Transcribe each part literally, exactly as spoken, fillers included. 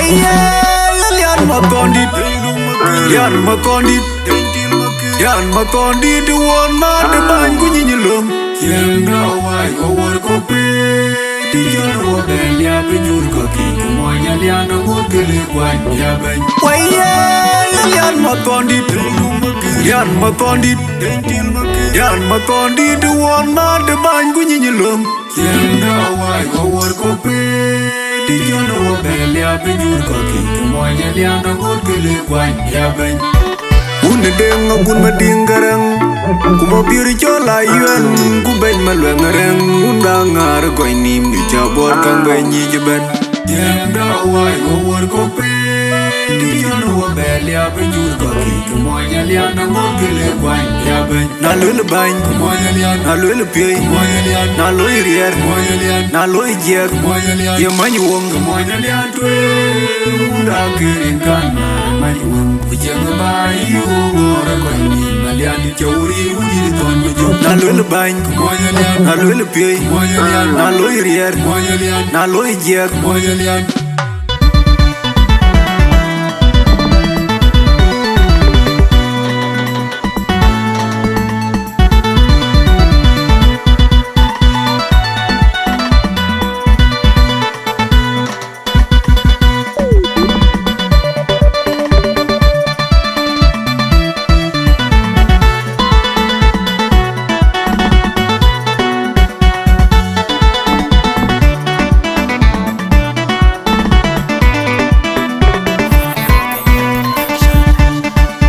Yeah, Lian Makondit, Lian Makondit, Lian Makondit, one man the bang ku nyiny lom. Tiɛŋda wai wä wär kɔ̈k pei, ti jɔn wä bɛn liap ë nyuur kɔ̈k kï, ku mɔny Alian aŋot ke le kuany ya bɛny. Wai ye, Lian Makondit, Lian Makondit, Lian Makondit, one man the bang ku nyiny lom. Tiɛŋda wai wä wär kɔ̈k pei, ti jɔn wä bɛn liap ë nyuur kɔ̈k kï, ku mɔny Alian aŋot ke le kuany ya bɛny. Wun ë Deŋ Agun Madiŋ Garaŋ, ku Mabior cɔl Ayuɛn, ku Bɛny Maluɛŋ Rɛŋ, wun da ŋaar ë gɔny nïïm, në cä buɔɔr käŋ bɛ nyic ëbɛ̈n. Tiɛŋda wai wä wär kɔ̈k pei, ti jɔn wä bɛn liap ë nyuur kɔ̈k kï, ku mɔny Alian aŋot ke le kuany ya bɛny. Na luel bäny, na luel piöi, na loi riɛr, na loi jiɛk, ye many woŋ. Na luel bäny, na luel piöi, na loi riɛr, na loi jiɛk.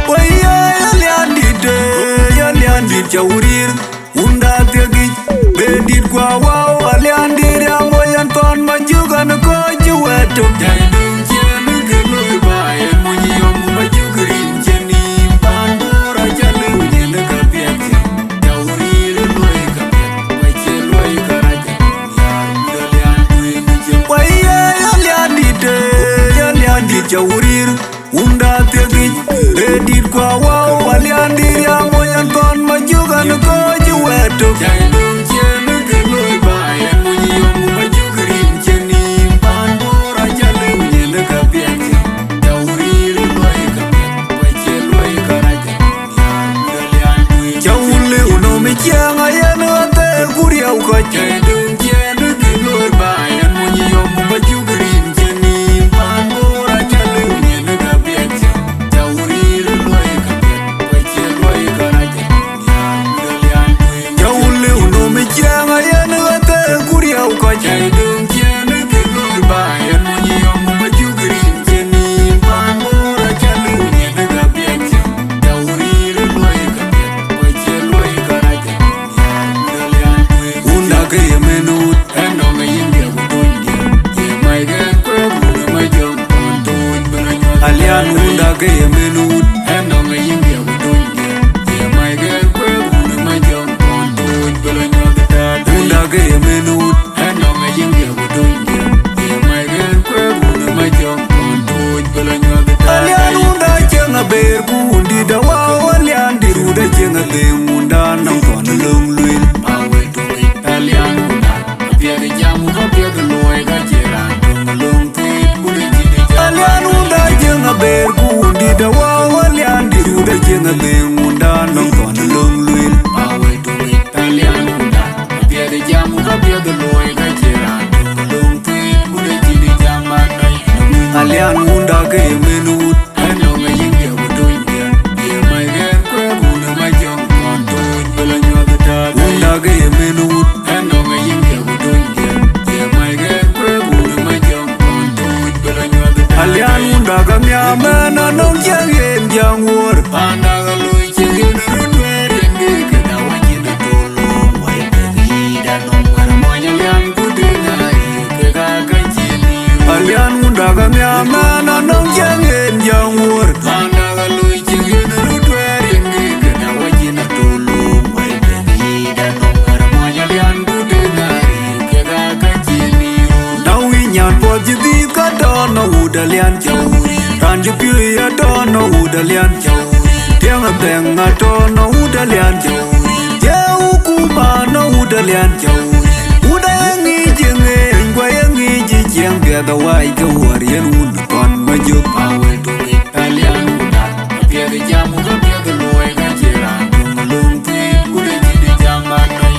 Wai ye, Aliandït, eh, Aliandït cä wurir, wunda thiëkic, Bendït kua wau, Aliandït ya mɔc ɛn thɔn ma juk ɛn kɔc cï wɛ̈t tök. Jai döŋ ciɛn ke loi ba ɛn mony yɔm ma juk rin cïn nïïm, pan Bor acä lëu nyin ka piɛth. Cä wurir loi ka piɛth, wa cie loi ka rac. Wai ye, Aliandït, eh, Aliandït cä wurir, wunda thiëkic, Bendït kua wau, Aliandït ya mɔc ɛn thɔn ma juk ɛn kɔc cï wɛ̈t tök. Jai döŋ ciɛn ke loi ba ɛn mony yɔm ma juk rin cïn nïïm, pan Bor acä lëu nyin ka piɛth. Cä wurir loi ka piɛth, wa cie loi ka rac. Cä wun lëu nɔm ë ciɛɛŋ ayen ɣäthɛɛr ku riɛu kɔc. Cä döŋ ciɛɛn ke loi ba ɛn mony yɔm ma juk rin cïn nïïm, pan Bor acä lëu nyin ka piɛth. Cä wurir loi ka piɛth, wa cie loi ka rac. Cä wun lëu nɔm ë ciɛɛŋ ayen ɣäthɛɛr ku riɛu kɔc. Cä döŋ ciɛɛn ke loi ba ɛn mony yɔm ma juk rin cïn nïïm, pan Bor acä lëu nyin ka piɛth. Wunda ke ye mën wut. Alian wunda ke ye mën wut. Wunda ke ye mën wut. Alian wunda cieŋ aber ku wundït awau, Aliandït wunda cieŋ athëŋ, wunda nɔŋ kɔn löŋ lueel. Alian wunda cieŋ aber ku wundït awau, Aliandït wunda cieŋ athëŋ, wunda nɔŋ kɔn löŋ lueel. Alian wunda ke ye mën wut. Wunda ke ye mën wut. Alian wunda ka nhiam mɛn anɔŋ ciɛŋ yen jaŋ wuɔ̈r. Alian wunda ka nhiam mɛn anɔŋ ciɛŋ yen jaŋ wuɔ̈r. Na wic nyan puɔth cï dhïk ka tɔ̈ nɔ wut Alian cä wurir. Raan cï piööc atɔ̈ nɔ wut Alian cä wurir. Tiɛŋ athɛŋ atɔ̈ nɔ wut Alian cä wurir. Jɛ wukuma nɔ wut Alian cä wurir. Wut aye ŋic ë ŋeeny, ku aye ŋic ë ciɛɛŋ piɛth awai ke wuɔ̈r yen wun kɔn Jok awel tuki alian unda. Apiɛth jam ka piɛth luɔi ka ci raan dum luŋ thiin ku de cïn jam man nɔi.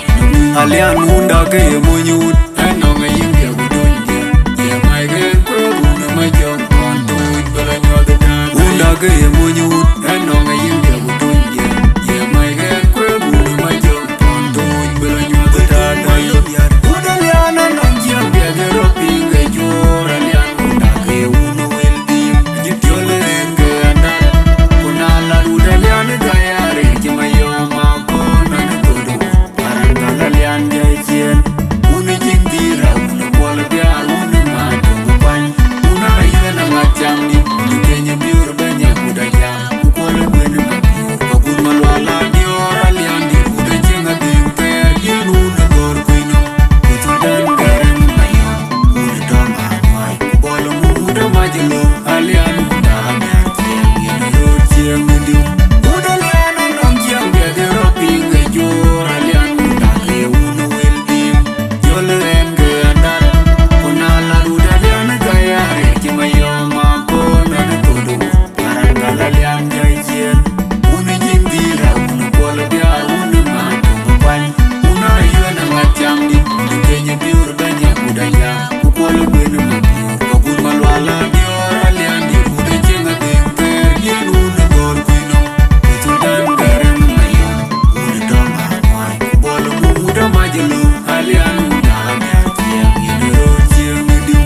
Alian unda ke ye mony wut. Ɛnɔŋ ayin ke ku duny diɛ. Ye mai ke kue run ma jɔŋ kɔn tuuc bala nyuɔth dan. Unda ke ye mony wut. Ɛnɔŋ ayin ke ku duny diɛ. Ye mai ke kue run ma jɔŋ kɔn tuuc bala nyuɔth dan. Wut alian ɛnɔŋ jiɛm biɛth rɔ piŋ ke juɔr alian unda ke ye wun wel. Jɔl rin ke anal, ku na la rut alian ka ya rin ci ma yom ma kon na ni tudu. Aran ka la lian jai cien, un jin dira, un kuol bia, un ma tu ku kwany. Un a yuen a ma tiang ni, un kenya biur ba nya ku da ya, ku kuol gwen ma biur. Ka kun ma lwa la dior alian di, un jin a ding per, yen un gor kuino. Ku tu dan karen ma yom, un dom a kwai. Bol mum da majnun, alian da nyar tiang, yen rot tiang di. Uda lian non tiang, de de ro ping ke jor, alian da ke un wel dim. Jol ren ke andal, kuna la uda lian ka ya re, ki ma yo ma ko na de tudu. Aran ka la lian jai cien. Un jin dira, un kuol bia, un ma tu ku kwany. Un a yuen a ma tiang di, un kenya biur ba nya ku da ya. Ku kuol gwen ma biur, ka kun ma lwa la dior, alian di ku de ceng a ding per, yen un gor kuino. Ku tu dan karen ma yom, un dom a kwai. Ku bol mu da ma jelo, alian un da nyar tiang, yen rot tiang di.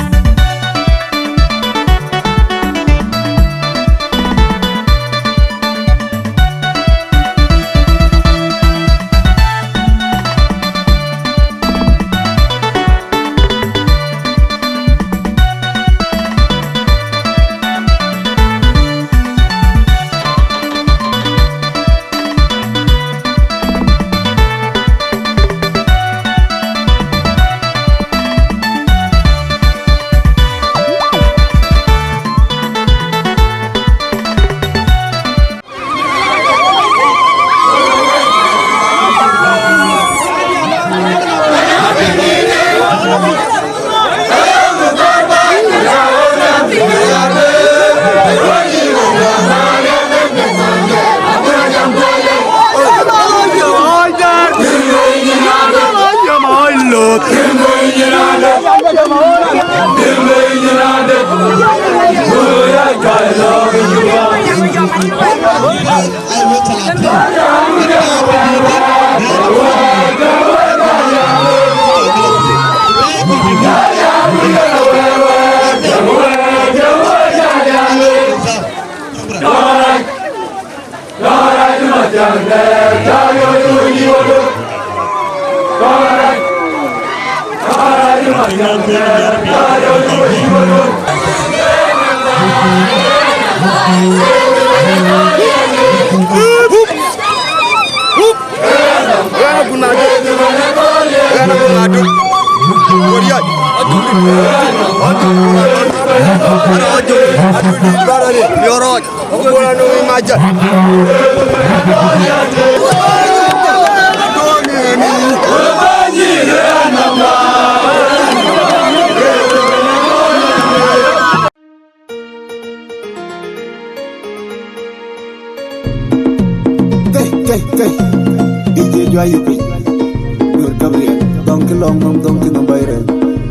Ɣɛn abun aduk. Ɣɛn abun aduk. Woriac. Aduk. Aduk. Aduk. Aduk. Aduk. Aduk. Aduk. Tei, tei, tei. D J Juai Yupi. Nur Gabriel. Dɔŋ ki lɔŋ nɔm, dɔŋ ki nɔm bai rɛl.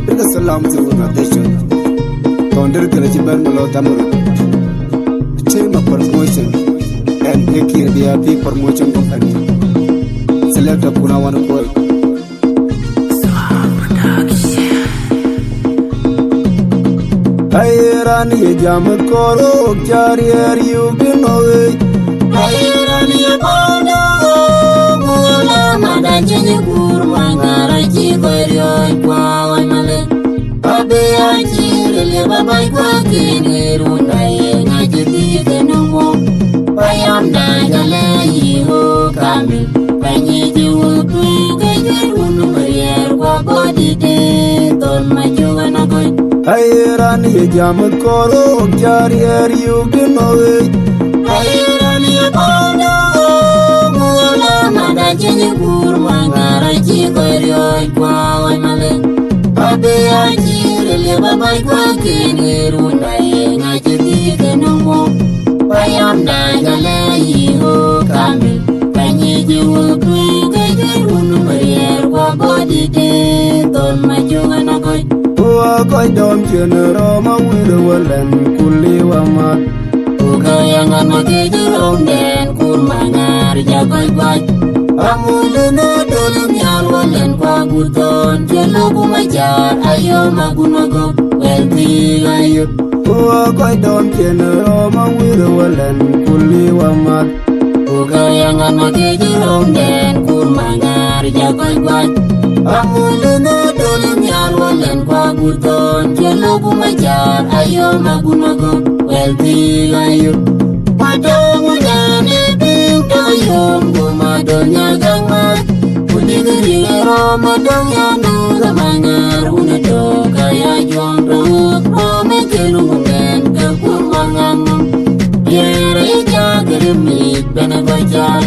Rika salam ti wun na dechon. Tɔn der kele ci ben melo tamur. Team of promotion. And Ekir B I P promotion company. Selector kuna wana koi. Aye raan ye jam kɔɔr ɣok ca riɛɛr yuk dï nɔ̈k yic. Aye raan ye bɔ̈ dɔ̈ɔ̈k ɣok, ŋuɔl amat acïn ë kuur, mɔny thar acï kɔc riɔ̈ɔ̈c, ku awäc malë. Abï acï ril ye bä bac kuakin ɣer wun, aye ŋac cï dhiëëth ënɔŋ ɣok. Payamda jɔlë yï ɣok kamil. Bɛ̈ny ë cï wun tui ke cuet wun ë riɛɛr, ku abɔ̈ dït ë thon ma cuk ënɔ̈k ɣöc. Aye raan ye jam ë kɔɔr ɣok ca riɛɛr yuk dï nɔ̈k ɣöc. Aye raan ye kɔɔr dɔ̈ɔ̈k ɣok, ŋuɔl amat acïn ë kuur, mɔny thar acï kɔc riɔ̈ɔ̈c, ku awäc malë. Abï acï ril ye bä bac kuakin ɣer wun, aye ŋac cï dhiëëth Kɔc dɔm cïn röm awïr wëlɛn kuli wamath. Ku gäi aŋan ma thiëc römden kur maŋär ja kɔc guac. Amul në döl nhial wëlɛn kua gut thɔn cï lok ma jar ayom agun ma gök wël thii ayöt. Ku kɔc dɔm cïn röm awïr wëlɛn kuli wamath. Ku gäi aŋan ma thiëc römden kur maŋär ja kɔc guac. Amul në döl nhial wëlɛn kua gut thɔn cï lok ma jar ayom agun ma gök wël thii ayöt. Madöŋ wëlɛn ë piŋ tɔ yom ku madöŋ nya gäŋ math. Ku dïk riŋ röm madöŋ ya nööth amaŋär wun ë tök aya juɔŋ tɔ wuk röm ë kel wun bɛn ke kur maŋam. Yen rɛy cak rimit bɛn ë bä cal.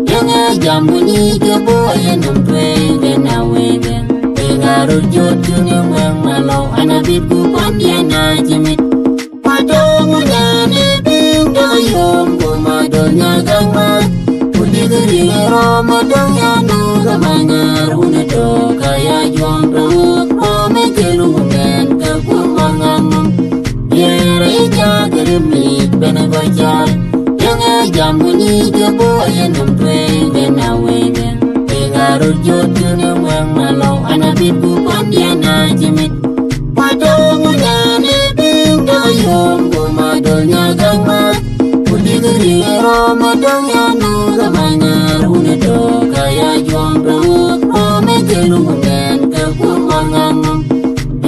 Yeŋ ë jam ku nyic ke bɔ̈ yen nɔm tueŋ ben a wëëkë. Piŋ a röt jɔt cïn ë wɛ̈ŋ malɔu an abït ku pɔ̈ndiɛn a cï mit. Madöŋ wëlɛn ë piŋ tɔ yom ku madöŋ nya gäŋ math. Ku dïk riŋ röm madöŋ ya nööth amaŋär wun ë tök aya juɔŋ tɔ wuk röm ë kel wun bɛn ke kur maŋam. Yen rɛy cak rimit bɛn ë bä cal. Yeŋ ë jam ku nyic ke bɔ̈ yen nɔm tueŋ ben a wëëkë. Piŋ a röt jɔt cïn ë wɛ̈ŋ malɔu an abït ku pɔ̈ndiɛn a cï mit. Madöŋ wëlɛn ë piŋ tɔ yom ku madöŋ nya gäŋ math. Ku dïk riŋ röm madöŋ ya nööth amaŋär wun ë tök aya juɔŋ tɔ wuk röm ë kel wun bɛn ke kur maŋam.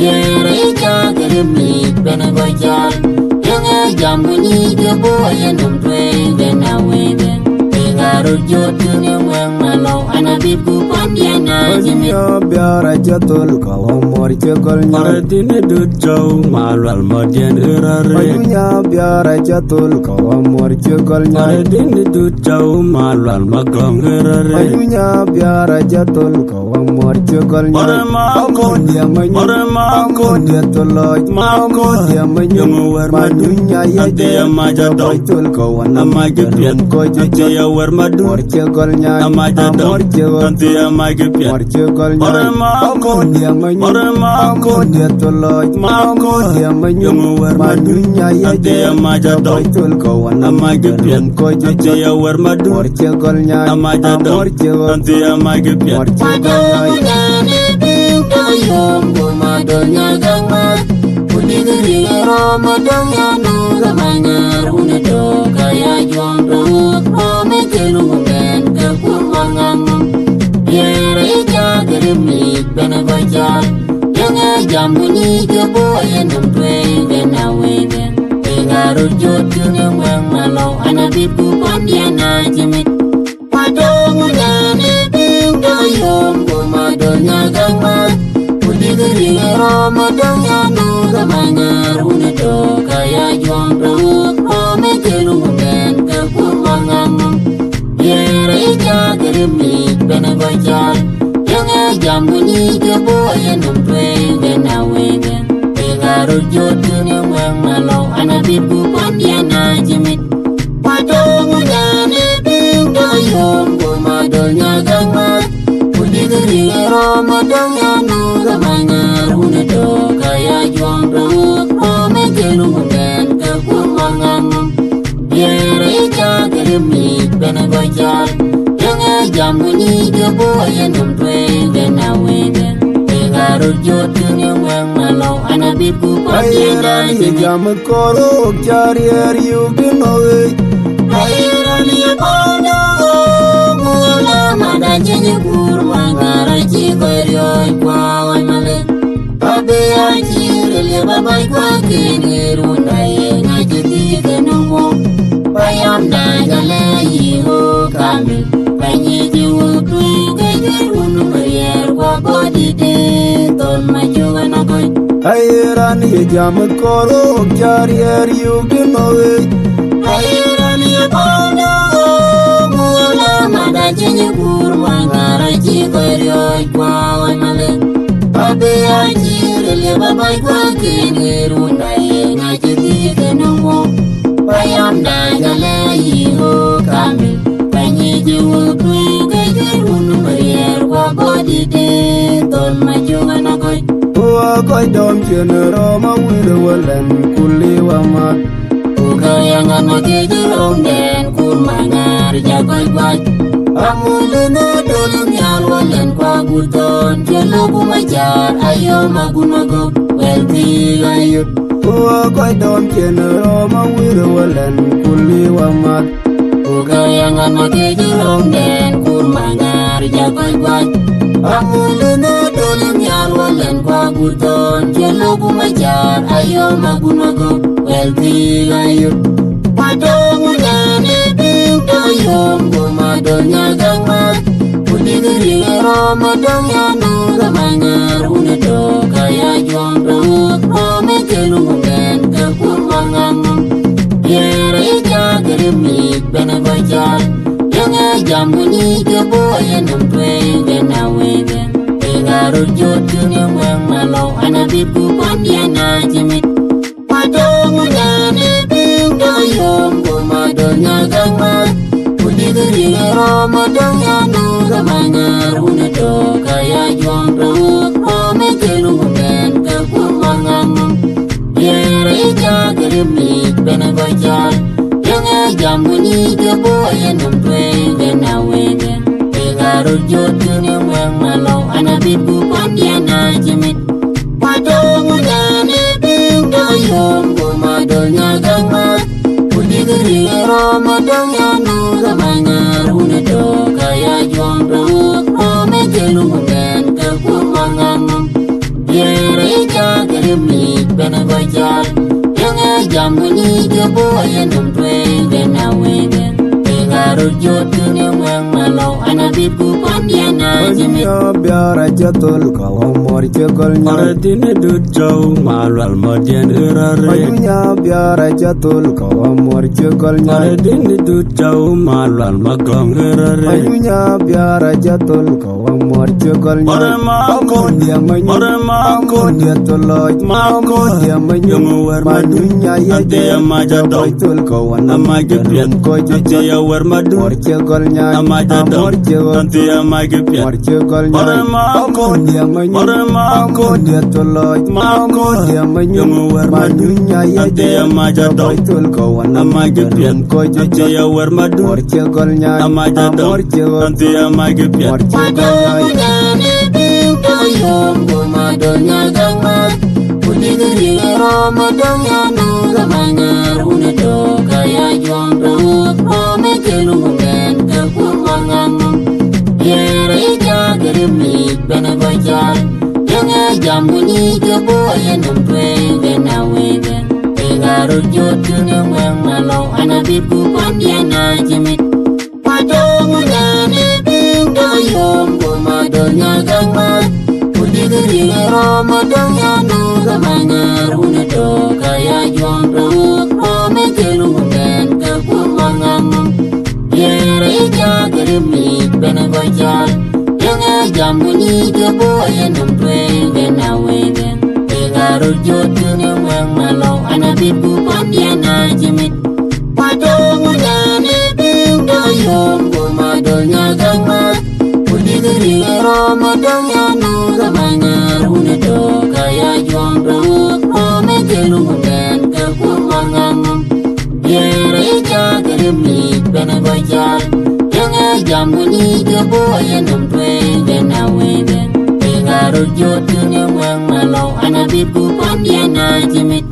Yen rɛy cak rimit bɛn ë bä cal. Yeŋ ë jam ku nyic ke bɔ̈ yen nɔm tueŋ ben a wëëkë. Piŋ a röt jɔt cïn ë wɛ̈ŋ malɔu an abït ku pɔ̈ndiɛn a cï mit. Biar a cä thol ka wä muɔr cï gɔl nyɔl. Mare dini dut cɔu ma lual ma diɛn ɣerare. Manyunya biar a cä thol ka wä muɔr cï gɔl nyɔl. Mare dini dut cɔu ma lual ma gɔŋ ɣerare. Manyunya biar a cä thol ka wä muɔr cï gɔl nyɔl. Mare ma kon dia manyu. Mare ma kon dia toloj. Ma kon dia manyu. Yöŋ wɛr ma dunya ya dia ma ja dɔc. Thol ka wä na ma ja piɛn ko ja. Dia wɛr ma du. Muɔr cï gɔl nyɔl. Ma ja dɔc. Muɔr cï gɔl. Dia ma ja piɛn. Muɔr cï gɔl nyɔl. Mare ma kon dia manyu. Mare ma kon dia toloj. Ma kon dia manyu. Yöŋ wɛr ma dunya ya dia ma ja dɔc. Thol ka wä na ma ja piɛn ko ja. Dia wɛr ma du. Muɔr cï gɔl nyɔl. Ma ja dɔc. Muɔr cï gɔl. Dia ma ja piɛn. Muɔr cï gɔl nyɔl. Ku dïk riŋ röm madöŋ ya nööth amaŋär wun ë tök aya juɔŋ tɔ wuk röm ë kel wun bɛn ke kur maŋam. Yen rɛy cak rimit bɛn ë bä cal. Yeŋ ë jam ku nyic ke bɔ̈ yen nɔm tueŋ ben a wëëkë. Piŋ a röt jɔt cïn ë wɛ̈ŋ malɔu an abït ku pɔ̈ndiɛn a cï mit. Madöŋ wëlɛn ë piŋ tɔ yom ku madöŋ nya gäŋ math. Ku dïk riŋ röm madöŋ ya nööth amaŋär wun ë tök aya juɔŋ tɔ wuk röm ë kel wun bɛn ke kur maŋam. Yen rɛy cak rimit bɛn ë bä cal. Yeŋ ë jam ku nyic ke bɔ̈ yen nɔm tueŋ ben a wëëkë. Piŋ a röt jɔt cïn ë wɛ̈ŋ malɔu an abït ku pɔ̈ndiɛn a cï mit. Madöŋ wëlɛn ë piŋ tɔ yom ku madöŋ nya gäŋ math. Ku dïk riŋ röm madöŋ ya nööth amaŋär wun ë tök aya juɔŋ tɔ wuk röm ë kel wun bɛn ke kur maŋam. Yen rɛy cak rimit bɛn ë bä cal. Yeŋ ë jam ku nyic ke bɔ̈ yen nɔm tueŋ ben a wëëkë. Piŋ a röt jɔt cïn ë wɛ̈ŋ malɔu an abït ku pɔ̈ndiɛn a cï mit. Jam kɔɔr ɣok ca riɛɛr yuk tënɔ̈k ɣeec. Aye raan ye bɔ̈ dɔ̈ɔ̈k, ŋuɔ̈l amada cïn ë kuur maŋär acï kɔc riɔ̈ɔ̈c kuaawɔc malë. Abï acï ril ye bä bac kuakin ë run daye ŋac ë thiëëk ë nöm wok. Payam dac alë yï ɣok kamil. Bɛ̈ny ë cï wëu tueŋ ke juëc wun ë riɛɛr ku abɔ̈ dït ë thon macuk ënɔ̈k kɔc. Aye raan ye jam kɔɔr ɣok ca riɛɛr yuk tënɔ̈k ɣeec. Aye raan ye bɔ̈ dɔ̈ɔ̈k, ŋuɔ̈l amada cïn ë kuur maŋär acï kɔc riɔ̈ɔ̈c kuaawɔc malë. Abï acï ril ye bä bac kuakin ë run daye ŋac ë thiëëk ë nöm wok. Payam dac alë yï ɣok kamil. Bɛ̈ny ë cï wëu tueŋ ke juëc wun ë riɛɛr ku abɔ̈ dït ë thon macuk ënɔ̈k kɔc. Ku Kɔc dɔm cïn röm awïr wëlɛn ku liu amath. Ku ke yaŋ an, ma thiëc römden kur maŋär ja kɔc guac. Amul në döl nhial wëlɛn ku agut thɔn cï lok ku macar ayom agun magök wɛl thiëëk ayöt. Ku kɔc dɔm cïn röm awïr wëlɛn ku liu amath. Ku ke yaŋ an, ma thiëc römden kur maŋär ja kɔc guac. Amul në döl nhial wëlɛn ku agut thɔn cï lok ku macar ayom agun magök wɛl thiëëk ayöt. Ku atɔ̈ wëlɛn ë piŋ tɔ̈ yom ku madöl nya gäŋ math. Ku dïk riëëc röm adöŋ ya nu ke maŋär wun ë tök aya juɔm tɔ̈ wuk röm ë kel wun bɛn ke kur maŋär nɔm. Diɛɛr ë cak rim yic bɛn ë bä cal. Yeŋ ë jam ku nyic ke bɔ̈ yen nɔm tueŋ bɛn a wëëkë. Ë ŋa röt jɔt cïn ë wɛŋ malɔu an, abït ku pɔ̈n diɛn a cï mit. Ku atɔ̈ wun ë piŋ tɔ̈ yom ku madöl nya gäŋ math. Ku dïk riëëc röm adöŋ ya nu ke maŋär wun ë tök aya juɔm tɔ̈ wuk röm ë kel wun bɛn ke kur maŋär nɔm. Diɛɛr ë cak rim yic bɛn ë bä cal. Yeŋ ë jam ku nyic ke bɔ̈ yen nɔm tueŋ bɛn a wëëkë. Ë ŋa röt jɔt cïn ë wɛŋ malɔu an, abït ku pɔ̈n diɛn a cï mit. Ku atɔ̈ wun ë piŋ tɔ̈ yom ku madöl nya gäŋ math. Ku dïk riëëc röm adöŋ ya nu ke maŋär wun ë tök aya juɔm tɔ̈ wuk röm ë kel wun bɛn ke kur maŋär nɔm. Diɛɛr ë cak rim yic bɛn ë bä cal. Yeŋ ë jam ku nyic ke bɔ̈ yen nɔm tueŋ bɛn a wëëkë. Ë ŋa röt jɔt cïn ë wɛŋ malɔu an, abït ku pɔ̈n diɛn a cï mit. Nya biar a cä thol ka wä muɔr cï gɔl nya. Ɔr dïn ë dut cɔu ma lual ma diɛn ë rare. Nya biar a cä thol ka wä muɔr cï gɔl nya. Ɔr dïn ë dut cɔu ma lual ma gɔŋ ë rare. Nya biar a cä thol ka wä muɔr cï gɔl nya. Ɔr ma kɔn diɛ ma nyu. Ɔr ma kɔn diɛ thol lɔc. Ma kɔn diɛ ma nyu. Yöŋ wär ma duny nya ye diɛ ma cä dɔc. Thol ka wä na ma cä piɛth. Kɔc cä ya wär ma duny. Muɔr cï gɔl nya. Ama cä dɔc. Muɔr cï gɔl. Anthi ama cä piɛth. Muɔr cï gɔl nya. Ɔr ma kɔn diɛ ma nyu. Ɔr ma kɔn diɛ thol lɔc. Ma kɔn diɛ ma nyu. Yöŋ wär ma duny nya ye diɛ ma cä dɔc. Thol ka wä na ma cä piɛth. Kɔc cä ya wär ma duny. Muɔr cï gɔl nya. Ama cä dɔc. Muɔr cï gɔl. Anthi ama cä piɛth. Muɔr cï gɔl nya. Ku dïk riëëc röm adöŋ ya nu ke maŋär wun ë tök aya juɔm tɔ̈ wuk röm ë kel wun bɛn ke kur maŋär nɔm. Diɛɛr ë cak rim yic bɛn ë bä cal. Yeŋ ë jam ku nyic ke bɔ̈ yen nɔm tueŋ bɛn a wëëkë. Ë ŋa röt jɔt cïn ë wɛŋ malɔu an, abït ku pɔ̈n diɛn a cï mit. Ku atɔ̈ wun ë piŋ tɔ̈ yom ku madöl nya gäŋ math. Ku dïk riëëc röm adöŋ ya nu ke maŋär wun ë tök aya juɔm tɔ̈ wuk röm ë kel wun bɛn ke kur maŋär nɔm. Diɛɛr ë cak rim yic bɛn ë bä cal. Yeŋ ë jam ku nyic ke bɔ̈ yen nɔm tueŋ bɛn a wëëkë. Ë ŋa röt jɔt cïn ë wɛŋ malɔu an, abït ku pɔ̈n diɛn a cï mit. Ku atɔ̈ wun ë piŋ tɔ̈ yom ku madöl nya gäŋ math. Ku dïk riëëc röm adöŋ ya nu ke maŋär wun ë tök aya juɔm tɔ̈ wuk röm ë kel wun bɛn ke kur maŋär nɔm. Diɛɛr ë cak rim yic bɛn ë bä cal. Yeŋ ë jam ku nyic ke bɔ̈ yen nɔm tueŋ bɛn a wëëkë. Ë ŋa röt jɔt cïn ë wɛŋ malɔu an, abït ku pɔ̈n diɛn a cï mit.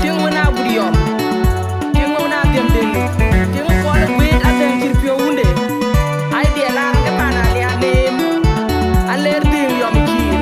Tiŋ wën aa gut yɔm, tiŋ wën aa dhiëm dëŋ, tiŋ kuɔl ë guiit adɛ̈ŋ cït piɔ̈u wunde. Ai dhiɛl aa raan ke pan Alian neem, aler dhiëŋ yɔm ë cïïr.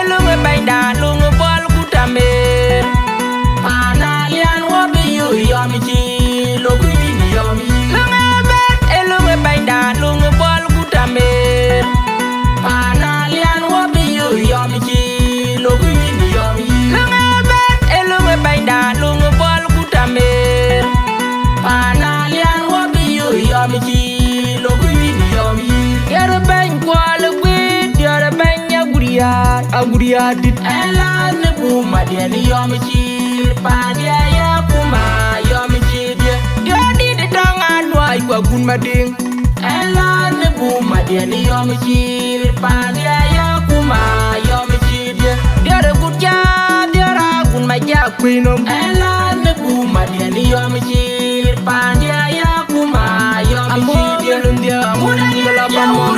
Luŋ ë bɛ̈nyda, luŋ ë bɔ̈l ku tamer. Pan Alian wɔ bï yök yɔm cï lok yïn yɔm yïn. Luŋ ë bɛ̈ny, ë luŋ ë bɛ̈nyda, luŋ ë bɔ̈l ku tamer. Pan Alian wɔ bï yök yɔm cï lok yïn yɔm yïn. Luŋ ë bɛ̈ny, ë luŋ ë bɛ̈nyda, luŋ ë bɔ̈l ku tamer. Pan Alian wɔ bï Yadit. Ëlan ë buma diɛn yɔm cït, pandiɛ ya kuma yɔm cït ye. Diɔdit tɔŋ anuɔi kua gun mading. Ëlan ë buma diɛn yɔm cït, pandiɛ ya kuma yɔm cït ye. Diɔr gut ja, diɔr agun ma ja kuinom. Ëlan ë buma diɛn yɔm cït, pandiɛ ya kuma yɔm cït ye. Amor lun dia, amor lun dia, amor.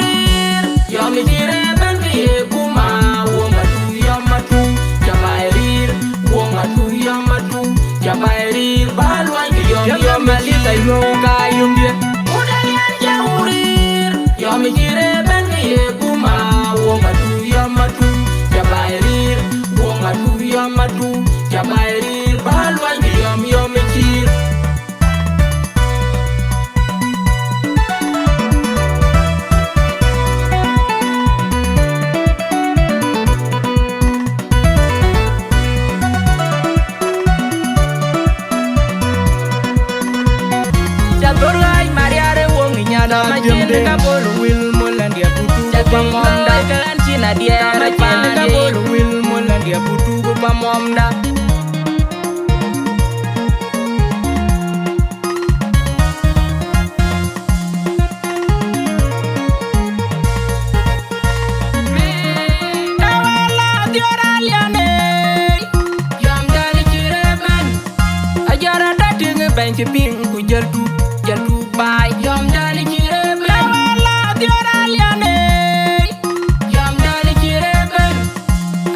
Yɔm cït ëbɛ̈n kë ye kuma, wok atu yɔm atu, ca baai rïïr, wok atu yɔm atu, ca baai rïïr, ba luany kë yɔm, yɔm, yɔm cït. Ka yum ye. Mudë yɛn ca urir, yɔm cït ëbɛ̈n kë ye kuma, wok atu yɔm atu, ca baai rïïr, wok atu yɔm atu, ca baai rïïr, ba luany kë yɔm, yɔm cït. Ca dhor ɣaac mariar ë woŋ ë nyan, ma cïn ka bol wil mol andiɛ putu. Ca dhor ɣaac ke ɣɛn cïn adiɛɛr, ma cïn ka bol wil mol andiɛ putu ku pa mɔmda. Ajɔra da tiŋ bɛny cï piŋ ku jël tuk, jël tuk baai. Yɔm dan cï rëër bɛ̈n. Wala diɔr aliane. Yɔm dan cï rëër bɛ̈n.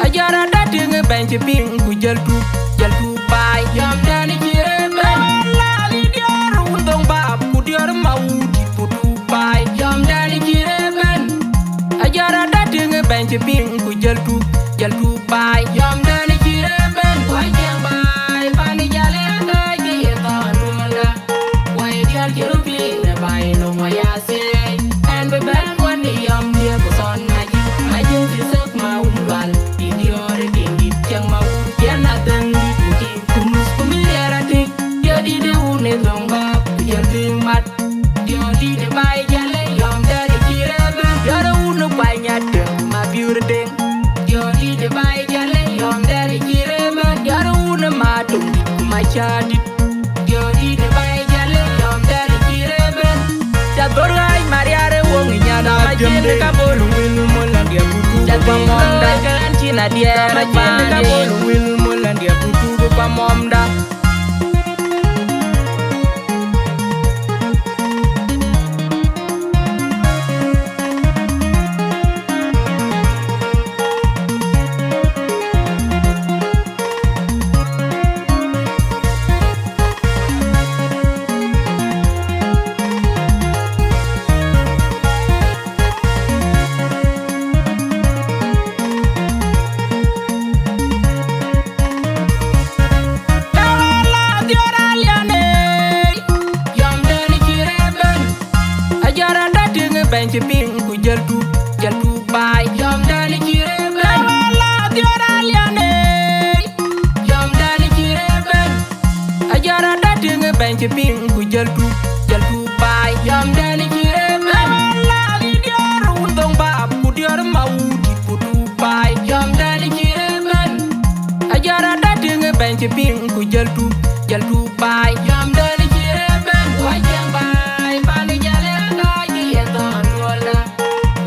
Ajɔra da tiŋ bɛny cï piŋ ku jël tuk, jël tuk baai. Yɔm dan cï rëër bɛ̈n. Wala diɔr wun dhoŋ bap ku diɔr ma wut ku tuk baai. Yɔm dan cï rëër bɛ̈n. Ajɔra da tiŋ bɛny cï piŋ ku jël tuk, jël tuk baai. Yɔm dan cï rëër bɛ̈n. Wai jɛŋ baai, pan jal ë ka cï ye thɔn duɔ̈nda. Wai diɔr cï röt piŋ në baai nɔm wai asiɛɛi. Ɛn bï bɛ̈n wän ë yɔm dië ku thɔn majiŋ, majiŋ cï thök ma wun lual. Ë diɔr ë tiŋ dït cäŋ ma wun, yɛn adhäŋ dït ku tik. Ku mïth ku mïth riɛl atik, diɔr dït ë wun ë dhoŋ bäp, ku jɔl dhïŋ mat. Diɔr dït ë baai jal ë yɔm dɛ̈t ë cï rëër bɛ̈n. Diɔr ë wun ë kuany atem ma biur deŋ. Diɔr dït ë baai jal ë yɔm dɛ̈t ë cï rëër bɛ̈n. Diɔr ë wun ë ma tum dït ku ma cä dït. Diɔr dït ë baai jal ë yɔm dɛ̈t ë cï rëër bɛ̈n. Ca dhor ɣaac mariar ë woŋ ë nyan, ma cïn ka bol wil mol andiɛ putu. Ca dhor ɣaac ke ɣɛn cïn adiɛɛr, ma cïn ka bol wil mol andiɛ putu ku pa mɔmda. Ajɔra da tiŋ bɛny cï piŋ ku jël tuk, jël tuk baai. Yɔm dan cï rëër bɛ̈n. Wala diɔr aliane. Yɔm dan cï rëër bɛ̈n. Ajɔra da tiŋ bɛny cï piŋ ku jël tuk, jël tuk baai. Yɔm dan cï rëër bɛ̈n. Wala diɔr wun dhoŋ bap ku diɔr ma wut ku tuk baai. Yɔm dan cï rëër bɛ̈n. Ajɔra da tiŋ bɛny cï piŋ ku jël tuk, jël tuk baai. Yɔm dan cï rëër bɛ̈n. Wai jɛŋ baai, pan jal ë ka cï ye thɔn duɔ̈nda.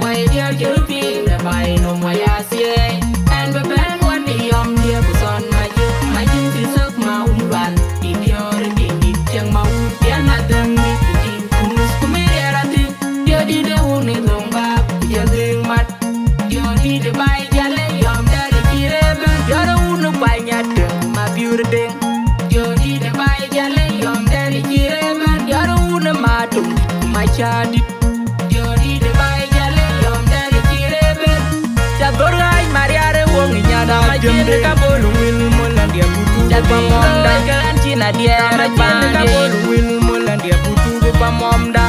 Wai diɔr cï röt piŋ në baai nɔm wai asiɛɛi. Ɛn bï bɛ̈n wän ë yɔm dië ku thɔn majiŋ, majiŋ cï thök ma wun lual. Ë diɔr ë tiŋ dït cäŋ ma wun, yɛn adhäŋ dït ku tik. Ku mïth ku mïth riɛl atik, diɔr dït ë wun ë dhoŋ bäp, ku jɔl dhïŋ mat. Diɔr dït ë baai jal ë yɔm dɛ̈t ë cï rëër bɛ̈n. Diɔr ë wun ë kuany atem ma biur deŋ. Diɔr dït ë baai jal ë yɔm dɛ̈t ë cï rëër bɛ̈n. Diɔr ë wun ë ma tum dït ku ma cä dït. Diɔr dït ë baai jal ë yɔm dɛ̈t ë cï rëër bɛ̈n. Ca dhor ɣaac mariar ë woŋ ë nyan, ma cïn ka bol wil mol andiɛ putu. Ca dhor ɣaac ke ɣɛn cïn adiɛɛr, ma cïn ka bol wil mol andiɛ putu ku pa mɔmda.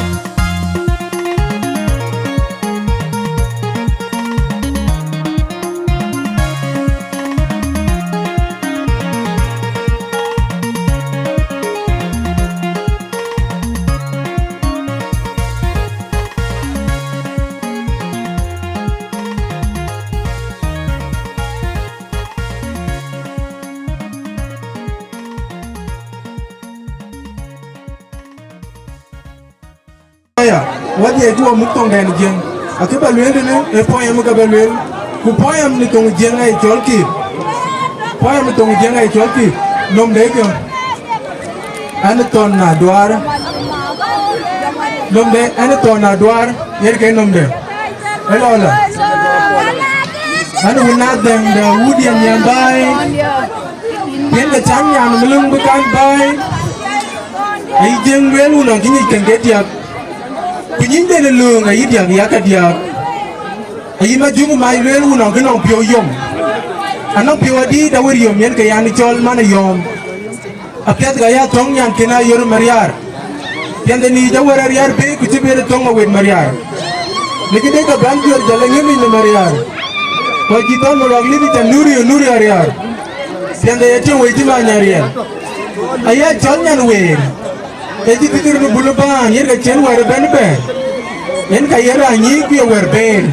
Wädhie ku wɔ muk thoŋdɛn Jiëŋ. Akë ba lueel tënë, ee poem ke ba lueel. Ku poem në thoŋ Jiëŋ aye cɔl Kïïr. Poem në thoŋ Jiëŋ aye cɔl Kïïr. Nɔmde kë. Ɛn thɔn na duaar. Nɔmde, ɛn thɔn na duaar. Yen ke nɔmde. Ëlɔlɔ. Ɛn wun na dhɛŋ de wut yen nyan baai. Yen ke cam nyan mi löŋ bï kan baai. Ayi Jiëŋ lueel wun ɔn cï nyic kën ke diäk. Ku nyinydɛn ë lööŋ ayï diäk yak ke diäk. Ayï Majuŋ Mac lueel wun ɔn kë nɔŋ piɔ̈u yom. Anɔŋ piɔ̈u adït awër yom yen ke yan cɔl man ë yɔ̈ɔ̈m. Apiɛth ka ya thɔ̈ŋ nyan kën a yor Mariaar. Piɛnhde niic awär Ariaar bï ku cï bï ë thɔ̈ŋ awet Mariaar. Në këde ke bän juër jɔl ë ŋëmic në Mariaar. Kɔc cï thɔ̈n Murɔk lïth cä nuri ë nuri Ariaar. Piɛnhde ye tiŋ wei cï ma nyariɛl. Aya cɔl nyan weer. Ee cï thikir në bul ë bään yen ke cien wär ëbɛ̈n bɛ̈ɛ̈r. Yen ka ye raan nyïïk ku ye wär bëër.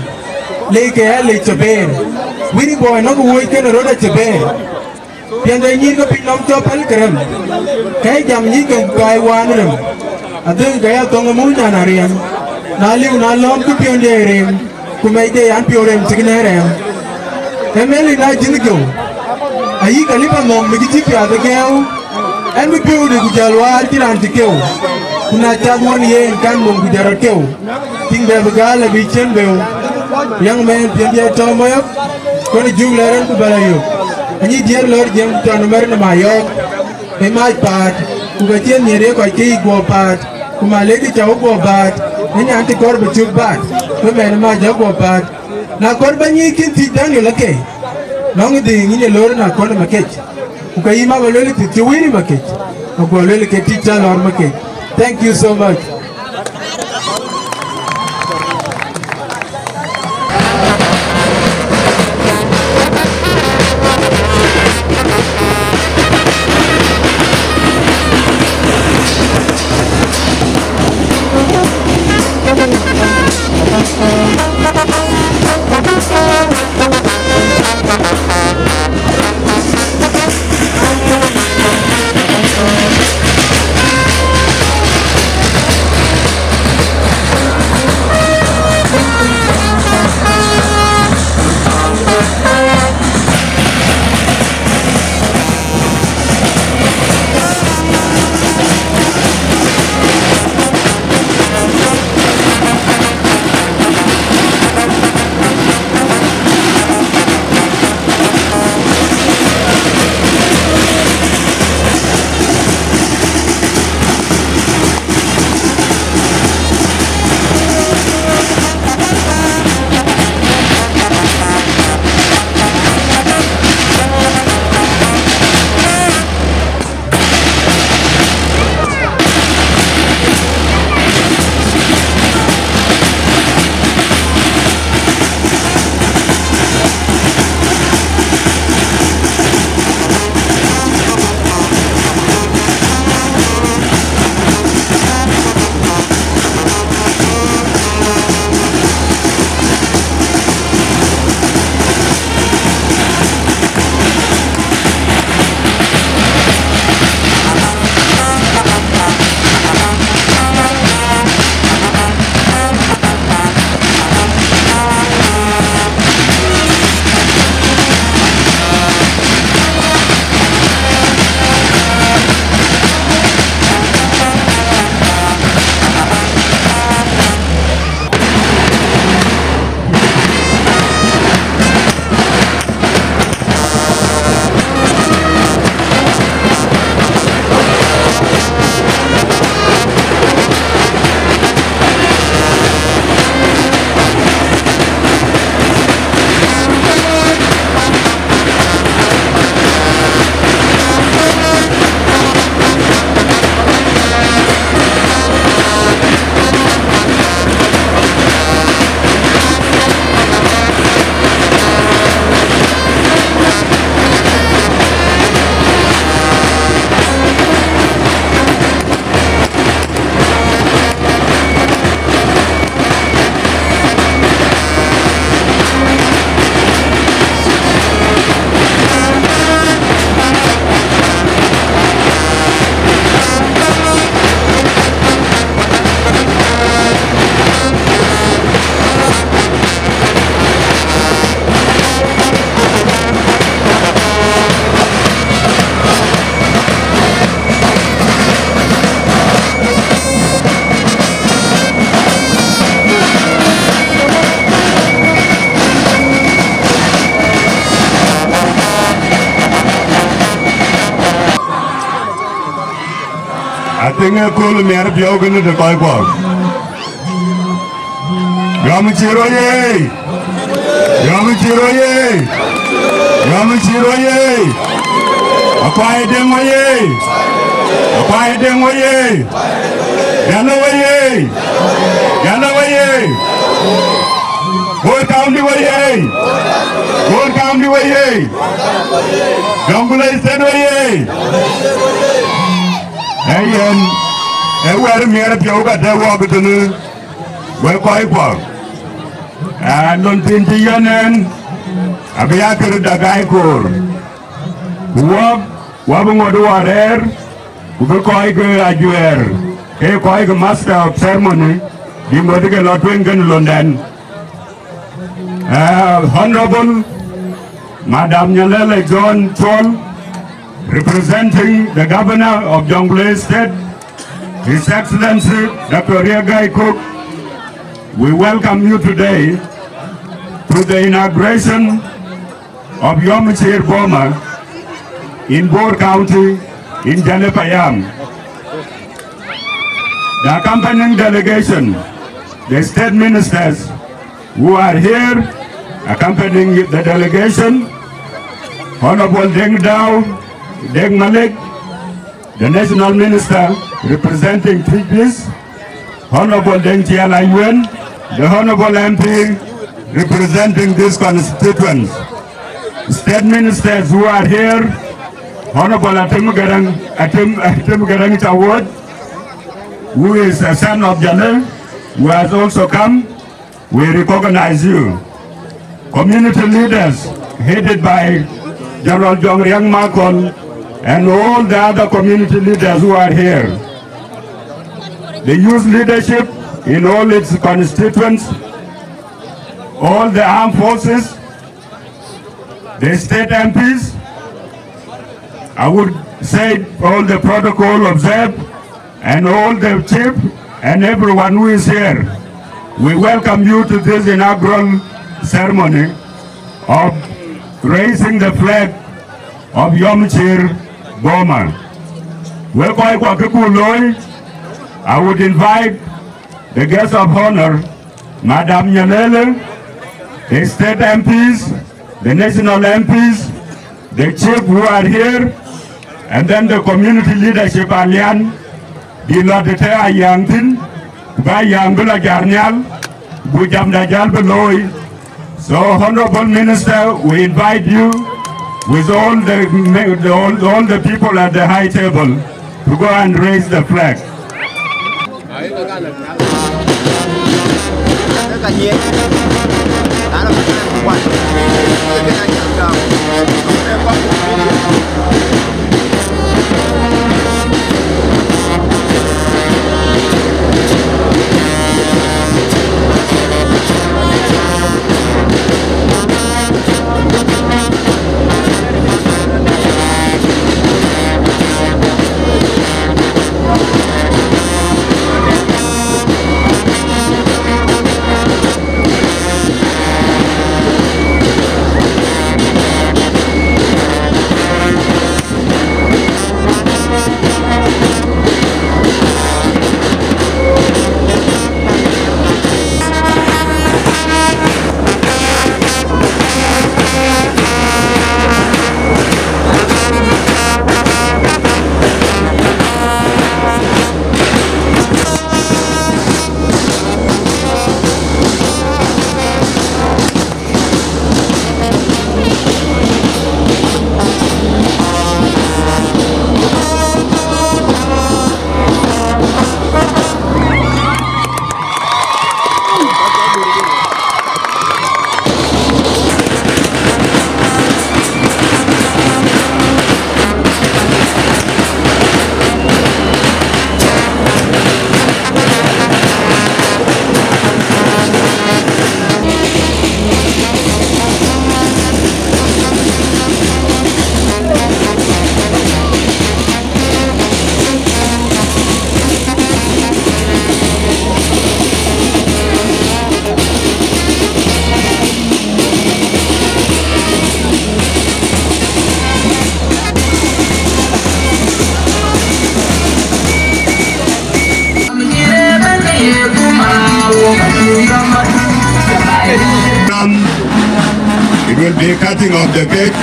Lei ke ya lec cï bëër. Wïïr bɔɔi nɔ̈k wuöc kënë röt acï bëër. Piɛnhde nyïïr ke piny nɔm cɔp päl kërɛm. Kɛ̈i jam nyïïc ke baai waan rem. Adhëŋ ke ya thɔ̈ŋ ë muk nyan ariɛm. Na liu na lɔ̈ɔ̈m ku piɔ̈nde rem. Ku mɛcde an piɔ̈u rem cïk në rɛm. Ë mɛ̈l ë na jïn geu. Ayï ka lip anɔm në kë cï piath ë gɛ̈ɛ̈u. Ɛn bï piɔ̈u de ku jäl waar cï raan cï keu. Ku na cath wën yen kan nɔm ku jɔt rɔt keu. Tiŋ dɛ bï gaal abï cien beu. Young man piɛnhdiɛ̈ tɔ̈ mɔyɔ̈k. Kɔn ë juk lɛ̈ɛ̈r ɛn ku bɛ̈l ayök. Anyic diëër lɔ̈ɔ̈r jiɛm tɔn ë mɛ̈r në mayɔ̈ɔ̈k. Ë mac paat, ku ka cïn nhiëër ye kɔc ke yic guɔ paat, ku malëkë cä wek guɔ baat, ë nyan cï kɔr bï cök baat, ku mɛn ë mac jɔ guɔ baat. Na kɔr bä nyiic kïn thiëc Daniel ake, nɔŋ ë dhëëŋ yïn ye loor na kɔn ë makec, ku ka yï ma bä luel thiëc cï wëër ë makec, aguɔ luel ke tic cä lɔɔr makec. Thank you so much. Tiŋ ë kööl miɛt piɔ̈u kënë të kɔc kuɔ. Yɔm Cïr oyee! Yɔm Cïr oyee! Yɔm Cïr oyee! Akuai Deŋ oyee! Akuai Deŋ oyee! Jana oyee! Jana oyee! Bor County oyee! Bor County oyee! Jonglei State oyee! Ee yen, ee wɛ̈t miɛt piɔ̈u ka tɛ̈ wɔk tënë, wek kɔc kuɔ. Aa, lon thiin cï yɛn ɛn, abï ya kërë dagai koor. Ku wɔk, wɔ bï ŋot wɔ rɛɛr, ku bï kɔc ke ajuɛɛr, ke kɔc ke master of ceremony, bï ŋot ke lɔ tueŋ kën londɛn. Uh, Honorable Madam Nyalele John Chol, representing the Governor of Jonglei State, His Excellency Doctor Riek Gai Kok, we welcome you today to the inauguration of Yom Chir Boma in Bor County in Jale Payam. The accompanying delegation, the state ministers who are here accompanying the delegation, Honorable Deng Dau, Deng Malek, the national minister representing Twic East, Honorable Deng Chiang Ayuen, the Honorable M P representing this constituents, state ministers who are here, Honorable Atem Garang, Atem, Atem Garang Tawod, who is a son of Jale, who has also come. We recognize you. Community leaders, headed by General John Riang Makol and all the other community leaders who are here. The youth leadership in all its constituents, all the armed forces, the state M Ps, I would say all the protocol observed, and all the chief and everyone who is here, we welcome you to this inaugural ceremony of raising the flag of Yom Chir Boma. Wek kɔc kuɔ kë buk looi, I would invite the guest of honor, Madam Nyalele, the state M Ps, the national M Ps, the chief who are here, and then the community leadership alian, bï lɔ tëtë Ayäŋ thïn, ku bï Ayäŋ bï lɔ jat nhial, buk jamda jäl bï looi. So, Honorable Minister, we invite you with all the, the, all, all the people at the high table to go and raise the flag. Um, it will be cutting of the cake,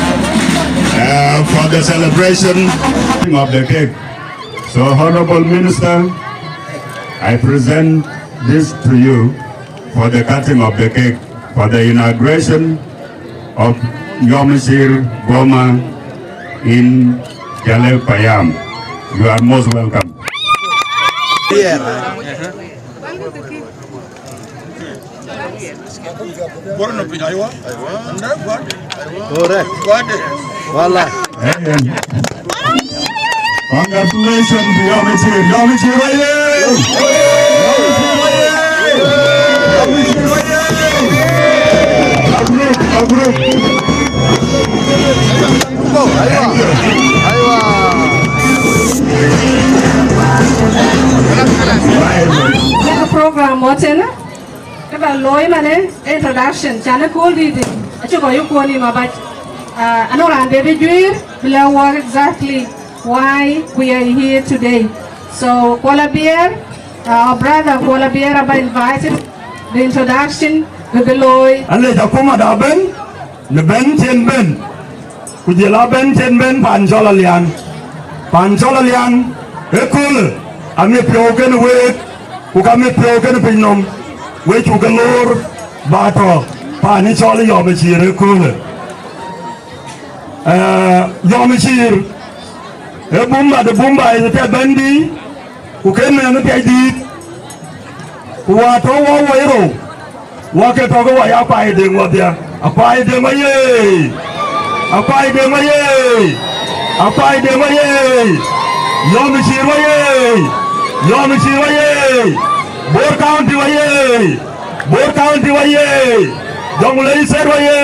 uh, for the celebration of the cake. So, Honorable Minister, I present this to you for the cutting of the cake for the inauguration of Yom Shir Boma in Jalek Payam. You are most welcome. Correct. Wala. Congratulations to Yom Shir. Yom Shir oye! Yom Shir oye! Yom Shir oye! Mabruk, mabruk. Program moten. Kë ba looi manë, introduction, can ë kööl dïït, acï kɔc ë kuɔn nïm abac. Uh, anɔŋ raan bï bï juiir, bï lɛ̈k wɔk exactly why we are here today. So, Kuɔl Abiɛɛr, uh, our brother Kuɔl Abiɛɛr aba invited, the introduction bï bï looi. Alec akuma da bɛ̈n, në bɛ̈n cen bɛ̈n. Ku jël abɛ̈n cen bɛ̈n paan cɔl Alian. Paan cɔl Alian, ëköölë, amit piɔ̈u kenë week, ku ka mit piɔ̈u kenë pinynhom, we cuk ke loor, ba tɔ̈ paan ë cɔl Yɔm Ciir ëköölë. Eh, Yɔm Ciir, ë bumba de bumba ë tɛ bɛ̈n dïït, ku ke mɛnh ë piac dïït, ku wa tɔ̈ wɔ woi rou, wa ke tɔ̈ ke wa ya Akuai Deŋ wadhia. Akuai Deŋ oye! Akuai Deŋ oye! Akuai Deŋ oye! Yɔm Ciir oye! Yɔm Ciir oye! Bor County oye! Bor County oye! Jonglei State oye!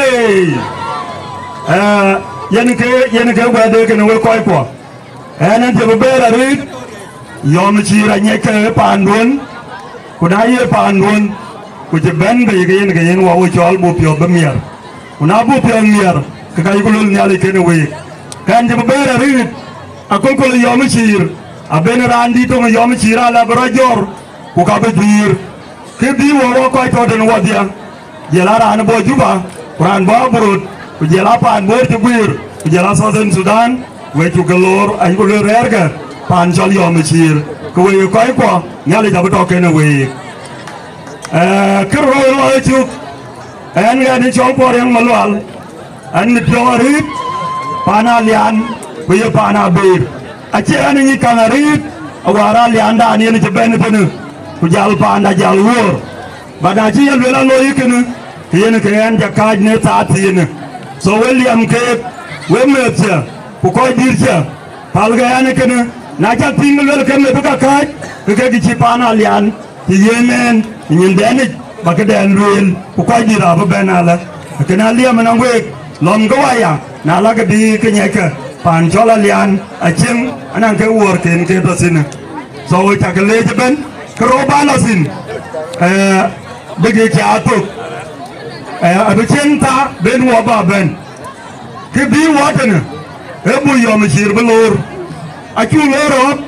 Eh, yen ke, yen ke wɛ̈tde kenë wek kɔckuɔ. Ɛn, ɛn cï bï bɛ̈ɛ̈r arëët, Yɔm Ciir aŋiɛckë paanduön, ku na ye paanduön, ku cï bɛ̈n bei ke yen, ke yen wɔ wo cɔɔl buk piɔ̈ɔ̈th bï miɛr. Ku na buk piɔ̈ɔ̈th miɛr, ke ka yïku luel Nhialic kenë week. Kɛn cï bï bɛ̈ɛ̈r arëët, akököl Yɔm Ciir, abën raan dït töŋ Yɔm Ciir ala bï rɔt jɔ̈ɔ̈r, ku ka bï juiir. Kë bï wɔ wɔ kɔc tɔ̈ tënë wɔdhia, jël a raan bɔ̈ Juba, ku raan bɔ̈ aburot, ku jël a paan Bor cï guiir, ku jël a Southern Sudan, we cuk ke loor, anyku luel rɛ̈ɛ̈rkë paan cɔl Yɔm Ciir, ke we ye kɔckuɔ, Nhialic abï tɔ̈ kenë week. Eh, kë rou ë luɔi cuk, ɛn ɣɛn ë cɔl Kuɔl Riɛŋ Malual, ɛn mit piɔ̈u arït, paan Alian, ku ye paan Abëër. Acie ɛn ë nyic kaŋ arït, awär Aliandan yen cï bɛ̈n tënë, ku jal paanda jal wuöör. But na cï ye luel aloi kënë, ke yen ke ɣɛn ca kääc në thaa thiinë. So we liɛm keek, we meth cä, ku kɔc dït cä, pälkë ɣɛn ë kënë, na cä tïŋ luel ke meth ka kääc, ke ke cï paan Alian, cï yen ɛn, ë nyin dɛn yic, ba këdɛn lueel, ku kɔc dït abï bɛ̈n alä. Kënë aliɛm ënɔŋ week, lɔm ke waya, na la ke bï ke nyiɛckë, paan cɔl Alian, acieŋ, anaŋ ke wuɔɔrken ke tɔ̈ thiinë. So, cak leec ëbɛ̈n, ke rou ba lɔ thïn, eh, bï ke cä thök, eh, abï cieŋ thaa ben wɔ ba bɛ̈n. Kë bï wɔ tënë, ee buk Yɔm Ciir bï loor. Acuk loor rɔ̈ɔ̈k,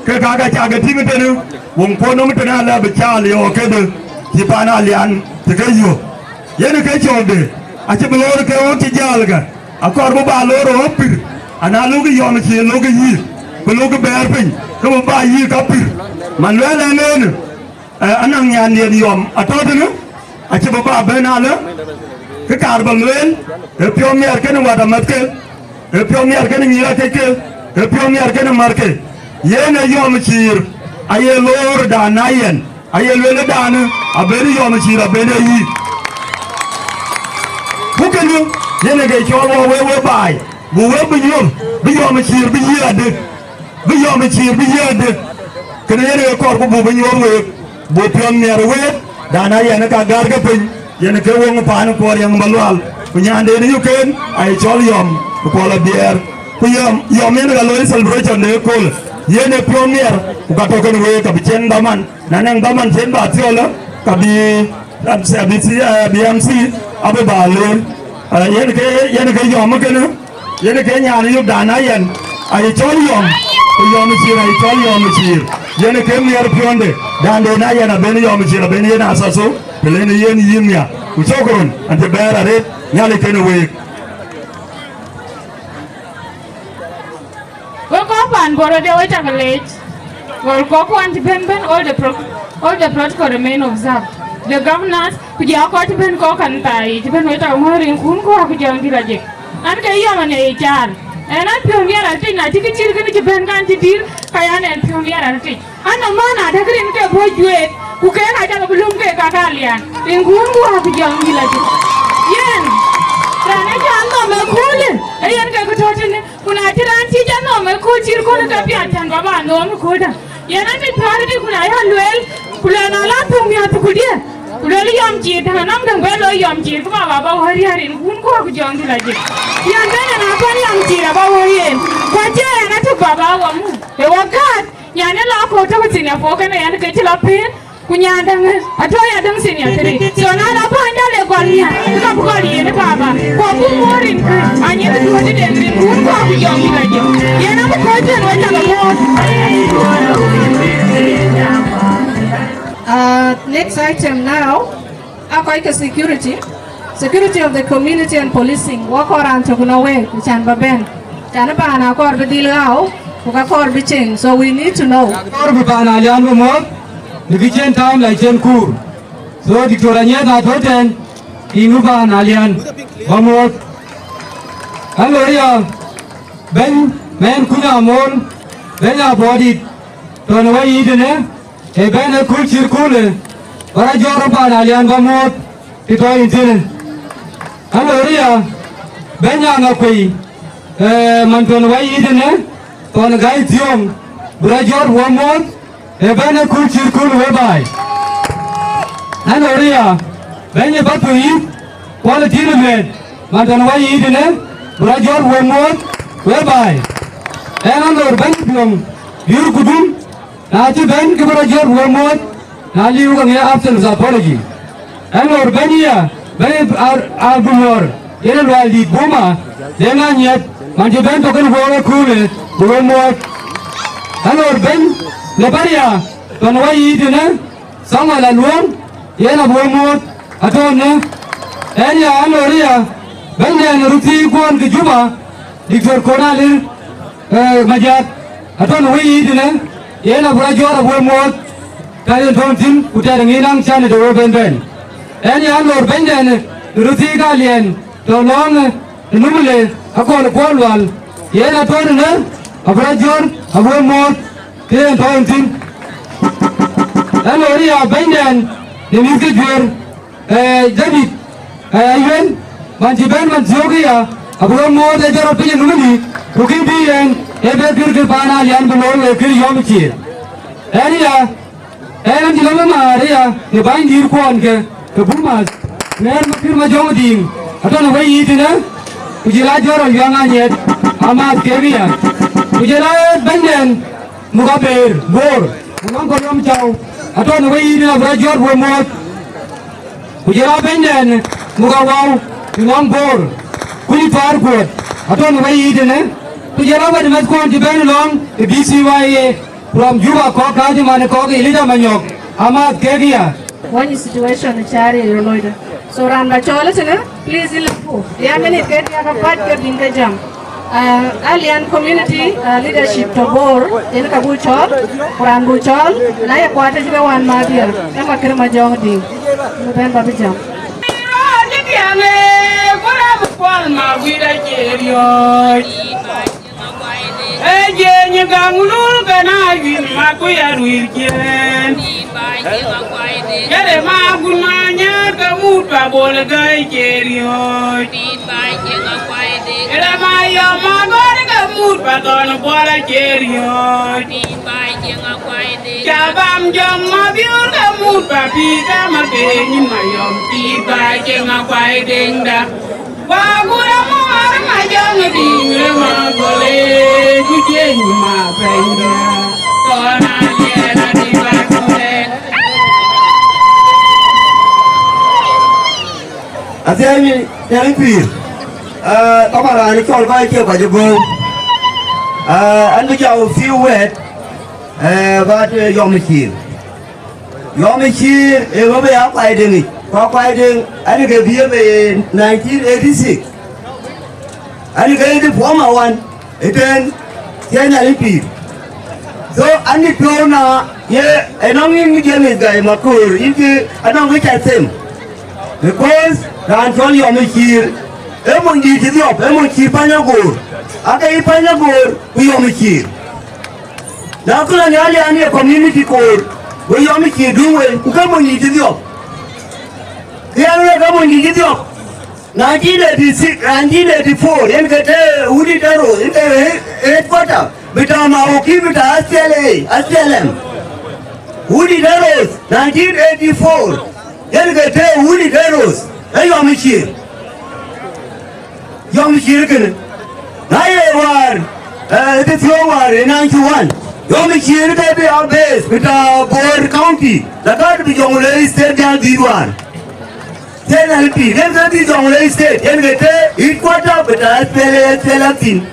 ke ka ka cak ke tïŋ tënë, wëŋkuɔn nɔm tënë alɛ bï caal yɔɔk kedhie, cï paan Alian cï ke yök. Yen ke cɔɔkde, acï bï loor ke ɣöt cï jaalkë, akɔɔr bï ba loor rɔ̈ɔ̈k pïr, ana luk Yɔm Ciir luk yï, ku luk bɛ̈ɛ̈r piny, ke bï ba yï ka pïr. Man luɛɛl ɛn ënë, eh, anaŋ nyandiɛ̈n Yɔm atɔ̈ tënë, acï bï ba bɛ̈n alë, kë kaar ba lueel, ee piɔ̈u miɛt kenë wät amäthke, ee piɔ̈u miɛt kenë nyïïr akecke, ee piɔ̈u miɛt kenë märke. Yen ee Yɔm Ciir, aye loor dan na yɛn, aye lueel ë danë, abën Yɔm Ciir abën ee yï. Ku kënë, yen ee ke cɔɔl wɔ wek we baai, buk wek bï nyuɔ̈th, bï Yɔm Ciir bï yï adï. Bï Yɔm Ciir bï yiëëdë, kënë yen ee kɔɔr ku buk bï nyuɔ̈th week, buk piɔ̈n miɛt week, dan a yɛn ka gäär ke piny, yen ke wöŋ paan Kuɔl Riɛŋ Malual, ku nyanden ë yöken, aye cɔl Yɔm, ku Kuɔl Abiɛɛr. Ku Yɔm, Yɔm yen ka looi celebration de ëköölë, yen ee piɔ̈n miɛt, ku ka tɔ̈ kën week, ka bï cieŋ dhaman, na nɛŋ dhaman cien ba thiɔlë, ka bï, bï, bï M C abï ba lueel. Eh, yen ke, yen ke Yɔm kënë. Yen ke nyan yök dan a yɛn, aye cɔl Yɔm. Yɔm Cir, aye cɔl Yɔm Cir. Yen ke miɛr piɔ̈nde. Dande na yen aben Yɔm Cir, aben yen asaso, të lënë yen yïn nhial. Ku cokron, an cï bɛ̈ɛ̈r arëët, Nhialic kenë week. Wek kɔc pan Bor de wek cak leec. Gɔl kɔc kuan cï bɛ̈n bɛ̈n, all the pro-, all the protocol remain observed. The governors, ku jɔ kɔc cï bɛ̈n kɔc kan thai, cï bɛ̈n wek tak ŋuɔ̈r rin kun kɔc ku jɔŋ dït ajek. An ke yɔm an ee caar. Ɛn an piɔ̈u miɛt atic na cï kë cït kënë cï bɛ̈n kan cï dït, ka yan ɛn piɔ̈u miɛt atic. An nɔm man adäk rin ke bɔ̈ juëët, ku keek acä ke bï löm ke ka ka lian. Rin kun ku wak ku jɔŋ dït ajek. Yen, raan ë jɔ an nɔm ë köölë, ee yen ke kë tɔ̈ tënë. Ku na cï raan cï jɔ nɔm ë kööl cït kööl ke piath cän baba nɔm ë kööldä. Yen an mit päärëdï ku na ya lueel, ku lɔ na la thöŋ miäk thukuldië. Ku lueel Yɔm Cir, tënë nɔm däŋ bɛ lɔ Yɔm Cir, ku baba bä wär yär rin kun ku wak ku jɔŋ dït ajek. Yen bɛ̈n en akɔn Yɔm Cir aba wär yen. Ku acie en atök baba wä mu. Ë wä gäät, nyan ë la kööl tök senior four kënë yen ke cï lɔ pëën. Ku nyan däŋ atɔ̈ ya däŋ senior three. So na la bäny dä le gɔl nhial, ka bï gɔl yen ë baba. Ku abï muɔ̈r rin kë, anyïn duööt ë den rin kun ku abï jɔŋ dït ajek. Yen abï kɔc tën wek cak apuɔ̈th. Uh, next item now, a kɔc ke security, security of the community and policing. Wɔ kɔɔr raan tök në week, ku can bä bɛ̈n. Can ë baan akɔɔr bï dhil ɣau, ku ka kɔɔr bï ceŋ. So we need to know. Kɔɔr bï paan Alian bï muɔ̈th, në kë cïn time la cïn kuur. So Diktor Anyieth atɔ̈ tɛ̈n, tiiŋ bï paan Alian bä muɔ̈th. Aloria, bɛ̈ny mɛn kuny amol, bɛ̈ny abɔ̈dït, tɔ̈ në wä yiic tënë, ë bɛ̈n ë kööl cït köölë, bä rɔt jɔt rɔt paan Alian bä muɔ̈th, të tɔ̈ yïn tënë. Aloria, bɛ̈ny aŋa kuei, ee, man tɔ̈ në wä yiic tënë, thɔn gäi thiɔ̈ɔ̈ŋ, bï rɔt jɔt wä muɔ̈th, ë bɛ̈n ë kööl cït kööl wëë baai. Aloria, bɛ̈ny ë bä thöŋ yïth, kuɔl ë tïn ë mɛɛt, man tɔ̈ në wä yiic tënë, bï rɔt jɔt wä muɔ̈th, wëë baai. Ɛn alor bɛ̈ny biɔŋ, biur kudun, na cï bɛ̈n, ke bï rɔt jɔt wä muɔ̈th, na liu ke ŋiɛc absence apology. Ɛn lor bɛ̈ny aya, bɛ̈ny Ar-, Agumɔ̈r, yen ë lual dït Buma, de ŋa nyiɛth, man cï bɛ̈n tɔ̈ kën wëëu ë köölë, bï wek muɔ̈th. Ɛn lor bɛ̈ny Liberia, tɔ̈ në wä yiic tënë, Samuel Aluɔŋ, yen abï wek muɔ̈th, atɔ̈ në. Ɛn ya ɛn lor aya, bɛ̈ny nɛn röt thii kuɔn ke Juba, Diktor Kon Alir, eh, Majak, atɔ̈ në wä yiic tënë, yen abï rɔt jɔt abï wek muɔ̈th, ka yen tɔ̈ thïn, ku tɛ̈t ŋic naŋ can de wek bɛ̈n bɛ̈n. Ɛn ya lor bɛ̈ny dɛn, röt thii ka liɛn, tɔ̈ lɔ̈ɔ̈ŋ, eh, Numule, akɔl kuɔl lual, yen atɔ̈ në, abï rɔt jɔt abï wek muɔ̈th, ke yen tɔ̈ thïn. Ɛn lor ya bɛ̈ny dɛn, në mïth ke juëër, Eh, David, eh, Ayuen, man cï bɛ̈n man thiɔ̈k ëya, abï wek muɔ̈th ë jɔt rɔt piny ë numëni, ku kë bï yen, ë bɛ kër kë paan Alian bï looi wek kër Yɔm Cir. Ɛn ya, ɛn cï lɔ ë määr ëya, në bänydït kuɔn ke, ke Bumas, në ɛn Makër Majɔŋ Diŋ, atɔ̈ në wä yiic tënë, ku jël a jɔt rɔt yuaŋ anyiɛth, amääth kek ëya. Ku jël a bɛ̈ny dɛn, Muk Abeer, Bor, ku nɔm kɔc Yɔm Cau, atɔ̈ në wä yiic tënë abï rɔt jɔt wek muɔ̈th. Ku jël a bɛ̈ny dɛn Muk Awau, ku nɔm Bor, ku nyi Thar Kuɔt, atɔ̈ në wä yiic tënë. Ku jël a wɛ̈t mɛth kuɔn cï bɛ̈n lɔ̈ŋ ë B C Y A, from Juba kɔ̈k kääc man ë kɔ̈k ë Elija Manyɔk, amääth kek ëya. Wany situation ë cäär ye röt loidë. So raan ba cɔɔl ëtënë, please, ëlë ku ya minute ke diäk apac ke bïn ke jam. Ah, Alian community, ah, leadership tɔ̈ Bor, yen ka buk cɔɔl, ku raan buk cɔɔl, na ye kuat ëcï ke wään madhië, ë Makër Majɔŋ Diŋ. Në bɛ̈n ba bï jam. Ee jeny gaŋ lul ke na wïn mat ku ya ruiir ciëën. Yɛn ë ma gun ma nyäär ke mut pa bol ë gäi cie riööc. Yɛn ë ma yɔm ma gɔ̈r ke mut pa thɔn buɔl acie riööc. Ca bam jɔm ma biöör ke mut pa pïïr ke ma ke nyin ma yɔm pïïr ba cieŋ akuai deŋda. Wa gura mɔɔr ma jɔŋ diŋ re ma gole ku cieŋ ma pɛnyda. Tɔna yɛn a di ba kule. Athiɛɛny, thiɛɛny pïïr. Eh, tɔmɔ raan cɔl kɔc cie kɔc ë gɔ̈u. Ah, an bï jam few word, eh, about, eh, Yom Chir. Yom Chir, eh, ɣöö bï ya Akuai Deŋ yic. Ku Akuai Deŋ, an ke bï ye bï nineteen eighty-six. An ke the former one, ëtɛ̈ɛ̈n, thiëëc na lïm pïïr. So, an piɔ̈u na, ye, ënɔŋ yïn James Gai Makur, yïn kë, anɔŋ kë ca them. Because raan cɔl Yom Chir, ee mony dït cï dhiɔp, ee mony cï Panyagor. Ake yï Panyagor, ku Yom Chir. Na kula ni alian ye community koor, we Yom Chir duŋ we, ku ke mony dït cï dhiɔp. Ke ya lek ke mony dït cï dhiɔp. Nineteen eighty-six, nineteen eighty-four, yen ke te Wudit Aro, yen ke he-, headquarter, bita Mawoki, bita S P L A, S P L M. Wudit Aro, nineteen eighty-four, yen ke te Wudit Aro, e Yom Chir. Yom Chir kënë. Na ye wäär, eh, të thiɔ̈k wäär ë ninety-one. Yom Chir ke bï a base, bita Bor County, la ka bï Jonglei State jal dhil wäär. Then L P, then ke bï Jonglei State, yen ke te headquarter, bita S P L A, S P L M thïn.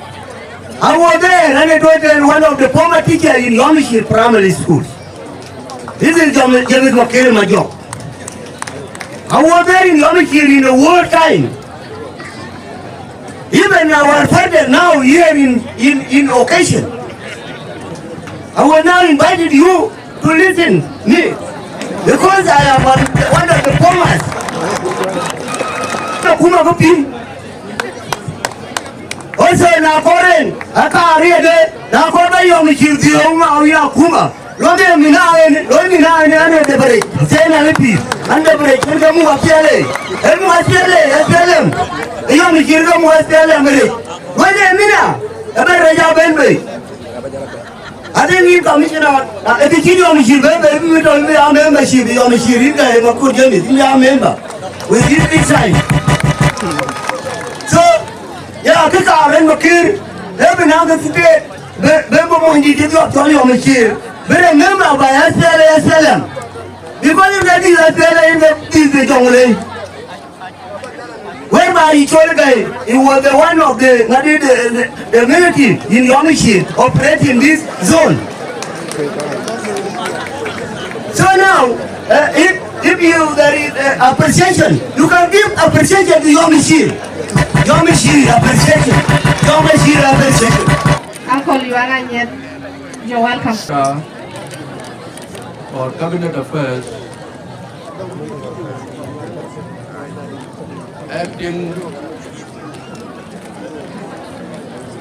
I was there, and it was, uh, one of the former teachers in Yom Chir Primary School. This is Jom-, James Maker Majok. I was there in Yom Chir in the war time. Even our father now here in, in, in occasion. I will now invite you to listen me, because I am one, one of the formers. Kuma kupin. Also, na koren, aka ariede, na korba Yom Chir dhiɔu ma uya kuma. Lode mina en, lode mina en, ane debere. Sena lepi, an debere, kan kamu apiale. Emu apiale, apialem. Yom Chir kamu apialem re. Lode mina, ebe reja ben be. I think in commissioner, uh, if you Yom Chir ben be, we don't be a membership, Yom Chir in the Makur James, we are member. We give this time. So, yeah, kika aren Maker, ebe na ke state, be, be bo mo ndi ti dok tol Yom Chir. Be remember by S P L A, S P L M. Because if that is S P L A, in the, is the Jonglei. Whereby he told guy, he was the one of the, the, the, the military in Yom Chir operating this zone. So now, uh, if, if you, there is, uh, appreciation, you can give appreciation to Yom Chir. Yom Chir appreciation. Yom Chir appreciation. Uncle Yuang Anyet, you're welcome. Uh, for Cabinet Affairs, Acting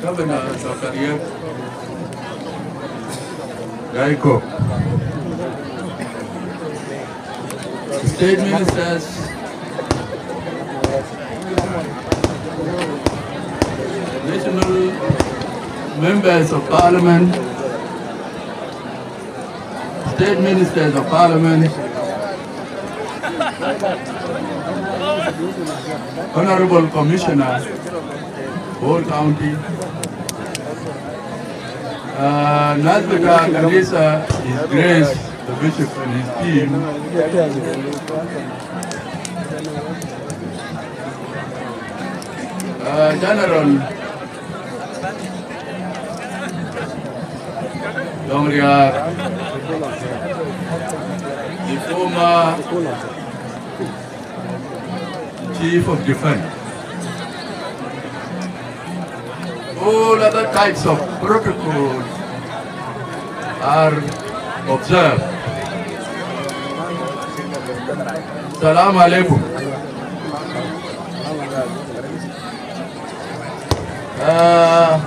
Governor Doctor Riek Gai Kok, State Ministers, National Members of Parliament, State Ministers of Parliament, Honorable Commissioner, Bor County, uh, Nas bita Kanisa, His Grace, the Bishop and his team, uh, General Dong Riar, the former Chief of Defense. All other types of protocols are observed. Salam alaikum. Ah,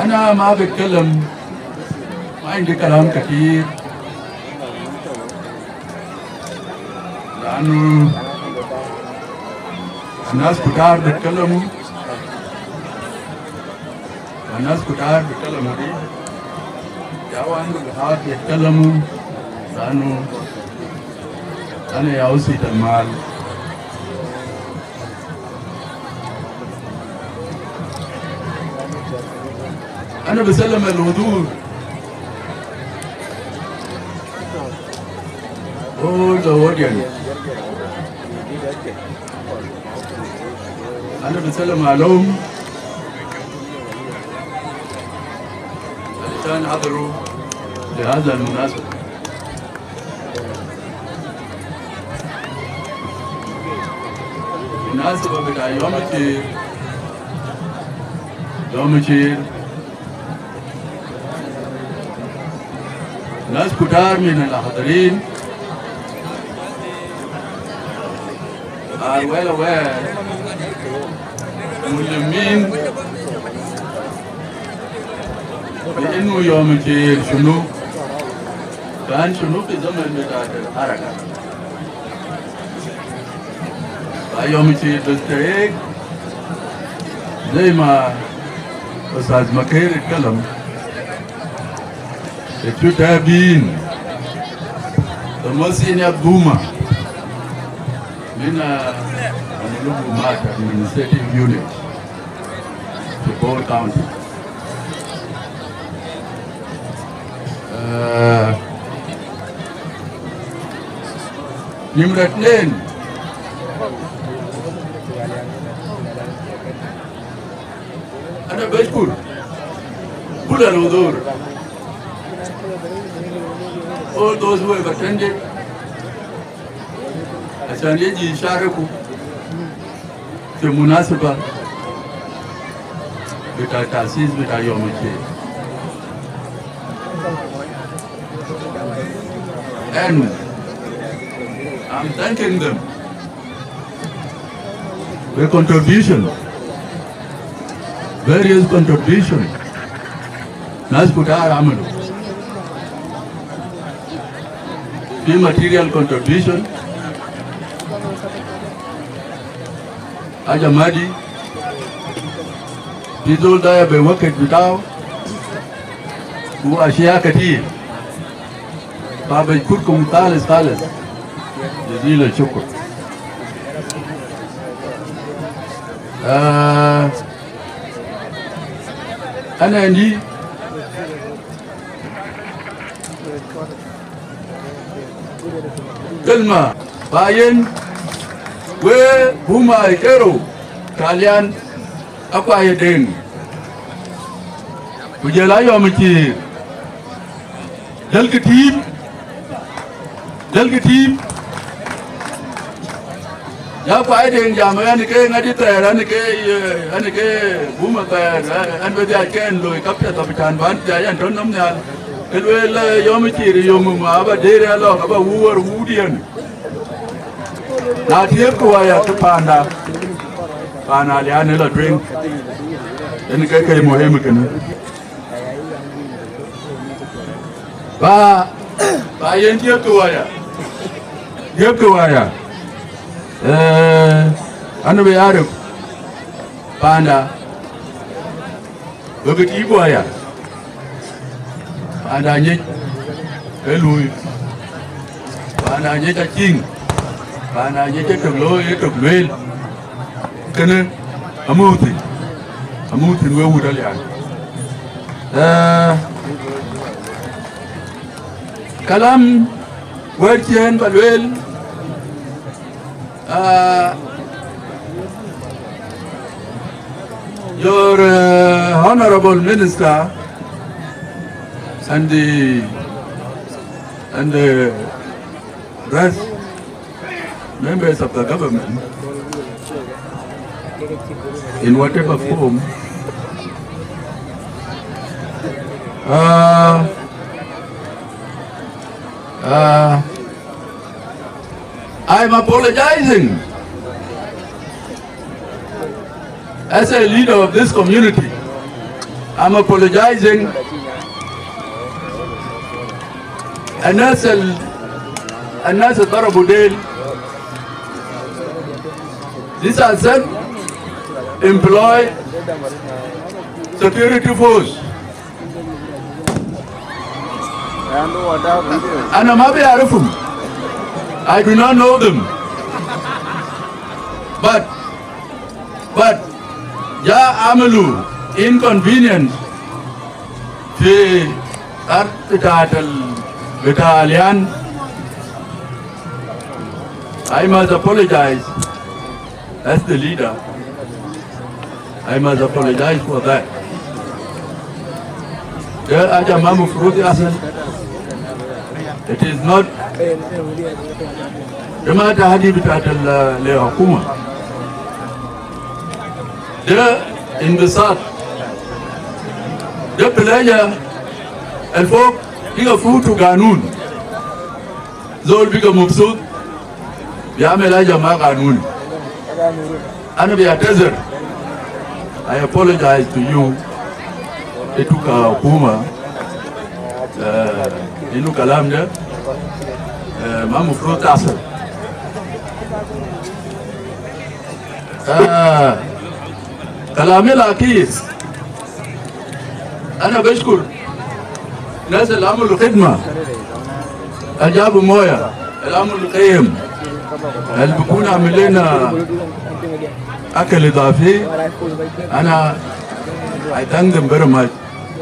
أنا ما بتكلم، ما عندي كلام كتير، لأنه الناس كتار بيتكلموا، والناس كتار بيتكلموا دي، يا وين بيتكلموا، لأنه أنا يا أسيد المال. أنا بسلم الحضور. All the audience. أنا بسلم عليهم علشان حضروا لهذا المناسبة. مناسبة بتاع يوم الشير، يوم الشير. ناس كتار من الحاضرين are well aware، ملمين، بأنه يوم الشير شنو، كان شنو في زمن بتاعت الحركة. فيوم الشير بس هيك، زي ما أستاذ مكير اتكلم، it should have been the most senior Buma من، آه، Amulu Buma administrative unit في Bor County. آه، نمرة اثنين، أنا بشكر كل الحضور، all those who have attended، عشان يجي يشاركوا في مناسبة بتاع تأسيس بتاع يوم الشير. And I'm thanking them. The contribution, various contribution, ناس كتار عملوا. في material contribution، حاجة مادي، في زول ضايع بوقت بتاعه، وأشياء كتير. فبشكركم خالص خالص. جزيل الشكر. آه، أنا عندي كلمة باين وبوما يكيرو تاليان أكوا يدين. Ku jɔl a yɔm cï dɛlkï tiim, dɛlkï tiim. Ya kuai deŋ jam, ɛn ke ŋadï thɛɛr, ɛn ke, ɛn ke buma thɛɛr, ɛn bï dhiac ke ɛn loi ka piɛth abï can bän dhiac ɛn tɔ̈ nɔm nhial. Ke lueel, eh, yɔm cï ri yöŋ ma aba deer ë lɔk aba wuur wuur diɛn. Na tiëëp ku waya ke panda, panda lian ë lɔ tueŋ. Ɛn ke ke muhim kënë. Ba, ba yen diëp ke waya. Diëp ke waya. Eh, anu be arif. Panda. Bebe ti waya. Panda nyec. Elui. Panda nyec a cing. Panda nyec a tok lo, e tok luel. Kënë, amuuthï, amuuthï we wut alian. Eh, kalam wɛ̈t ciɛ̈n ba lueel, ah, your, eh, honorable minister and the, and the rest members of the government, in whatever form, uh, uh, I'm apologizing as a leader of this community. I'm apologizing and as a, and as a Tarabudel. This has said, employ security force. أنا ما بعرفهم. I do not know them. But, but, جا عملوا inconvenience في أرض بتاعت ال-، بتاع اليان. I must apologize as the leader. I must apologize for that. There are Jama Mufrut Yasir. It is not Jama Tahadi Bitatal Hukuma. There in the South. The pleasure and folk bigger food to Ganun. Zol bigger Mufsud. Biamel Jama Ganun. Ana bi atazir. I apologize to you. Ituka hukuma. Eh, inu kalam de. Eh, ma mufrud tasir. Eh, kalami lakis. Ana bashkur. Nas al amul khidma. Al jabu moya. Al amul qiyam. Al bikun amil lena akil idafi. Ana, I thank them very much.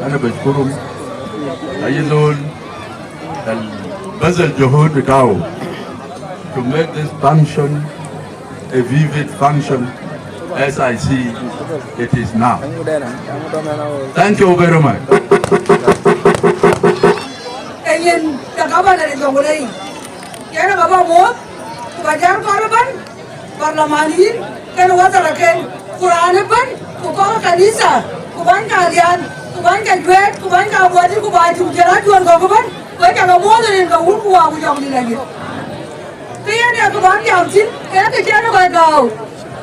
Ana bashkurum. Ayi zol al bazal juhud bitao to make this function a vivid function as I see it is now. Thank you very much. Eyen, takabana de jongulei. Yana baba mo, bajar korban. Barlamanin, kën wazara kën, Kuraan ëbën, ku kɔc kanitha, ku bäny ka Alian, ku bäny ka Juɛɛt, ku bäny ka Abuɔdït, ku bäny cï ku jël aduɔ̈n kɔ̈k ëbën, wek ca ke muɔ̈ɔ̈th rin ke wun ku waa ku jɔŋdït ayï. Kë yen ee kë bän jam thïn, ee kë cïn kɔc gääu.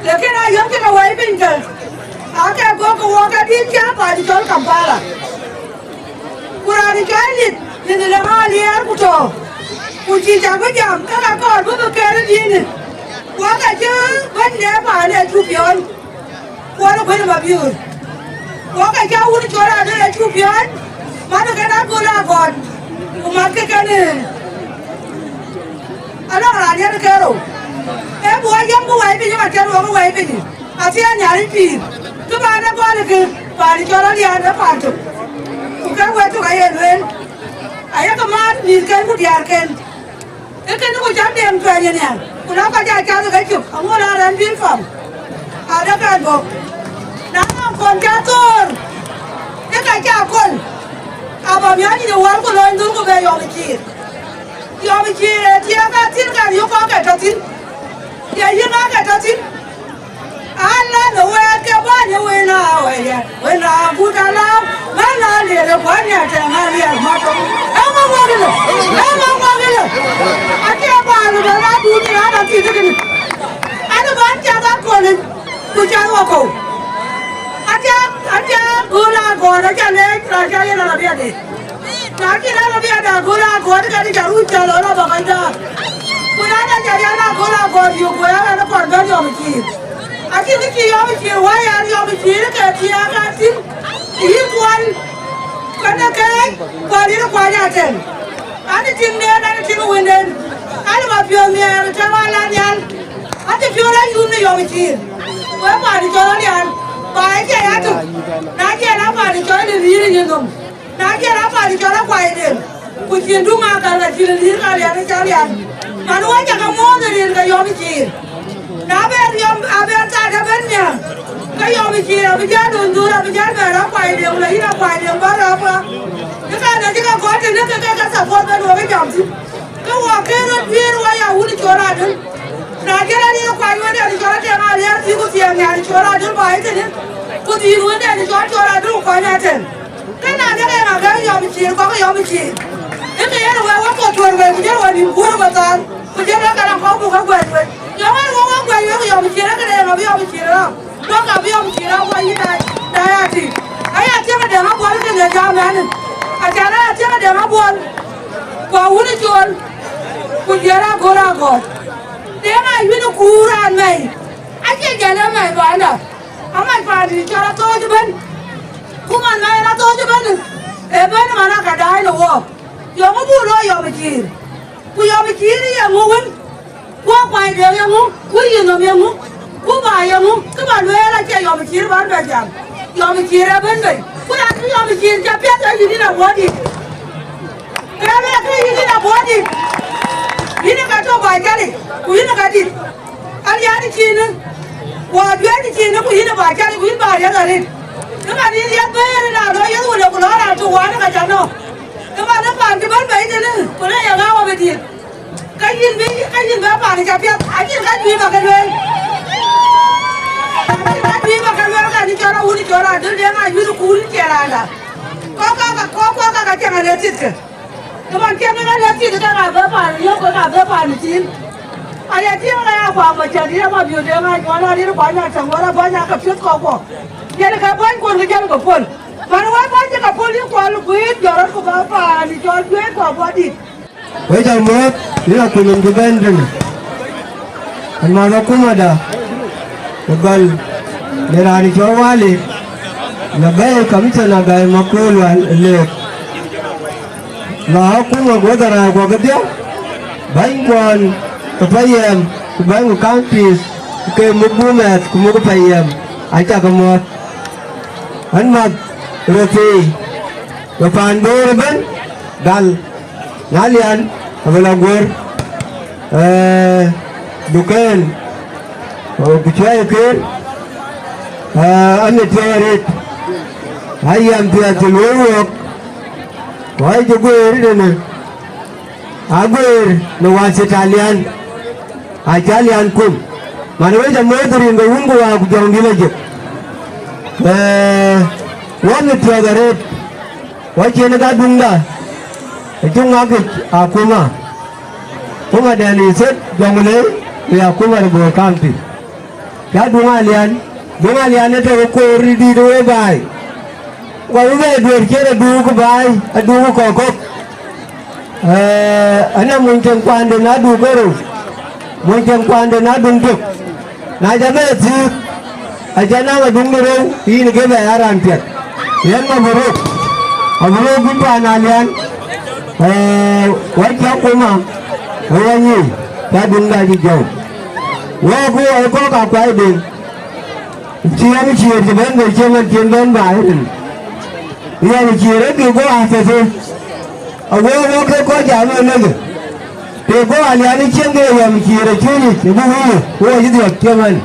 Lakin ayök cï ke wɛi piny kë, aake gök ke wɔ ke dït cä paan cɔl Kampala. Ku raan cɔl Lit, yen le ŋa Aliɛɛr ku tɔ̈, ku cï cak bï jam, ke ka kɔɔr bï bï kɛ̈r ë dïïnë. Ku aka cï bɛ̈ny de paan ë cuk piɔ̈ɔ̈ny, ku ɣɔn ë kuën ë Mabiöör. Ku aka cä wun cɔl Adöl ë cuk piɔ̈ɔ̈ny, matkë kën Agol Agɔɔt, ku matkë kën ë, anɔŋ raan yen ë kërou. Ee bï wɔ yam bï wɛi piny, ë ma tɛ̈n wɔ bï wɛi piny. Athiɛɛn Nhialic pïïr, kë bän ë gɔl kë, paan cɔl Alian ë paan tök. Ku kë wɛ̈t tök aye lueel, ayek mat mïthken ku diäärken. Ee kënë ku cäk dem tuɛny ë nhial, ku na kɔc aa cath ke cök, aŋot aa rɛ̈n bï pam, adë kɛn bɔ̈. Na nɔŋ kɔn cä thoor, ke ka cä kɔl, aba miɔɔc yic ë wäl ku lööny dhöl ku bɛ yɔm ë ciir. Yɔm ë ciir ë thiëëk athïn, kan yök kɔc ke tɔ thïn, ye yïn aa ke tɔ thïn. Ala në wɛɛt ke bäny ë wën aa wɛ̈ɛ̈t, wën aa gut alam, bän aa liɛɛr ë kuany aa tɛ̈ŋ aa liɛɛr mat thok. Ë ŋö ŋuɔ̈k ëlë? Ë ŋö ŋuɔ̈k ëlë? Acie bä lë bɛ raan duut ë raan athith kënë. An, bän cath akölë, ku cath wakɔ̈u. Acie, acie göl agɔɔr, acie leec, raan cä yen arabiade. Na cïn arabiada göl agɔɔr, ke dï ca ruc cä lɔ rɔt bä kɔc dääk. Ku na dä cä riɛl agöl agɔɔr yök, wëë ɣɛn ë kɔn bɛ̈n yɔm ë ciir. Acïn kë cï yɔm ë ciir, wä yɛn yɔm ë ciir ke thiääk atïŋ, yï kuɔl, kënë keec, kuɔl yïn ë kuany atɛ̈n. An, ë tiŋden, an, ë tiŋ ë wënden, an, ë bä piɔ̈ɔ̈th nhiɛɛr ë tɛ̈n wä la nhial. Acï piɔ̈ɔ̈th ayum në yɔm ë ciir. Wek paan cɔl Alian, ba ë ciɛɛc atök. Na cïn a paan cɔl ë rïïr ë yïnhom. Na cïn a paan cɔl akuany den, ku cïn duŋ aa kal ka cïn lïïr ka riɛl ë cä rial, man wä cä ke muɔ̈ɔ̈th ë rin ke yɔm ë ciir. Na bɛ yɔm, abɛ thaat ëbɛ̈n nhial, ke yɔm ë ciir abï jäl dun dhuur, abï jäl bɛ rɔt kuany den, ku la yïn akuany den bä rɔt bä. Ë kan acï ke gɔ̈t tënë ke ke ke support bɛ̈n wek ë jam thïn. Ke wɔ ke röt guiëër wɔ ya wun cɔl adöl. Na cïn a rin kuany wënden cɔl atëŋ aliɛɛr thïn ku thiëëk nhial cɔl adöl ba ë tënë, ku thiin wënden cɔl cɔl adöl ku kuany atëŋ. Kënë adek en agɛ̈r yɔm ciir, kɔk yɔm ciir. Ë ke yen wek wek kɔc tuɔ̈r wei, ku jël wä nïm guöör ë bä thaar, ku jël wek kɛn akɔ̈u buk ke guɛc wei. Yɔm en wek wek guɛc wek yɔm ciir, ë këde en abï yɔm ciir rɔ̈k. Duɔ̈k abï yɔm ciir rɔ̈k wä yï daai, daai ati. Aya tiëŋ ë Deŋ Abuɔl kënë jam ɛn. Acan aya tiëŋ ë Deŋ Abuɔl, ku awun ë col, ku jiɛl agöl agɔ̈ɔ̈r. Deŋ ayuin ë kuur raan mɛi, acie jɛl ë mɛi banda. Amac paandït cɔl athooc ëbën, ku man ma en athooc ëbën, ëbën man aka daai në wook. Yɔŋ buk lɔ yɔm ë ciir, ku yɔm ë ciir ye ŋö wën? Ku akuany deŋ ye ŋö? Ku yïnhom ye ŋö? Ku ba ye ŋö? Kë ba lueel acie yɔm ë ciir ban bɛ jam. Yɔm ë ciir ëbën bei. Ku na cï yɔm ë ciir cä piɛth ë yïn yïn abuɔ̈ɔ̈t dït. Ke bɛ ke yïn yïn abuɔ̈ɔ̈t dït. Yïn ë ka tɔ baai calic, ku yïn ë ka dït. Alian ë ciin ë. Ku aduëëc cïn, ku yïn ë ba cäl, ku yïn ba riɛth arëët. Kë man yïn riɛth bɛ̈ɛ̈r ëna lɔ yeth wël ku lɔ raan tök wään ë ka cä nɔ̈k. Kë man ë paan cï bɛ̈n bei tënë, ku le ye ŋa wä bï dhiël. Ka yïn bï, ka yïn bï paan cä piɛth, acïn ka juëc ba ke lueel. Acïn ka juëc ba ke lueel, ka ni cɔl awun cɔl adöl de ŋa juëc ku wun cï raanda. Kɔ̈k ka, kɔ̈k kuɔ ka ka cäŋ arëët thith kë. Kë man cï ŋic alɛ̈k thïn ke ka bï paan yök, ke ka bï paan thïn. Aya tiëŋ aya kuak macän, ye ma biöt de ŋac ŋuan arir kuany a täŋ wär abäny a ke piöth kɔk kuɔ. Yen ke bäny kuɔn ke jäl ke puɔl. Man wä bäny ke puɔl yï kual kuiit jɔt rɔt ku ba paan cɔl juëc kuɔ bɔ̈ dït. Wek amɔ̈ɔ̈th, yïn akuny nɔm cï bɛ̈n tënë. Amath akumada, ë gɔl në raan cɔl Wali, në bɛ̈ɛ̈i kamishana Gai Makuël Wal ë Lëëk. Lɔ akuma guɔ̈th arac guɔ kedhie, bänykuɔn ë payam, ku bäny ku counties, ke muk bumɛth, ku muk payam, acä ke muɔ̈th. Ɣɛn math röthii, we paan Bor ëbɛ̈n, gal. Na lian, abï lɔ guöör, ee, dukeen, ku cuɛ̈ɛ̈ckë, ee, amit piɔ̈u arëët, ayam piɛth cï luöi wuɔk, ku acï guëër tënë, aguëër në wasitat lian, acä lian kum, man wec amɔ̈ɔ̈th rin ke wun ku wäär ku jɔŋdït ajëk. Ee, wɔ mit piɔ̈ɔ̈th arëët, wɔ cïn ë kaduŋda, acuk ŋakic akuma. Kumadɛn ë state Jonglei, ku ya kuma de Bor County. Cä duŋ alian, duŋ alian ë tɔ̈ ke koor dït ë wei baai. Ku abï bɛ duëër ciëën aduuk baai, aduuk kɔ̈k kɔ̈k. Ee, anɔŋ mony cieŋ kuande na duuk kerou, mony cieŋ kuande na duŋ tök. Na cä bɛ thiëëk, acä naŋ aduŋ de rou, yïn ke bɛ aa raan piɛth. Yen mabruk, mabruk bï paan alian, ee, wä cä kuma, wä wä nyic, cä duŋda cï jɔ̈u. Wä ku wä kɔ̈k akuai deŋ, cï ɣɛn ciëër cï bɛ̈n bei cï man cïn bɛ̈n baai rin. Ɣɛn ciëër ë bï guɔ athethë. Ago wok ke kɔc jam ë lëkë, të go alian ë cieŋ ke yɔm cïïr ë cuëëc yic, ë bï wïïr, wo cï dhiɔp cieŋ ɣɛn.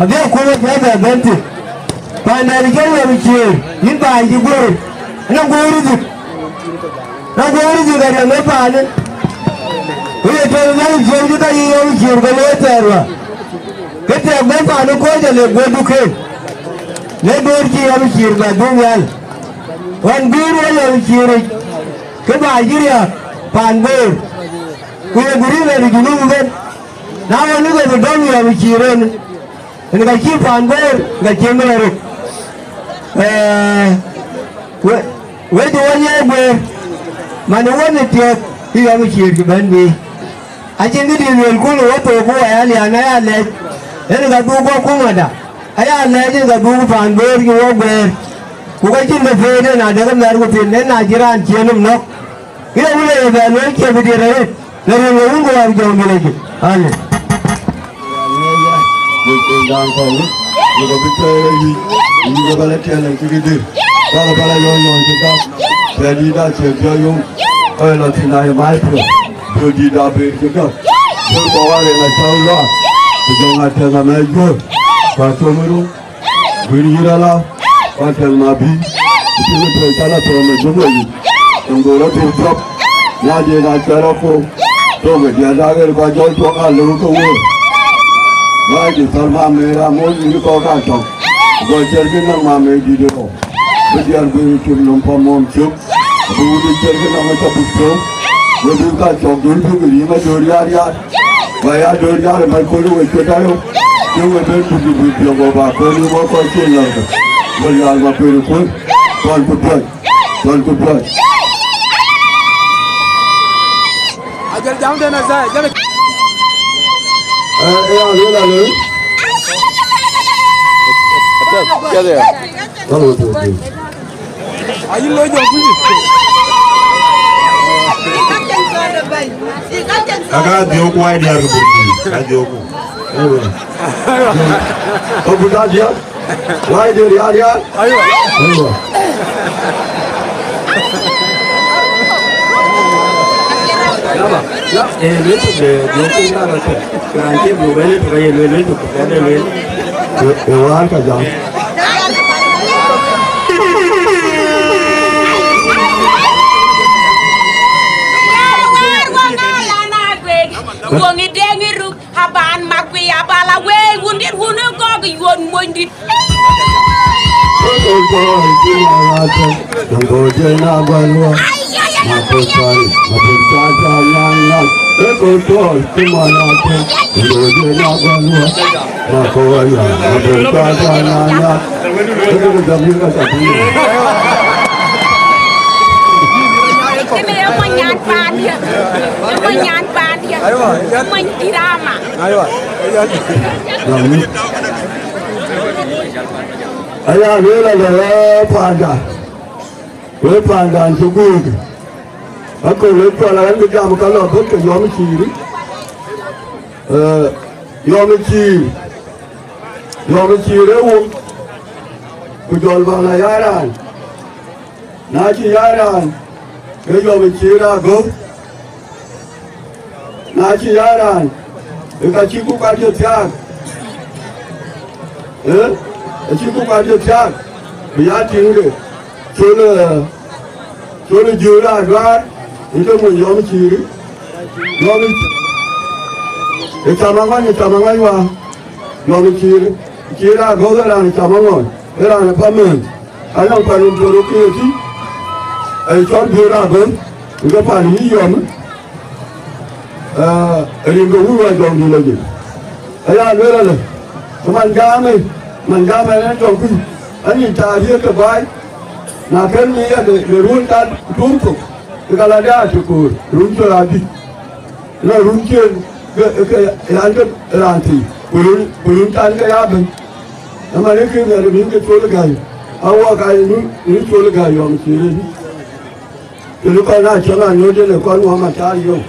Abï akuɔ̈c bɛ bɛ bɛ̈n thïn. Paandɛn cï yɔm cïïr, yïn baai cï guöör, na guöör dhïk, na guöör dhïk ariɛm ë paanë. Ku ye tɔ̈u bɛ̈n cieŋ cï ka yï yɔm cïïr ke looi thɛɛr wä. Ke tɛ̈k bɛ̈n paanë kɔc ale guöör duken. Le duöör cï yɔm cïïr bɛ dhuk nhial. Ɣɔn guiir wo yɔm cïïr yic, ke ba cï riääk paan Bor, ku ye guiir rin ë Junub ëbɛ̈n. Na ɣɔn ë ke bï dɔm yɔm cïïr en, en ka cï paan Bor, ka cï mɛɛr röt. Ee, we, we cï wɔ nyiɛɛi guëër, man ë wën ë tiɔ̈ɔ̈k, ke yɔm cïïr cï bɛ̈n bï. Acïn këdï luelku në wä thok ku wä ya lian aya lɛc, en ka dhuk wä kumada, aya lɛc en ka dhuk paan Bor cï wä guëër, ku ka cïn ke peet en adekë mɛɛr ku thïn, en na cï raan ciëën nɔm nɔ̈k. Kë ye wun le ye bɛ lueel cie bï diɛt arëët, në rin we wun ku wär jɔŋ bï lec. Amen. Wek piny dan kɔ̈u, wek abï tɔ̈ ë yic, wek abä lɔ tiɛɛl ë cïkï dhil, bäk abä lɔ yɔ̈ɔ̈k yɔ̈ɔ̈k cï gam, bɛ dïït aa ciëk jɔ yom, kɔc lɔ thïn aa ye mac piɔ̈u, jɔ dïït aa ber cï gam, jɔ kɔc wär en acäu lɔɔr, ku jɔ ŋa tɛ̈ŋ amɛ̈c juöör, ku acom ë rum, guïïr yïr ala, ku atɛ̈ŋ ma bï, ku cïkï tuɔ̈c cä lɔ thɔ̈ɔ̈m ë jumla yic, ku ŋoot rɔt piny thɔ̈k, na diëëc na cuɛt rɔt kook, Tök ë diɛt dak ɣer kɔc jɔl cuɔk aa lëu ke wëër. Luɔi dï thɔl mamë ramoc yïn kɔ̈k aa tɔ̈ŋ. Go ciɛrkï nɔm mamë dït ë rou. Bï diɛt guëër cïk nɔm pɔ̈mɔ̈ɔ̈m cök. Abï wut ë ciɛrkï nɔm ë tɔ̈ bïk piɔ̈u. Go bï ka cɔk dun bïk riŋ adöör yar yar. Go ya döör yar ë mac kööl ë we cuet ayok. Cï we ben bï bï bï biɔ̈k go ba kööl ë wä kɔc cï lɔ̈ɔ̈rkë. Go yal ma kueer ë kuöl. Thɔn ku duɔc. Thɔn ku duɔc. Ajal jam den azai, jal. Eh, eh, alo, alo. Alo, alo, alo. Ayi lo jo kuji. Aga dio ku ai dia ku. Aga dio ku. Aiwa. Aiwa. Obuda dia. Wai de rial rial. Aiwa. Aiwa. Yaba. Ee lueel tök de, duɔ̈kkë ŋa rɔt tök. Raan cï bï wël tök aye lueel, lueel tök, tök, ade lueel. Ee, ee wäär ka jam. Wäär wäŋ ala na guek, guɔŋ ë deŋ ë ruk, aban mak guiy abal awëi, wundït wun ë gɔ̈k ë yuɔ̈t monydït. Kënë ë mony nyan paandiɛ̈, ë mony nyan paandiɛ̈, mony dirama. Aywa. Aya lueel alë, ee panda, wek panda an cï guööt. Aköl ë cuɔl an, bï jam ka lɔ bɔ̈ ke yɔm cïïr. Ee, yɔm cïïr. Yɔm cïïr ë wok, ku jɔl bä na ya raan. Na cï ya raan, ke yɔm cïïr agöök. Na cï ya raan, ë ka cï ku kuat jɔ thiaak. Ee, acï ku kuat jɔ thiaak, bï ya tïŋ de. Col, ee, col ë jiöör aduaar, ë ke mony yɔm cïïr. Yɔm ë cam aŋɔny, ë cam aŋɔny wa. Yɔm cïïr, cïïr agöök ë raan ë cam aŋɔny, ë raan ë pamën. Anɔŋ pan ë tɔ̈ röt ke ye tïŋ, ee cɔl jiöör agöök, ë ke pan yï yɔm. Ee, rin ke wun wä jɔŋdït lɔ jël. Aya lueel alë, ke man jam ë, man jam ë rɛ̈n tɔŋ kuc, anyic taariëk ke baai, na kën mi yɛn le, le ruöön kat tuum thok, ke ka la de aa të koor, ruöön col adït. Na ruöön ciëën, ke, ke, yan ke raan thii, ku ruöön, ku ruöön kan ke ya bɛ̈ny. Ëmɛn ë kën ŋɛ̈t ë min ke col gäi, awɔ ka ye nu, nu col gäi yɔm cïïr ëdï. Të nu kɔn aa cɔl anyööt yen ë kɔn wä matar yom.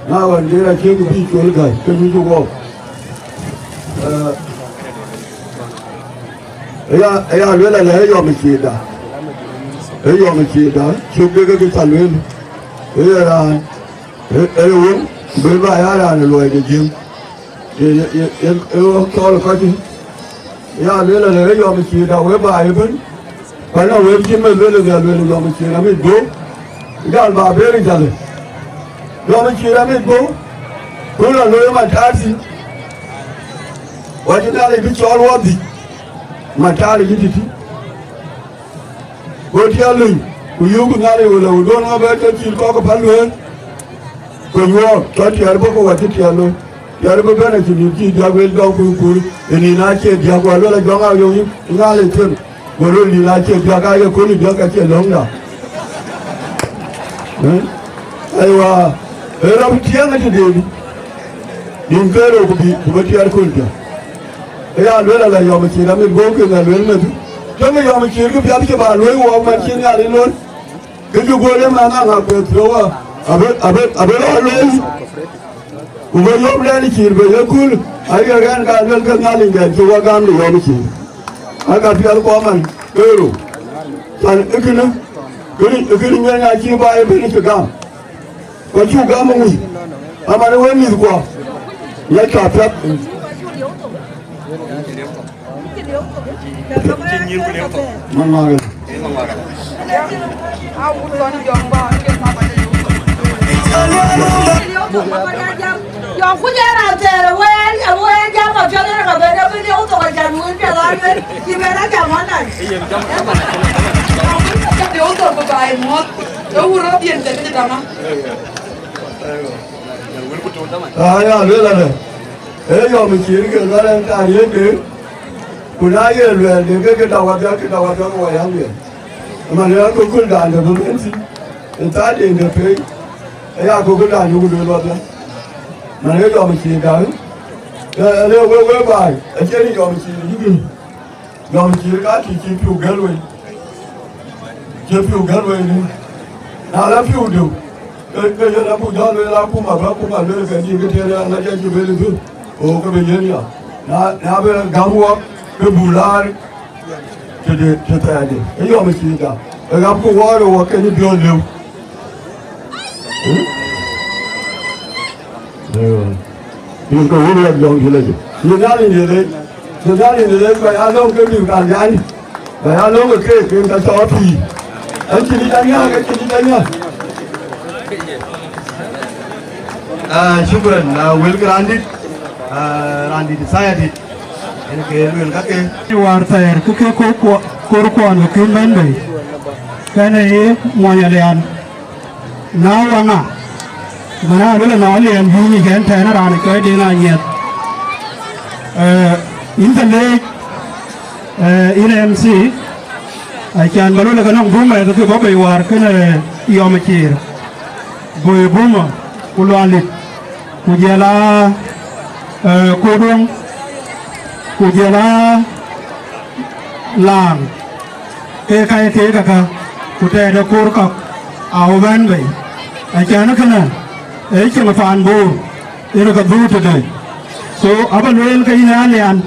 Na ɣɔn de rɔ ciëŋ bï col gäi, ke nyuc wɔ. Ee, ëya, ëya lueel alë, ee yɔm cïïrda. Ee yɔm cïïrda, cök de ke kë ca lueel. Ee ye raan, ee, ee ye wun, bï ba ya raan ë luɔi de jiëŋ. Ye, ye, ye, ye, ee wok cɔl kɔc. Ya lueel alë, ee yɔm cïïrda, wek ba ëbën. Kuany awël cï meth lueel, ë lueel yɔm cïïr amit guöp, jal ba ber jalë. Yɔm cïïr amit guöp, ku la looi matar thïn. Wacï Nhialic bï cɔɔl wɔ dhïc, matar yï tïtï. Go tiɛɛl luny, ku yöökku Nhialic wël, wël duön ŋö bɛ ke cïïr kɔ̈k ë päl lueel. Ku nyuɔɔk, tɔ tiɛɛr bɔ̈ ke wacï tiɛɛl looi. Tiɛɛr bï bɛ̈n acï nïn cï diäk wel dɔm kuur kuur, ë nïn aa cie diäk, wä luel ajɔŋ ayöŋ yï Nhialic thën. Go luel nïn aa cie diäk, aa ye kööl ë diäk acie lɔ̈ŋda. Ë? Aywa, ë rɔm tiɛɛŋ ë tëdeni. Nïn ke rou ku bï, ku bï tiɛɛr kööl diäk. Ë ya luel ala yɔm cïïr amit guöp ke ŋa luel meth. Tëŋ yɔm cïïr kë piath cï ba luöi wɔɔk man cï Nhialic looi. Kë cï guöl ë man aŋa kueth piɔ̈u, abï, abï, abï rɔt lueel. Ku bï yöm lɛn cïïr bï ye kul, aye ɣɛn ka luel ke Nhialic dɛn cï wä gam në yɔm cïïr. Aka piɛth kuɔ man, ke rou. Can ë kënë, kënë, kënë nyen acï ba ye bɛ̈n cï gam. Ku acuk gam ë wui, aman ë wën mïth kuɔ, ŋiɛc ka piath. Yɔŋ ku jɛ raan thɛɛr ë wɛɛr, ë wɛɛr jam apiɛth ë rɛ̈k abɛ̈n, abï liep thok acan wën piɛth aa lueel, cï bɛ̈n a jam anai. Yɔŋ ku jɛ liep thok bï baai muɔ̈th, ë wur rɔt dhiën thek ë dama. Aya lueel alë, ee yɔm cïïr ke luɛl ɛn kaar ye ke, ku na ye luɛɛl de ke, ke da wadhia, ke da wadhia, ke wa ya lueel. Ëmɛn ë akököl daan de bï bɛ̈n thïn, ë thaar de de pei, ë ya akököl daan yök lueel wadhia. Man ee yɔm cïïr daai, ë, ë le we, we baai, acïn yɔm cïïr yïk. Yɔm cïïr ka tï cï piu gël wei, cï piu gël wei ni. Na la piu deu, ke, ke yen abuk jɔ lueel akuma, bä akuma lueel ke dï ke tiɛɛl an, ŋäc acï lueel dhul, o ke bï yen ya. Na, na bï gam wɔ, ke buk laar tëde, të thɛɛrde. Ë yɔm cïïr da, ë gam ku wɔɔr ë wɔ keny biɔl lëu. Yïn ke wun wek jɔŋ cï lec. Yïn Nhialic në lec. Yïn Nhialic në lec, ba ya lɔ̈ŋ ke bï kan yani. Ba ya lɔ̈ŋ ke keek, ken ka cɔɔr pïïr. Ɛn cïn yic anya, ɛn cïn yic anya. Ah, shukran, ah, wëlkï raandït, ah, raandït Isaiah dït. Yen ke luel ka ke. Wäär thɛɛr, ke ke kor kuɔ-, kor kuɔn ke kën bɛ̈n bei. Kɛn ee ye muɔny Alian. Na waŋa, mana lula na wali en bï nyic ɛn tɛ̈n raan cɔɔi den a nyiɛth. Eh, yïn thë leec, eh, yïn M C, acan ba lula ke nɔŋ bumɛ ke bɔ̈ bei wäär kënë yɔm ciir. Boi bumä, ku lualit, ku jël a, eh, koduɔŋ, ku jël a laaŋ. Ke ka ye keek aka, ku tɛɛt ë koor kɔ̈k, a wo bɛ̈n bei. Acän kënë, ee cieŋ paan Boor, yen ka dhuk tëde. So, aba lueel ke yïn Alian,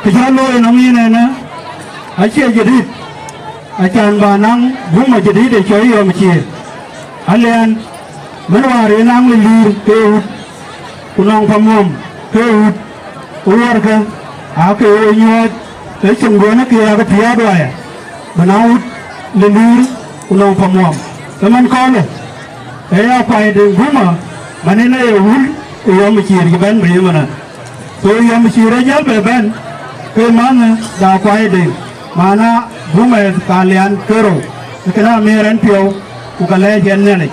kë cä looi nɔŋ yïn ënë, acie jadid, acän ba naŋ buma jadid ë cɔɔi yɔm ciir. Alian, mën wäär yen aŋ lë liir ke wut, ku nɔŋ pamuɔm ke wut, ku wuɔrkë aake wo nyuɔɔth ë cöŋduɔ̈n ë ke yak piäät waya, bï na wut lë liir, ku nɔŋ pamuɔm. Ëmën kɔ̈lë, ee ya kuai de gumä, man en aye wul ë yɔm ciir cï bɛ̈n bï ëmënë. So yɔm ciir ë jäl bɛ bɛ̈n, ke mänh da kuai de, mana gumɛ ka Alian kerou, ë kënë amiɛɛr ɛn piɔ̈u, ku ka lɛɛc ɛn Nhialic.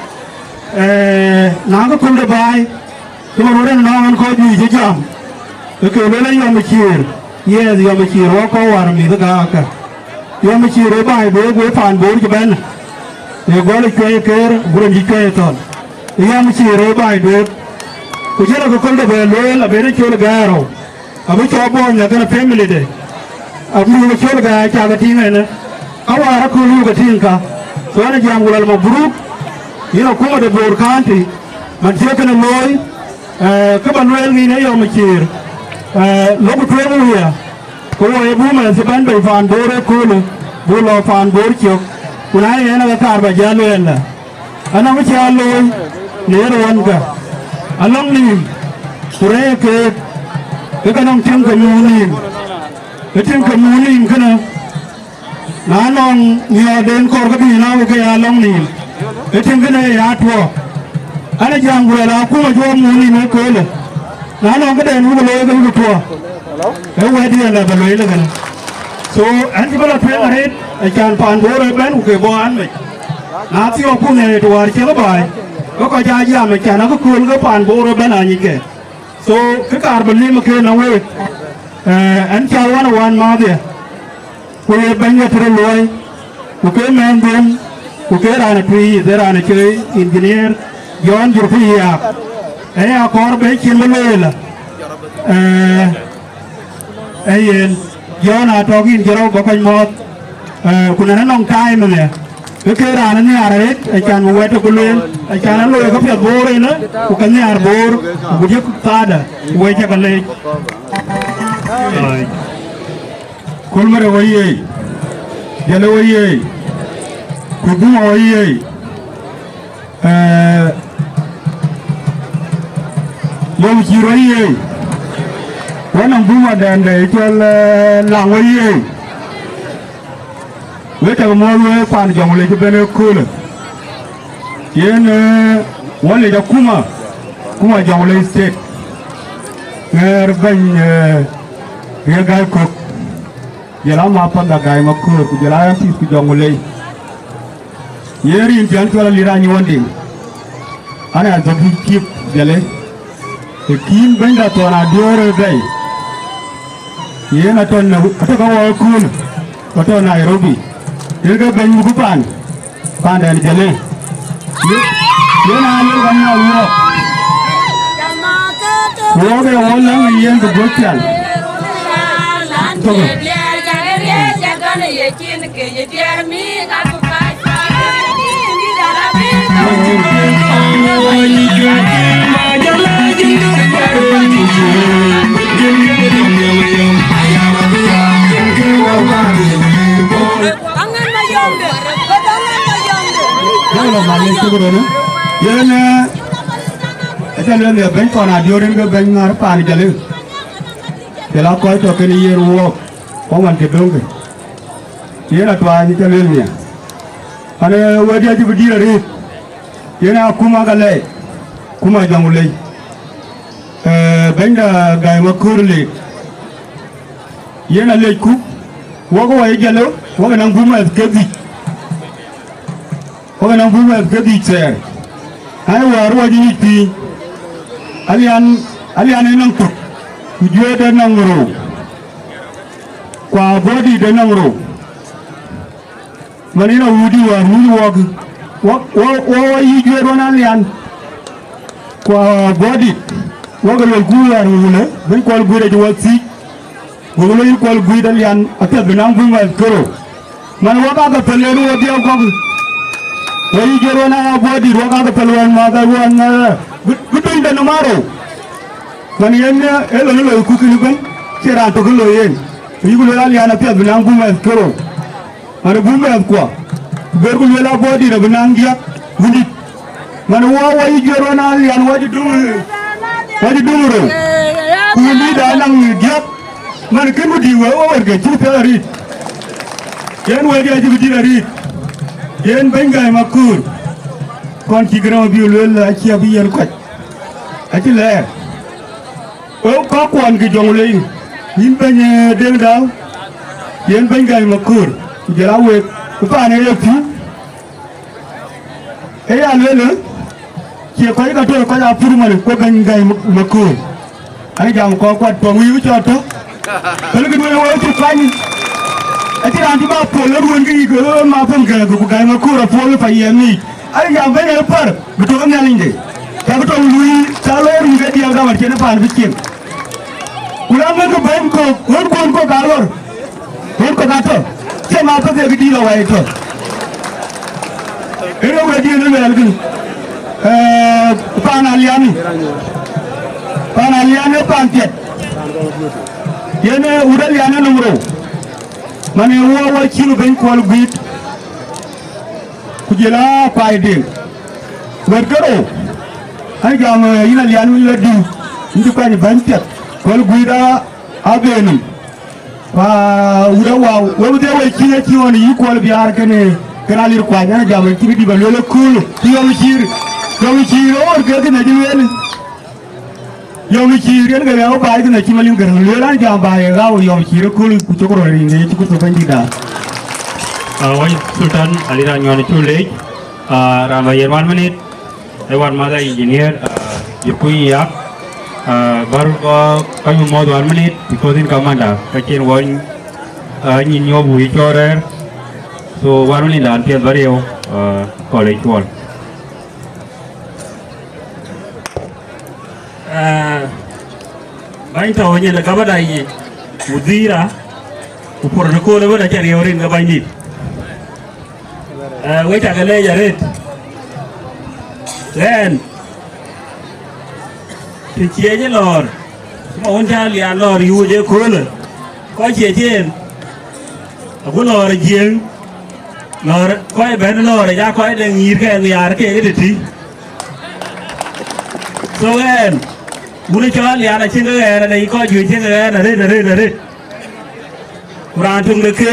Eh, na ke köl de baai, cï man wën nɔŋ ɛn kɔc juëc cï jam, ke ke luel ë yɔm ciir, yes, yɔm ciir wɔ kɔc wäär mïth ë gääkä. Yɔm ciir ë baai duëëk wek paan Boor cï bɛ̈n, ë gɔl ë cuɛi keer, gurën cï cuɛi thɔn. Yɔm ciir ë baai duëëk, ku cï lɔ ke köl de bɛ lueel abëde col gɛɛrou. Abï cɔɔk bɔ̈ nya kënë family de. Abï yök cöl gɛ cak tïŋ ënë. Ka wäär akööl yök tïŋ ka. So ënë jam ku lal mabruk. Yïn akuma de Bor County. Man cie kënë looi. Eh, kë ba lueel ŋïn ë yɔm ciir. Eh, lok tueŋ wia. Ku wɔ ye bumɛ cï bɛ̈n bei paan Bor ëköölë. Bu lɔ paan Bor cök. Ku na yen aka kaar ba jal lueel la. Anɔŋ cä looi në ye ruɔ̈nkä, alɔŋ nïïm, ku rɛ̈ɛ̈r keek, ke ke nɔŋ tiŋ ke muk nïïm. Ke tiŋ ke muk nïïm kënë, na nɔŋ miɔɔrden kɔɔr ke bï nɔ̈k ke ya lɔŋ nïïm, ke tiŋ kënë ë ya tuɔɔk. An, ë jam ku luɛl akuma cuɔ muk nïïm ëköölë, na nɔŋ këden wuk looi ke wuk tuɔɔk. Ee wɛ̈t diɛn la bɛ lueel ëkënë. So, ɛn cï bï lɔ tueŋ arëët, acan paan Bor ëbɛ̈n ku ke bɔ̈ an mec. Na thiɔ̈k ku ŋɛɛc të wäär ciɛk baai, ke kɔc aa jam acan akë kööl ke paan Bor ëbɛ̈n aa nyic kɛ. So, kë kaar bï lim ëkënë week, eh, ɛn cal wan ë wan maath ya. Ku ye bɛ̈ny ke tërë luɔi, ku ke mɛnhden, ku ke raan ë tui yith, ee raan ë cöi engineer John Jurpi Yaak. Ee akɔɔr bɛ cin bï lueel, eh, ee yen John atɔ̈k yïn jërɔu bä kɔc mɔ̈ɔ̈th, eh, ku nɛn anɔŋ time ënë, ke ke raan ë nhiaar arëët, acan bï wɛ̈t tök lueel, acan ë looi ke piɛth Boor ënë, ku ke nhiaar Boor, ku diëk thaada, ku wec cä ke leec. Kolmere woyee! Jale woyee! Kuduma woyee! Eh, Yom Cïr woyee! Wanɔm buma dɛn de cɔl, eh, Laŋ woyee! Wek cak muɔ̈ɔ̈th wek paan Jɔŋlei cï bɛ̈n ëköölë. Yen, eh, wɔ lec akuma, akuma Jɔŋlei State. Ŋɛɛr bɛ̈ny, eh, Riek Gai Kök. Jɔl a Mapath Gai Maköör, ku jɔl a M Ps ku Jɔŋlei. Yen rin piɔ̈n cɔl Alier Anyuɔɔn Diŋ. An, a dhɔ̈k cï cip jɔlë. Ë kïn bɛ̈nyda thɔn aduɔ̈ɔ̈r ë bɛ̈i. Yen atɔ̈ në, atɔ̈ ka wɔ ëköölë, ku atɔ̈ Nairobi. Yen ke bɛ̈ny muk paan, paanden jɔlë. Ye-, yen aa lëu ka miɔɔc wuɔɔk. Wuɔɔk ee wɔ läŋ ë yen ke guöc pial. Thok. Yen, eh, Cä lueel ya bɛ̈ny kɔn a diöör en ke bɛ̈ny ŋär paan Jalë. Cï la kɔc tɔ kën yen wɔɔk, kɔn wan cï döŋkë. Yen atuany cä lueel nia. An, ee, wɛ̈t ya cï bï dït arëët. Yen akuma ka lɛɛc, kuma Jɔŋlei. Ee, bɛ̈nyda Gäi Maköör Leek. Yen alɛcku, wɔk wɔ ye Jalë, wɔk naŋ bumɛth ke dhïc. Wɔk naŋ bumɛth ke dhïc thɛɛr. An, wäär wɔ cï nyuc piny. Alian, Alian ë nɔŋ tök, ku Juëët ë nɔŋ rou, ku Abuɔdït ë nɔŋ rou. Man yen awuudi wäär wun wɔɔk, wɔ, wɔ, wɔ, wɔ yï Juëët wan Alian, ku Abuɔdït, wɔ ke luel guur wäär wulë, bɛ̈ny Kuɔl Guiir acï wɔ thiic, wɔ ke luel yï Kuɔl Guiir Alian, apiɛth bï naŋ bumɛth kerou. Man wɔ ka ke thel yen wɔ dhiau kɔ̈k, wɔ yï Juëët wan Abuɔdït, wɔ ka ke thel wan mäth ë wan, ë, bï, bï tuny de nɔm arou. Man yen, ë, ë lon ë loi kuk kën ëbën, cie raan tök ë loi yen. Ku yïk luel Alian apiɛth bï naŋ bumɛth kerou. Man ë bumɛthkuɔ, bërku luel Abuɔdït abï naŋ diäk wundït. Man ë wɔ wɔ yï Juëët wan Alian wɔ cï dum, wɔ cï dum rou. Ku wundït aa naŋ diäk. Man kën ku dïït wëu wɔ wërke cï piɛth arït. Yen wëu diɛ̈ cï bï dït arït. Yen bɛ̈ny Gäi Maköör. Kɔn cï gërëm abï luel acï abï yen kɔc. Acï lɛɛr. Wek kɔckuɔn ke Jɔŋlei, yïn bɛ̈ny, ee, Deŋ Dau, yen bɛ̈ny Gäi Maköör, ku jɔl a wek, ku paan ë ye pïu, ë ya lueel, ee, cie kɔc ka tɔ̈ kɔc aa pur man, ku bɛ̈ny Gäi Maköör. An, jam kɔckuɔn tuɔŋ wïïu cɔl tɔ̈. Pelë kë duëër wek cï kuany, acïn raan cï bä pol ë ruöön ke yïk, ee, ma pem gɛ̈ɛ̈k, ku Gäi Maköör apol ë payɛɛm yiic. An, jam bɛ̈ny ë pär, bï tök ë Nhialicde. Cä bï tɔŋ luui, cä lɔ run ke diɛɛr dɔm acïn paan bï cieŋ. Ku la ŋön ke bɛ̈ny kök, ŋön kuön kök aa lor, ŋön kök atɔ̈, cï ma päth ye kë dïït lɔ wai tɔ̈. Ënë wëëtdiën ë luɛɛl kï, ee, paan Alian, paan Alian ë paan piɛth. Yen, ee, wut Alian ë nöm rou, man ë wɔ wɔ cïn bɛ̈ny Kuɔl Guiir. Ku jël a kuai Deŋ. Wɛ̈t ke rou, an jam, ee, yïn Alian, yïn la diu, yïn cï kuany bɛ̈ny piɛth, Kuɔl Guiir a, a bɛ̈n nɔm. Ku wut Awau, we bï dhie we cïn acï ɣɔn yï Kuɔl Biaar kënë, kënë Alir Kuany, an jam cï bï dï bä lueel ë köölë, ku yɔm cïïr, yɔm cïïr ɣöör ke kënë acï lueel. Yɔm cïïr yen ke ɣɛɛu baai kënë acï Malïŋ Gäräŋ lueel, an jam baai ë ɣau yɔm cïïr ëkööl ku cök rɔt riŋ de Yecu Kërtho Bɛ̈nydïtda. Ah, wai Sultan Ali Ranyuan cu leec, ah, raan ba yen one minute, ë wan madha engineer, ah, yï kuny yak, ah, bär, ah, ka yum moth one minute, because in commander, ka cien wony, ah, nyin nyop wïc cɔɔr rɛɛr. So one minute dan piɛth bä rieu, ah, college wall. Eh, bäny tɔ̈u nyin ë gabada yic, mudhira, ku protocol ëbën acä riëëu rin ke bänydït. Eh, we cakë leec arëët. Ɣɛn, të ciëc ë lɔ̈ɔ̈r, cï ma wun cä lian lɔ̈ɔ̈r yuuc ëköölë, kɔc ciëc en, agu lɔ̈ɔ̈r ë Jiëëŋ, lɔ̈ɔ̈r kɔc bɛ̈n lɔ̈ɔ̈r ë ya kɔc de ŋiir ke nhiaar kek ë tëtï. So ɣɛn, wun ë cɔɔl lian acïn ke ɣɛɛr adɛ yï kɔc juëc cïn ke ɣɛɛr arëët, arëët, arëët. Ku raan töŋ de ke,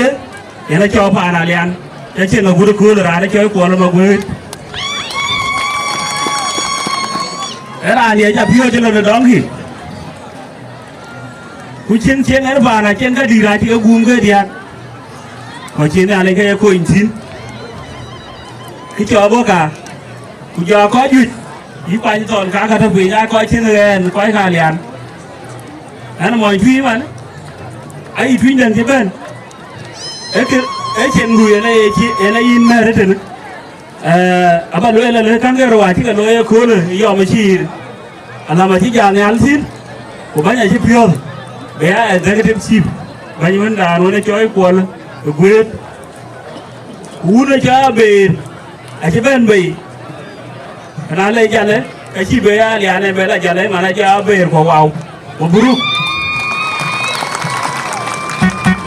yen acɔɔk paan Alian, ke cieŋ agut ëkööl raan ë cɔɔk Kuɔl ë Maguëët. Ë raan ye ca piööc ë lon ë dɔŋkï. Ku cieŋ cieŋ ɣɛn paan acieŋ ka dïïr acï ke guum ke diäk. Ku acïn Nhialic ke ye kony thïn. Kë cɔɔk bɔ̈ ka, ku jɔ kɔc juëc, yï kuany thɔn ka ka tɔ piny, aa kɔc cïn ɣɛɛn, kɔc ka Alian. Ɣɛn mɔny tui man, ayï tuny dɛn cï bɛ̈n. Ee kë, ee cieŋdu yen aye cï, yen ayïn mɛ̈ɛ̈r ëtënë. Eh, aba lueel alë, käŋ ke rou acï ke looi ëköölë ë yɔm ë ciir. Alam acï jal nhial thïn, ku bäny acï piɔ̈ɔ̈th, bï ya executive chief, bäny wën raan wën ë cɔɔk Kuɔl ë Guëët. Ku wun ë cɔɔk Abeer, acï bɛ̈n bei. Ku na le Jalë, ka cï bei Alian ë bɛ la Jalë, man acɔɔk Abeer ku Wau. Mabruk.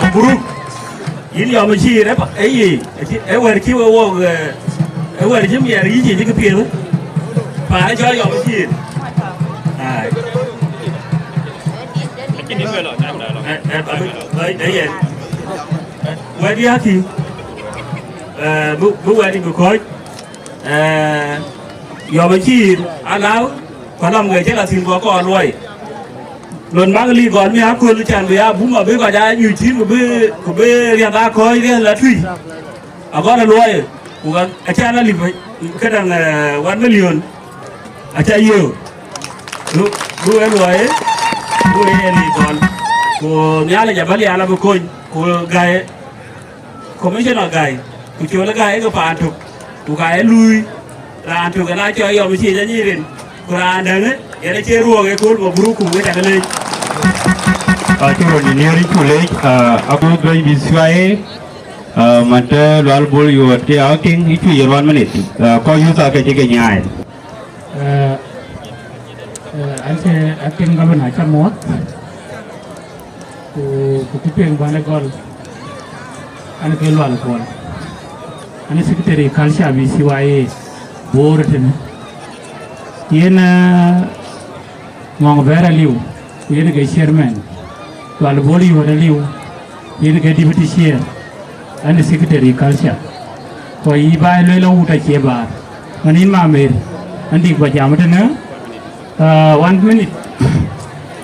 Mabruk. Yïn yɔm ë ciir, ë pa, ë ye, ë ci, ë wɛ̈r cï we wok, eh, ë wɛ̈r cï miɛt yï cï cï kë piɛth. Paan ë cɔɔk yɔm ë ciir. Wɛ̈t yakï, bï wɛ̈t bï kɔ̈ɔ̈c, yɔm acïïr alau, kɔlɔm ke cï la thïn kɔ̈k kɔn luɔi. Lon mak lik gɔl mi aköl can bï ya bum abï kɔc aa nyuc thïn, ku bï, ku bï riɛth aa kɔ̈ɔ̈c riɛth la tui. Agɔl ë luɔi, ku ka, acan alip këdäŋ, eh, one million, aca yiëë. Du, du ë luɔi, du ë yen ë gɔl. Ku Nhialic abä lial abï kony, ku gäi, commissioner gäi, ku col gäi ke paan tök, ku ka ë luui, raan tök ë na cɔɔl yɔm cie jɔ nyic rin, ku raan däŋë, yen acie ruɔɔk ë kööl mabruk ku wek cakë leec. Acï rɔt nhiëër yï cu leec, ah, abï bɛ̈ny bï thuai. Ah, man të Lual Bol Yuɔt ke acting, ë cuc ye ruan minit. Ah, kɔc youth ake cï ke nyaai. Eh, eh, an cï acting governor aca muɔ̈th. Ku, ku cï piŋ bän ë gɔl. An ke Lual Kuɔl. An secretary culture B C Y A Bor tënë. Yen, eh, Ŋɔŋ Bɛ̈ɛ̈r aliu, ku yen ke chairman, Lual Bol Yuɔt aliu, ku yen ke deputy chair, and secretary culture. Ku yï baai lueel awut acie baar, man yïn Mamer, an dïk ba jam tënë, ah, one minute.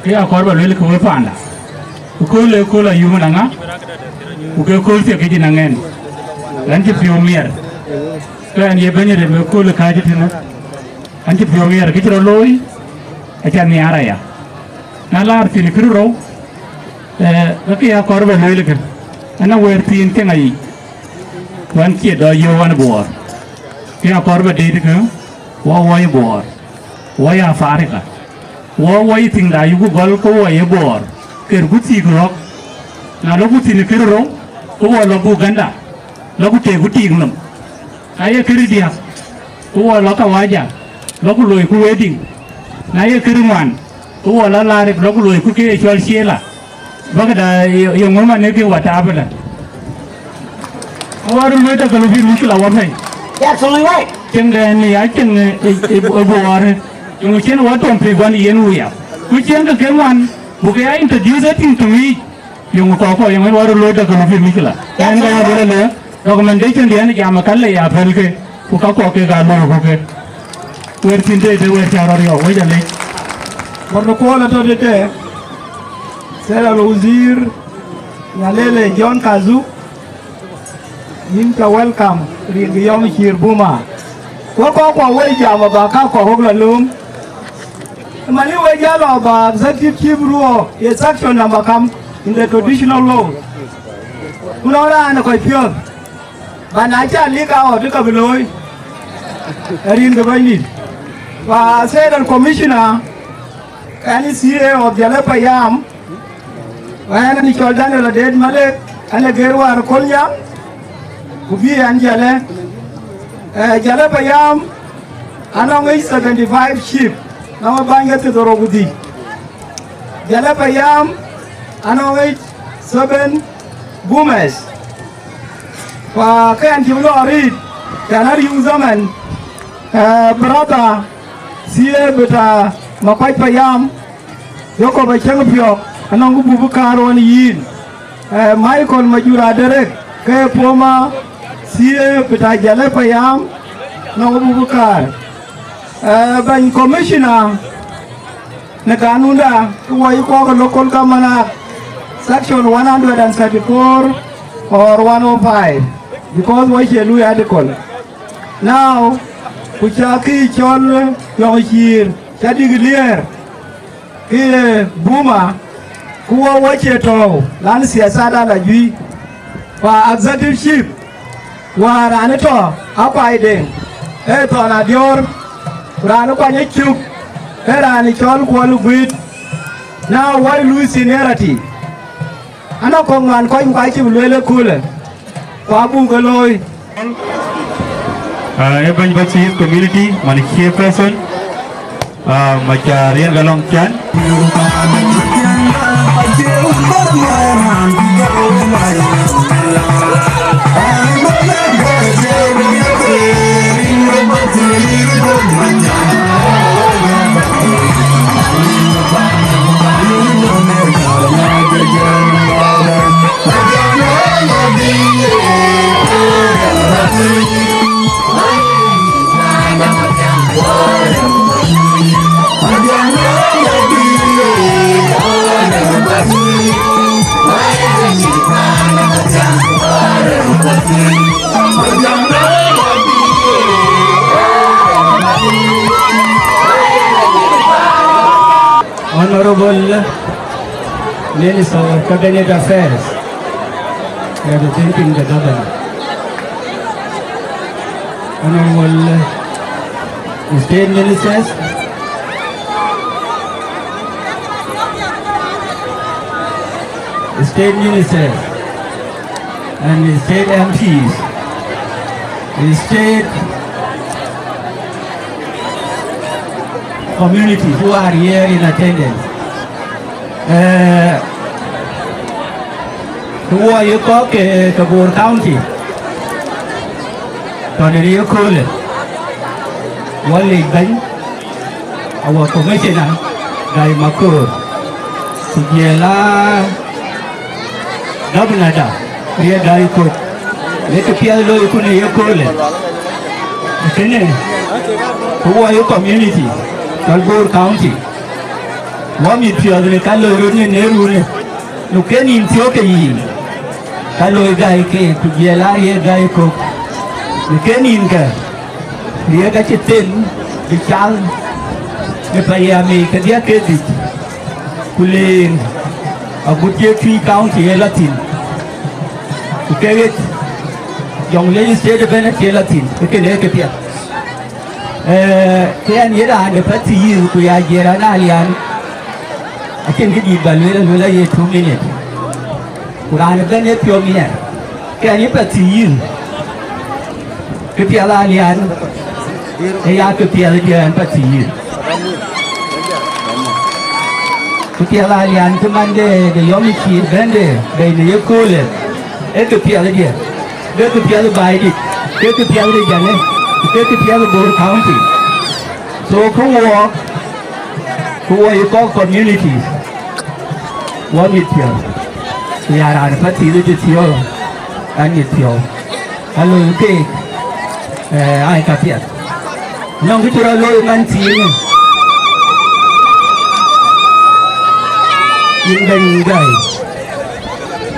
Ke akɔɔr ba lueel ke we panda. Ku kööl ë kööl ayum ë naŋa, ku ke kööl thiek ke cïn aŋɛn. An cï piɔ̈u miɛr. Ke an ye bɛ̈ny rem ë kööl ë kääc tënë. An cï piɔ̈u miɛr kë cï rɔt looi, aca nhiaar aya. Na laar thïn kërë rou, eh, ke kë ya kɔɔr bä lueel kë, an, awëër thiin cieŋ ayic, ku an, cie dɔ yöök an, Buɔɔr. Kë ya kɔɔr bä deet kë, wɔ wɔ ye Buɔɔr, wɔ ye Afarika, wɔ wɔ ye thiŋda yuku gɔl ke wɔ ye Buɔɔr, kërku thiik ɣɔ̈k. Na lɔku thïn kërë rou, ke wɔ lɔ Uganda, lɔku teeku tiik nɔm. Na ye kërë diäk, ku wɔ lɔ Kawaja, lɔ ku loiku wedding. Na ye kërë ŋuan, ku wɔ lɔ Larip, lɔ ku loiku ke ye cɔl Ciela. Bäkda ye, ye ŋö man ë ke wa taap ëlä. Awär luööi däk ke lupïïr wïc la wä pɛ̈i. Cieŋdɛn ya cieŋ ë, ë, ë, ë Buɔɔr. Yeŋö cïn wä tɔŋ pïïr guan yen wuya. Ku cieŋ ke ke ŋuan, buk ya introduce ë tiŋ tɔŋ yiic. Yeŋö kɔɔr kɔɔr yeŋö wär luööi däk ke lupïïr wïc la. Ɛn ke ya luel ëlä. Recommendation diɛn jam ë kal le ya pɛ̈lkë, ku ka kɔɔr kek aa loi ku ke. Wër thïn tëde wër cä rɔt yɔ̈ɔ̈k, wec alec. Protocol atɔ̈ tëde, Sera Wazir, Nyalele John Kazu, yïn ca welcome, rin kë yɔm cïïr Buma. Wek kɔc kuɔ wec jam abä ka kɔɔr wek la lööm. Mani wek jal abä executive chief ruɔ, ye section number kam in the traditional law. Ku nɔŋ raan ë kɔc piɔ̈ɔ̈th. Ba na ca lik a ɣɔt, ka bï looi, rin ke bɛ̈nydït. Fa State Commissioner, ɛn C A of Jalep Payam, ɛn cɔl Daniel Adet Malek, ɛn ë gër wäär Kolnyaŋ, ku bï ɛn Jalë. Eh, Jalë Payam, anɔŋ yic seventy five sheep, nɔŋ ë bäny ke thiërdhorou ku dhïc. Jalë Payam, anɔŋ yic seven boomers. Fa kë ɛn cï bï lɔ arït, can a riu zaman, eh, brother, C A bita Makuac Payam, Jacob Acäŋ Piɔ̈k, anɔŋ ku buk bï kaar ɣɔn yïn. Eh, Michael Majura Derek, ke former C A bita Jalë Payam, anɔŋ ku buk bï kaar. Eh, bɛ̈ny commissioner, në kanunda, ke wɔ yï kɔɔr ke local government act, section one hundred and thirty-four or one oh five, because wɔ cie lui article. Now, ku ca kë cɔl yɔŋ cïïr, ca declare, ke ye Buma, ku wɔ wɔ cie tɔ̈u, lan siasa da la juëc, pa executive chief, Wäär raan ë tɔ Akuai Deŋ, ee Thɔn Adiɔ̈ɔ̈r, ku raan ë kuany ë cök, ee raan ë cɔl Kuɔl Guiit, na wɔ ë luui seniority. Anɔŋ kɔ̈k ŋuan kɔc ku ka cï bï lueel ëköölë, ku abuk ke looi. Ah, ee bɛ̈ny Bathii community, man chairperson. Ah, Macar yen ka lɔŋ can. Honorable Minister of Cabinet Affairs, representing the government. Honorable State Ministers, State Ministers, and State M Ps, State communities who are here in attendance. Eh, ku wɔ ye kɔ̈k ke, ke Bor County, tɔ̈ në ye köölë, wɔ lec bɛ̈ny, our commissioner, Gai Makoor, ku jɔl a governor da, Riek Gai Kok, ye kë piɛth looi ku në ye köölë. Kënë, ku wɔ ye community, tɔ̈ Bor County, wɔ mit piɔ̈ɔ̈th në ka loi röt në në runë, nu ke nïn thiɔ̈k ke yïn, ka loi Gai ke, ku jɔl a Riek Gai Kok, nu ke nïn kë, Riek acï them bï cal në payam yic ke diäk ke dhïc, ku leer agut ye Tuic County ye lɔ thïn, ku ke ɣet Jonglei State ëbɛ̈n acie lɔ thïn, ke kënë ke piɛth. Eh, ke ɣɛn ye raan de Pathuyith, ku ya jiɛɛr raan Alian, acïn kë dït ba lueel, alueel aye two minute. Ku raan ëbɛ̈n ye piɔ̈u miɛt, ke ɣɛn ye Pathuyith, kë piɛth Alian, ë ya kë piɛth diɛ̈ ɣɛn Pathuyith. Kë piɛth Alian cï man de, de yɔm cï bɛ̈n de, bei në ye köölë, ee kë piɛth diɛ̈, ke kë piɛth Baidït, ke kë piɛth de Jaŋë, ke kë piɛth Bor County. So kë wɔ, kë wɔ ye kɔ̈k communities, wɔ mit piɔ̈u, ku ya raan Pathuyith cï thiɔ̈ɔ̈k, an mit piɔ̈u. Ka loi keek, eh, ai ka piɛth. Nɔŋ kë cï rɔt looi man thiinë, yïn bɛ̈ny Gai,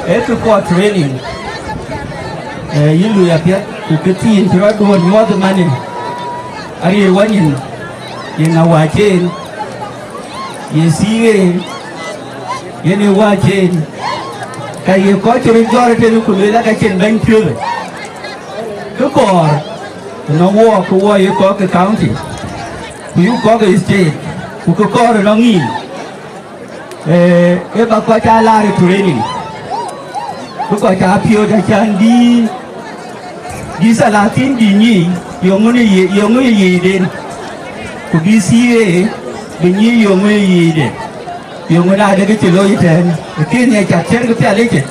ee kë kɔɔr training, eh, yïn lui apiɛth, ku kë thiin cï rɔt duɔ̈ɔ̈r nyuɔɔth ëmanë, ariëër wɔ nyin, yen awäc en, ye thiiŋ en, yen ë wäc en, ka ye kɔc cï röt jɔt ëtënë ku lueel aka cïn bɛ̈ny piöthë. Kë kɔɔr ënɔŋ wɔɔk, kë wɔ ye kɔ̈k ke county, ku yuk kɔ̈k ke state, ku kë kɔɔr ënɔŋ yïn, ee, ee ba kɔc aa laar ë training, bï kɔc aa piööc acan bï, bï thalathin bï nyiic, yeŋö ye, yeŋö ye yiicden, ku bï thiiŋ ee bï nyiic yeŋö ye yiicde, yeŋö na de kë cï looi ëtɛ̈ɛ̈n, ë kën ye cak cïn kë pial ëcë.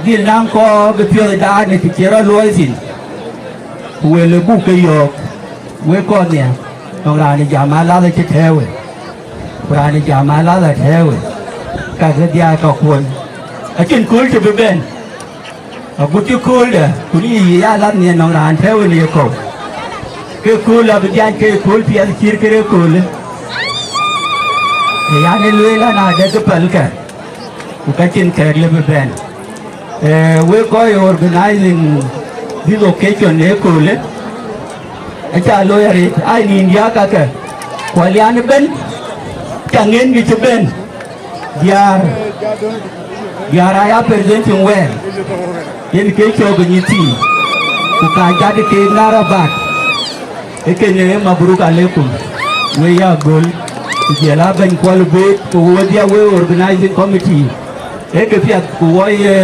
Dhil naŋ kɔɔr bï piɔ̈ɔ̈th daat në kë cï rɔt luɔi thïn, ku wël ë buk ke yɔ̈ɔ̈k, wek kɔn nhial, nɔŋ raan ë jam alath acï tɛ̈ɛ̈u we, ku raan ë jam alath atɛ̈ɛ̈u we, ka ke dhiaai ka kuɔny. Acïn kööl cï bï bɛ̈n, agut cï kööldä, ku në yic ya lath nhial nɔŋ raan tɛ̈ɛ̈u we në yekɔ̈u. Ke kööl abï dhiac ke kööl piɛth cït kërë köölë, ë yan ë lueel an, adë kë pälkë, ku ka cïn kɛ̈ɛ̈k lëu bï bɛ̈n. Eh, wek kɔc organizing this occasion ë köölë, aca looi arëët, ai nïn diäk kakë, ku alian ëbɛ̈n, ca ŋen kë cï bɛ̈n, diäär, diäär aya presenting wɛ̈ɛ̈r, yen ke cɔ̈k ë nyïthii, ku ka jat keek nar abat. Ee kënë mabruk alekum, we ya göl, ku jɔl a bɛ̈ny Kuɔl Guëët, ku we dhiau we organizing committee. Ee kë piɛth, ku wɔ ye,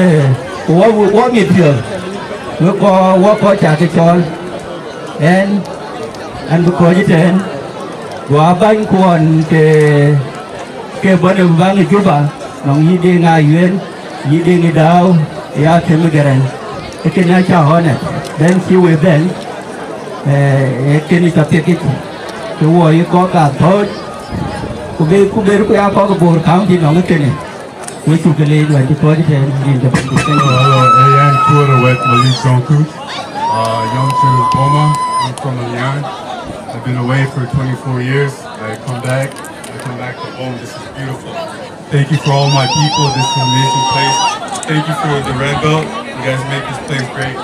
ku wɔ, wɔ mit piɔ̈ɔ̈th, we kɔc, wɔ kɔc ca ke cɔɔl. Ɛn, ɛn bï kɔc ëtɛ̈ɛ̈n, ku a bäny kuɔn ke, ke bɔ̈ në baŋ ë Juba, nɔŋ yï Deŋ Ayuën, yï Deŋ ë Dääu, ya Tem ë Gɛrɛn. Ee kënë aca ɣɔn ë, bɛ̈n cï we bɛ̈n, eh, ee kënë ca piɛkic, ke wɔ yï kɔ̈k athööc, ku be, ku ber ku ya kɔ̈k Bor County nɔŋ ë kënë. We cuk ke leec wɛ̈t cï kɔc ëtɛ̈ɛ̈n rin ke piny. Hello, hello. Ee, yɛn Kuɔl Wɛ̈t Malik Jɔŋkuc. Uh, Yom Sir Boma. I'm from Alian. I've been away for twenty-four years. I come back. I come back to home. This is beautiful. Thank you for all my people. This is an amazing place. Thank you for the Red Belt. You guys make this place great.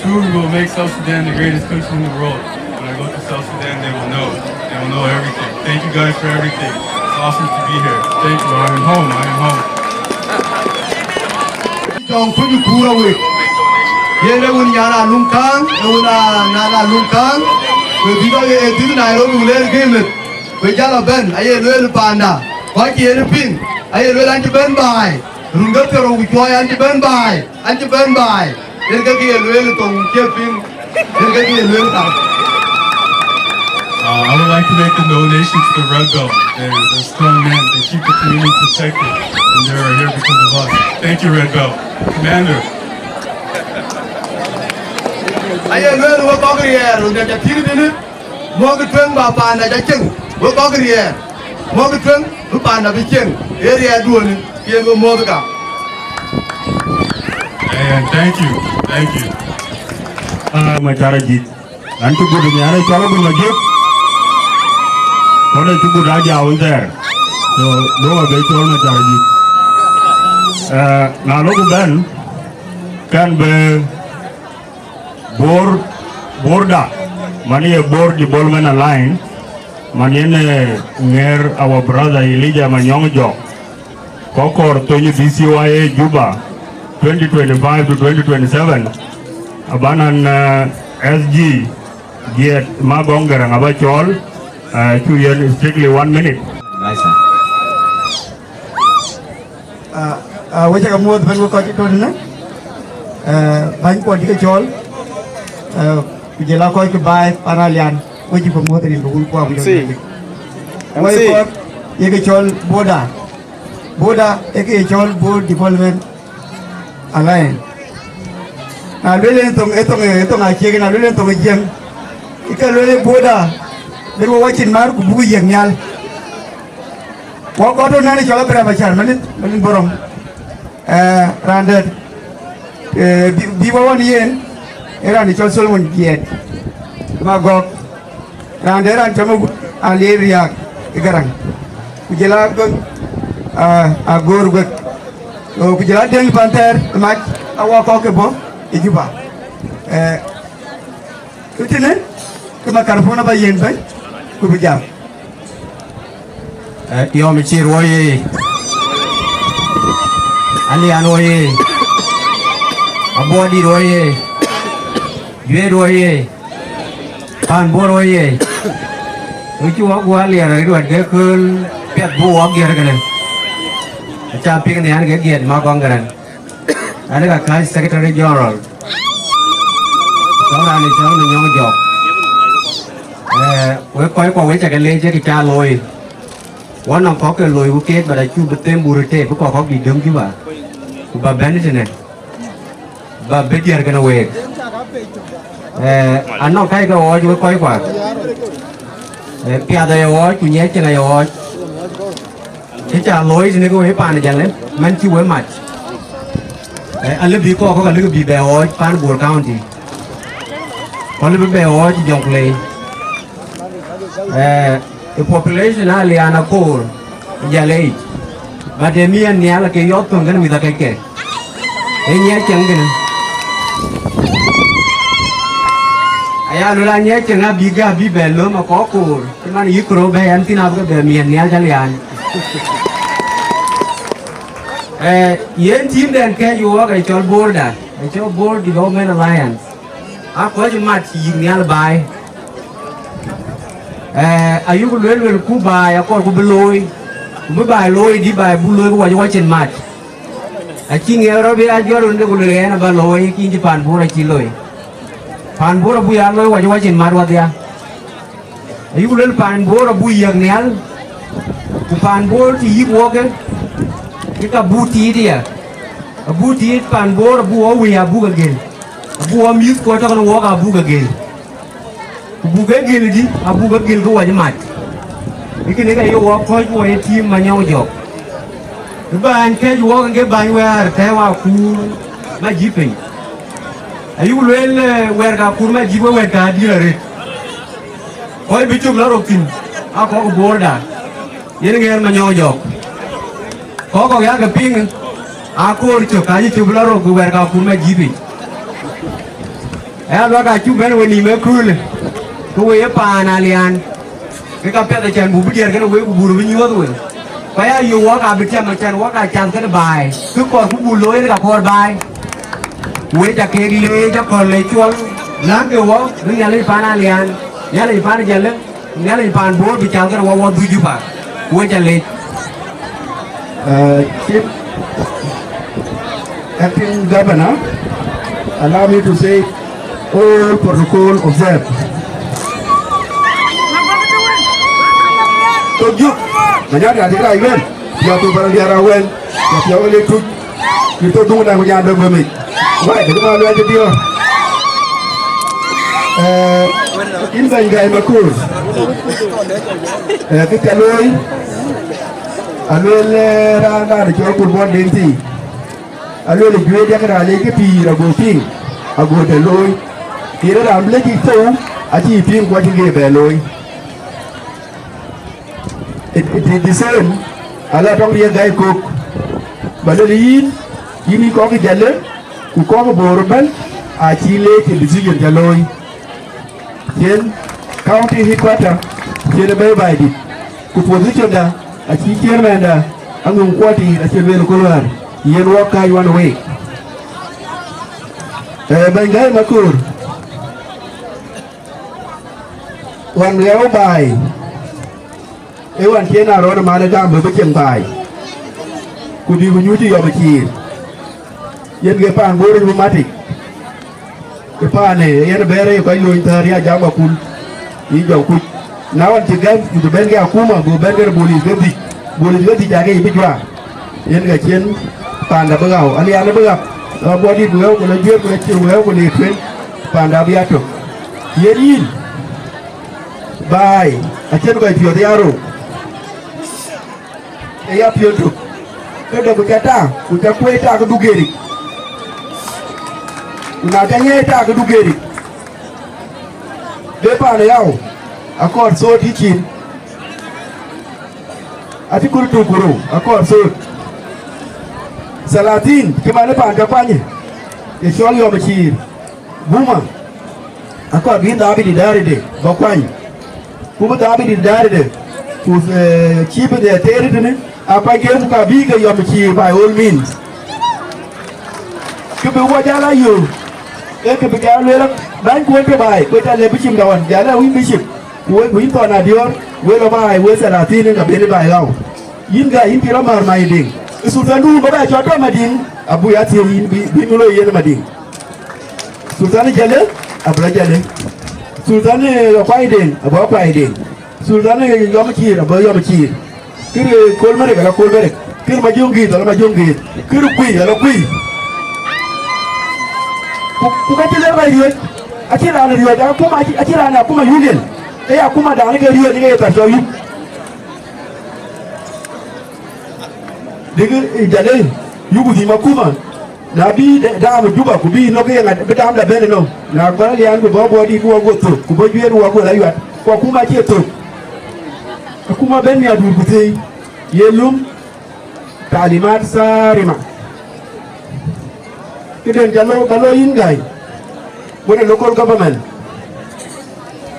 Soon we'll make South Sudan the greatest country in the world. When I go to South Sudan, they will know. They will know everything. Thank you guys for everything. Awesome to be here. Thank you. I am home. I am home. Tɔŋ kuc kuur awek. Yen e wun nyan a luŋ kaaŋ, e wun a nyan a luŋ kaaŋ. Ku e dhil, e dhil Nairobi ku leer ke meth. Ku jal a bɛ̈n, aye lueel panda. Kɔc yen piŋ, aye lueel an cï bɛ̈n baai. Run ke thiërou ku cuɔɔi an cï bɛ̈n baai, an cï bɛ̈n baai. Yen ke kë ye lueel thoŋ cie piŋ. Yen ke kë ye lueel ka. Uh, I would like to make a donation to the Red Belt. They're, they're strong men. They keep the community protected. And they are here because of us. Thank you, Red Belt. Commander. Aye lueel wek kɔk riɛɛr, run de ca thïn tënë. Muɔ̈kkë tueŋ ba panda ca cieŋ, wek kɔc riɛɛr. Muɔ̈kkë tueŋ bï panda bï cieŋ, ee riɛɛr duɔ̈në, yen we muɔ̈th ka. And thank you, thank you. Ah, Macar Ajïth. An cï gut nhiaar ë cɔl Abun Majök. Kɔn ë cï gut a jaaw thɛɛr. So, duɔ̈k abë cɔl Macar Ajïth. Eh, na lok bɛ̈n, kan bë Bor, Borda, man ye Bor Development Alliance, man yen, eh, ŋɛɛr our brother Elijah Manyɔŋ Jɔk, kɔkɔr thöny B C Y A Juba, twenty twenty-five to twenty twenty-seven, abanan, eh, S G, Giet Magong Garang aba cɔl, eh, cu yen strictly one minute. Nice. Ah, ah, wek cä ke muɔ̈th bɛ̈n wek kɔc cï tɔ̈ tënë, eh, bäny kuɔn cï ke cɔɔl, eh, ku jël a kɔc ke baai pan Alian, wek cï ke muɔ̈th rin ke wun kuɔ ku jɔl. Wek kɔc ye ke cɔɔl Borda. Borda ye ke ye cɔɔl Bor Development Alliance. Na lueel en thoŋ, e thoŋ, e thoŋ aciëk, na lueel en thoŋ ë Jiëŋ, ke lueel ë Borda, bï wek wacin mar ku buk yiëk nhial. Wɔ kɔc tɔ̈ nɛn ë cɔl Abraham Acar, Malith, Malith Bɔrɔŋ. Eh, raan dɛ̈t, eh, bï, bï wɔ ɣɔn yen, ee raan ë cɔl Solomon Jiɛɛt, Magɔ̈k. Raan dɛ̈t raan cɔl Mawut Alier Riääk ë Garaŋ. Ku jël a Gök, ah, Agoor Gök. So, ku jël a Deŋ Panthɛɛr ë Mac, a wɔ kɔc ke bɔ̈ ë Juba. Eh, Ku tënë, ke makarpon aba yiën bɛ̈ny, ku bï jam. Eh, Yɔm Cir woi ye. Alian woi ye. Abuɔdït woi ye. Juet woi ye. Pan Bor woi ye. Wek cï wɔ guɔ aliɛr ë ruɛt ke kööl piɛth bï wɔ giɛr kënë. Aca piŋ nhian ke giɛt ma kɔŋ kënë. An ka kääc Secretary General, cɔŋ raan ë cɔŋ në nyɔŋ jɔk. Eh, wek kɔc kuɔ wek cä ke leec ë kë ca looi. Wɔ nɔŋ kɔ̈k ke looi ku keek, but acuk bï them bur ë teep, bï kɔ̈k kɔ̈k bï döŋ Juba. Ku ba bɛ̈n tënë. Ba bï diɛɛr kënë week. Eh, anɔŋ kac ke ɣɔɔc wek kɔc kuɔ. Eh, piath aye ɣɔɔc, ku nyiɛc cieŋ aye ɣɔɔc. Kë ca looi tënë ke wek paan Jalle, man cï wek mac. Eh, alë bï kɔɔr kɔ̈k alë bï bɛ ɣɔɔc pan Bor County. Ku alë bï bɛ ɣɔɔc Jonglei. Eh, ë population Alian akoor ë Jalle yic. But ë miɛt nhial ake yɔ̈ɔ̈th thöŋ kënë mïth akɛckë. Ë nyiɛc cieŋ kënë. Aya luel a nyiɛc cieŋ abï gä abï bɛ löm akɔɔr koor. Cï man yïk rou bɛ ɛn thïn abï ke bɛ miɛt nhial cä liaan. Eh, yen team dɛn kɛc wɔɔk ë cɔl Borda, ë cɔl Bor Development Alliance. Aa kɔc mat yïk nhial baai. Eh, ayuk luel luel ku baai akɔɔr ku bï looi. Ku bï baai looi dï baai buk looi ku wac wacin mat. Acï ŋiɛɛk rɔt bï a jɔt wën de ku luel ɣɛn aba looi, kin cï pan Bor acï looi. Pan Bor abuk ya looi wac wacin mat wadhia. Ayuk luel pan Bor abuk yiëk nhial, ku pan Bor cï yïk wɔkë, ke ka buk tiit ya. Abuk tiit pan Bor abuk wɔ wëi abuk agël. Abuk wɔ mïth kuɔ tɔ̈ kën wɔk abuk agël. Ku buk ke gël dï, abuk ke gël ke wac mac. Ë kënë ka ye wɔ kɔc wɔ ye tiim Manyɔŋ Jɔk. Ë bäny kɛc wɔk ke bäny wɛ̈ɛ̈r tɛ̈ɛ̈u akuur Majïp piny. Ayuk lueel, eh, wɛ̈ɛ̈r ka akuur Majïp we wɛ̈ɛ̈r ka adït arëët. Kɔc bï cök la rok thïn, aa kɔk Borda. Yen ŋɛɛr Manyɔŋ Jɔk. Kɔk kɔk ya ke piŋ, aa koor cök, ka cï cök la rok wɛ̈ɛ̈r ka akuur Majïp yic. Ë aluak acuk bɛ̈n we nïïm ëköölë, ke we ye paan Alian. Ke ka piɛth acän buk bï diɛɛr kënë wek, ku buk bï nyuɔ̈th wek. Ku aya yök wɔ ka bï tiam acän wɔ ka cath kënë baai. Kë kɔɔr ku buk looi yen ka kɔɔr baai. Wek ca kek leec akɔ̈l le cuɔl. Läŋkë wɔ bï Nhialic paan Alian, Nhialic paan Jalë, Nhialic paan Bor bï cath kënë wɔ wɔ dhuk Juba. Wek ca leec. Uh, Chief Acting Governor, allow me to say, all protocol observed. Tok juk, manyar ya dira iwen, ya tu barang dia rawen, ya tu awal itu, itu dung na kunya dong bumi. Wai, dek ma luar jadi. Eh, in Bɛ̈ny Gai Makur. Eh, kë ca looi, aluel, eh, raan raan cɔl Kur Bɔn Deŋ Thii. Aluel juëc yak raan lec kë pïïr ago piŋ, ago të looi. Yen raan bï lec yic thou, acï piŋ ku acï ke bɛ looi. It, it is the same, ala tɔŋ riɛk Gai Kok. Ba lël yïn, yïn yï kɔc Jalë, ku kɔc Bor ëbɛ̈n, acï leec ë decision ca looi. Cien county headquarter, cien ë bɛ̈i baai dït. Ku position da, acï chairman da, Aŋum Kuɔt Tiit, acï lueel ë kööl wäär, yen wɔ kääc wan week. Eh, Bɛ̈ny Gai Makur, wan ɣɛɛu baai, ee wan cien Arɔn ë man ë gam bï bï cieŋ baai, ku dï ku nyuc ë yɔm ë ciir, yen ke paan Bor ë bï matic. Ë paanë, yen bɛ̈ɛ̈r ë kɔc lony thäär ya jam akun, yï jɔ kuc. Na ɣɔn cï gɛ̈m, ku bï bɛ̈n ke akuma, go bɛ̈n ke police ke dhïc, police ke dhïc ake yï bï juaar. Yen ke cien paanda bï ɣau, Alian bï ɣap, la Buɔdït ku ɣɛɛu, ku la Juëër, ku la Cir ku ɣɛɛu, ku le tueŋ, paanda bï ya tök. Yen yïn, baai, acïn kɔc piɔ̈ɔ̈th ya rou. Ë ya piɔ̈n tök, ke dɛ ku ca tak, ku ca kuëë tak ë duk geric, ku na ca nyiɛɛi tak ë duk geric, be paan ë ɣau, akɔɔr thoot yï cin, acï kul tuk ku rou, akɔɔr thoot. Thalathin cï man ë paan ca kuany, ye cɔl yɔm ë ciir. Buma, akɔɔr bï dhabit ë dääride bä kuany, ku bï dhabit ë dääride, ku, eh, cï bï dhie teer tënë, akuany ke ku ka bï ke yɔm cï by all means. Kë bï wɔ jal a yöök, ee kë bï jal lueel, bäny kuɔn tɔ baai, ku ca lɛ bï cim dawän, jal a wïn bï cim, ku wek wïn thɔn adiɔ̈ɔ̈r, wek lɔ baai, wek thalathin ë ka ben ë baai ɣau. Yïn Gai, yïn cï rɔt määr mac ë Deŋ. Ë sulthan du bä bɛ cɔl tɔ Madiŋ, abuk ya thiëëc yïn bï, bï nu loi yen Madiŋ. Sulthan ë Jalë, abï lɔ Jalë. Sulthan ë Akuai Deŋ, abï Akuai Deŋ. Sulthan ë Yɔm Ciir, abï Yɔm Ciir. Kërë Kol Merek, ala Kol Merek. Kërë Majöŋ Gïïth, ala Majöŋ Gïïth. Kërë Kuiy, ala Kuiy. Ku, ku ka cï lëk rɔt riɔ̈c, acïn raan riɔ̈c, akuma, acï, acïn raan akuma union. Ee akuma dan ke riɔ̈c, ke ye thar cɔ yup. Dïk ë Jalë, yuku dhïm akuma. Na bï de-, dam ë Juba, ku bï nɔ̈k ke ye ŋa bï dam da bɛ̈n ënɔm. Na gɔl alian, ku bɔ̈ Buɔdït, ku wɔ guɔ thök, ku bɔ̈ Juëër, ku wɔ guɔ la yuat. Ku akuma acie thök. Akuma bɛ̈n miäkduur ku thëi. Ye lum talimat sarima. Këden ca lɔ, ka lɔ yïn Gai. Wën ë local government.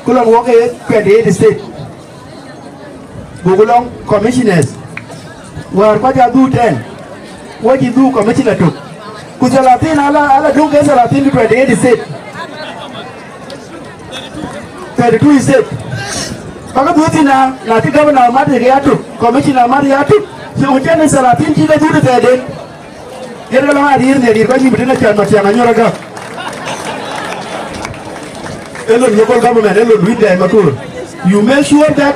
Ku lɔn wɔk ë twenty eight state. Goku lɔŋ commissioners. Wäär kɔc adhuk ten. Wɔ cï dhuk commissioner tök. Ku thalathin ala, ala döŋ ke thalathin ke twenty eight state. Thirty two state. Bäkë dhuk thïn na, na cï governor mat ke ya tök, commissioner mat ya tök. Cï ku cɛn ë thalathin cï ke dhuk thɛɛrden. Yen ke lɔ ŋa riir nhiɛɛr, riir kɔc yïm tënë cän Matiang Anyor Agak. Ee lon local government, ee lon wïc dɛɛi makur. You make sure that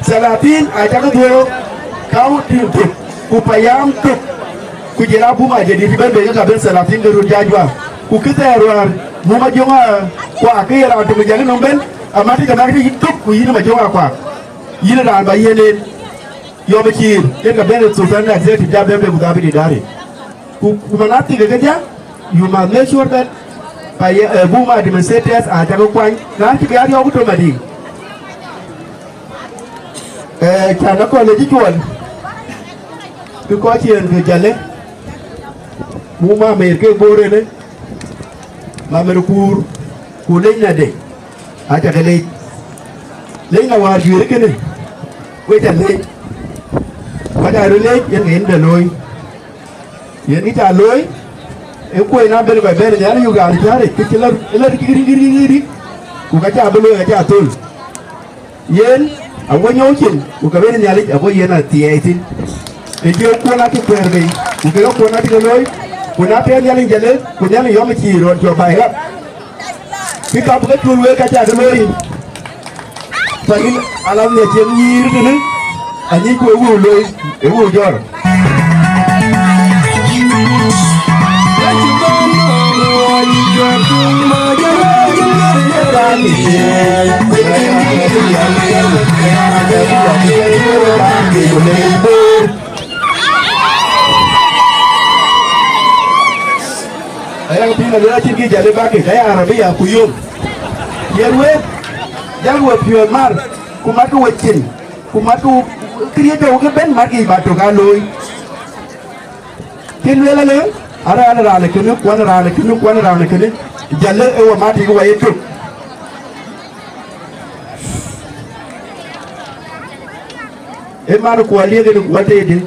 thalathin acäkë dhuɔ̈k county tök, ku payam tök, ku jël abuma jadid bɛ̈n bei ke ka ben thalathin ke röt jac wa. Ku kë thɛɛr wäär, mu Majöŋ Akuak ke ye raan tök ë jäl nɔm ben, amat ke mat ke yïn tök, ku yïn Majöŋ Akuak. Yïn raan ba yen en. Yɔm Ciir, yen ka ben sultan executive ja ben be ku dhabit idari. Ku, ku man athik ke ja, you must make sure that pa ye, eh, buma administrators a cäkë kuany, raan cï bï a riɔ̈ɔ̈k tö Madiŋ. Eh, can akɔ̈l ë cï cuɔl, bï kɔc ciëën ke Jalë, buma mer ke Bor ënë, ma mer kuur, ku lec nadë, a cäkë lec. Lec na wäär juëër kënë, wek ca lec. Kɔc aa röt lec, yen ke yen bɛ looi. Yen kë ca looi, ë kuɔi na ben kɔc bɛ̈n nhial yök raan cä rec, kë cï lɔ, ë lɔ rik, rik, rik, rik, rik. Ku ka ca bï looi, ka ca thöl. Yen, awo nyɔu cin, ku ka ben Nhialic, ago yen a thiɛɛi thïn. Ë jɔ kuɔn a cï kuɛɛr bei, ku kek kuɔn a cï ke looi, ku na piɛth Nhialic jël, ku Nhialic yɔm cï rɔt jɔ baai rap. Kë ka bï ke cul wek ka ca ke looi. Panyïn alam ë cïn nyïïr tënë, anyïc ku ë wëu looi, ë wëu jɔ̈ɔ̈r. Aya pïïr aluel acïn kë jäl ë bäk yic, aya arabia ku yom. Yen wek, jal we piɔ̈ɔ̈th mar, ku matkï we cin, ku matkï këriëëc tɔ̈u ke bɛ̈n, matkï ba tök aa looi. Cïn lueel alë, araan raan ë kënë, kuan raan ë kënë, kuan raan ë kënë, jäl ë we matkï wa ye tök. Ë man kuɔl liek en kuɔl tëëdï.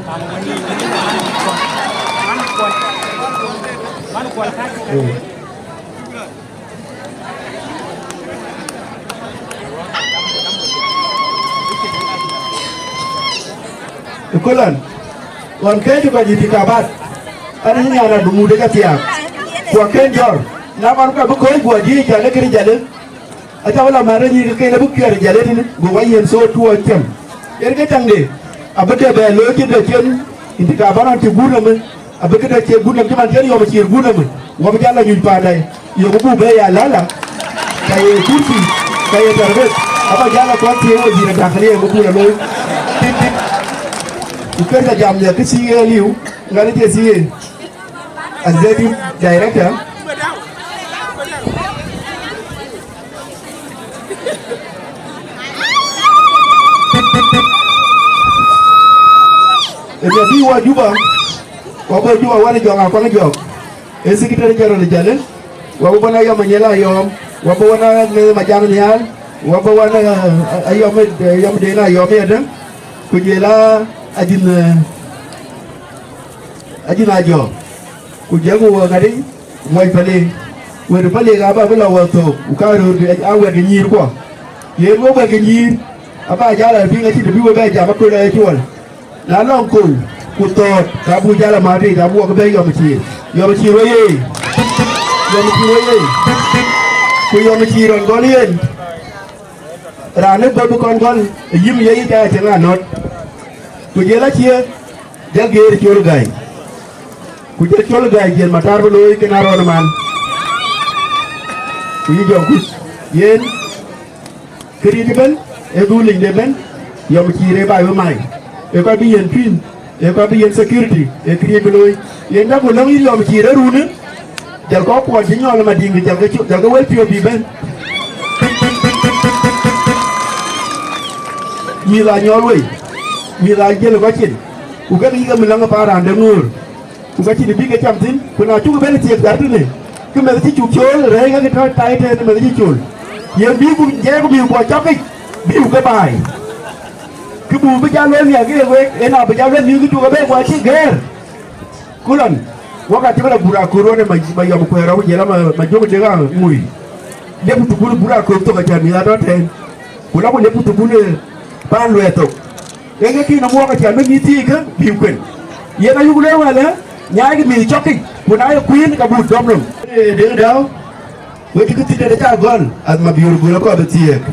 Ëkölan, ɣɔn kɛ̈ɛ̈c kɔc yï tï kabat, an, yï nyan adumuude ka thiaak, ku akën jɔ̈ɔ̈r, na man ka bï kɔ̈ɔ̈c guɔ jiëc jäl ë kënë jäl ë. Aca wala märë nyïïr ke ken abï piɛɛr ë jal ëtënë, go wa yiɛ̈n thok tuɔɔc cäm. Yen ke caŋde, abï ke bɛ looi cït dɔ cen, yïn tï ka bä rɔn cï guur nɔm ë, abï këde cie guur nɔm cï man cïn yɔm ë ciir guur nɔm ë, wa bï jal la nyuc paanda ë, yök buk bɛ ya lala, ka ye kursi, ka ye tɛ̈rbeth, aba jal la kɔn thiëëŋ wazir ë dakhiliya ë bï buk la looi. Tït tït. Ku kërkë jam nhial kë C A liu, ŋäri C A, executive director. Ë bï bï wa Juba, wa bɔ̈ Juba wan ë Jɔk Akuaŋ Jɔk, ë secretary general jalë, wa bɔ̈ wan Ayɔm Anyel Ayɔm, wa bɔ̈ wan Ameth Majak Nhial, wa bɔ̈ wan, eh, Ayɔm, Ayɔm Den Ayɔm yadë, ku jël a Ajïn, eh, Ajïn Ajɔk, ku jël ku ŋadï, Muɔc Palik, wɛ̈t Palik aba bï lɔ wɛ̈t thok, ku ka röörkï aa wɛ̈t ke nyïïrkuɔ. Yen wek wɛ̈t ke nyïïr, aba jal a piŋ acït bï we bɛ jam aköl ë cuɔl. Na lɔŋ kol, ku thɔɔt, ka buk jal a matic, abuk bɛ yɔm ciir. Yɔm ciir we ye. Yɔm ciir we ye. Ku yɔm ciir ɣɔn gɔl yen. Raan ë bɔ̈ bï kɔn gɔl, ë yïm ye yic aa cïn anɔ̈t. Ku jël acie, jël geer col gäi. Ku jël col gäi jël matar bï looi kën arɔn man. Ku yï jɔ kuc, yen, këriëëc ëbën, ë dhuk linyde ëbën, yɔm cïïr ë baai we mai. Ë kɔc bï yen tuïn. Ee kɔc bï yen security, ee këriëëc bï looi. Yen däk ku lɔ̈ŋ yï yɔm cïïr ë runë, jɔl kɔc kuɔn cï nyɔl ë Madiŋ, jɔlkë cu-, jɔlkë wël piɔ̈ɔ̈th bï bɛ̈n. Mïth aa nyɔl wei, mïth aa jiël ë kɔc cin, ku kek yïk ë mïlëŋ ë paan raan de ŋöör, ku ka cïn bï ke cam thïn, ku na cuk bɛ̈n thiëëk thar tënë, ke meth cï cuk cool, rɛ̈ɛ̈c ke tɔ̈ tai tënë meth cï cool. Yen bï ku jɛɛk bï kuɔ cɔk yic, bï ku ke baai. Kë buk bï jal lueel nhial ke ye wek, en abï jal lueel mïth kë cuk ëbɛ̈n ku acï gɛ̈ɛ̈r. Ku lɔn, wok acï bï lɔ but akööl ɣɔn ë ma, ma yɔm kuɛɛr rɔt ku jël ama, ma jök dek a ŋui. Lep thukul but akööl thok acän mïth atɔ̈ tɛ̈ɛ̈n. Ku lɔ ku lep thukul ë paan luɛɛth thok. Ee ke kïn nɔm wok acän bï mïth thiic kë bï kuën. Yen ayuk lueel wɛlë, nyaai kë mïth cɔk yic, ku na ye kuïn ka but dɔm nɔm. Ee Deŋ Dau, wek cï kë thïn dɛ̈t acä gɔl, ath ma biöör göl akɔɔr bï thiëëk.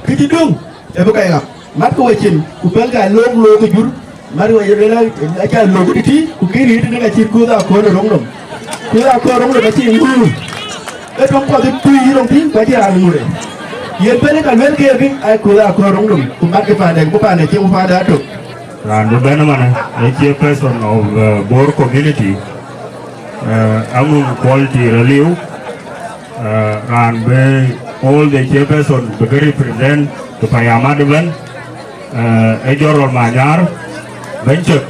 Kë cï döŋ, ee bï kɔc ɣap. Matkï we cin, ku pɛ̈lkï alöök looi ke jur, matkï we rëër acä lök tïtï, ku kï rïït tënë ka cït kuth akɔ̈l ë röŋ nɔm. Kuth akɔ̈l röŋ nɔm acï ŋuur. Ee töŋ kɔc ë tui yï röŋ tï, ku acï raan ŋuur. Yen pɛ̈lkï ka luel keek, aa kuth akɔ̈l röŋ nɔm, ku matkï paandɛ, ku paandɛ cï ku paandɛ atök. Raan bï bɛ̈n ëmënë, ee chairperson of, uh, Bor community, uh, aŋum quality raliu. Uh, raan bï all the chairperson bï ke represent ke payam adï bɛ̈n, uh, ee General Manyar, bɛ̈ny cök,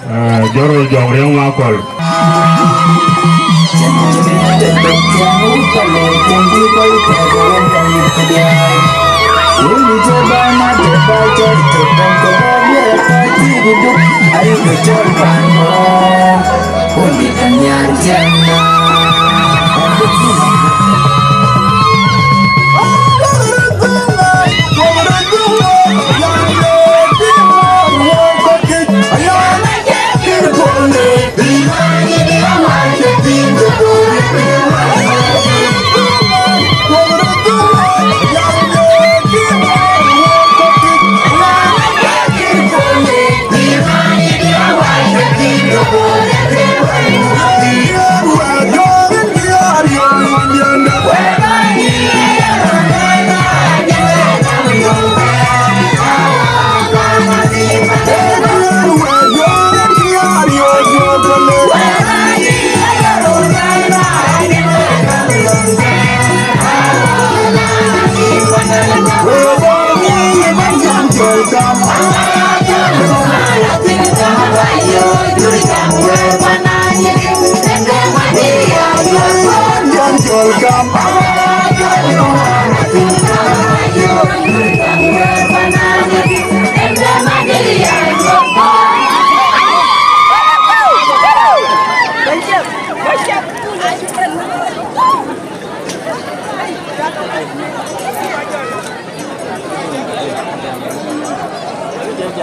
uh, General Jɔŋ Riɛŋ Makɔl.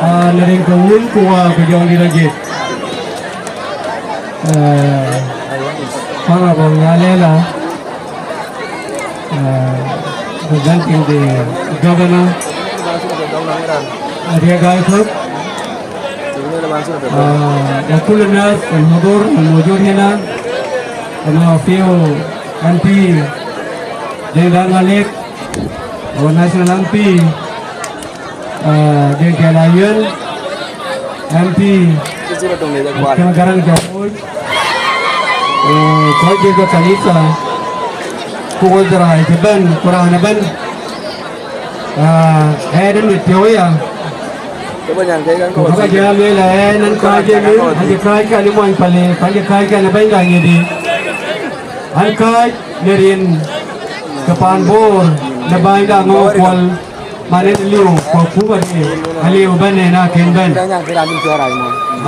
Ah, na rin ke wun ku wa ku jɔŋdït ajiëc. Ah, Honorable Nyalela, ah, representing the governor, Riek Gai Kok, ah, wa kullu nas al-hudur al-mawjud hina, wa ma fiyu M P Deng Dang Malek, our national M P, ah, Deng Kela Yuel, M P, Kena Garang Jamuj, eh, kɔc dït ke kanitha, ku wudhura cï bɛ̈n, ku raan ëbɛ̈n, ah, ɣɛn ë mit piɔ̈u aya. Ku ka jɔ lueel ɣɛn, an kääc ë mit, an cï kääc kɛn ë mony Pale, ku an cï kääc kɛn ë bɛ̈nyda Nyidi. An kääc në rin ke paan Bor, në bänyda Ŋɔ̈k Kuɔl, man en liu, ku akumade aliu bɛ̈n en akën bɛ̈n.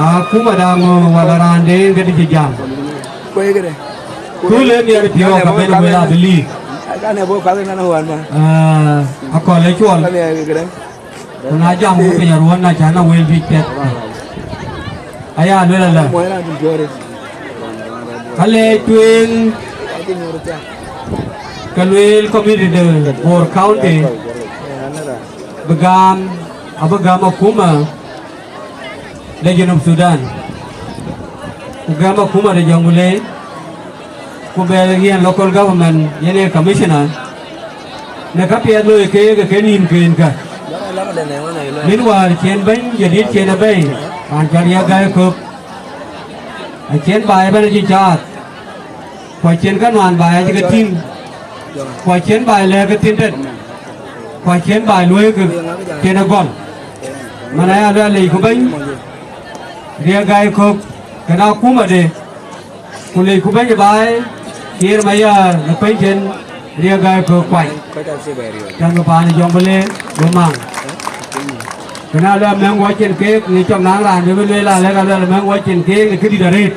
Akumada Ŋɔ̈k wala raan de en këdï cï jam. Kööl en nhiɛɛr piɔ̈ɔ̈k ka ben wël abï liik. Ah, akɔ̈l ë cuɔl. Ku na jam ku piny aruɔ̈n na cän a wël juëc piɛth. Aya luel alä. Ka lɛc tueŋ ke lueel community de Bor County bï gam, abï gam akuma de Junub Thudan, ku gam akuma de Jonglei, ku bɛ yen local government yen ee commissioner, në ka piɛth looi keek ë ke nïïm keenkä. Min wäär cïn bɛ̈ny jadït cïn ë bɛ̈i, raan cɔl Riek Gai Kök, acïn baai ëbɛ̈n acï caath, ku acïn känuan baai acï ke tïŋ, ku acïn baai lɛ̈k ke thïn tët, ku acïn baai luɔ̈i ke cïn ë gɔl. Man aya luɛl lec ku bɛ̈ny Riek Gai Kök, kën akumade, ku lec ku bɛ̈ny ë baai, Kiir Mayäär në pɛ̈nycïn Riek Gai Kök kuany. Tɛ̈n bï paan ë Jonglei bï maŋ. Kën alë amɛ̈ŋ wɔ cin keek, në cɔk naŋ raan bï bï lueel alɛ̈k aluɛl amɛ̈ŋ wɔ cin keek në këdït arëët.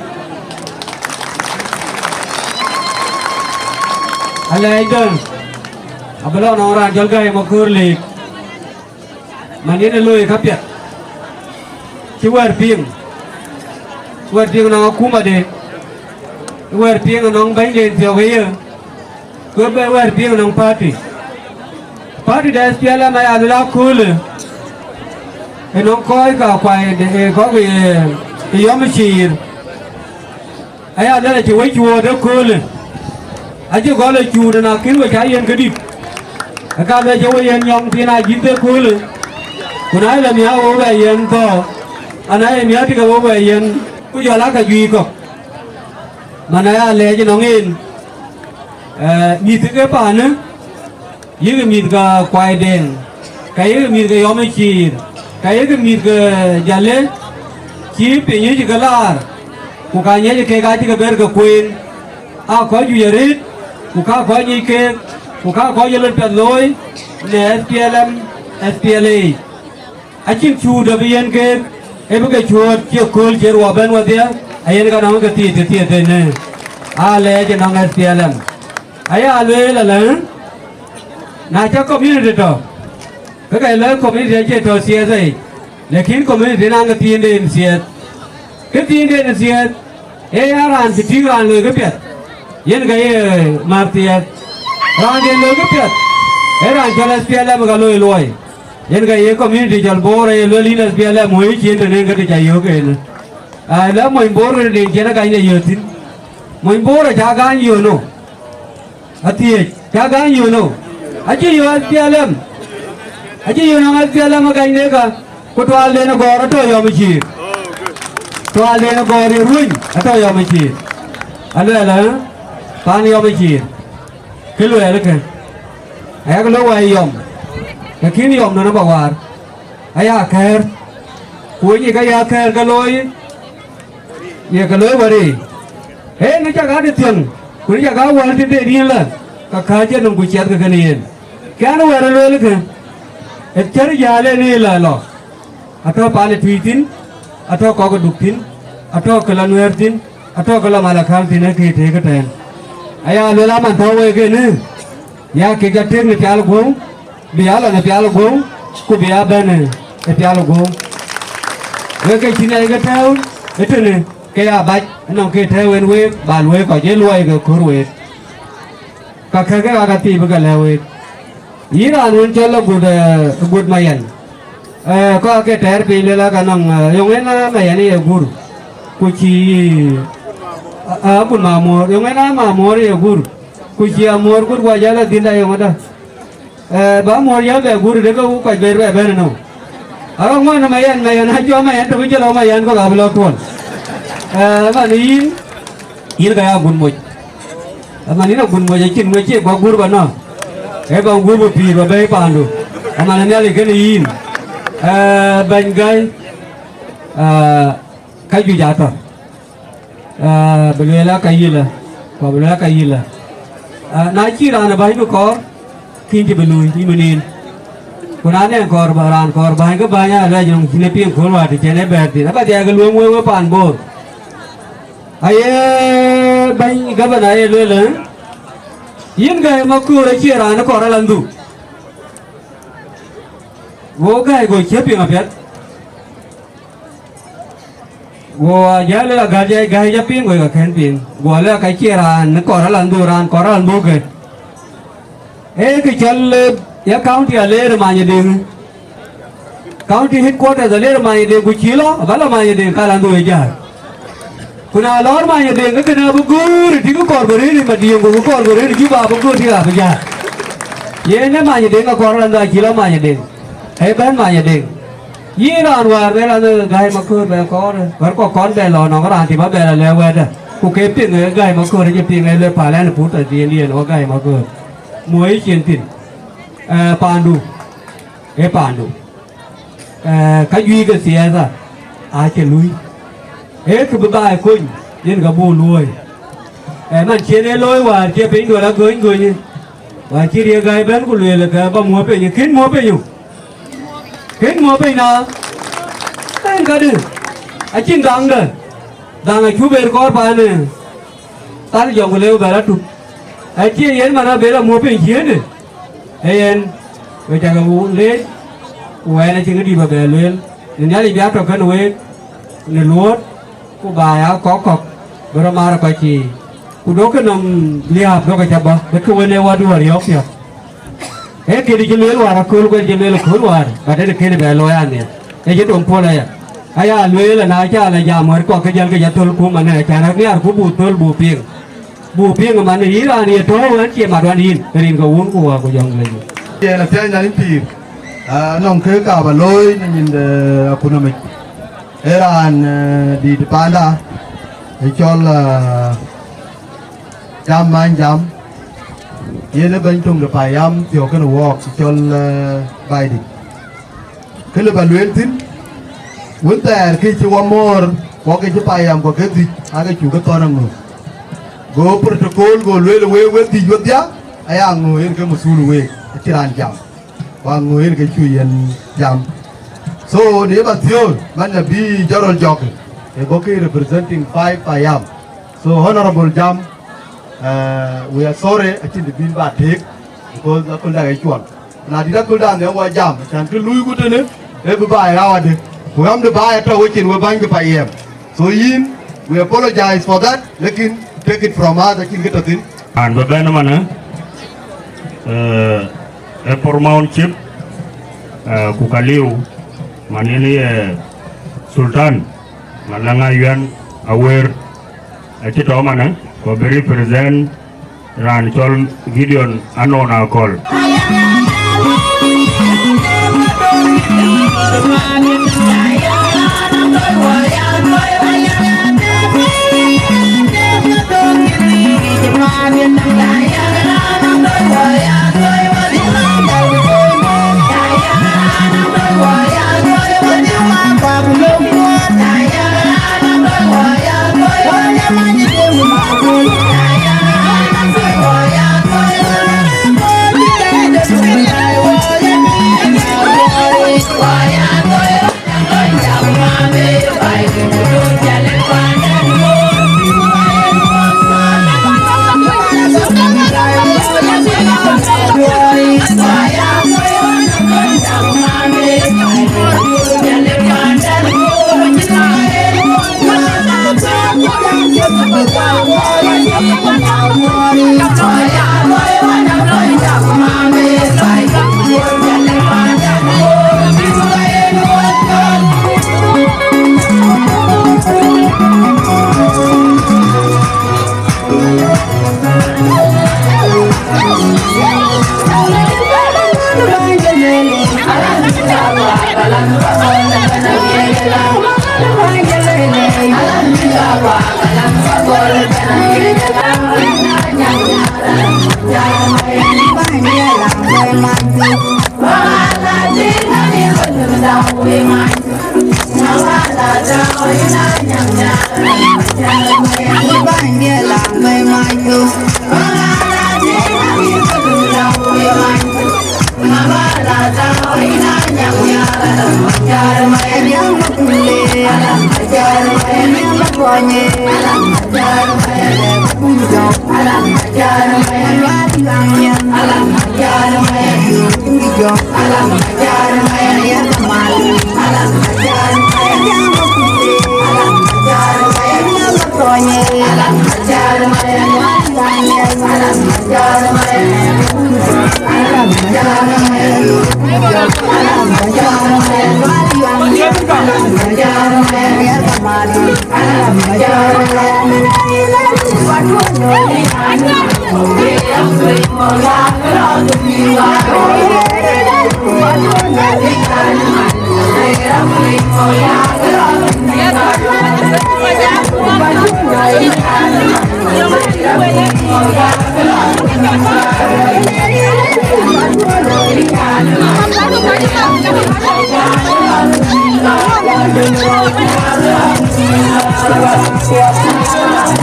Alɛɛcdä abï lɔ nɔŋ raan cɔl Gai Maköör Leek. Man yen ë looi kapiɛth, cï wɛ̈ɛ̈r piŋ, wɛ̈ɛ̈r piŋ nɔŋ akumade, wɛ̈ɛ̈r piŋ nɔŋ bɛ̈nyden thiɔ̈k ë ye, ku bɛ wɛ̈ɛ̈r piŋ nɔŋ party. Party de S P L M aya luel aköölë, ë nɔŋ kɔc ka kuany de, ë kɔ̈k ë, ë yɔm ë ciir. Aya luel acï we cuööt ëköölë, acï gɔl ë cuut, na kën we cä yen këdït, ë ka luel cï we yen nyɔŋ thiin ajïth ëköölë, ku na ye lɔ miäk we bɛ yen thɔ̈ɔ̈k, ana ye miäk tï ke we bɛ yen, ku jɔl aa ka juëc kɔ̈k. Man aya lɛɛc ënɔŋ en, eh, mïth ke paanë, yïk mïth ke Kuai Deŋ, ka yïk mïth ke Yɔm ë Ciir, ka yïk mïth ke Jalë, cï piny cï ke laar, ku ka nyiɛc kek acï ke bɛ̈ɛ̈r ke kueen, aa kɔc juëc arëët, ku ka kɔc nyic keek, Ku ka kɔc ye lon piɛth looi në S P L M, S P L A, acïn cuut abï yen keek, ee bï ke cuööt cï kööl cï ruɔp bɛ̈n wedhie, ayen ka nɔŋ ke thiëëth thiëëth ënë, aa lɛɛc ë nɔŋ S P L M. Aya lueel alë, na cä community tɔ, ke ka lɔ community acie tɔ thiëëth ayic, lakin community naŋ ke thiinden thiëëth. Ke thiinden thiëëth, ee ya raan cï tïŋ raan loi këpiɛth, yen ka ye määr thiëëth. Raan den loi këpiɛth, ee raan cɔl S P L M ka loi luɔi. Yen ka ye community cɔl Bor aye luel yïn S P L M wëi cin tënë ke të ca yök en. Aa, lɔ mony Bor kënë den cien agany de yök thïn. Mony Bor aca gany yök no. Athiëëc, ca gany yök no. Acï yök S P L M. Acï yök nɔm S P L M agany de ka. Ku tuaalden agɔɔr atɔ yɔm ë ciir. Tuaalden agɔɔr ye ruöny atɔ yɔm ë ciir. Aluɛɛl, ë? Paan yɔm ë ciir. Kë luɛɛl ëkë. Ayak lɔ wɛɛi yɔm. Lakin yɔm nɔn abä waar. Aya kɛ̈ɛ̈r. Ku wëny ë ka ya kɛ̈ɛ̈r ke looi, ye ke looi wär yic. Ee, në cak adï thiäŋ, ku në cak awäl tëde yïn lä, ka kääc ë nöm ku ciɛthkë kënë yen. Kɛn wɛ̈ɛ̈r ë lueel kë, ë cär jäl en ë lä lɔ, atɔ̈ paan ë Tuic thïn, atɔ̈ kɔk ë Duk thïn, atɔ̈ kë lɔ Nuɛɛr thïn, atɔ̈ kë lɔ Malakal thïn, ee kë tëëk ëtɛ̈ɛ̈n. Aya lueel aman tɔ̈ wek en ë, ya kek jɔ tëëk në pial guöu, bï ya lɔ në pial guöu, ku bï ya bɛ̈n ë pial guöu. Wek ke cïn ë ke tɛ̈ɛ̈u ëtënë, ke ya bac, ënɔŋ ke tɛ̈ɛ̈u en week, ba luɔi kɔc ë luɔi ke kör week. Ka kɛ̈kë aa ka thii bï ke lɛ̈k week. Yïn raan wën cɔl agut, eh, agut Mayen. Eh, kɔc ke tɛɛr piny lel aka nɔŋ, eh, yöŋ en aa Mayen ye gur. Ku cï, ah, agut Mamuɔ̈ɔ̈r, yöŋ en aa Mamuɔ̈ɔ̈r ye gur. Ku cï Amuɔ̈ɔ̈r gut guɔ jäl adhil da yöŋ ëdä. Eh, ba Amuɔ̈ɔ̈r jäl bɛ gur de ke ku kɔc bɛ bɛ bɛ̈n ënɔm. Arɔk ŋuan ë Mayen, Mayen acɔ Mayen tök cï lɔ Mayen kɔ̈k abï lɔ tuɔl. Eh, man yïn, yïn ka ya gun moc. Aman yïn agun moc acïn moc cie guɔ gur ba nɔ̈k. Ee ba gur ba pïïr ba bɛ̈i paandu. Aman Nhialic kënë yïn. Eh, bɛ̈ny gäi, eh, ka juëc atɔ̈. Eh, bï lueel aka yïlë, ku bï lueel aka yïlë. Eh, na cï raan ë bäny bï kɔɔr, kïn cï bï luui, yïn bï nin. Ku na nɛn kɔɔr ba raan kɔɔr bäny, ke bäny aa lɛc nɔm cïn e piŋ kööl wäär të cïn e bɛ̈ɛ̈r thïn. Aba dhiɛɛk luöŋ wek we paan Bor. Aye bɛ̈ny gabana aye lueel, eh? Yïn gäi Maköör acie raan ë kɔɔr alanhdu. Go gäi go cïï piŋ apiɛth. Go jäl ë agäl jai gäi jɔ piŋ, go ka kën piŋ. Go lë ka cie raan ë kɔɔr alanhdu, raan kɔɔr alanhdu ke. Ee kë cɔl, eh, ya county aler Manydeŋ. County headquarters aler Manydeŋ, ku cï lɔ, aba lɔ Manydeŋ ka lanhdu ë jäl. Ku na lɔɔr Manydeŋ, ke kënë abï guur, tïŋ kɔɔr bï rëër ë Madiŋ, ku kɔɔr bï rëër ë Juba, abï guur tïŋ abï jäl. Yen ë Manydeŋ akɔɔr alanhdu acï lɔ Manydeŋ. Ee bɛ̈n Manydeŋ. Yïn raan wäär bɛ lɔ në gäi Maköör bɛ kɔɔr, wär kɔ̈k kɔn bɛ lɔ nɔŋ raan tï ba bɛ lɔ lɛ̈k wɛ̈tdä. Ku ke piŋ ë gäi Maköör, acï piŋ ë le pal ɛn pur tɔ dhiëndiɛn ɣɔ̈k gäi Maköör. Muɔi cin thïn. Eh, paandu. Ee paandu. Eh, ka juëc ke thiɛɛtha acï lui. Ee kë bï baai kony, yen ka buk luööi. Eh, man cien ee looi wäär cie piny duɔl agöny göny. Wäär cï riëk gäi bɛ̈n ku lueel ke ba muɔ̈ɔ̈p piny, kën muɔ̈ɔ̈p piny. Kën muɔ̈ɔ̈p piny na, en kadï, acïn dhaŋdë, dhaŋ acuk ber kɔɔr paan ë thal jɔŋ ku lëu bɛ rɔt tup. Acie yen man abël amuɔ̈ɔ̈p piny ciëëndë, ee yen, we cakë leec, ku wɛɛn acïn këdï bä bɛ lueel, në Nhialic bï a tɔ kën week, në luɔ̈ɔ̈t, ku ba ya kɔ̈k kɔ̈k, bï rɔt maar kɔc cii. Ku duɔ̈kkë nɔm liääp duɔ̈kkë cä bɔ̈, bï kë wën ee wäduɔ̈ɔ̈r yɔ̈ɔ̈k piɔ̈ɔ̈th. Ee këdï cï lueel wäär akööl, ku cï lueel akööl wäär, ba tëde kënë bɛ looi anhiɛn. Ee cï tom puɔl aya. Aya lueel ana cä lɔ jam wɛ̈t kɔ̈k ke jäl ke jɔ thöl kum anë, acan rɔt nhiaar ku buk thöl buk piŋ. Buk piŋ ëmën, yïn raan ye tɔ̈u ɣɛn cie mat ɣɔn yïn, rin ke wun ku wäär ku jɔŋ lec. Yen athiɛɛny na yïn pïïr, ah, nɔŋ kë ka bä looi në nyin de akun amic. Ee raan, eh, dït paanda, ë cɔl, eh, Jam Many Jam, yen ë bɛ̈ny töŋ de payam thiɔ̈k kënë wɔɔk, ë cɔl, eh, Baidït. Kë lë bä lueel thïn, wën thɛɛr kë cï wä moor, wɔ ke cï payam, ku ke dhïc, aake cuk ke thɔn aŋö. Go protocol, go lueel, wek, wek dhïc wedhia, Aya ŋö yen ke musul week, acï raan jam. Ku aŋö yen ke cuk yen jam. So, në ba thiöör, man na bï jɔt rɔl jɔk, ë bɔ̈ ke representing five payam. So, Honorable Jam, uh, we are sorry, acïn të bïn ba tëëk, because aköl dak ë cuɔl. Na dït aköl dak në wɔ jam, can kë luui ku tënë, ë bï ba ë ɣawadë. Ku ɣamdë ba ë tɔ̈ wecin we bäny ke payam. So yïn, we apologize for that, lakin take it from us, acïn kë tɔ̈ thïn. An bï bɛ̈n ëmënë, eh, ë Paramount Chief, eh, ku ka liu, man yen ye Sultan, Malanga Yuan Awer, acï tɔ̈ ëmënë, ku bï represent raan cɔl Gideon Anon Akol.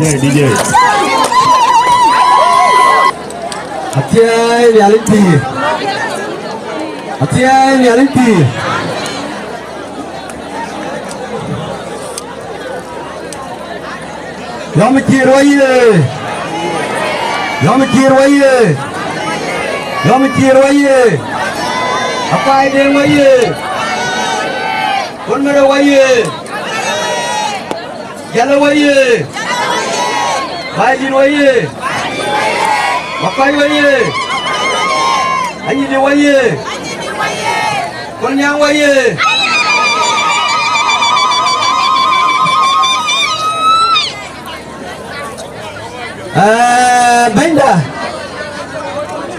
D J, D J. Athiɛɛi Nhialic pïïr. Athiɛɛi Nhialic pïïr. Yɔm Ciir wayie! Yɔm Ciir wayie! Yɔm Ciir wayie! Apaai Deŋ wayie! Kon Mɛ̈t wayie! Jal wayie! Baidït wayie! Makuac wayie! Anyidi wayie! Kon Nyaŋ wayie! Ee, bɛ̈nyda,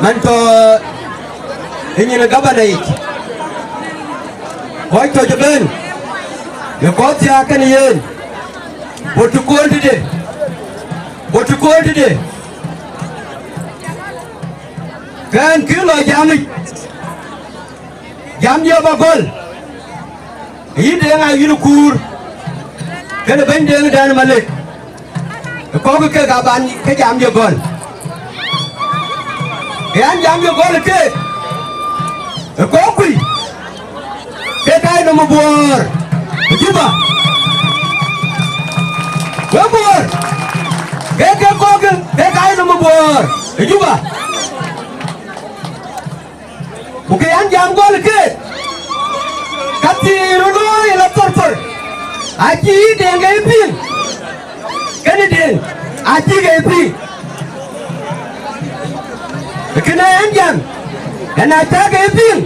man tɔ̈ ë nyin ë gabana yic, kɔc tɔ̈ cï bɛ̈n, ye kɔc thiääk kenë yen, bot të kööl tëde, bot të kööl tëde, ke ɣɛn kï lɔ jamic, jam diɛ̈ ba gɔl. Yïn Deŋ Ayïn Kuur, kenë bɛ̈ny Deŋ Dan Malek, ë kɔ̈k kek aban ke jam diɛ̈ gɔl. Ke an, jam ye gɔl keek, ë kɔ̈k kui, ke kac nɔm ë Buɔɔr ë Juba. Wek Buɔɔr, ke ke kɔ̈k, ke kac nɔm ë Buɔɔr ë Juba. Ku ke an, jam gɔl keek, ka thiin ë looi ë la thorthor, acï Deŋ ke piŋ. Kënë Deŋ acï ke piŋ. Kënë ɛn jam, ɛn acä ke piŋ,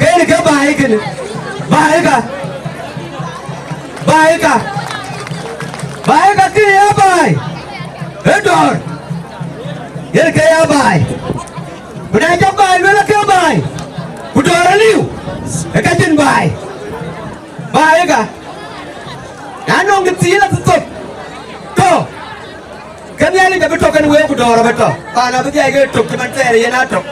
kënë ke baai kënë, baai ka, baai ka, baai ka kë ya baai, ë dɔ̈ɔ̈r, yen ke ya baai. Ku na cä baai luel ake baai, ku dɔ̈ɔ̈r aliu, ë ka cïn baai. Baai ka, na nɔŋ kë thiin athithok, tɔ, ke Nhialic abï tɔ kenë week ku dɔ̈ɔ̈r abï tɔ. Paan abï dhiac ke tök cï man thɛɛr yen aa tök.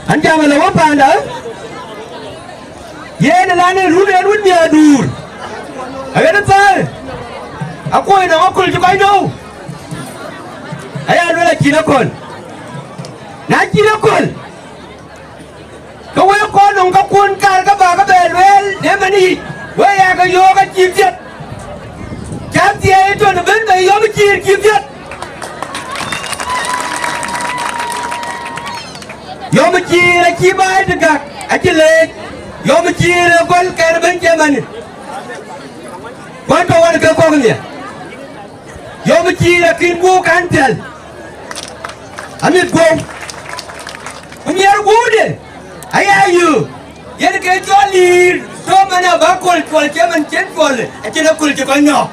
An jam ëlë wä paanda, yen ëlan ë run en wën nhiaar duur. Aɣet ë thäär, akuɔ̈c nɔm aköl cï kɔc nou, aya luel acïn aköl. Na cïn aköl, ke wek kɔn nɔŋ kakuɔn kar ke bä ke bɛ lueel në man yic, wek ya ke yöök acï piɛth. Cä thiëëc tɔ̈ në bën bei yɔm cïïr cï piɛth. Yɔm cïïr acï baai të gäk, acï leec. Yɔm cïïr ë gɔl kɛn bën cï mani. Kuan tɔ̈ wan ke kɔ̈k nhial. Yɔm cïïr akïn guɔ̈u kan thial. Amit guɔ̈u. Ku nhiɛɛr guɔ̈ude aya yöök. Yen ke cɔl liir tɔ̈ man abä köl cuɔl cï man cïn cuɔl, acïn aköl cï kɔc nɔ̈k.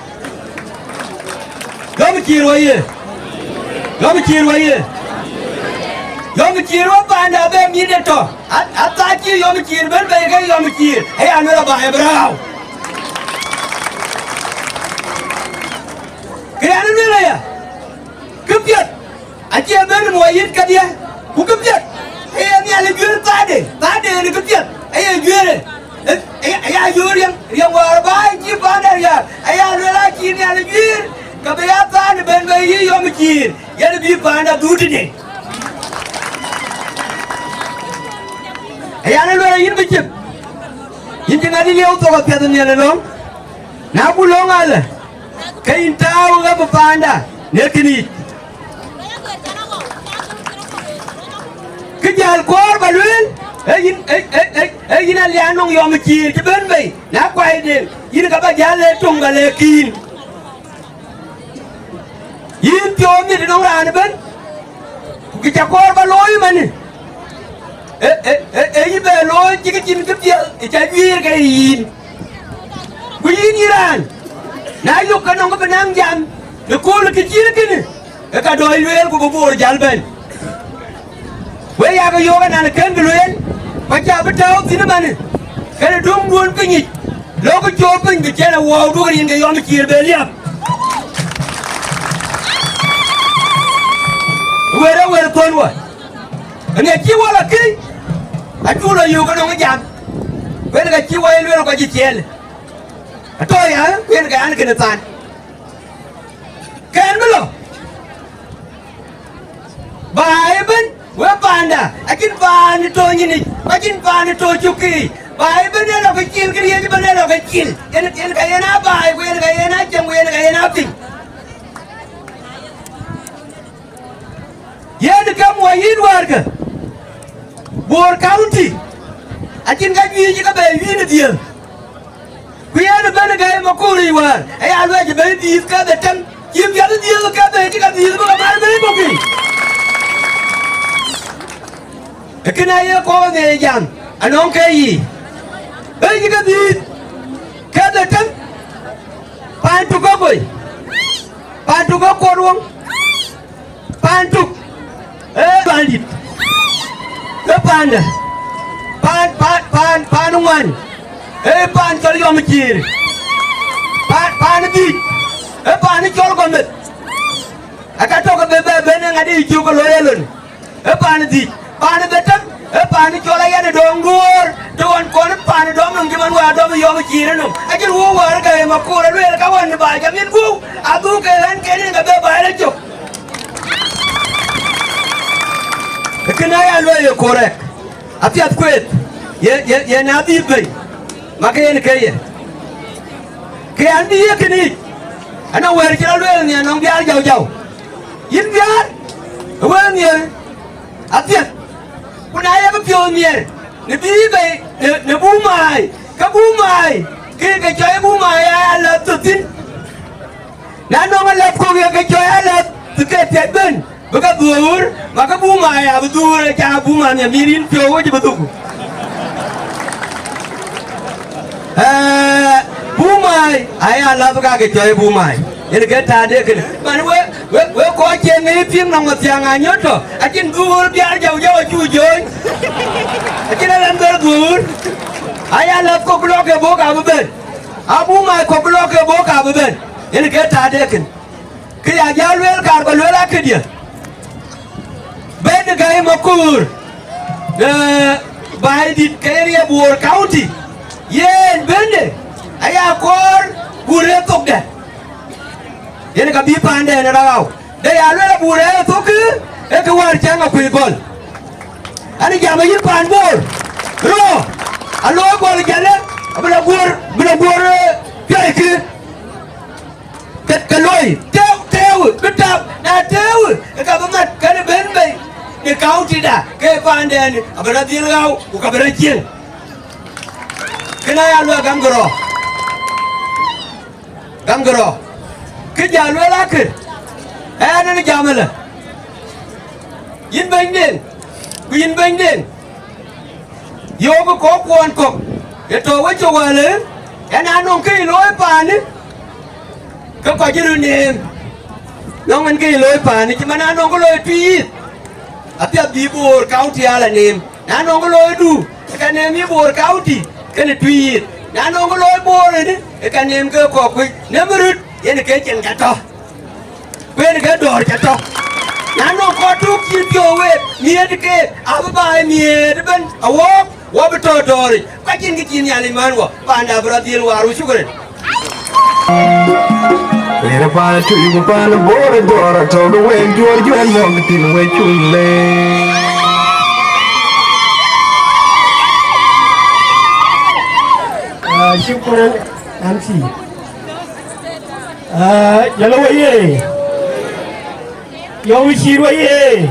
Yɔm cïïr wä ye. Yɔm cïïr wä ye. Yɔm cïïr wä paanda bɛ mïth ë tɔ̈. A- athac cï yɔm cïïr bën bei ke yɔm cïïr, aya luel abä ë bï rääu. Kë yan luel aya, këpiɛth acie bën muɔɔc yït kedhie, ku këpiɛth aye Nhialic juëër thaade, thaade yen këpiɛth aye juëërë. Ë- ë- aya yöök riɛŋ, riɛŋ wäär bä cï paanda riääk, aya luel acï Nhialic juëër, ke bï ya thaade bën bei yï yɔm cïïr, yen bï paanda dhut tëde. Aya luel yïn bï cïk, yïn cï ŋadï lieu thok apiɛth nhial ëlɔŋ, na ku löŋ alë, ke yïn tääu ɣɛp ë paanda në kënë yic. Kë jäl kɔɔr bä lueel, ee yïn, ee, ee, ee, ee yïn alian nɔŋ yɔm cïïr cï bën bei, na kuaide, yïn ka bä jäl le töŋ bä le kïïn. Yïn piɔ̈u mit nɔŋ raan ëbën, ku kë cä kɔɔr bä looi ëmënë, ee, ee, ee, ee yïn bɛ looi cï kë cïn këpiɛth ë cä juiir ke yïn. Ku yïn yï raan, na yök ke nɔŋ ke bï naŋ jam në kööl kë cït kënë, ke ka dɔɔc lueel ku bï Bor jäl bɛ̈n. Wek yak yöök ënɔɔnë kën bï lueel, ku acä bï tääu thïn ëmënë, kënë döŋduön pinyic, lɔ̈kï cöök piny bï cïn awuɔɔu duökï rin ke yɔm cïïr bɛ liäp. Wër ë wër thön wä, ënë cï wä lɔ këc, acuk lɔ yöök ënɔŋ jam, wën ka cï wä ye lueel kɔc cï ciɛɛl. Atɔ̈ ya, ku yen ke an, kënë than. Kɛn bï lɔ. Baai ëbën, wek paanda, acïn paan ë tɔ̈ nyinic, ku acïn paan ë tɔ̈ cukï. Baai ëbën ee lɔ ke cil, këriëëc ëbën ee lɔ ke cil. Yen, yen ka yen aa baai, ku yen ka yen aa cäŋ, ku yen ka yen aa piŋ. Yen ke muɔc yïn wäärkë, Bor County, acïn ka juëc ke bɛ yïn ë dhiëëth. Ku yen ëbën ë gäi Makuur yic wäär, aya luɛc ë bei dhiëëth ke dhetem, cï piɛth dhiëëth ke bei cï ke dhiëëth bï ke mar bei bɔ̈ piny. Ee kënë aye kɔɔr ë jam, anɔŋ ke yiic. Bei cï ke dhiëëth ke dhetem, paan tuk ke goi, paan tuk ke kuɔt woŋ. Paan tuk, ee paan dït, ee paanda, paan, paan, paan, paan ŋuan, ee paan cɔl yɔm cïïr, paan, paan dhïc, ee paan cɔl gɔmeth, aka tɔ̈ ke bï bɛ ben ë ŋadï cök ke looi alon, ee paan dhïc, paan dhetem, ee paan cɔl ayɛn ë dɔŋ duöör, të ɣɔn kɔn paan dɔm nɔm cï man wäär dɔm yɔm cïïr ë nɔm, acïn wëu wäär ke ë Makuur alueel ka ɣɔn bä jam yen guöu, adhuk ke ɣɛn ke rin ke bɛ bä ë cök. Kënë aya lueel ye correct. Apiɛth kueeth, ye, ye, ye na dhiëth bei, ma ke yen ke ye. Ke an bï ye kënic, anɔŋ wɛ̈ɛ̈r cï rɔt lueel nhial nɔŋ Biaar Jau Jau. Yïn Biaar, ë wël nhial apiɛth. Ku na ye ke piɔ̈u nhial, në bï bei, në, në Bumai, ke Bumai, ke ke cɔl Bumai aya lɔ thöthïn. Na nɔŋ alɛ̈th kɔ̈k ye ke cɔɔc alɛ̈th, bï ke piɛth bɛ̈n, bï ke dhuöör, ma ke Bumai abï dhuöör, aca Bumai nhiam yïn piɔ̈u wec bï dhuk. Ee, Bumai aya lɛ̈th ka ke cɔɔc Bumai. Yen ke taade kënë. Man we, we, we kɔc cï ŋic piŋ nɔŋ Mathiaŋ Anyɔt tɔ, acïn dhuöör Biaar Jau Jau acuk jɔ̈ɔ̈ny. Acïn alɛ̈th bɛ̈n dhuöör. Aya lɛ̈th kɔ̈k bï lɔ ke bɔ̈ ka bï bɛ̈n. A Bumai kɔ̈k bï lɔ ke bɔ̈ ka bï bɛ̈n. Yen ke taade kënë. Kë ya jal lueel, kaar ba lueel akëdië. Bɛ̈ny Gäi Makur, ee, baai dït ke area Bor County, yen bɛ̈nyde aya kɔɔr Bor ë thokdɛ̈. Yen ka bï paanden rɔt ɣau. De ya lueel Bor ë thok, ee kë wäär cäŋ akuëi gɔl. An jam yïn paan Bor. Rɔt, alooi gɔl jälë, abï lɔ Bor, bï lɔ Bor, ee, piɔ̈ɔ̈ckë. Ke, ke loi, tëëu, tëëu, bï tap, na tëëu, ke ka bï mat, kënë bɛ̈n bei, në county da, ke paanden, abï rɔt dhil ɣau, ku ka bï rɔt cieŋ. Kënë aya lueel gam kërɔɔk. Gam kërɔɔk. Kë ja lueel akë, ɛn, ɛn jam ëlë. Yïn bɛ̈nyden, ku yïn bɛ̈nyden. Yöök kɔ̈k kuɔn kɔ̈k, ye tɔ̈u wecök wälë, yen anɔŋ kë ye looi paanë, ke kɔc cï röt neem. Nɔŋ en kë ye looi paanë, cï man anɔŋ kë looi Twic East, apiɛth bï Bor County aa lɔ neem. Na nɔŋ kë looi du, ke ka neem yï Bor County, kënë Twic East. Na nɔŋ kë looi Bor ënë, ke ka neem ke kɔ̈k kuc. Neem röt, yen ke cin ka tɔ̈. Ku yen ke dɔ̈ɔ̈r ca tɔ̈. Na nɔŋ kɔc tök cïn piɔ̈u week, miëët keek, abï baai miëët ëbɛ̈n, awɔɔk, wɔ bï tɔ̈ dɔ̈ɔ̈ric. Ku acïn kë cï Nhialic man wɔ, panda bï rɔt dhil waar. Wa shukran. Yen paan Twic ku paan Bor ë dɔ̈ɔ̈r atɔ̈ ke wek juɔ̈ɔ̈r juɛ̈ɛ̈r mɔ̈k thïn, wek cuk leec. Ah, shukran, M C. Ah, jalo wayë. Yom Cït wayë.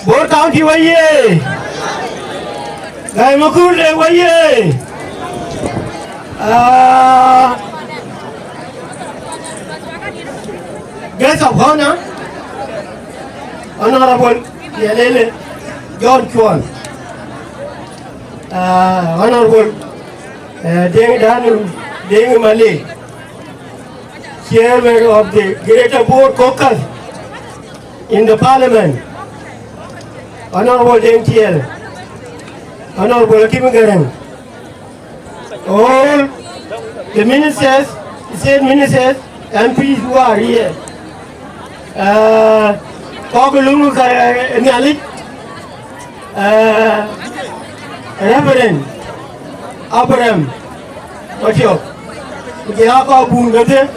Bor County wayë. Gäi Makur de wayë. Ah, Guest of Honor, Honorable Nyalele John Kuol. Ah, Honorable, eh, Deng Daniel Deng Malek, Chairman of the Greater Bor Caucus in the Parliament, Honorable Deng Tiel, Honorable Akim Garang, all the ministers, state ministers, M Ps who are here. Uh, kɔc luŋ ka, eh, Nhialic, eh, Reverend Abraham Matiɔp, ku jɔl aa kɔc bun kedhie,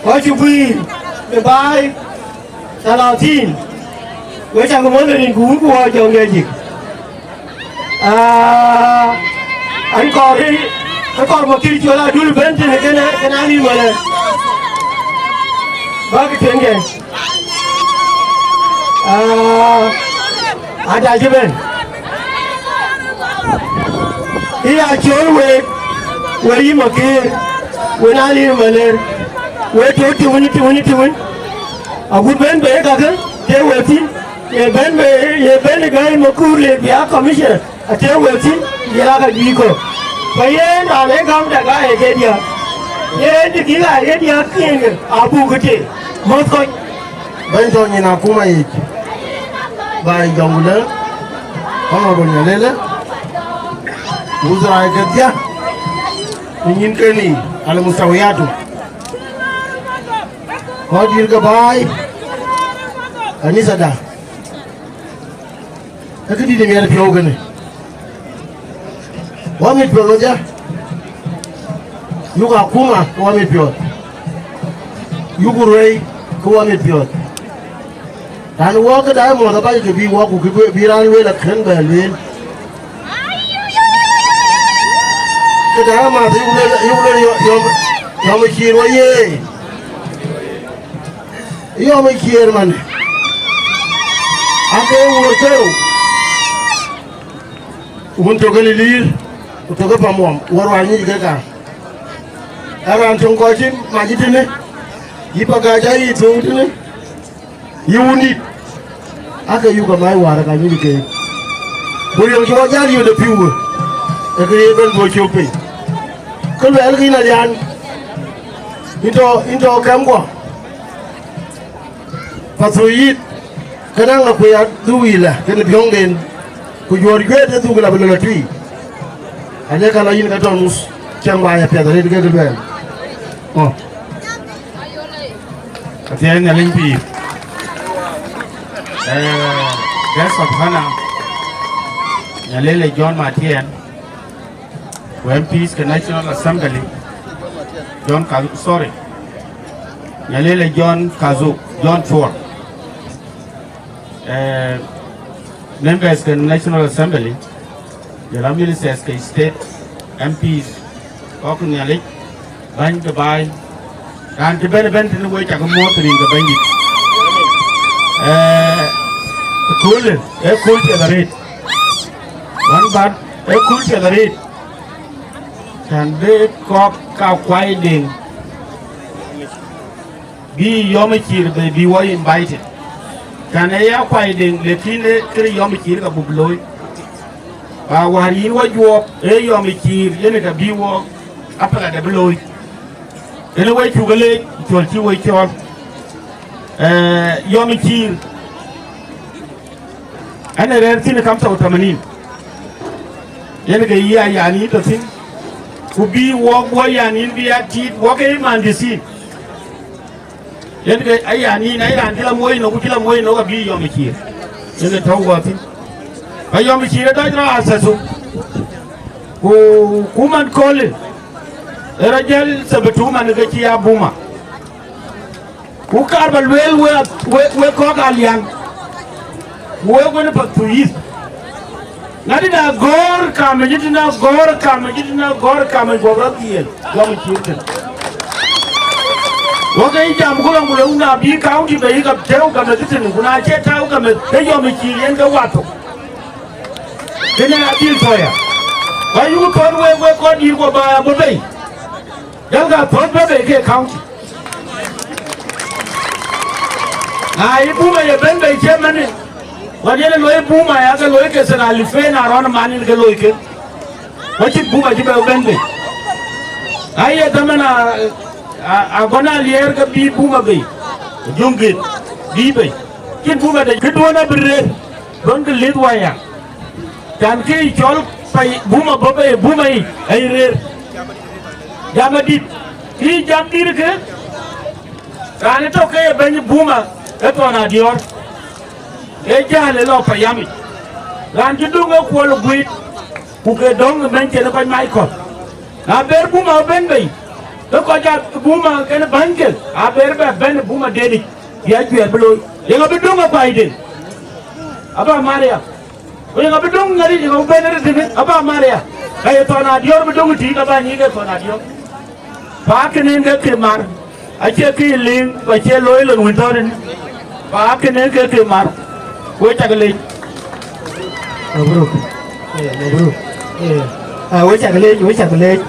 kɔc cï guiir ë baai, thalathïn, we cak mɔ̈th rin ku wun ku wɔ jɔŋ de jik. Ah, an kɔɔr ri, an kɔɔr Makir Col Adul bɛ̈n tënë kënë, kënë anïn wala. Bäk tueŋde. Ah, ada cï bɛ̈n. Ë ya cɔl week, we yï Makir, we na lir Maler, we tɔ̈ tiwën, tiwën, tiwën. Agut bɛ̈n bei kakë, të we thïn, ye bɛ̈n bei, ye bɛ̈n ë Gäi Makur le bï a commissioner. Atë wek thïn, jël aka juëc kɔ̈k. Ku yen raan ee gäm däk aa ye ke diäk. Yen dï kï aa ye diäk thiëëŋkë, abuk ke tëë. Mɔ̈th kɔc. Bɛ̈ny tɔ̈ nyin akuma yic. Baai Jɔŋlei, Honorable Nyalele, wuzara kedhie, ku nyin keni, al mustawiyatu. Kɔc dït ke baai, kanitha da. Ee këdït ë miɛt piɔ̈u kënë. Wä mit piɔ̈ɔ̈th wadhia. Yuk akuma ke wä mit piɔ̈ɔ̈th. Yuk ruëi ke wä mit piɔ̈ɔ̈th. Raan wɔ këda muɔ̈th abac ke bï wɔ ku kë bï raan lueel akën bɛ lueel. Këda math yök lueel, yök lueel yɔm, yɔm ë ciëër wɔ ye. Yɔm ë ciëër man. Ake wuur kërou. Wun tök ë liliir, ku tök ë pamuɔm, wär wä nyic ke ka. Ë raan töŋ kɔc cï mac tënë, yï paka ca yï thöŋ tënë, yï wundït, ake yuk amac wäär ka nyic ke. Ku riɛm cï wɔ jäl yöt ë pïu, ë kë ye bɛ̈n dhuɔ̈k cök piny. Kë luɛɛl kïn alian, yïn tɔ, yïn tɔ kɛmkuɔ. Pathuyit, këdäŋ akuc adhuk yï lɛ kënë biɔ̈ŋden, ku juɔ̈ɔ̈r juëët ë dhuk la bï lɔ tui. Alek ala yïn ke tɔ mus, cäŋ baai apiɛth arëët kek luɛɛl. Ɔ. Athiɛɛi Nhialic pïïr. Eh, Guest of Honor, Nyalele John Matiɛn, ku M Ps ke National Assembly, John Kaz-, sorry, Nyalele John Kazuk, John Chwor. Eh, members ke National Assembly, jɔl a ministers ke state, M Ps, kɔc Nhialic, bäny ke baai, raan cï bɛ̈n ëbɛ̈n tënë wek cak muɔ̈ɔ̈th rin ke Bɛ̈nydït. Eh, köölë, ee kööl piɛth arëët. Wan bät, ee kööl piɛth arëët. Cän bï kɔc ka kuai deŋ. Bï yɔm ë cïïr bei bï wɔ invited. Kan ee ya kuai deŋ, lakin ee këde yɔm ë cïïr ka buk looi. Ba wäär yïn wɔ juɔɔk, ee yɔm ë cïïr yen ka bï wɔ apɛlɛt abï looi. Yen ë wec cuk ë leec, cɔl cï wec cɔɔl. Eh, yɔm ë cïïr. Ɛn ë rɛ̈ɛ̈r thïn ë kam thou tamanin. Yen ke yï ayan yïn tɔ thïn. Ku bï wɔk wɔ yan yïn bï ya tiit, wɔk ke yï man dï thïn. Yen ke ayan yïn, ayan cï la muɔi nɔ̈k, ku cï la muɔi nɔ̈k abï yɔm ë cïïr. Yen ke tɔ̈u wɔ thïn. Ka yɔm ë cïïr ë dɔc rɔ athathu. Ku, ku man köölë, ë rɔ jäl thabatu man ke cï ya buma. Ku kaar ba lueel we, we, we kɔc alian, we wën Pathuyith. Na dï na gɔ̈ɔ̈r kamë, jï dï na gɔ̈ɔ̈r kamë, jï dï na gɔ̈ɔ̈r kamë, guɔ rɔt dhiël, guɔ më cïïr tën. Wɔ ke yï jam ku lɔ ku lɔ, na bï county bei ka tɛ̈ɛ̈u kamë thïn, ku na cie tɛ̈ɛ̈u kamë, ke yɔm ë cïïr yen ke wath thok. Kënë adhil tɔ̈ ya. Ba yuk thɔ̈n wek, wek kɔc dïïr guɔ ba ya bɔ̈ bei. Jal ka thɔ̈n bɔ̈ bei ke county. Na yï buma ye bɛ̈n bei cï mɛnë, ɣɔn yen ë loi buma ya ke loi ke thena lifen arɔn man yen ke loi ke. Wacït buma cï bɛ bɛ̈n bei. Aye dhaman a, a, agɔn aliɛɛr ke bï buma bei. Juŋ git, bï bei. Cïn buma de këduɔ̈n abï rëër, duɔ̈n ke lith waya. Can kë cɔl pay buma bɔ̈ bei buma yic, aye rëër. Jam adït, kë jam dït kë, raan ë tök ke ye bɛ̈ny buma ë thɔn adiɔ̈ɔ̈r. Ee jäl ë lɔ payamic. Raan cï döŋ ë kuɔl ë guiit, ku ke döŋ ë bɛ̈ny cïn ë kɔc mac kɔ̈th. Na ber buma bɛ̈n bei, ke kɔc a buma kenë bänyke, aber bɛ bɛ̈n ë buma dedic, bï ajuɛɛr bï looi. Yen abï döŋ ë kuaiden, aba Maria. Ku yen abï döŋ ŋäric, yen abï bɛ̈n ë tënë, aba Maria. Ka ye thɔn adiɔ̈ɔ̈r bï döŋ ë tïït, aba nyïïk ë thɔn adiɔ̈ɔ̈r. Pa kënë ke ke mar, acie kë liŋ, ku acie looi lon wën thɔ̈n rin. Pa kënë ke ke mar, ku we cak leec. Mabruk. Eh, mabruk. Eh, ah, we cak leec, we cak leec.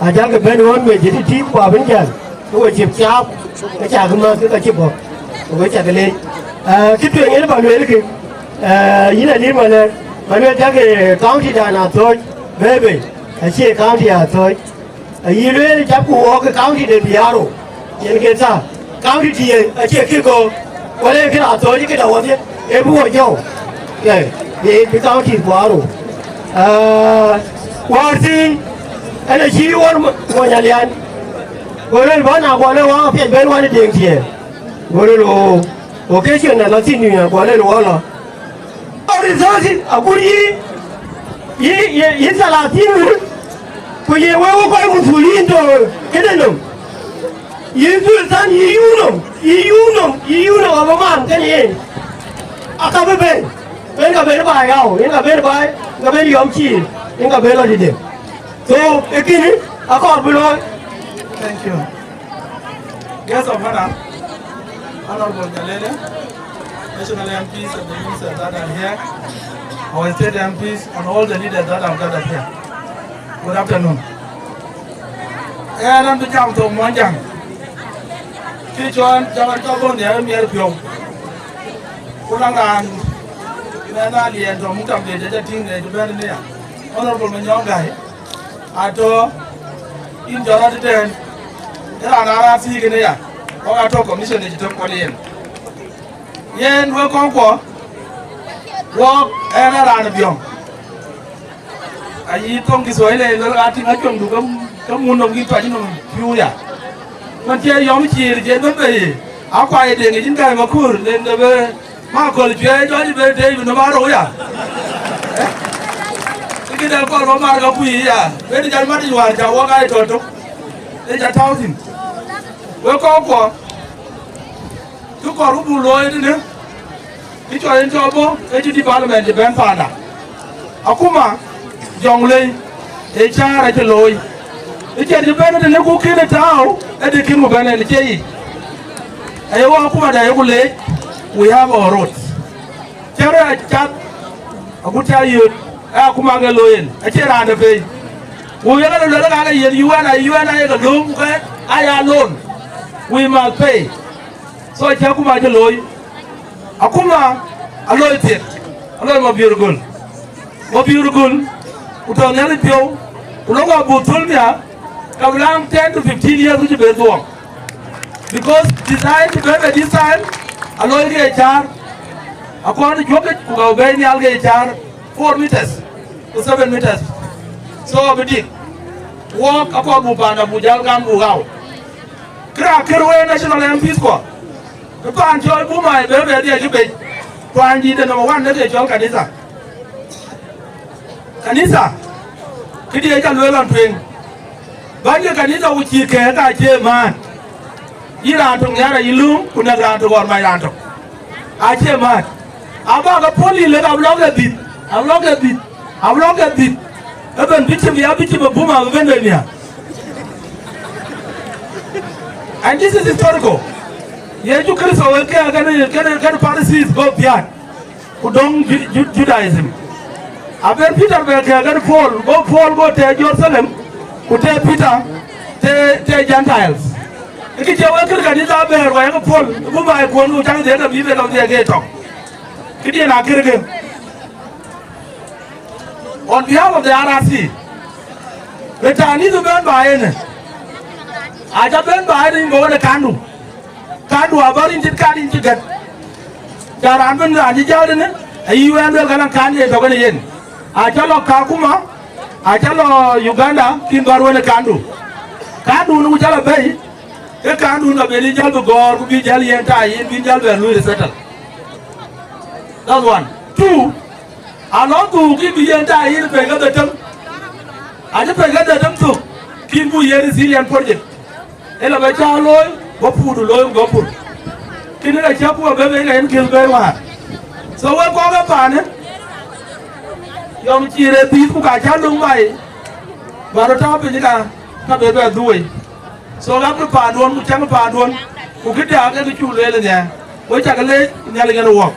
Ajal ke bɛ̈n ɣön mec ë tït ku abï jäl. Ku we cï caap, ke cak mäth, ke ka cï bɔ̈. Ku we cak leec. Ah, kë tueŋ yen ba lueel kë. Ah, yïn Aliir Malɛŋ, ba lueel cak, eh, county dan Athooc, bebe, acie county Athooc. Ayï lueel, cäpku wɔɔk ë county de Biaro, yen ke tha. County tiye acie kë go, wala ë kë raan thɔ̈ɔ̈c këda wɔdhie, ee bï wɔ jɔu. Ee, bï, bï county Biaro. Ah, wäär thïn, ɛn acï wɔr mony alian. Go lueel bä na guɔ lë wä apiɛth bɛ̈n wän ë deŋ tiɛɛl. Go lueel oo, occasion na lɔ thïn nïn, guɔ lueel wä lɔ. Resources agut yï, yï, yï, yï thalathin wun, ku ye wek wek kɔc muthuliin tɔ këde nɔm. Yï Sultan, yï yum nɔm, yï yum nɔm, yï yum nɔm abï man kënë yen. Aka bï bɛ̈n, yen ka ben baai ɣau, yen ka ben baai, yen ka ben yɔm cïï, yen ka ben lɔ dït. So, ee kënë, akɔɔr bï looi. Thank you. Guest of honor, Honorable Nyalele, national M Ps and the ministers that are here, our state M Ps and all the leaders that have gathered here. Good afternoon. Ɣɛn an bï jam thok Muɔnyjäŋ. Kë cɔl jam an cɔl bɔ̈ nhial miɛt piɔ̈u. Ku na raan, na na liɛɛn tɔ̈ muk tam de jɔjɔ tïŋ de bɛ̈n ni ya. Honorable Manyɔk Gai. Atɔ̈, yïn jɔl rɔt ëtɛ̈ɛ̈n, ë raan aa raan thiëëk kënë ya, wok atɔ̈ commission ë cï tök kuɔl yen. Yen wek kɔ̈kkuɔ, wok ɣɛn ë raan ë biɔ̈ŋ. Ayï thoŋ Kiswahili ë luel ɣa tïŋ acuɔŋdu ke, ke mun nɔm kï tuac nɔm piu ya. Man cie yɔm ciir cie bɛ̈n bei, akuac ë deŋ ë yïn gäi makur, len de bë Ma kɔl cuɛɛi jɔt ë ben tëëc bï nɔm aa rou ya. Ë këdë kɔl bä mar ka kuc ya. Ben jal mat ë wäär ca wok aa tɔ tök. Ë ca tääu thïn. Wek kɔckuɔ, kë kɔɔr ku buk looi tënë, kë cɔl en cɔl bɔ̈, ke cï development cï bɛ̈n paanda. Akuma, Jonglei, ë caar acï looi. Ë ciɛɛr cï bɛ̈n tënë ku kënë tääu, ë dï kïn ku bɛ̈n en cie yic. Aye wɔ akuma da yeku leec, we have our roads. Cä rɔt a cath, agut cä yöt, ë akuma ke looi en, acie raan de pei. Ku yek luel ka ke yen U N, a U N ayek lööm ke aya loan. We must pay. So cä akuma cï looi. Akuma aloi thiek, aloi Mabiör Göl. Mabiör Göl, ku tɔ̈ Nhialic piɔ̈u, ku lok abuk thöl nhial, ka bï laŋ ten to fifteen years ku cï ben dhuɔɔŋ. Because design cï ben bei this time, aloi ke ye caar, akɔn ë juɔ̈kic, ku ka bï bɛ̈i nhial ke ye caar four meters ku seven meters. So abï dik, wok akɔɔr buk paan abuk jäl gam buk ɣau. Kërë akër wek national M Ps kuɔ, bï paan cɔl Buma ë bɛ̈n bɛ dhiɛl cï bec, paan dïït de number one de ke cɔl kanitha. Kanitha, këdï ë ca lueel lɔn tueŋ, bäny ke kanitha ku cïï kɛ̈ɛ̈k acie maan. Yïn raan tök nhiaar ayï lööm, ku nɛ̈k raan tök ɣɔn mac raan tök. Acie maan. Abä ke puɔ̈l yï lek abï lɔ ke dhïth, abï lɔ ke dhïth, abï lɔ ke dhïth. Ëbɛ̈n bï cïm ya, bï cïm ë Buma abï bɛ̈n bei nhial. And this is historical. Yecu Kërtho ë kɛ̈ɛ̈k kën, kën, kën Pharisees go biäk, ku dɔ̈ŋ Ju-, Ju-, Judaism. Aber Peter bɛ kɛ̈ɛ̈k kën Paul, go Paul go tɛ̈ɛ̈c Jerusalem, ku tɛ̈ɛ̈c Peter, tɛ̈ɛ̈c, tɛ̈ɛ̈c Gentiles. Ë kë cie wek kën kanitha abɛ̈ɛ̈r, ku ayek Paul, ku baai kuɔn, ku cäŋ dhiëëth abï bɛ lɔ dhiëëth ke tɔŋ. Këdiɛ̈n akërkë. On behalf of the R R C, rëtani du bɛ̈n ba yen, aca bɛ̈n ba yen go wën ë kandu. Kandu abä rin cït kan rin cï gät. Ca raan bɛ̈n raan cï jäl ënë, ayï wɛn luel ka naŋ kan ye tɔ̈ kën yen. Aca lɔ Kakuma, aca lɔ Uganda, kïn bä ruën ë kandu. Kandu nu ca lɔ bɛ̈i, ke kandu ka ben jäl bï gɔ̈ɔ̈r, ku bï jäl yen ta yen, bï jäl bɛ lui resettle. That's one. Two, alɔŋ dhuk kï bï yen ta yïn pɛ̈i kedhie tem. Acï pɛ̈i kedhie tem thök, kïn buk yen resilient project. Ëlë bä cä looi, bä puutu looi, bä pur. Kïn ë cä ku abë bë yen gël bë wäär. So wek kɔ̈k ë paanë, yɔm cïï rëër dhïth ku ka cä löŋ bai, bä rɔt tääu piny ka, ka bë bɛ dhuöi. So ɣap kë paanduɔn, ku cäŋ paanduɔn, ku këda ke kë cuk lueel ë nhial. Wek cak leec, Nhialic yen ë wɔk.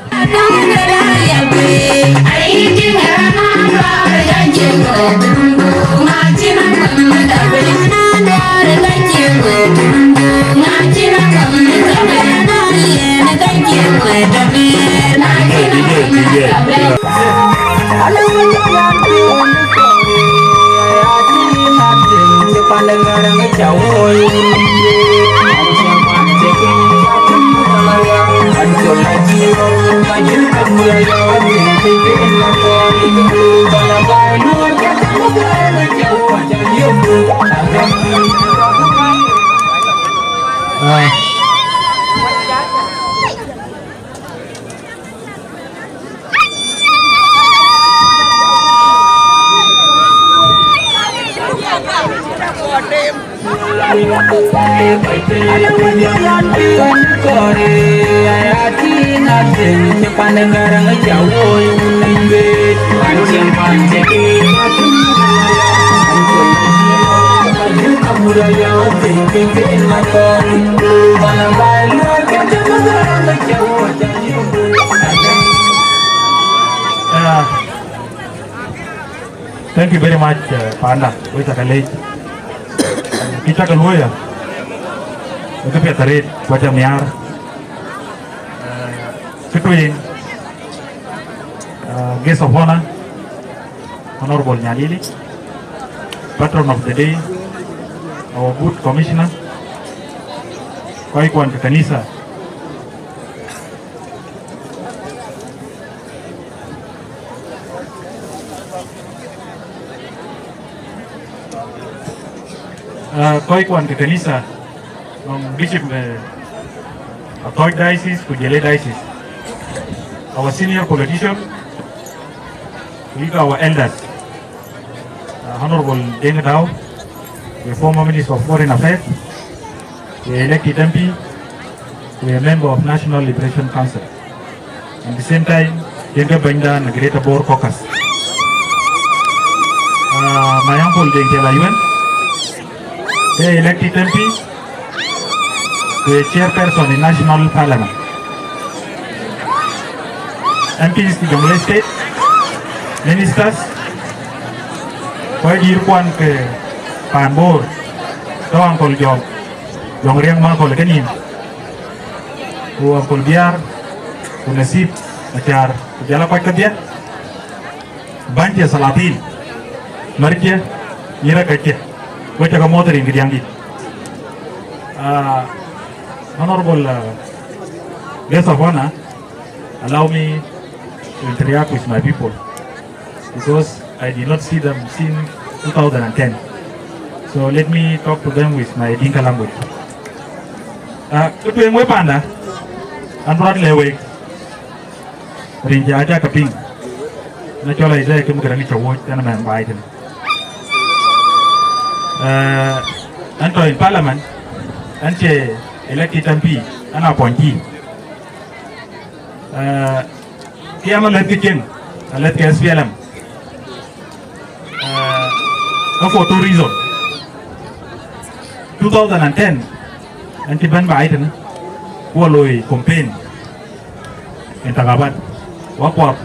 Yeah. Thank you very much, uh, Panda. Wek cak leec. Kë cak luɔi ya. Wek piɛth arëët, wek cak nhiaar. Uh, kë tueŋ, uh, guest of honor, Honorable Nyalili, patron of the day, our good commissioner, kɔc kuan ke kanisa. Uh, kɔc kuan ke kanisa, nɔŋ bishop, uh, Athɔc diocese ku jël ë diocese. Our senior politician, we our elders, uh, Honorable Deng Dau, the former Minister of Foreign Affairs, the elected M P, the member of National Liberation Council. At the same time, yen ke bɛ̈nyda në Greater Bor Caucus. Uh, my uncle Deng Tiel Ayuen, the elected M P, the chairperson in National Parliament. M Ps ke Jonglei State, ministers, kɔc dït kuan ke pan Bor, tɔ̈ uncle Jɔk, Jɔk Riɛŋ Makol kenïïm, ku uncle Biar, ku Nasib Machar, ku jɔl a kɔc kedhie, bänydiɛ̈, salatin, märdiɛ̈, nyïïrakacdiɛ̈, wek cak muɔ̈th rin ke diäŋdït. Uh, Honorable, uh, guest of honor, allow me to interact with my people because I did not see them since two thousand and ten. So let me talk to them with my Dinka language. Uh, kë tueŋ wek panda, an rɔt le wek, rin ca ca ke piŋ, na cɔl Isaiah Kim Garang ca wuɔ̈c, ɛn mɛn baai tën. Uh, an tɔ̈ in parliament, an cie elected M P, an appointee. Uh, kë yam alɛ̈th ke cieŋ, alɛ̈th ke S P L M. Uh, ka for two reason. Two thousand and ten, an cï bɛ̈n baai tën, ku wa loi campaign, intikhabat, wa kuɔth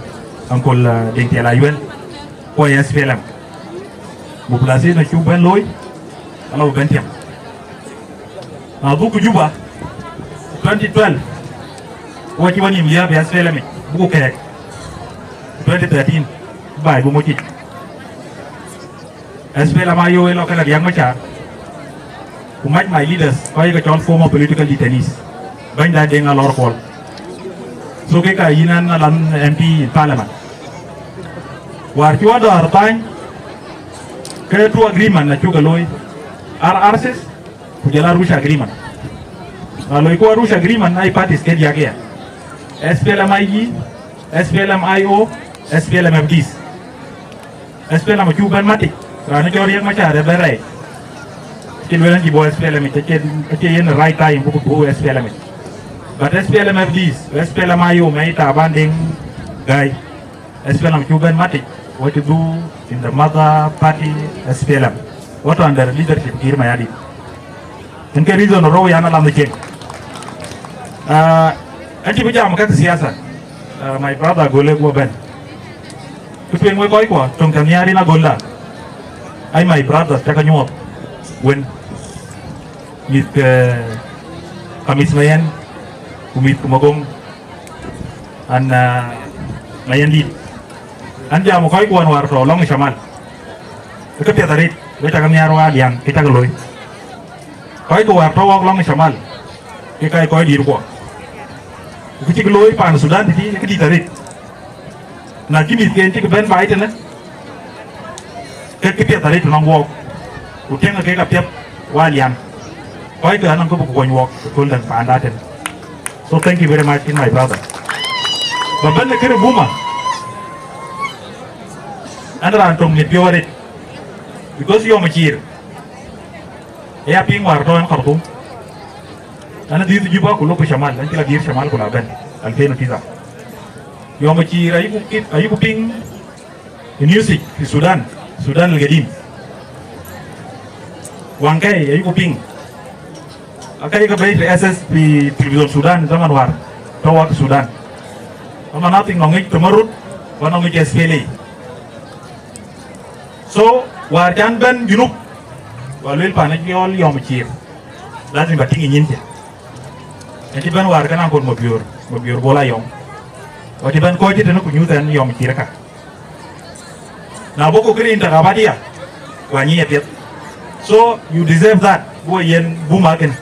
uncle, uh, Deng Tiel Ayuen, ku wa S P L M. Mobilization acuk bɛ̈n looi, ala bï bɛ̈n tiam. Na dhukku Juba, twenty twelve, wɔ cï wɔ nïïm liääp ë S P L M yic, buku kɛɛk. Twenty thirteen, baai bï moc yic. S P L M I O ë lɔ kënë Riɛk Macar, ku mac my leaders, kɔc ke cɔl former political detainees, bɛ̈nyda Deŋ Alɔr Kuɔl. So kek ka yïn an, alan M P in parliament. Wäär cï wɔ dɔ̈ɔ̈r bäny, ke two agreement acuk ke looi, R R Cs, ku jɔl a Arusha Agreement. Na loi ku Arusha Agreement, ai parties ke diäk aya. S P L M I G, S P L M I O, S P L M F Ds. S P L M acuk bɛ̈n matic, raan cɔl Riɛk Macar ë bɛ̈n rɛɛc. Cï lueel an cï bɔ̈ S P L M yic, acie, acie yen right time buk bɔ̈ S P L M yic. But S P L M F Ds, S P L M I O, mɛi Taban Deŋ Gai. S P L M acuk bɛ̈n matic, wɔ cï dhuk in the mother party S P L M. Wɔ tɔ̈ under leadership Kiir Mayardit. Yen ke reason rou yan alam cieŋ. Ah, an cï bï jam käk siasa. Ah, my brother Gole guɔ bɛ̈n. Kë tueŋ wek kɔc kuɔ, töŋ tɛ̈ nhiaar yen agölda. Ai my brothers, cakë nyuɔɔth wën. Mïth ke Kamis Mayɛn, ku mïth ku Magoŋ, an, ah, Mayɛndït. An jam kɔc kuɔn wäär tɔ̈ lɔŋ Shamal. Ke piɛth arëët, wek cakë nhiaar wä alian, kë cakë looi. Kɔc ke wäär tɔ̈ wɔk lɔŋ Shamal, ke ka ye kɔc dït kuɔ. Ku kë cïk looi pan Sudan tëthiin, kë dït arëët. Na cï mïthken cïk bɛ̈n baai tënë, ke kë piɛth arëët tënɔŋ wɔɔk, ku tëŋ kek apiɛth wä alian. Kɔc ke anɔŋ kë bï ku kony wɔɔk ëköl däŋ paanda tënë. So thank you very much in my brother. Ba bɛ̈n në kërë buma, an raan töŋ mit piɔ̈u arëët, because yɔm ë ciir. Aya piŋ wäär tɔ̈ ɛn Khartoum. Ɛn adhith Juba ku lok ku Shamal, ɛn cï la dhiëth Shamal ku la bɛ̈n, alfin u tisa. Yom Cir ayuku kit, ayuku piŋ ë music fi Sudan, Sudan al Gadim. Waŋkɛi ayuku piŋ. Aka yeke bɛ̈i fi S S fi television Sudan zaman wäär tɔ̈ wak Sudan. Ama nothing nɔŋ ŋic Tamarrud, wa nɔŋ ŋic S P L A. So, wäär can bɛ̈n Junub, wa lueel pan ë cɔl Yom Cir. Lazim ba tïŋ ë nyin cï. Ɛn cï bɛ̈n wäär ke naŋ kɔn Mabiöör, Mabiöör Bol Ayɔm. Wa cï bɛ̈n kɔc cï tënë ku nyuth ɛn Yom Cir ka. Na bɔ̈ ku këriin tak abadia, wa nyic apiɛth. So, you deserve that, buk yen buma kënë.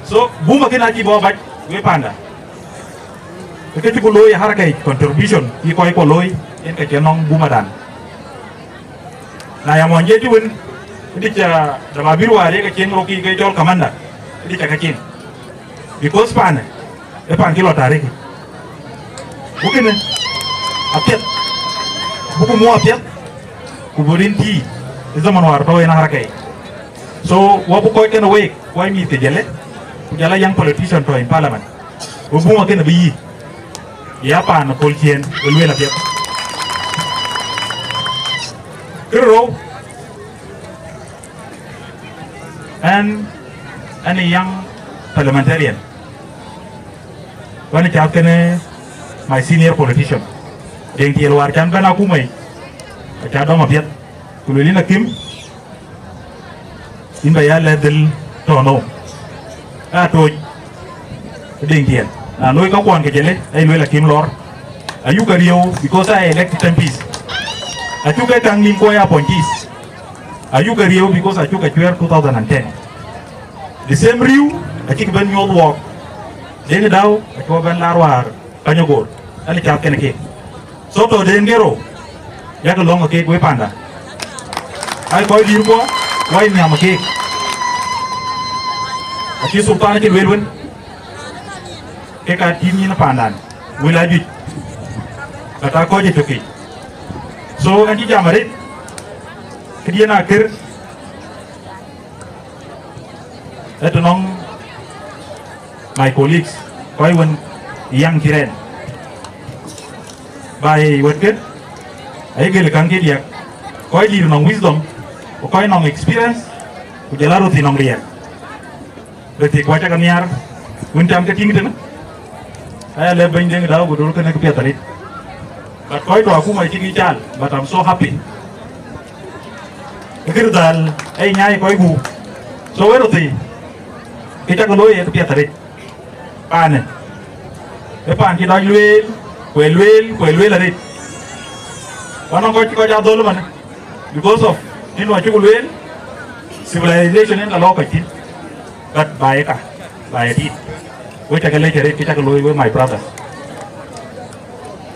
So, buma kënë acï bɔ̈ bac, we panda. Ke cï ku looi haraka yic contribution, cï kɔc ku looi, yen ke cï nɔŋ bumadan. Na ya mɔny jeti wën, ëdï ca dama bïr wäär ye ke cieŋ rok ke cɔl commander, ëdï ca ke cieŋ. Because pan, e pan cï lɔ tarik. Ku kënë, apiɛth, buku mu apiɛth, ku bï rin tïï, ë zaman wäär tɔ̈ en haraka yic. So, wa bï kɔc kënë week, kɔc mïth ke jële, ku jɔl a young politician tɔ̈ in parliament. Ku buma kënë bï yï, ya paan ë köl ciëën, ë lueel apiɛth. Kërë rou, ɛn, ɛn ë young parliamentarian. Wën cath kënë my senior politician. Deŋ tiɛɛl wäär can bɛ̈n akuma yic, aca dɔm apiɛth. Ku lueel yïn akïm, yïn ba ya lɛ̈th dhil tɔ̈ nou. Aa tooc, ë deŋ tiɛɛl. Na looi kakuɔn ke jële, ai lueel akïm lɔr. Ayuk ariëu, because I elected M Ps. Acuk ke kaŋ nim kuɔ ya appointees. Ayuk ariëu, because acuk acuɛɛr two thousand and ten. The same riëu, acïk bɛ̈n nyuɔɔth wɔɔk. Deŋ Dau, acuɔ bɛ̈n laar wäär. Panyagor, ɛn cath kɛn keek. So tɔ̈ den gero, yak lɔŋ keek we panda. Ai kɔc dïïr kuɔ, wai nhiam keek. Acï sultan cï lueel wën, ke ka tïŋ nyin pandan, wël ajuëc. Ka ta kɔc ë tök yic. So ɛn cï jam arëët, këdiën akër, ë tënɔŋ my colleagues, kɔc wën yaŋ cï rɛn. Ba ye wɛ̈tkë, ayï gël käŋ ke diäk, kɔc dïïr nɔŋ wisdom, ku kɔc nɔŋ experience, ku jɔl a röt thïn nɔŋ riɛl. Röt thïn ku acä ke nhiaar, wën cam ke tïŋ tënë. Aya lɛ̈k bɛ̈ny Deŋ Dau ku dol kënë ke piɛth arëët. But kɔc tɔ̈ akuma cï kï caal, but I'm so happy. Ke kërë dhal, ë nyaai kɔc gup. So wërë thii, ke cak looi ë këpiɛth arëët. Paanë, ë paan cï dɔc lueel, ku ë lueel, ku ë lueel arëët. Wan nɔŋ kɔc cï kɔc aa dhöl ëmënë, because of, tïn wä cuk lueel, civilization en ka lɔ kɔc thïn. But ba ye ka, ba ye dït. We cak lec arëët, ke cak looi, we my brothers.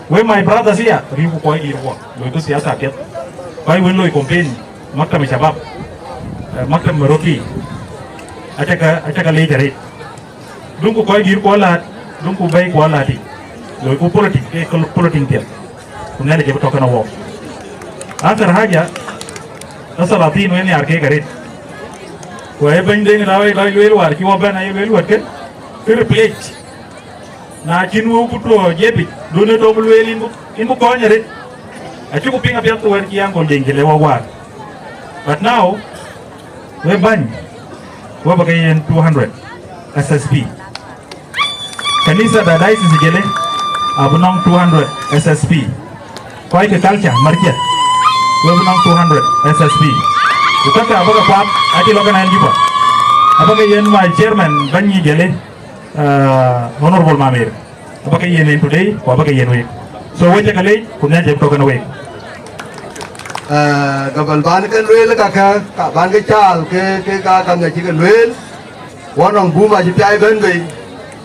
We my brothers ya, riëëuku kɔc dïïr wɔ, loiku siasa apiɛth. Kɔc wën loi campaign, maktam shabab, eh, maktam roti, acaka, acaka lec arëët. Duŋku kɔc dïïr kuɔ laat, duŋku bɛ̈i kuɔ laat yic. Loiku politic, ke kol-, politic piɛth. Ku Nhialic ë bï tɔ̈ kënë wɔ. Akhir haja, asalatin wën nhiaar keek arëët. Ku ë bɛ̈ny Deŋ Dau ë lɔc lueel wäär cï wɔ bɛ̈n aye lueel wɛ̈tkë, kë replace. Na cïn wëu ku tuɔɔc ë pic, dunë tɔ̈ bï lueel yïn bï, yïn bï kɔɔny arëët. Acïku piŋ apiɛth ku wɛ̈t cï Uncle Deŋ cï le wɔ waar. But now, we bäny, we bä ke yen two hundred S S P. Kanitha da diocese jëlë, abï nɔŋ two hundred S S P. Kɔc ke culture, marcä, we bï nɔŋ two hundred S S P. Ku kakë abä ke kuath, acï lɔ kënë ɛn Juba. Abä ke yen my chairman bäny nyin jëlë, uh, Honorable Mamer. Abä ke yen en today, ku abä ke yen week. So we cä ke lec, ku Nhialic cä tɔ̈ kenë week. Eh, gabal ban ke lueel kakë, ka ban ke caal ke, ke ka kam nya cï ke lueel. Wɔ nɔŋ buma cï piai bɛ̈n bei,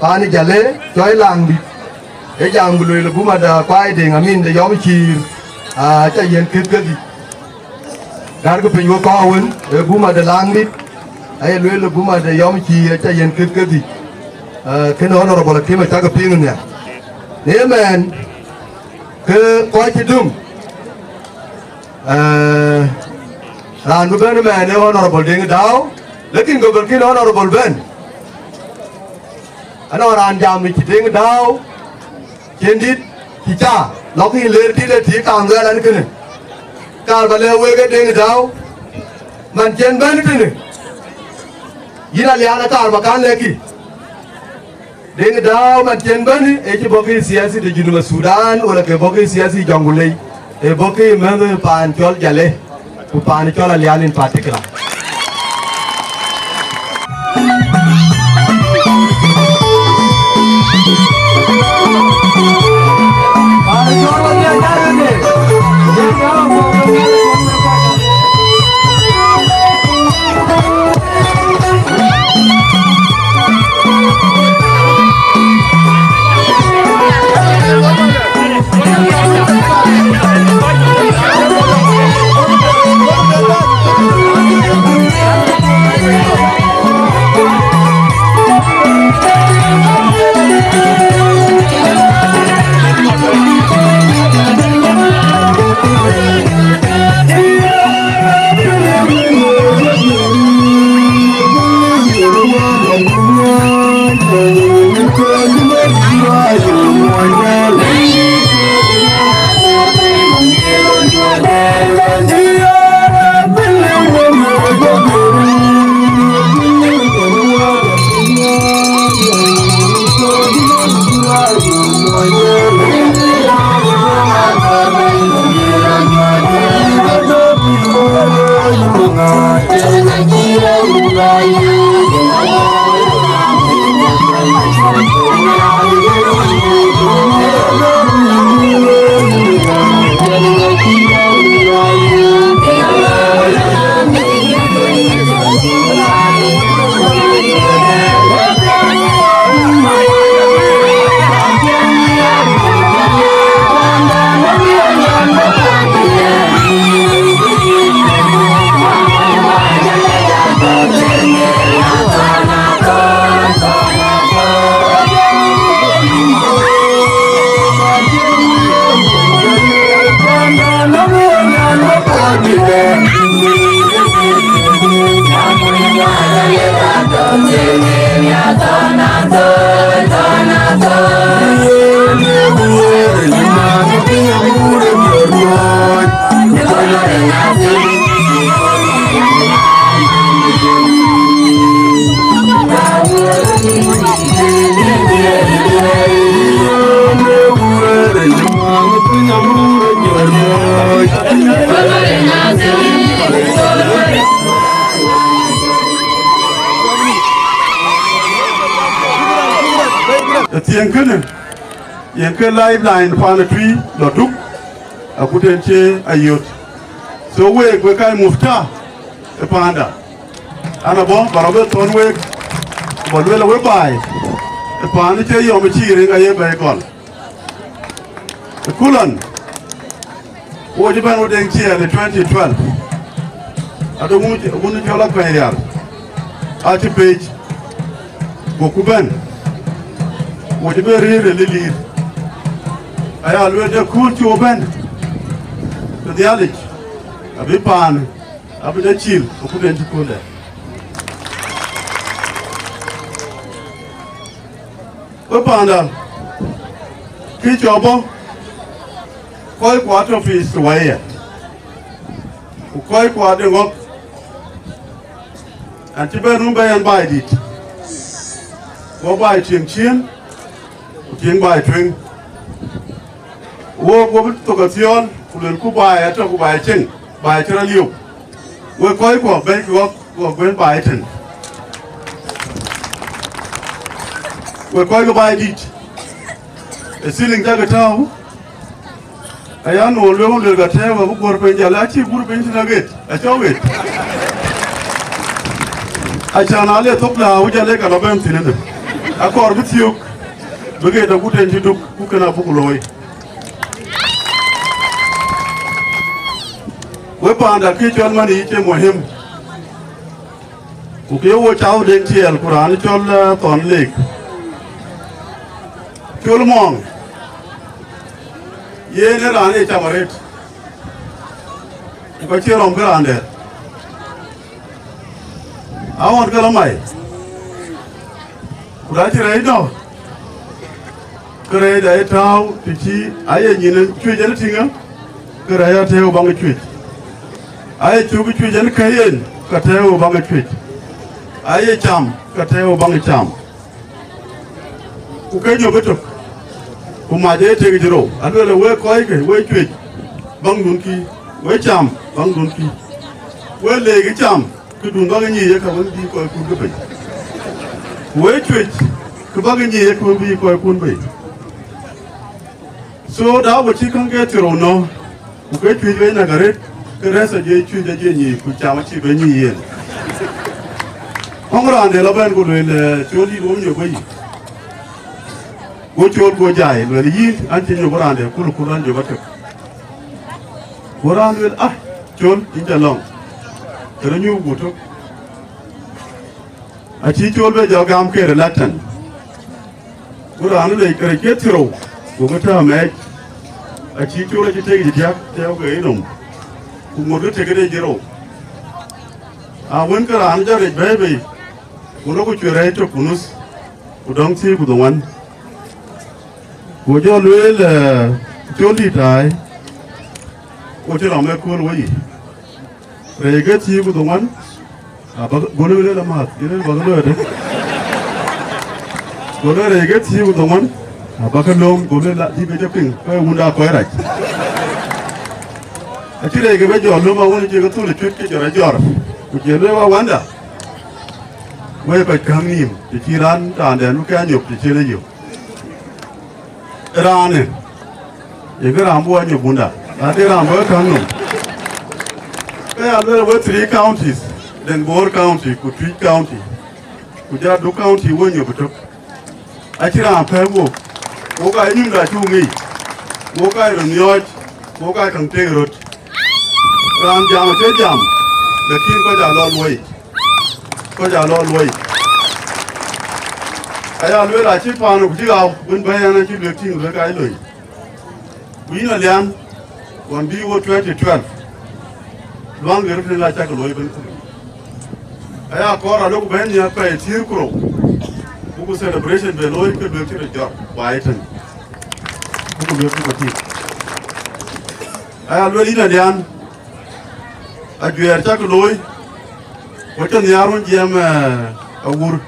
paan ë Jalë, cɔc Laŋdït. Ë jam ku lueel buma de Kuai Deŋ Amin de Yɔm Cïïr, aa, acä yiɛ̈n kët kedhie. Gärkë piny wek kɔc wën, ë buma de Laŋdït, aye lueel ë buma de Yɔm Cïïr acä yiɛ̈n kët kedhie. Eh, kënë Honorable Akim acä ke piŋ nhial. Në ëmɛn, Ke kɔc cï dum, eh, raan bï bɛ̈n ëmɛn ee Honorable Deŋ Dau, lakin gobel kën Honorable bɛ̈n, anɔŋ raan jam cï Deŋ Dau, cïn dït cï ca lɔk yïn leer dït ë tïï kaŋ luɛɛl ɛn kënë. Kaar ba lɛ̈k wek ë Deŋ Dau, man cïn bɛ̈n tënë, yïn Alian, akaar ba kan lɛ̈k yï. Deŋ Dau man cïn bɛ̈n ë cï bɔ̈ ke siasi de Junub Sudan, wala ke bɔ̈ ke siasi Jɔŋgulei, ë bɔ̈ ke mɛ̈th paan cɔl Jalë, ku paan cɔl Alian in particular. Ë thiëŋ kënë, yen ke lifeline paan ë tui lɔ duk, akut en cie ayöt. So week, we kac mufta ë paanda. An, abɔ̈, ba rɔt bɛ thɔ̈n week, ku ba lueel we baai, ë paan ë cie yɔm ë cï riŋ aye bɛ̈i gɔl. Ë kulɔn, wo cï bɛ̈n wo Deŋ Ciɛɛl ë twenty twelve, ade wun, wun cɔl Akuɛny Rial, acï pec, goku bɛ̈n, wo cï bɛ rëër ë liliir. Aya lueel de kuur cï wo bɛ̈n, ë Nhialic abï paan, abï de cil, ë kut en cï kuöndɛ. We paanda, kë cɔk bɔ̈, kɔc kuat tɔ̈ pith wayë, ku kɔc kuat de ŋɔ̈k, an cï bɛ̈n rum bɛ yɛn baai dït, wɔ baai tiëŋ ciëën, ku tiëŋ baai tueŋ. Wok, wok bï thok athiɔ̈ɔ̈l, ku luelku baai atɔ̈, ku baai cieŋ, baai cï rɔt liop. Wek kɔc kuɔ bɛ̈nykï ɣɔ̈k, ɣɔ̈k bɛ̈n baai tën. Wek kɔc ke baai dït, ë ceiling cakï tääu, aya nu luel, luel ka tɛ̈ɛ̈u, abï guɔ̈r piny, jal acï guur piny tën aɣet, acɔk ɣet. Acan ale thok lääu, jal ë ka lɔ bɛ̈n thïn ënë. Akɔɔr bï thiök, bï ɣet agut en cï duk, ku kën abuk looi. We paanda, kë cɔl man yic ee muhim. Ku kë wo cau Deŋ Ciɛɛl, ku raan cɔl, eh, Thɔn Lek. Col Mɔɔŋ. Yen ë raan ë cam arëët, ku ka cie rɔm ke raan dɛ̈t. Aɣɔn ke lɔ mai, ku da cï rɛɛc nɔ̈k, ke rɛɛc da ye tääu të cï aye nyin cuëc en tïŋë, ke rɛɛc atëëu baŋ cuëc. Aye cuk cuëc en kë yen, ka tëëu baŋ cuëc. Aye cam, ka tëëu baŋ cam. Ku ke nyop ëtök, ku mac ee tek cï rou. Alueel, wek kɔckë, wek cuëc, baŋdun kï, wek cam, baŋdun kï, wek leec cam, këdun bäk nyiic ë ka wën bï kɔckun ke bei, ku wek cuëc, kë bäk nyiic ë ka wën bï kɔckun bei. So, da bä cï käŋ ke thiërou nɔ̈k, ku ke cuëc wei näk arëët, ke rɛ̈ɛ̈th ajuëc cuëc ajuëc nyiic, ku cam acï bɛ nyiic yen. Ɣɔn raan de lɔ bɛ̈n, ku lueel, eh, col yïn, wo nyop wei. Go col go jai, lueel, yïn, an cï nyop raan de, kul kul an nyop atök. Go raan lueel, ah, col, yïn ca lɔŋ. Tënë nyuuth gup tök. Acï col bɛ jɔ gam ke reluctant. Ku raan lec kërɛc ke thiërou, ku ke tääu mɛɛc, acï col acï tek cï diäk tɛ̈ɛ̈u ke yenɔm, ku ŋot ke tek këde cï rou. A wën, ke raan jɔ rec bɛ̈ɛ̈i bei, ku lɔ ku cuet rɛɛc tök ku nuth, ku dɔŋ thiëëc ku dhoŋuan. Ku jɔ lueel, eh, col dït taai, ku cï rɔm ë kööl wei yic. Rɛɛc ke thiëëc ku dhoŋuan, abä, gɔl ë lel amääth, yen ë bä ke lɔ ëdë. Gɔl ë rɛɛc ke thiëëc ku dhoŋuan, abä ke lööm, gɔl ë la, dï ke jɔ piŋ, ke wunda kɔc rac. Acï rɛɛc ke bɛ jɔ lööm awën, cie ke thul ë cuët ke jɔ rɔt jɔr, ku jɔ lueel, wä wanda, wek kɔc käŋ nïïm, të cï raan, raan dɛn bï ke anyop, të cï en e yök. Raanë, ye ke raan bï wɔ nyop bunda, na de raan bï käŋ nɔm. Ke ya lueel we three counties, den Bor County, ku Twic County, ku jɔ Duk County, wo nyop ëtök. Acï raan pɛ̈k wok, wok aa nyunda cuk ŋic, wok aa röt miɔɔc, wok aa käŋ tek röt. Raan jam acie jam, lakin kɔc aa lɔ luɔi. Kɔc aa lɔ luɔi. Aya lueel acï paan ku cï ɣau, wën bɛ̈ɛ̈i ɛn acï lueel tïŋ lueel ka ye lony. Ku yïn Alian, ɣɔn bï wo twenty twelve, luaŋ de röt la cak looi bɛ̈n ku. Aya kɔɔr alok bɛ̈n nhiäk pɛɛi thiëër ku rou, buku celebration bɛ looi ke lueel cï rɔt jɔt, ku aa ye tën. Buku lueel ku ka tïŋ. Aya lueel yïn Alian, ajuɛɛr cak looi, ku cï nhiaar wun jiɛɛm, eh, awur,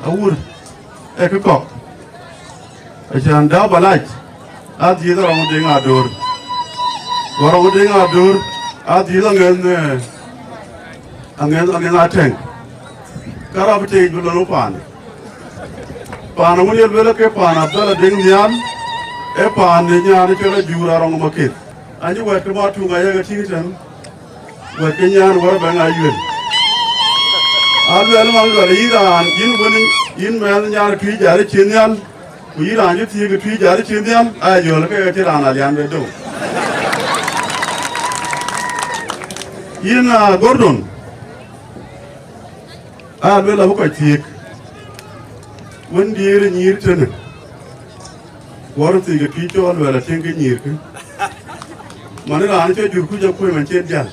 awur, ee kë kɔ̈k. Acan dääu bä lac, adhiëth Arɔŋ Deŋ Adöör. Ku Arɔŋ Deŋ Adöör, adhiëth aŋɛn, eh, aŋɛn, aŋɛn Atɛ̈ŋ. Ka rap tëëc bï lɔ nu paanë. Paan wën ye lueel ke paan Abdalla Deŋ Nhial, ee paan de nyaan cɔl Ajuur Arɔŋ Maketh. Anyï wɛ̈t ke bä tuŋ ayek e tïŋ tɛ̈n, wɛ̈t ke nyaan wär bɛ̈ŋ ayuel. Aluɛl man luɛl yïn raan, yïn wën, yïn mɛnh nyaan Tuic Jari cï nhial, ku yïn raan cï thiëëk Tuic Jari cï nhial, aa yöl ke cï raan Alian bɛ döŋ. Yïn, aa, Gordon, aa luel abï kɔc thiëëk, wën diëër ë nyïïr tënë, wär thiëëk ë Tuic cɔɔl luɛl atïŋ ke nyïïrkë. Man raan cä jur kuc akuëë man cï en jäl.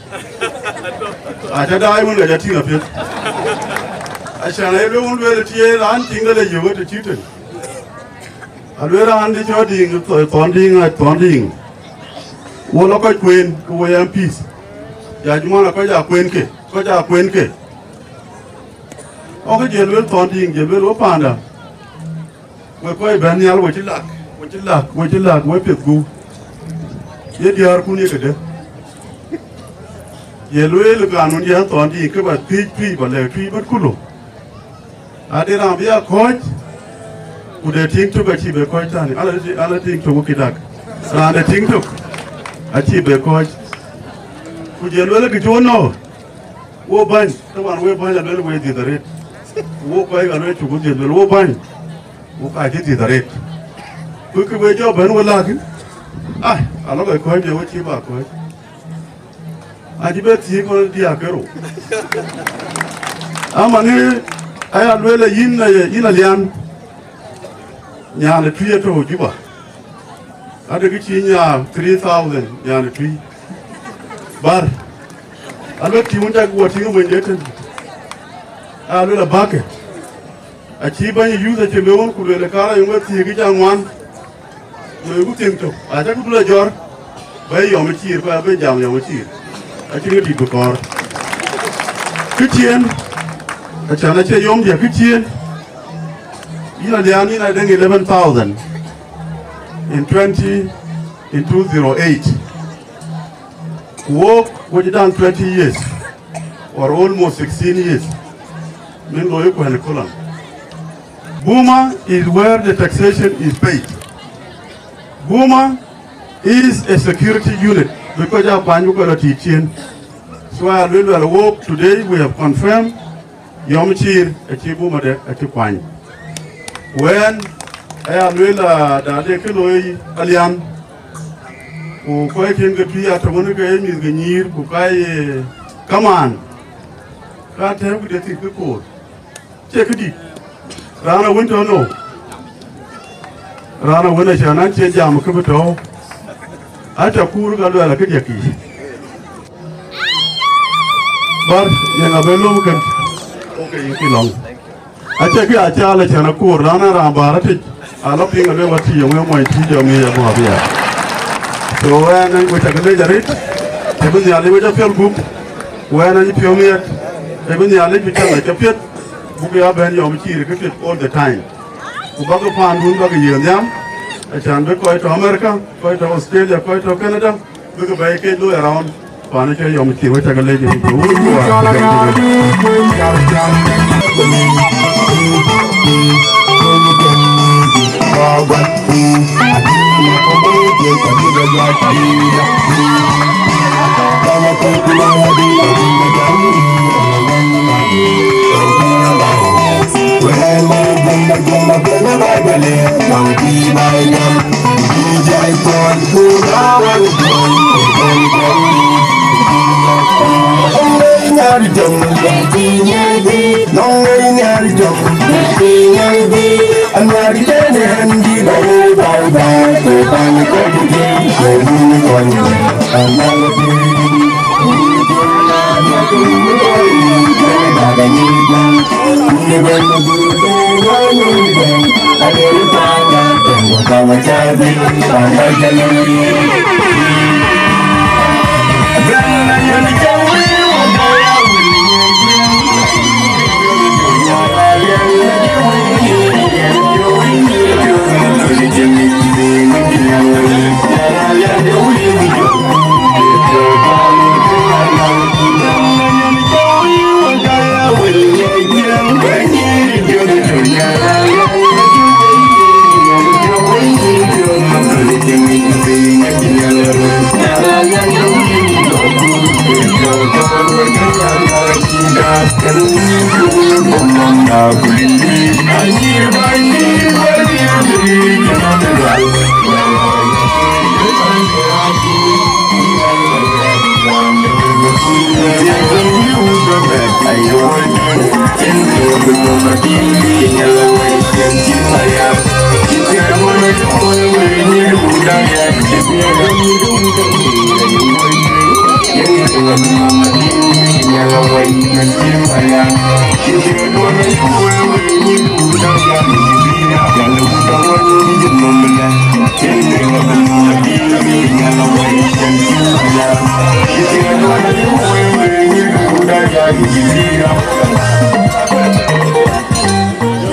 Acä daai wën ka jɔ tïŋ apiɛth. Acan aye lueel wun lueel ë tiëël raan tiŋ de le yök ë të cï tën. Alueel raan dï cɔ diŋ thɔ-, thɔn diŋ, a thɔn diŋ. Wo lɔ kɔc kueen, ku wo yɛn peace. Ya jumana kɔc aa kueen ke, kɔc aa kueen ke. Ɣɔn ke jël lueel thɔn diŋ, jël lueel wo paanda. We kɔc bɛ̈n nhial, we cï lak, we cï lak, we cï lak, we piɛth gup. Ye diäärkun ye këdë? Ye lueel ganun yɛn thɔn diic ke bä thiëc Tuic, bä lɛ̈k Tuic bät kulu. Ade raan bï a kɔ̈ɔ̈c, ku de tiŋ tök acï bɛ kɔ̈ɔ̈c tani. Ala, ala tiŋ tök wä kidak. Raan de tiŋ tök acï bɛ kɔ̈ɔ̈c. Ku jël lueel kë cï wo nɔ̈k. Wo bäny, taban we bäny aluel we dhiëth arëët. Wo kɔc aluel cuk dhiëth, luel wo bäny. Wo ka cï dhiëth arëët. Ku kë we jɔ bɛ̈n we lak, ah, alɔ kɔc kɔc de we cï ba kɔc. Acï bɛ thiëëk kɔn diäk ke rou. Ama ni aya luel yïn, yïn Alian. Nyan ë Tuic atɔ̈u Juba. Ade kë cï nyaar three thousand nyan ë tui. Bar. Aluel tïŋ wun cak guɔ tïŋ ë mony de tën. Aluel abäkë. Acï bäny youth acï loon ku lueel ë karɔ yöŋ ë thiëëk ë ca ŋuan. Loiku thiëŋ tök. Acaku dul ajɔr. Bä yɔm ë ciir, bä bï jam yɔm ë ciir. Acïn kë dït bï kɔɔr. Kë ciëën. Acan acie yom diɛ kë ciëën. Yïn alian yïn adëŋ eleven thousand in twenty, in two zero eight. Ku wok, wok done twenty years or almost sixteen years. Min looi kuɛn kulan. Buma is where the taxation is paid. Buma is a security unit because a kuany ku lɔ tiit cien. So a luel wɛl wok, today we have confirmed yɔm ciir acï Buma de acï kuany. Wɛn aya luel a da de kë looi alian. Ku kɔc kën ke tui atɔ̈ wën ke ye mïth ke nyïïr ku ka ye kamaan, ka tɛ̈ɛ̈u ku de thïn ke koor. Cie këdït. Raan awën tɔ̈ nou? Raan awën acän an cie jam kë bï tɔ̈u. Aca kuur ka luɛl akëdiäk yiic. Bär, yɛn abë lom kën. Okay, yïn kï lɔ̈ŋ. Acie kë acaal acän akoor, raan ë raan bäär atic, ala piŋ alë wä tïc, eŋö mɔny tïc jɔ ŋic amɔ abï ya. So, wɛn ɛn ku cak lec arëët, të bï Nhialic wec apiɔl gup, wɛn ɛn piɔ̈u miɛt, të bï Nhialic bï cäŋ aca piɛth, buk ya bɛ̈n yɔm cïï rï kë piɛth all the time. Ku bäkï paandun bäkï yiëë nhiam, acän bï kɔc tɔ̈ America, kɔc tɔ̈ Australia, kɔc tɔ̈ Canada, bïk bɛ̈ɛ̈i kec looi around, paan ë cɔl yɔm cï wek cak lec ë piny.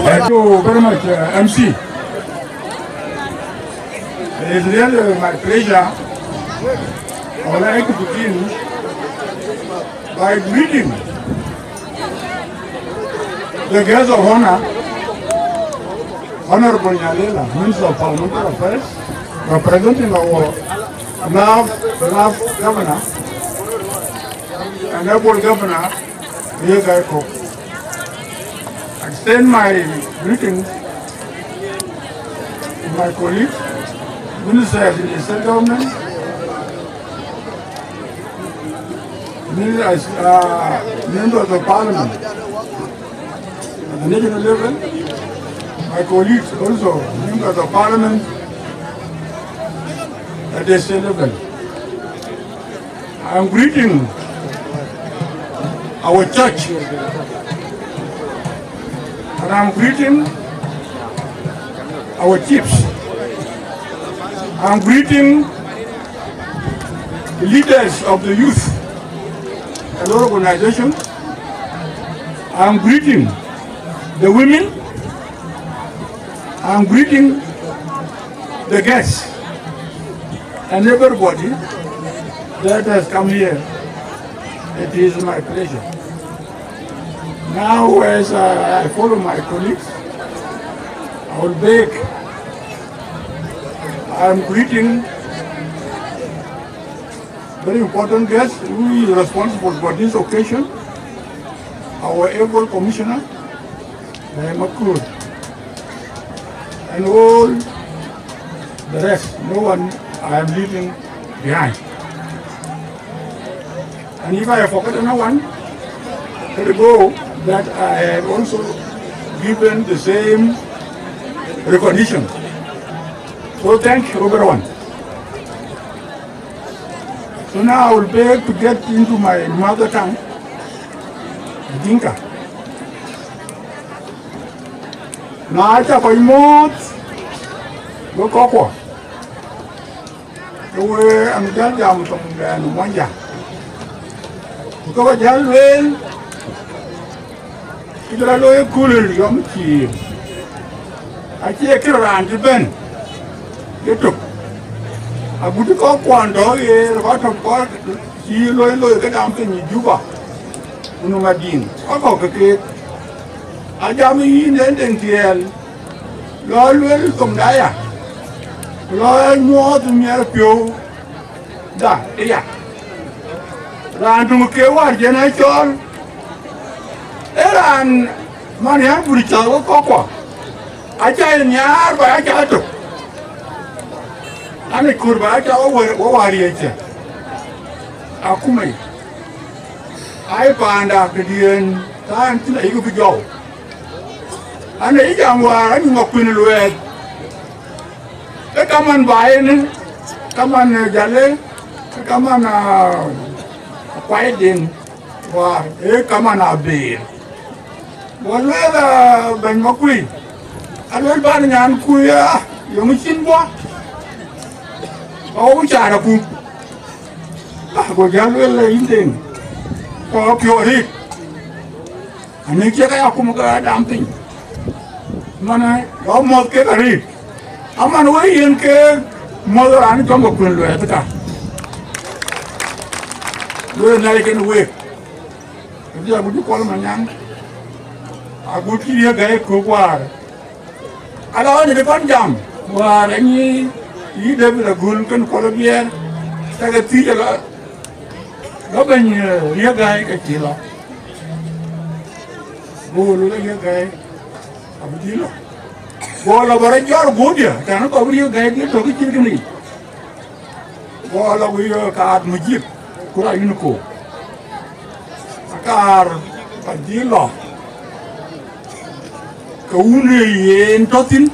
Thank you very much, uh, M C. It is really my pleasure, I would like to begin by greeting the guest of honor, Honorable Nyalela, Minister of Parliamentary Affairs, representing our beloved, beloved governor, honorable governor, Riek Gai Kok. Extend my greetings to my colleagues, ministers in the state government, ministers, uh, members of parliament at the national level, my colleagues also, members of parliament, at the same level. I'm greeting our church, and I'm greeting our chiefs. I'm greeting the leaders of the youth and organization. I'm greeting the women. I'm greeting the guests and everybody that has come here. It is my pleasure. Now, as I, I follow my colleagues, I will beg, I'm greeting very important guest who is responsible for this occasion, our able commissioner, Makur, and all the rest. No one I am leaving behind. And if I have forgotten anyone, let it go that I have also given the same recognition. So thank you, everyone. So now I will beg to get into my mother tongue, Dinka. Na ca kɔc muɔ̈ɔ̈th, we kɔckuɔ, ke we am jäl jam thoŋ dɛn Muɔnyjäŋ. Ku ke we jäl lueel, ke jɔl a looi ë kööl yɔm cïïr, acie kë raan cï bɛ̈n yetök, agut kɔckuɔn tɔ̈ ɣeer, kɔc tɔ̈ kɔc cï loi loi ke dam piny ë Juba, ku nu Madiŋ, kɔc kɔ̈k ke keek. Ajam yïn en Deŋ Tiɛɛl, lɔ luel thoŋda ya, ku lɔ nyuɔɔth miɛt piɔ̈u da ëya. Raan töŋ ke wäär jɛn ë cɔɔl, ee raan man yɛn bur cɔl we kɔckuɔ, aca ye nhiaar ba aca tök. An, ë kor ba aca we wäär, we wäär ye cë akuma yic. Ai paanda këdiën thaan cïn ayï bï jɔu. An, ë jam wäär anyuŋ akuën luɛɛth. Ke kaman ba en, kaman, eh, jale, ke kaman, ah, kuai den, war, eh, kaman abir. Go lueel, ah, bɛ̈ny Makui, aluel ban nyan kui, ah, yöŋ cin bɔ, ba wo cara ku. Ah, go jal lueel, eh, yïn den, kɔ piɔ̈ɔ̈th rit. Ani cï ke ya kum ke dam piny. Man, eh, lɔ muɔ̈th kek arëët. Aman wëi yen ke muɔ̈th raan cɔm ke kuën luɛɛth ka. Lueel na ye kën week. Ke bï agut cï Kuɔl Manyaŋ. Agut cï ye gäi kök waar. Ala ɣɔn ë bï kɔn jam, wäär anyï yï David Agul kën Kuɔl Biɛɛr, ke ke thiëc ëlɔ, lɔ bɛ̈ny, eh, Riëk Gäi ke cï lɔ. Go luel Riëk Gäi abï dhil lɔ. Go lɔ bä rɔt jɔt guöpdiɛ̈, tɛ̈n kɔc bï Riëk Gäi dhil tɔ̈ kë cït kënë yic. Go lɔ ku yöök kaat Mujib, ku rɔt yïn koor. Akaar ka dhil lɔ, ke wun ë yen tɔ̈ thïn,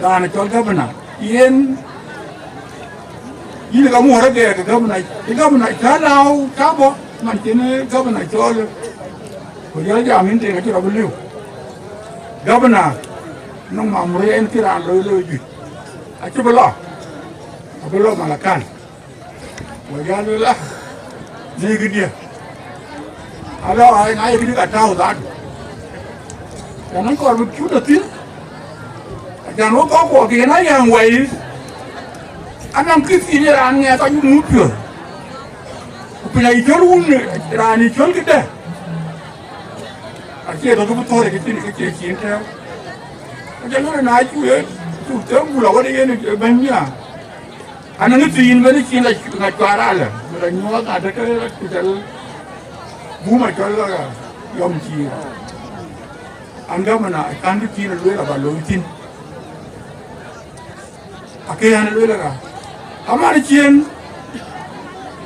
raan cɔl gabna, yen, yïn ka muɔ̈r agɛɛk ke gabna, ke gabna cä lääu cä bɔ̈, man cïn gabna cɔl, ku jɔl jam yïn tëŋ acï rɔt bï lëu. Gabna, nɔŋ mamur en kï raan loi loi juëc, acï bï lɔ, abï lɔ Malakal. Go jal lueel, ah, në këdiɛ̈. Alɔ ai, na ye këdï ka tääu dhaadu. Yɛn kɔɔr bï cut ë thïn. Acan wek kɔckuɔ ke yen ayäŋ wɛi. Anɔŋ kë thiin ë raan ŋɛk ka yum mut piɔ̈ɔ̈th. Ku piny ayï cɔl wun, raan yï cɔl këdë. Acie tɔ̈ kë bï thɔ̈ɔ̈r ë kë cïn, kë cie cin tɛ̈ɛ̈u. Acan wek na cu yen, cu them bul awär yen ë bɛ̈ny nhiaar. Anɔŋ ë thiin bɛ̈n cin la ŋa cuar alë, bï la nyuɔɔth adekë rɔt ku jɔl bum acɔl la yɔm cin. An, gabna, kan kë thiin lueel aba looi thïn. Akë an lueel aka. Aman cien,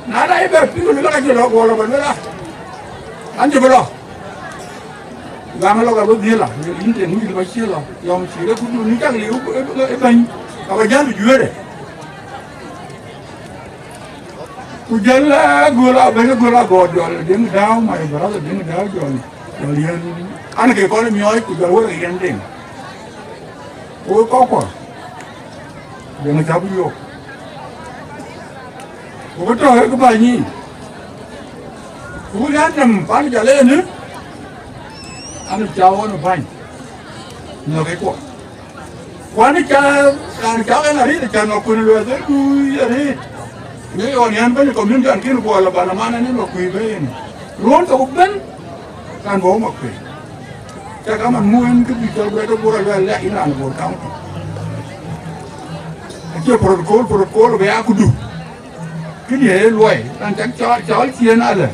na la ibɛ piŋ lueel aka jɔl lɔ guɔ lɔ ba lueel a. An cï bï lɔ. Gam lɔ ka bï dhiël a, yïn tëŋ wïc ba cï lɔ, yɔm cin, ë kudu ni cak liu ë, ë, ë bɛ̈ny, ka ba jäl juëërë. Ku jɔl, eh, göl a, bɛ̈ny göl a gɔɔt jɔl Deŋ Dääu, my brother Deŋ Dääu jɔl, jɔl yɛn. An ke kɔn miɔɔc ku jɔl wek yɛn Deŋ. Ku kɔckuɔ, Deŋ cä bï yök. Ku bï tɔ̈ ke bäny yiic. Ku bï ɣɛn nɛm pan jɔl ënë, an cä ɣɔn bäny. Nhɔ̈k ke kuɔ. Kuan ca, raan ca ɣɛn arït, ca nɔ̈k kun luɛth ë dui arït. Në ɣɔn yɛn bɛ̈ny community an kën guɔ la bana man anï ma kuëi bɛ̈n. Ruɔ̈n thok bɛ̈n, kan bɔ̈ ma kuëi. Ca kaman mu en kë bï cɔl guɛt ë Bor aluɛl lɛ in raan Bor County. Acie protocol, protocol bï ya kudu. Kënë ye luɔi, raan cak cɔl, cɔl ciëën alë.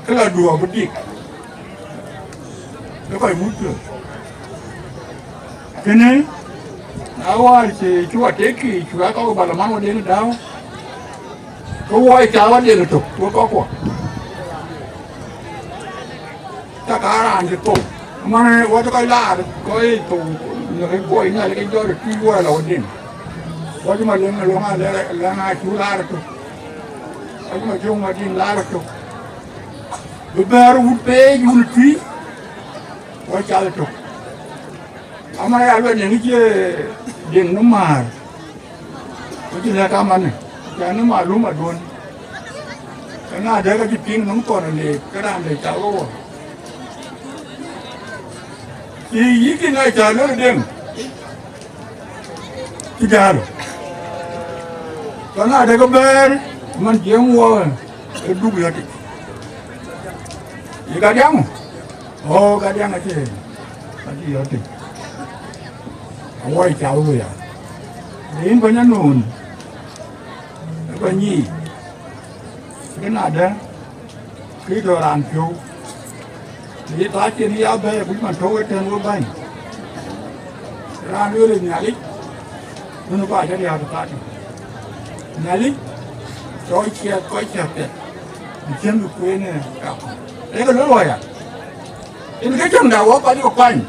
Kë la duɔ̈ɔ̈k bï dik. Ke kɔc muk piɔ̈ɔ̈th. Kënë, na wäär cï, cï wɔ tek, cï wɔ kɔ̈k bä la man wɔ Deŋ Dääu, ke wɔ ca wɔ Deŋ tök, wek kɔckuɔ. Cä ka raan cï thou. Manë wɔ cï kɔc laar, kɔc thou, në ke kuɔi Nhialic ke jɔt ë tui wɔ la wɔ Deŋ. Wɔ cï ma leŋ, leŋ a lɛ̈k, leŋ a cu laar tök. Wɔ cï ma jöŋ ma din laar tök. Bï bɛ̈ɛ̈r wut peec wun ë tui, wɔ cath ë tök. Ama ya luɛt nɛŋ cie Deŋ në määr, ku cï lɛ̈k amanë, cän në malum aduɔ̈n. Ke na dɛ̈k acï piŋ nɔm thɔn ë leec, ke raan dɛ̈ cak ɣöö wɔ. Cï yïk ŋa cä luel Deŋ, cï gäär. Ke na dɛ̈k ë bɛ̈ɛ̈r, man jiɛɛm wɔ ë duk yɔ̈tic. Ye gadiaŋ? Oo, gadiaŋ acie, acie yɔ̈tic. Awɔi cath wei ya. Rin bɛ̈ny anun, ë bɛ̈ny yiic. Kë nadë, kë tɔ̈ raan piɔ̈u. Ye thaar cïn ya bɛ̈ɛ̈i, agut man tɔ̈u ëtɛ̈ɛ̈n we bäny. Raan lueel ë Nhialic, wën ë kɔc adï riääk ë party. Nhialic, cɔl ciɛth kɔc cä piɛth, bï cïn bï kueen ë kak. Ee ke luel wɔ ya. Yen ke cäŋda wɔ kɔc ke kuany.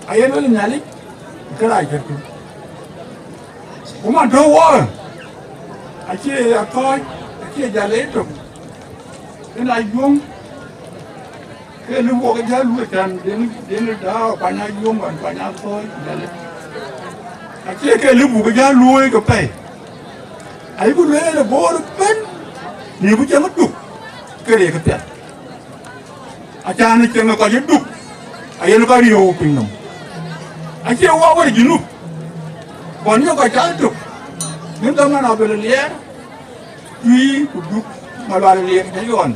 Aye luel ë Nhialic, ke rac cä piŋ. Ku man tɔ̈u wɔ, acie akɔc, acie jäl ë tök. Yen a juɔ̈ŋ, ke lïm wok ë jäl luɔ̈i tɛ̈n, den, den ë dääu, kuany a juɔ̈ŋ ɣɔn, kuany a thɔ̈ɔ̈c jäl ë. Acie ke lïm buk ë jäl luɔ̈i ke pɛ̈i. Ayïku lueel ë Bor ëbɛ̈n, në ku cäŋ ë duk, ke rek ë piɛth. Acän ë cieŋ ë kɔc ë duk, ayen kɔc riëëu piny nɔm. Acie wɔ wär Junub, kɔn ye kɔc cath tök, min dhaman abël liɛɛr, tui ku duk, malual liɛɛr në ɣɔn,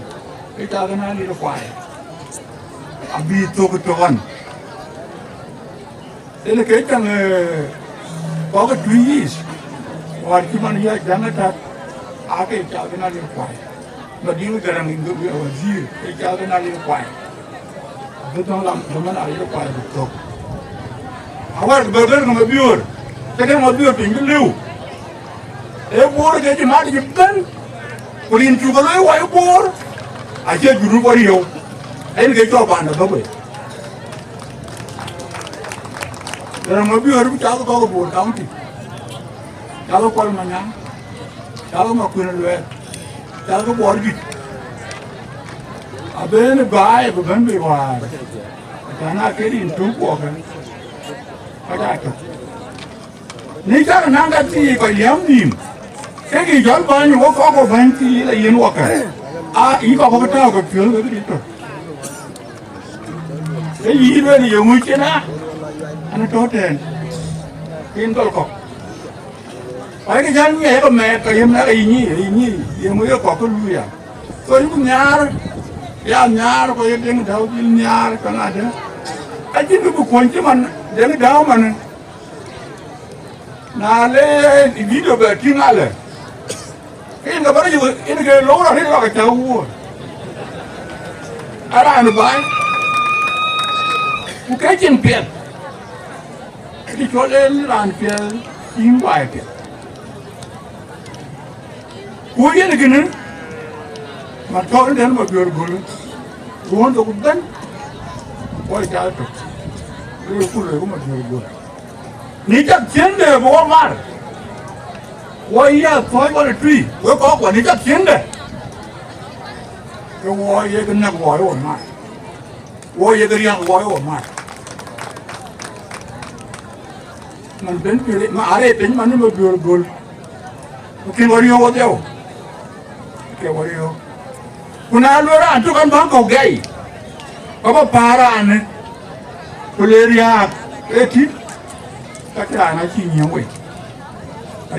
ke cath ënɔɔnë lir kuai, abï thök ë tök ɣɔn. Ënë ke cäŋ, eh, kɔ̈k ë tui yic, wäär cï man yäc jäŋ ëtät, aake cath ënɔɔnë lir kuai. Madiŋ Garaŋ in Gabia Wazir, ke cath ënɔɔnë lir kuai. Abï dhɔ̈ŋ lam, dhaman alir kuai bï thök. Awär bï bɛ̈n ke Mabiöör, ke ke Mabiöör piny bï lëu. Ee Bor ke cï mat cï bɛ̈n, ku rin cuk ë loi wai Bor, acie Junub wär yöu. Yen ke cɔk panda bɔ̈ wei. Garaŋ Mabiöör bï cath kɔ̈k ë Bor County. Cath Kuɔl Manyaŋ, cath Makuën Luɛɛl, cath Bor Juëc. Abëën baai bï bɛ̈n bei wäär. Acän aa ke rin tök kuɔɔk, ka ca tök. Në cak naŋ ka thii kɔc liääm nïïm, ke kï jɔl bäny wok kɔ̈k ku bäny thii la yen wakë. Aa, yï kɔ̈k bï tääu ke piöl ke bï tök. Ke yï lueel ye ŋö cïn a, an tɔ̈ tɛ̈ɛ̈n, yen gɔl kɔ̈k. Wai ke jal ŋiɛc ke mɛɛt ke yen mɛɛt ke yï nyic, yï nyic, ye ŋö ye kɔ̈k ke luui ya. So yïku nhiaar, ya nhiaar, ku ye Deŋ Dääu dhil nhiaar, ka ŋadë. Acïn kë bï kuɔny cï man, Deŋ Dääu manë. Na le video bɛ tïŋ alë, ke yen ke bä rɔt yök, yen ke lok rɔt ril lɔk acä wuur. Araan baai, ku ke cin piɛth, kë cɔl en raan piɛth, yïn baai piɛth. Ku yen kënë, ma tɔ̈ ëtɛ̈ɛ̈n Mabiöör göl, ruɔ̈ɔ̈n thok bɛ̈n, kɔc cath tök, ke ku loi ku Mabiöör göl. Në cak ciëën de bï wɔ mar, Wɔ ya thɔ̈c wɔ tui, wek kɔc kuɔ në cak ciëŋde. Ke wɔ ye ke näk wɔ ye wɔ mat. Wɔ ye ke riäŋ wɔ ye wɔ mat. Man ben pïr, ma are piny man në ma biöör göl. Ku kën wɔ riöök wɔ dhiau. Ke wɔ riöök. Ku na lueel raan tök an bäŋ kɔ̈u gɛi, ka bä päär raanë, ku le riääk ë tït, ka cï raan acï nyiëëŋ wei.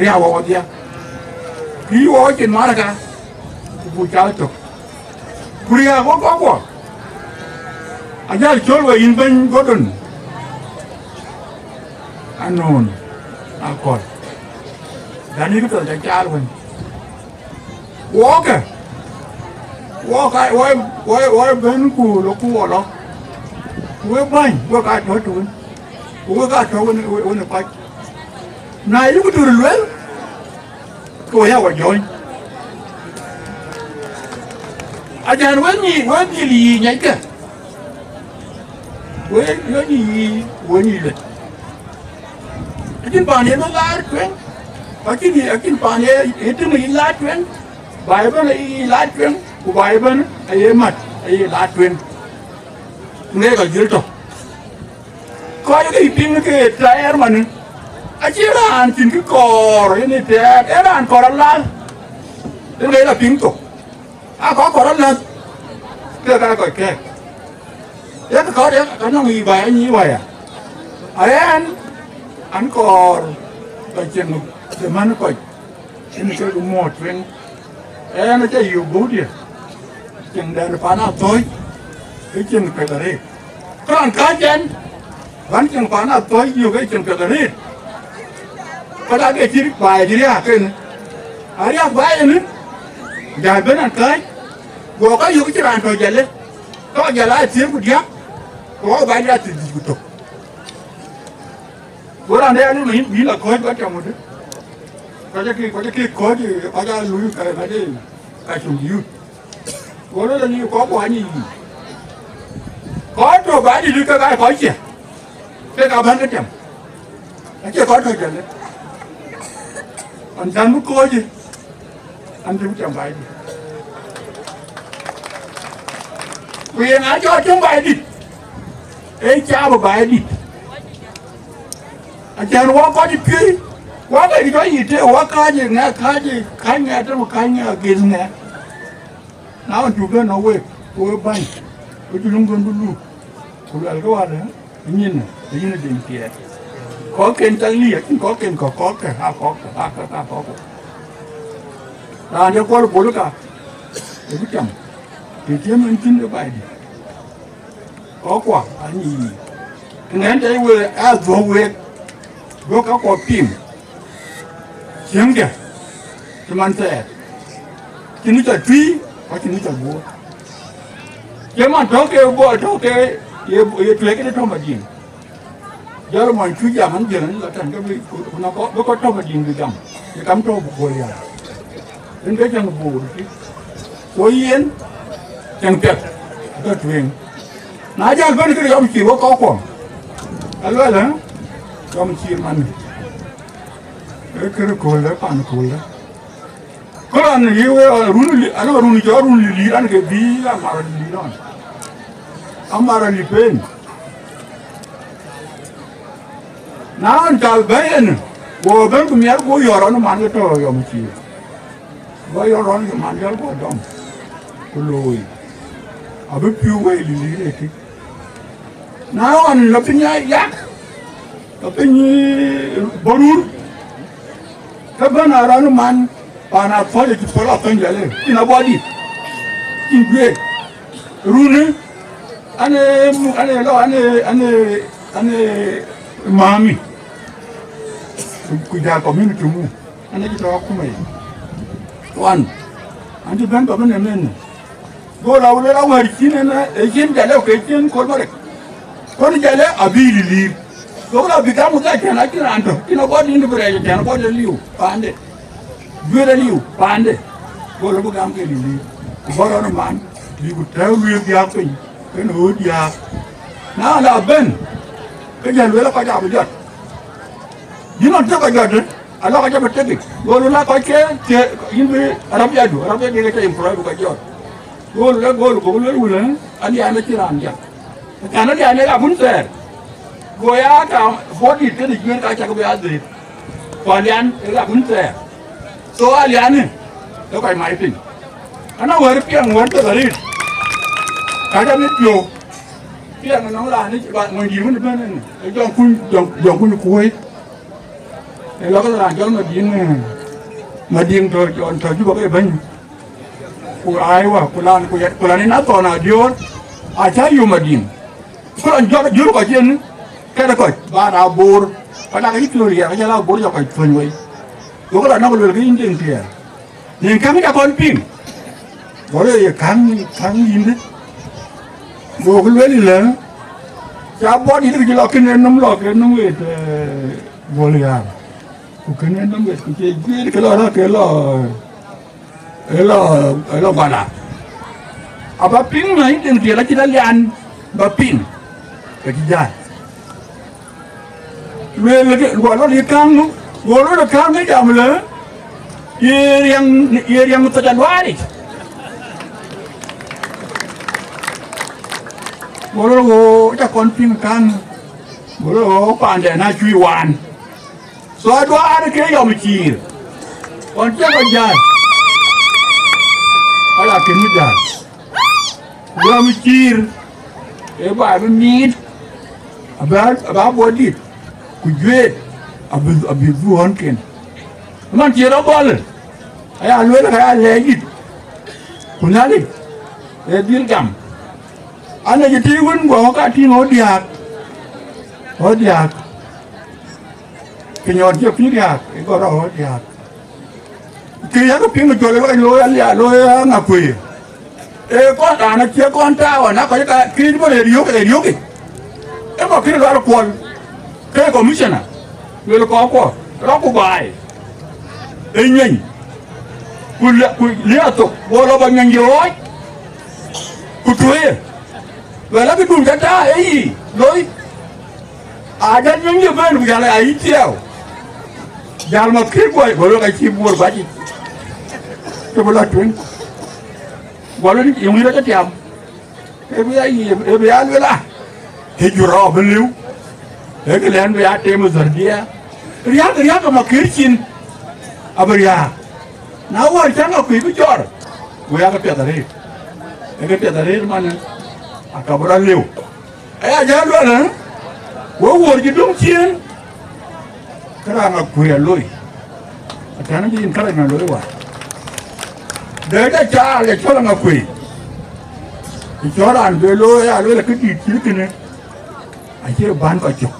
Riääk wɔ wɔdhia, kï wɔ cin marka, ku buk cath tök. Ku riääk wɔ kɔckuɔ, ajäl cöl we yïn bɛ̈ny Gordon, anɔ̈ɔ̈n akɔ̈l, däni kë piɛth ca caal wën. Wɔɔkë, wɔɔk aa, wɔ, wɔ, wɔ bɛ̈n ku lɔ ku wɔ lɔ. Ku wek bäny, wek aa tɔ̈ tëwën. Ku wek aa tɔ̈ wën, wën, wën ë kɔc. Na yï ku tör lueel, ke wɔ ya wɔ jɔ̈ɔ̈ny. Acan wek nyï, wek dhil yï nyackë. Wek, wek nyï yï, wek nyï lët. Acïn paan yen ë laar tueŋ, acïn, acïn paan ye, ye tïŋ yï laar tueŋ, baai ëbɛ̈n aye yï laar tueŋ, ku baai ëbɛ̈n aye mat aye laar tueŋ. Ŋeek ajël tɔ̈. Kɔc ke yï piŋ ke tɛɛr manë, acïn raan cïn kë kɔɔr yen ë tɛɛr, ee raan kɔɔr alath, yen ke ye la piŋ thok. Aa kɔc kɔɔr alath, ke ka kɔc kɛ̈ɛ̈k. Yak kɔɔr yak ka nɔŋ yï baai anyï waya. Ayɛn, an kɔɔr ba cieŋ de man kɔc, cïn kek muɔɔt tueŋ. Ɛn aca yök bɔ̈ dië, cieŋ dɛn pan Athɔ̈ɔ̈c, ke cieŋ pek arëët. Kë raan kääc ɛn, bän cieŋ pan Athɔ̈ɔ̈c yök ke cieŋ pek arëët. Kɔc ake cï baai cï riääk kenë, ariääk baai ënë, jäl ben an kääc, guɔ ka yök cï raan tɔ̈ jɛlë. Tɔ̈ jɛl aa thiëër ku diäk, ku wä bä ya thiëër ku tök. Go raan de anu yïn, yïn la kɔ̈ɔ̈c ba tɔŋ wëdë. Kɔc akï, kɔc akï kɔ̈ɔ̈c, kɔc aa luui ka, ka de, ka cum youth. Go lueel ani kɔc kuany yï. Kɔc tɔ̈ ba dït ke ka kɔc cië. Ke ka bän ke tiam. Acie kɔc tɔ̈ jɛlë. An cän bï kɔ̈ɔ̈c. An cï ku tiam Baidït. Ku yen aa jɔ tiam Baidït, ee caabë Baidït. Acän wɔ kɔc ë piööc, wɔ ke jɔ yï tëë wɔ kääc ë ŋɛk, kääc ë, kääc ŋɛk tëë ku kääc ŋɛk agëth ŋɛk. Na ɣɔn cuk bɛ̈n nɔ̈k week, ku we bäny, ku cï luŋdun bï luuk, ku luɛlkï wädë. Nyin, nyin ë den kiɛɛt. Kɔcken cak liëk, kɔcken kɔ̈k, kɔ̈kkë, aa kɔ̈kkë, aa kɔ̈kkë, aa kɔ̈kkë. Raan de kuɔl bol ka, ë bï cam. Të cï min cïn de Baidït. Kɔ̈kkua, aa nyic yiic. Të ŋɛn tɛ̈i we, aa dhuɔ̈k week. Duɔ̈k ka kuɔ piŋ. Ciëŋdï, cï man thɛɛr. Cïn ŋic atui, ku acïn ŋic aguɔ̈ɔ̈r. Cï man tɔ̈ ke guɔ, tɔ̈ ke ye, ye tueek këde tɔ̈ Madiŋ. Jɔl mɔny cu jam an, jiël an, la tɛ̈n ke bï, ku, ku na kɔ, bï kɔc tɔ̈ Madiŋ bï gam. Ye kam tɔ̈ bï guɔ̈l ya. Yen ke cäŋ boor tï. Ku yen, cäŋ piɛth, atɔ̈ tueŋ. Na jäl bɛ̈n këde yɔm cïï wek kɔckuɔ. Aluɛl, ë? Yɔm cïï man. Ee kërë kööldë, pan kööldë. Kë raan yï we, run li, anɔŋ run jɔ run li, li raan ke bï amar li raan. Amar li pen. Na ɣɔn ca bɛ̈n yen, go bɛ̈n ku miɛt, go yɔ̈ɔ̈r rɔn man ke tɔ̈ yɔm cïï. Go yɔ̈ɔ̈r rɔn ke man jɔl guɔ dɔm, ku looi. Abï piu wei li li ëtï. Na ɣɔn lɔ piny yak, lɔ piny bɔ̈ rur, ke bɛ̈n a rɔn man, paan Athɔ̈ɔ̈c acï pɔ̈l Athɔ̈ɔ̈c jɔl ë, cïn abɔ̈ dït, cïn guiëër. Runë, an ee mu-, an ee lɔ, an ee, an ee, an ee mami, ku, ku ja community mu, an ee cï tɔ̈ akuma yic. Wan, an cï bɛ̈n bä bɛ̈n ëmënë. Go la wël awär cïn en, ee cïn jɔl ë ke cïn kol bärek. Kɔn jɔl ë abï liliir. Go la bï gam wëdhia cän acïn raan tɔ̈. Cïn abɔ̈ dïn bï rɛɛc cän abɔ̈ de liu paande. Duëër aliu paande. Go la bï gam ke liliir. Ku bɔ̈ rɔn ë man, bï ku tɛ̈ɛ̈u lueel diääk piny, kenë ɣööt diääk. Na la bɛ̈n, ke jɔl lueel kɔc abï jɔt. Yïn ɣɔn tök ajɔt, ë? Alɔ ka jɔ bï tekic, gol la kɔc ke, ke yïn bï arabia du, arabia du ke cä employ bï kɔc jɔt. Gol la gol, gol la wulë, alian acï raan jam. Kan alian ë abun thɛɛr. Go ya ka body kënë juël ka cak bï adhil. Ku alian ë abun thɛɛr. So alian ë, ë kɔc mai piny. Ana wɛ̈r piɛŋ wɛ̈r thek arït. Ka jɔ mit piɔ̈u. Piɛŋ nɔŋ raan ë ba ŋony dït wën ëbɛ̈n ënë. Ë jɔŋ kuny, jɔŋ, jɔŋ kuny kuöi. Ë lɔ ke raan jɔl Madiŋ, eh, Madiŋ tɔ, jɔn tɔ Juba ke bɛ̈ny. Ku aiwa, ku lan, ku ya, ku lan ina thɔn adior, aca yum Madiŋ. Ku lan jɔl jur kɔc yen, kɛt kɔc, ba na bor, ku lan ke yï piɔ̈u riɛɛr, ke jɔl a bor jɔ kɔc thuɔny wei. Ku ke lan nɔk luel ke yïn deŋ tiɛɛr. Nin käŋ ca kɔn piŋ. Go le ye käŋ, käŋ yïndë. Go ke lueel lë, ca bɔt yïndë ke jɔ lɔ kën en nɔm lɔ, kën nɔm wet, eh, Goliath. Ku kënë nɔm wet ku cie guiir ke lɔ rɔt ke lɔ, ë lɔ, ë lɔ guala. Aba piŋ na yïn deŋ tiɛɛl acïn alian ba piŋ, ke cï jäl. Lueel ke, guɔ lɔ yï käŋ, guɔ lɔ yï käŋ ke jam lë, ye riɛŋ, ye riɛŋ thɔc aluaaric. Guɔ lɔ wo ca kɔn piŋ käŋ, guɔ lɔ wo paandɛn acuc waan. So aduaar ke yɔm ciir. Kɔn cä kɔc jäl. Ala kën mi jäl. Yɔm ciir. Ë ba bï miit. Aba, aba bɔ̈ dït. Ku juëët. Abï, abï dhuɔ̈ɔ̈nken. Man cï rɔt gɔl. Aya lueel ka ya lɛɛc dït. Ku Nhialic. Ë dhil gam. An, acï tïï wën guɔ ka tïŋ ɣöt diääk. Ɣöt diääk. Piny ɣɔn cï pïïr riääk, ë gɔl rɔt ɣɔn riääk. Kë yak piŋ cɔl ë lɔ, lɔ ya, lɔ ya ŋa kuëë. Ee kɔn raan acie kɔn tääu, na kɔc ka kiic bɔ̈ ë riök, ë riökic. Ë kɔc kï lual kuɔl, ke commissioner, luel kɔc kuɔ, rɔt ku baai. Ë nyueny, ku lë, ku liath thok, go lɔ ba nyueny ye ɣɔɔc, ku tuëë. Wɛl akë dun ca tääu ë yic, loi. Ajäl nyuny ye bɛ̈n, ku jäl aa yï thiaau. Jäl ma kït guɔ, guɔ lɔ ka cï buɔɔr guac yic. Ke bï lɔ tueŋ. Guɔ lɔ yöŋ yïn rɔt cä tiam. Ee bï ya yiëëm, ee bï ya lueel a. Ee jur rɔɔk bï liu. Ee kë lɛ̈n bï ya tem ë dhär diɛɛr. Riääk, riääk ke ma kït cin. Abï riääk. Na wäär cäŋ akuc bï jɔr. Ku ya ke piɛth arëët. Ee ke piɛth arëët manë. Aka bï rɔt liu. Aya jäl luɛl, ë? Wek wuɔ̈r cï döŋ ciëën, ke raan akuëër aloi. Atɛ̈n bï yïn kärac nɔn loi wäär. Dɛ̈t acaar ye cɔl aŋakuëër. Ku cɔl raan be looi aya lueel, këdït cït kënë, acie bän kɔc cök.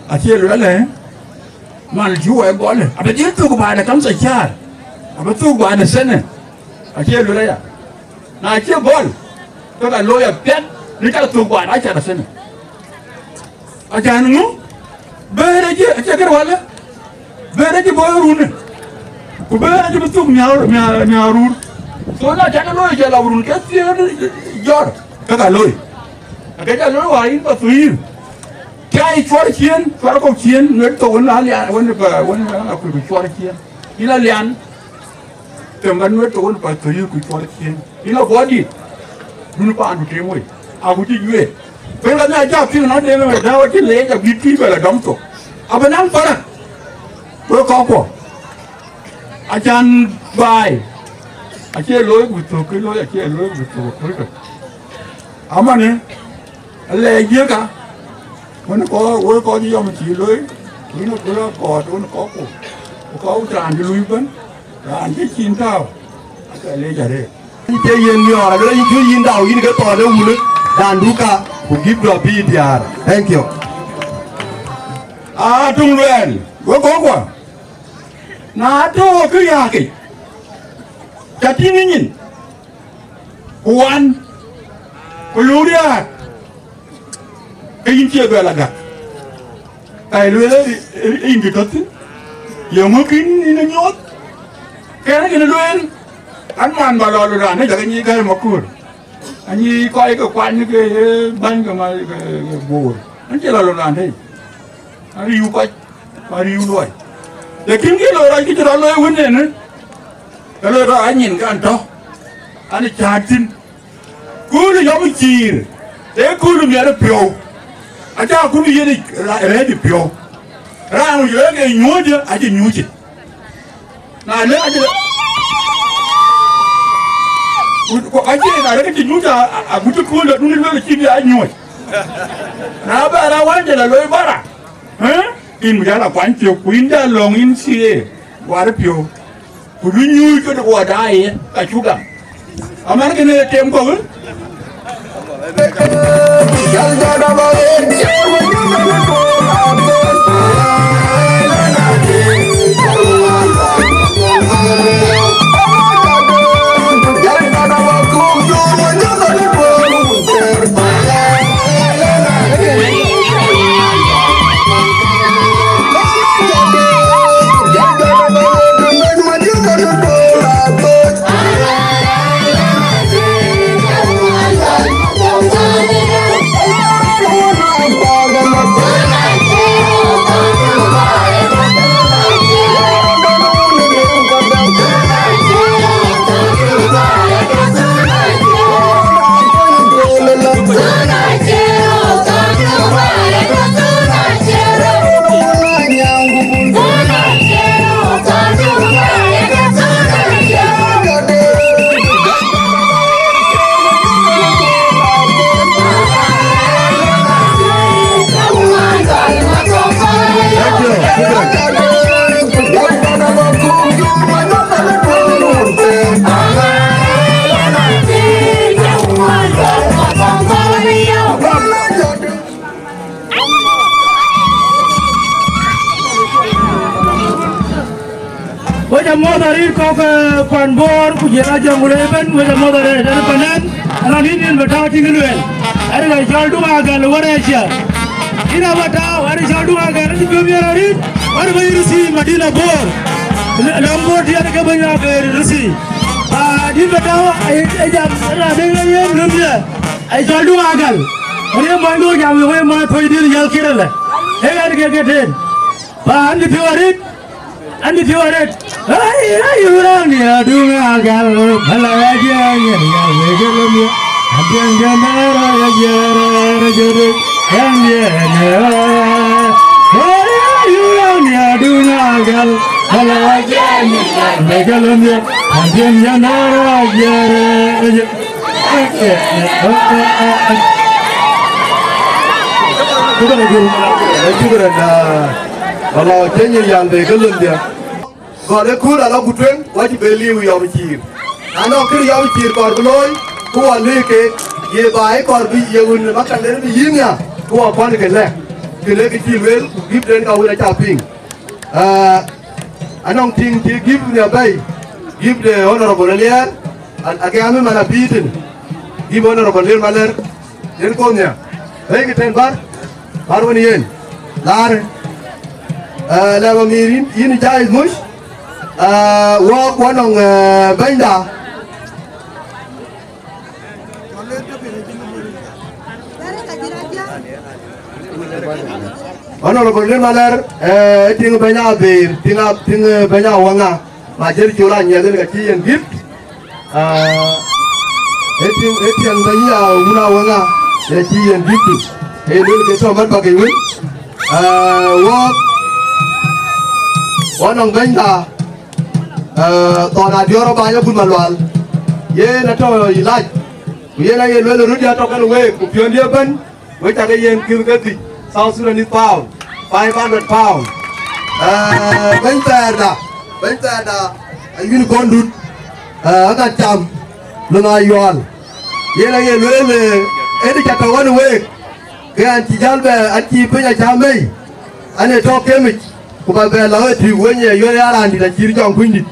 Acie lueel, ë? Man cï wɛɛk gɔl, abï dhil thök baan ë kamsa caar, abï thök baan ë thënë. Acie lueel aya. Na cï gɔl, ke ka looi apiɛth, në cak thök baan acaar ë thënë. Acan ŋö? Bëër acï, acï kër wälë. Bëër acï bɔ̈ ë runë. Ku bëër acï bï thuk miäu, miäu, miäu rur. So na cän looi cɛ lɔ run ke thiëër jɔr, ke ka looi. Ake cä looi wäär yïn Pathuyith. Cä yï cuɔr ciëën, cuɔr kɔ̈k ciëën, nuet thok wën la lian, wën ba, wën ba kuc ku cuɔr ciëën. Yïn la lian. Them ba nuet thok wën Pathuyith ku cuɔr ciëën. Yïn la bɔ̈ dït. Dun paandu tem wei. Aku cï juëët. Pɛ̈l ka nhiac cä piŋ nɔn dem ë dääu acï leec abï tïï bɛ la dɔm thok. Abï naŋ parak. Wek kɔckuɔ. Acan baai. Acie looi ku thök, kë looi acie looi ku thök, ku thök. Amanë, alɛɛc jiëka, wën kɔc, wek kɔc yɔm cï looi, wën ku la kɔɔt, wën kɔcku, ku kɔc raan cï lui bɛ̈n, raan cï cin tääu, ake leec arëët. Yïn cï yen miɔɔr, aluel yïn cï yïn dau, yïn ke thɔɔl ë wulë, dandu ka, ku gïp dɔ bï diaar. Thank you. Aa, tuŋ luɛɛl, wek kɔckuɔ, na tɔ̈ kë riääkic, ca tïŋ ë nyin, ku wan, ku luŋ riääk, ke yïn cie bɛ la gäk. Ka ye lueel ë, ë, ë yïn cï tɔ̈ thïn, yeŋö kïn yïn ë nyuɔɔth? Kɛn kën lueel, an, man ba lɔ raan ë jɔkï nyic gäi maköör, anyï kɔc ke kuany ke ye bäny ke ma, ke, ke boor. An, cie lɔ raan tei, an, riu kɔc, ku ariu luɔi. Lakin kë loi rɔt, kë cï rɔt looi wën ënë, ke loi rɔt anyin kan tɔ̈, an, cäät thïn. Kööl yɔm cïïr, ee kööl miɛt piɔ̈u, acä kun yen rɛ̈ɛ̈c piɔ̈u. Raan wïc lëk ee nyuööcë, acï nyuucë. Na lëk acï, ku, ku acï na lëk acï nyuucë, a, a, agut cï kööl dun lueel cï bï a nyuööc. Na bɛ raan wään jël a loi bara, ë? Yïn bï jal a kuany thiök, ku yïn jal lɔ̈ŋ yïn C A, war piɔ̈u. Ku du nyuc këde guɔ daai ye, ka cuk gam. Aman kënë tem kɔ̈u. Wek amuɔ̈th arëët kɔ̈k, eh, pan Bor, ku jël a Jonglei ëbɛ̈n, wek amuɔ̈th arëët, ënë panan, anɔn yïn yen bï tääu tïŋ lueel. Ënë ka cɔl Duŋ Agal wär acia. Yïn abä tääu, ënë cɔl Duŋ Agal, ënë piɔ̈u miɛt arëët, ënë bɛ̈ny Ruthic, Madina Bor. Lɔ̈ŋ Bor tiɛɛn ke bɛ̈ny Agal Ruthic. Ba dït bä tääu, ë, ë jam, ënë adëŋ ë yen lum ye. Ai cɔl Duŋ Agal. Ënë ye mɔny Bor jam, ye mɔny Puɔ̈cdït Yäl Kir ëlë. Ee ɣɛn ke ke tëën. Ba an, bï piɔ̈u arëët. An, bï piɔ̈u arëët. Ai, ai, wurang ni aduŋ agal, bala ya jeng ya, ya, wege lom ya. Adiang jana ra ya jere, ra jere, yang ye ne. Ai, ai, wurang ni aduŋ agal, bala ya jeng ya, wege lom ya. Adiang jana ra ya jere, ra jere. Shukran, shukran, ah, wala cï nyï yal be ke lon dia. Gɔl ë kuur ala ku tueŋ, wa cï be liu yɔm cïïr. Na nɔŋ kë yɔm cïïr kɔɔr bï looi, ku wa luui ke, ye baai kɔɔr bï ye wun ë makal den bï yïn ya, ku wa kuan ke lɛ̈k. Kë lëk cï lueel, ku gift den ka wun aca piŋ. Ah, anɔŋ tiŋ cï gift nia bɛ̈i, gift de Honorable Aliɛɛr, a-, agɛ̈m ë man abï tën, gift Honorable Lir Malɛr, yen kɔn nia. Bɛ̈i kë tën bär, bär wën yen, laar, eh, lɛ̈m amïr yïn, yïn jai muc, eh, wɔk wɔ nɔŋ, eh, bɛ̈nyda. Honorable Lir Malɛr, eh, tiŋ bɛ̈ny Abëër, tiŋ a-, tiŋ, eh, bɛ̈ny Awaŋa, ma jël col anyiɛth en ka cï yen gift. Ah, e tiŋ, e tiŋ bɛ̈ny ya wun Awaŋa, en cï yen gift. E luel ke tɔ̈ mat bak e wun. Ah, wɔ, wɔ nɔŋ bɛ̈nyda, eh, Thɔn Adiɔr Abany Agut Malual. Yen atɔ̈ ilac. Ku yen aye luel röt ya tɔ̈ kɛn week, ku piɔ̈ndiɛ̈ ëbɛ̈n, wek cakë yen kïl ke thic, South Sudanese pound, five hundred pound. Eh, bɛ̈ny thɛɛrda, bɛ̈ny thɛɛrda, ayïn kɔn dut, eh, agat cam, lon ayual. Yen aye lueel, eh, ëdï ca tɔ̈ ɣɔn week, ke an cï jäl bɛ, an cï piny acä mei, an ee tɔ̈ kemic, ku ba bɛ lɔ ë tïk weny ye yuɛ̈r ya raandït acït jɔŋ kunydït.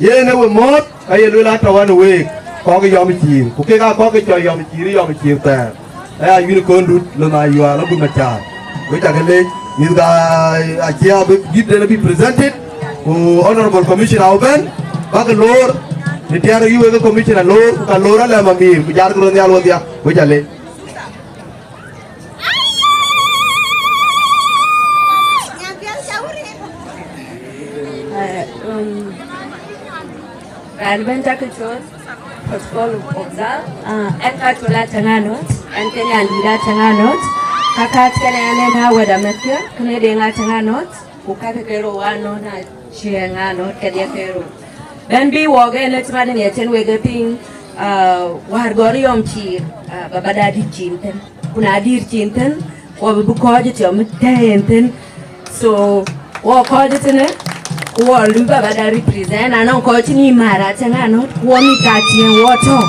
Yen ë we mɔ̈ɔ̈th, ka ye lueel atɔ̈ ɣɔn ë week, kɔ̈k yɔm cïïr, ku kek aa kɔ̈k ke cɔl yɔm cïïr, yɔm cïïr thɛɛr. Aya yïn kɔn dut, lon ayual agut macaar. We cakë leec, mïth ka acie abï dït den abï presented, ku Honorable Commissioner abï bɛ̈n, bäkë loor, në tiɛɛr yï wek Commissioner loor, ku ka loor alɛ̈m amïr, ku jarkë röt nhial wodhia, we ca leec. Um, raan bɛ̈n cakï cɔl, protocol observe. Ah, ɛn ka cɔl Acaŋ Anɔt, ɛn ke nyan dït Acaŋ Anɔt. Ka kääc kënë ɛn ë na wɛ̈t amɛ̈thkiɛ̈, kënë Deŋ Acaŋ Anɔt, ku kakë ke rou Anɔt, Aciëŋ Anɔt, kedhie ke rou. Bɛ̈n bï wɔk ɛn ë cï man ë cïn wek ë piŋ, ah, wäär gɔl yɔm cïïr, ah, baba da dït cin thïn. Ku na dït cin thïn, wɔ bï bï kɔc ë tiɔm tɛ̈ɛ̈n thïn. So, wɔ kɔc ë tënë, ku wɔ luui baba da represent, anɔŋ kɔc cï nïïm määr Acaŋ Anɔt, ku wɔ mïth ka ciëŋ wɔ tɔ̈.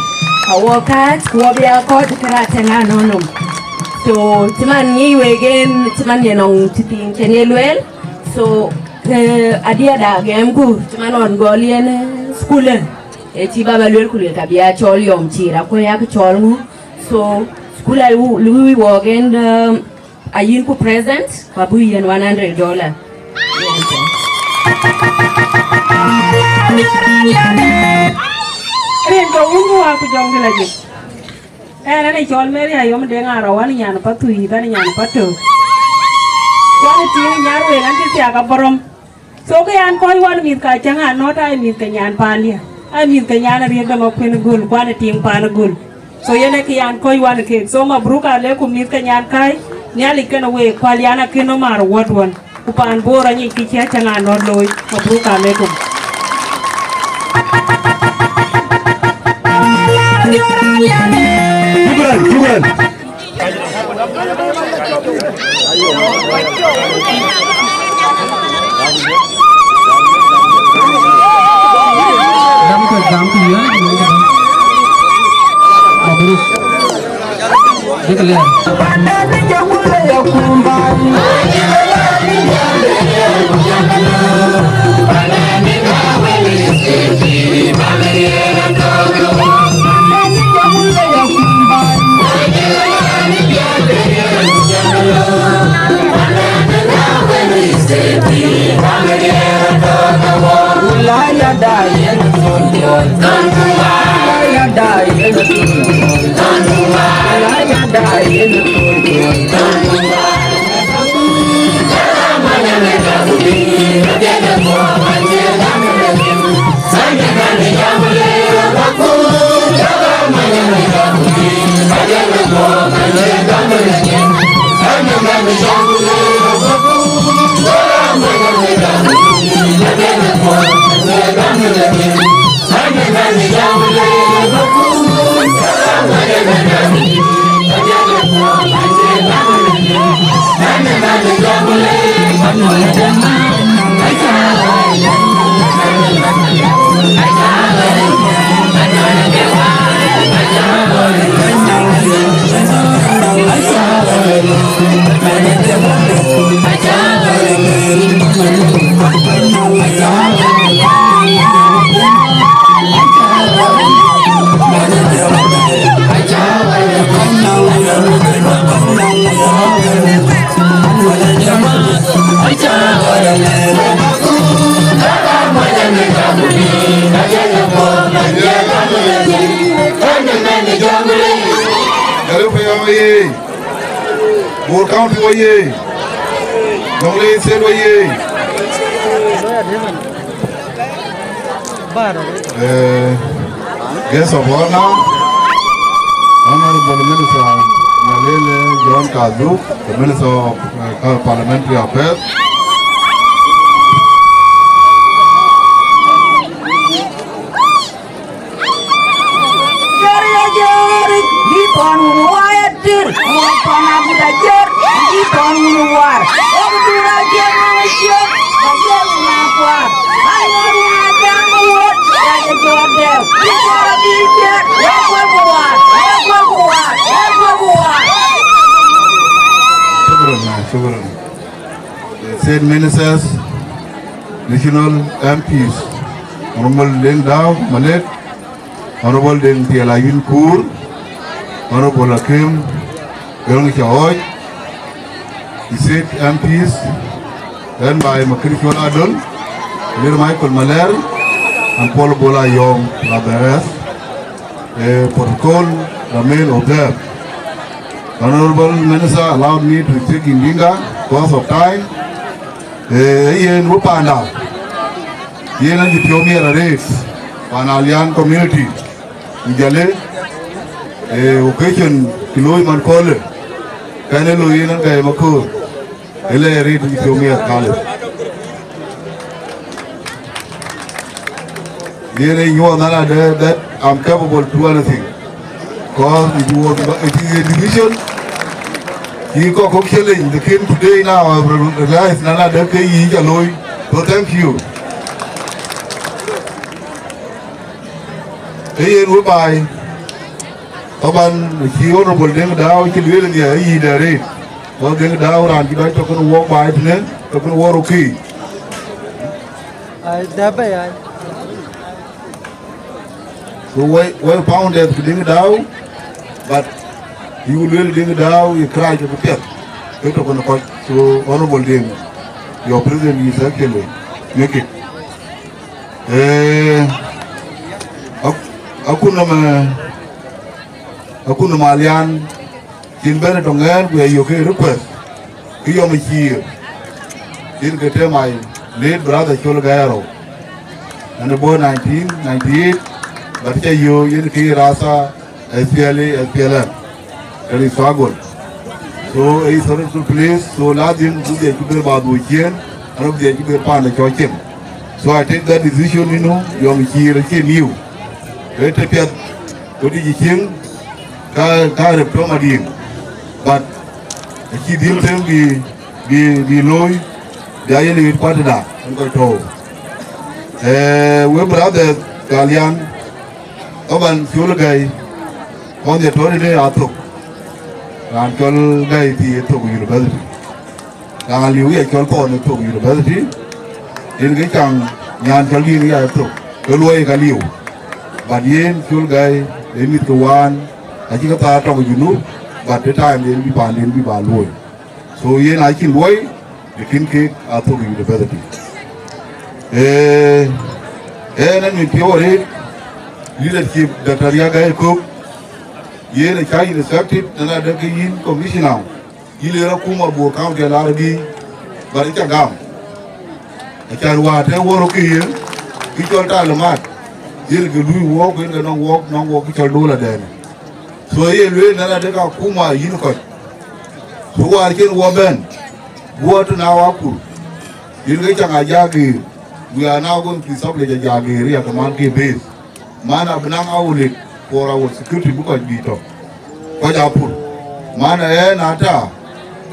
Ka wɔ kääc, ku wɔ bï ya kɔc ë kërɛɛc Acaŋ Anɔt nɔm. So, cï man ŋic wek en, cï man yen nɔŋ cï thiin cïn ye lueel. So, eh, adiɛɛrda gɛmku, cï man ɣɔn gɔl yen, eh, school, eh, ë cï baba lueel ku lueel ka bï ya cɔl yɔm cïïr, akuɔ̈c yak cɔl ŋö. So, school a lu-, luui wɔk en, eh, ayïn ku present, ku abï yen one hundred dollar. Rin ke wun ku wa ku jɔŋdï la jik. Ɛn, ɛn ë cɔl Mary Ayom Deŋ Arɔu, an nyan pa Thuith, an nyan pa Tök. Ku an tiiŋ nyar wek, an cï thiak abɔrɔm. So ke an kɔc wan mïth ka Acaŋ Anɔt, ai mïth ke nyan paandiɛ̈, ai mïth ke nyan Ariëk de Makuën Göl, ku an tiiŋ paan Göl. So yen ë kë an kɔc wan keek. So mabruk alekum mïth ke nyan kai, Nhialic kenë week, ku alian akën nɔm määr wuɔ̈t ɣɔn. Ku paan Bor anyic kë cï Acaŋ Anɔt looi, mabruk alekum. Shukran, shukran. Dam ke, dam ke, ya. Mabruk. Declare. Garif oyee! Bor County oyee! Jonglei State oyee! Eh, guest of honor, Honorable Minister Nyalele John Kaduk, the Minister of, uh, Parliamentary Affairs. Jɔ̈ɔ̈r ya jɔ̈ɔ̈r, bï pɔn wun wai atir, wun pɔn agut ajer, bï pɔn wun war. Wok dur ajer wun aciek, ajer wun akuar. Aŋuɔ̈t wun ajam wot, ya jɔ̈ɔ̈r dɛ̈ɛ̈u, bï jɔ̈ɔ̈r abï jiɛɛr, wek wek war, wek wek war, wek wek war. Shukran, shukran. State Ministers, National M Ps, Honorable Deng Dau Malek, Honorable Deng Tiel Ayun Kur, Honorable Akim Garang Chaoch, State M Ps, led by Makir Chola Adol, Lir Michael Maler, and Paul Bola Yom, la the rest. Eh, protocol remain observed. Honorable Minister allowed me to speak in Dinka because of time. Eh, yen wupanda. Yen an cï piɔ̈u miɛt arëët, pan Alian community, ku jɔl ë, eh, occasion cï looi man köölë, kɛn ë looi yen an gäi maköör, ë lɛɛr arëët cï piɔ̈u miɛt kalë. Yen ë nyuɔɔth an adë that I'm capable to do anything. Because it was, it is a division. He got kok challenge. The king today now have realized nana de ke yi ja loy. So thank you. Hey, yen we bai. Taban, ci honorable Deng Dau ci luel ni yi dare. Ko Deng Dau ran ci bai to kun wo bai ne, to kun wo ro ki. Ai da bai ai. So we, we found that Deng Dau, but you will really Deng Dau, you cry to the pit. Ke to kun ko. So honorable Deng, your presence is actually make it. Eh, ak-, akunɔm, eh, akunɔm Alian, cïn bɛ̈n tɔŋ ɣɛɛr, ku ya yök ke request, ke yɔm ë ciir, yen ke tëë my late brother Col Gayaro. Ɛn ë bɔ̈ nineteen ninety-eight, but ca yök yen ke rasa S P L A, S P L M. That is struggle. So, a historical place, so lazim bu dhiɛc ku ber ba dhuk ciëën, an bu dhiɛc ku ber paan de cɔk cieŋ. So I take that decision, you know, yɔm ciir acie miu. Ke të piɛth, ku dï cieŋ, ka, ka rep tɔ̈ Madiŋ. But acï dhil them bï, bï, bï looi, bï a yen ɣet kuat da, en kɔc tɔ̈u. Eh, we brothers, Galian, Taban, Col Gäi, kɔn ye tɔ̈ tëde aa thok. Raan cɔl Gäi thii ë thok university. Raan liu ye cɔl kɔn ë thok university. Yen ke caŋ nyan cɔl yen ya ë thok. Ke luɔi ka liu. But yen Col Gäi ë mïth ke waan, acï ke thaar tɔŋ ë Junub, but the time yen bï paanden bï ba luɔi. So yen acïn luɔi, lakin kek aa thok university. Eh, en an min piɔ̈u arëët, leadership Doctor Riek Gai Kok, yen acä instructed, nana de ke yïn commissioner, yïn le akuma Bor County Al Arabi, but aca gam. Acan wäär të wor ke ye, ke cɔl talimat, yen ke lui wok, yen ke nɔŋ wok, nɔŋ wok ke cɔl dola dɛn. So ye lueel nana de ka kuma yïn kɔc. So wäär cïn wɔ bɛ̈n, guɔ tï na wakur, yen ke caŋ a jagir, we are now going to establish a jagir ya ke man ke base. Man abï naŋ awulik for our security bï kɔc bï tɔ̈. Kɔc apur. Man ë na ta,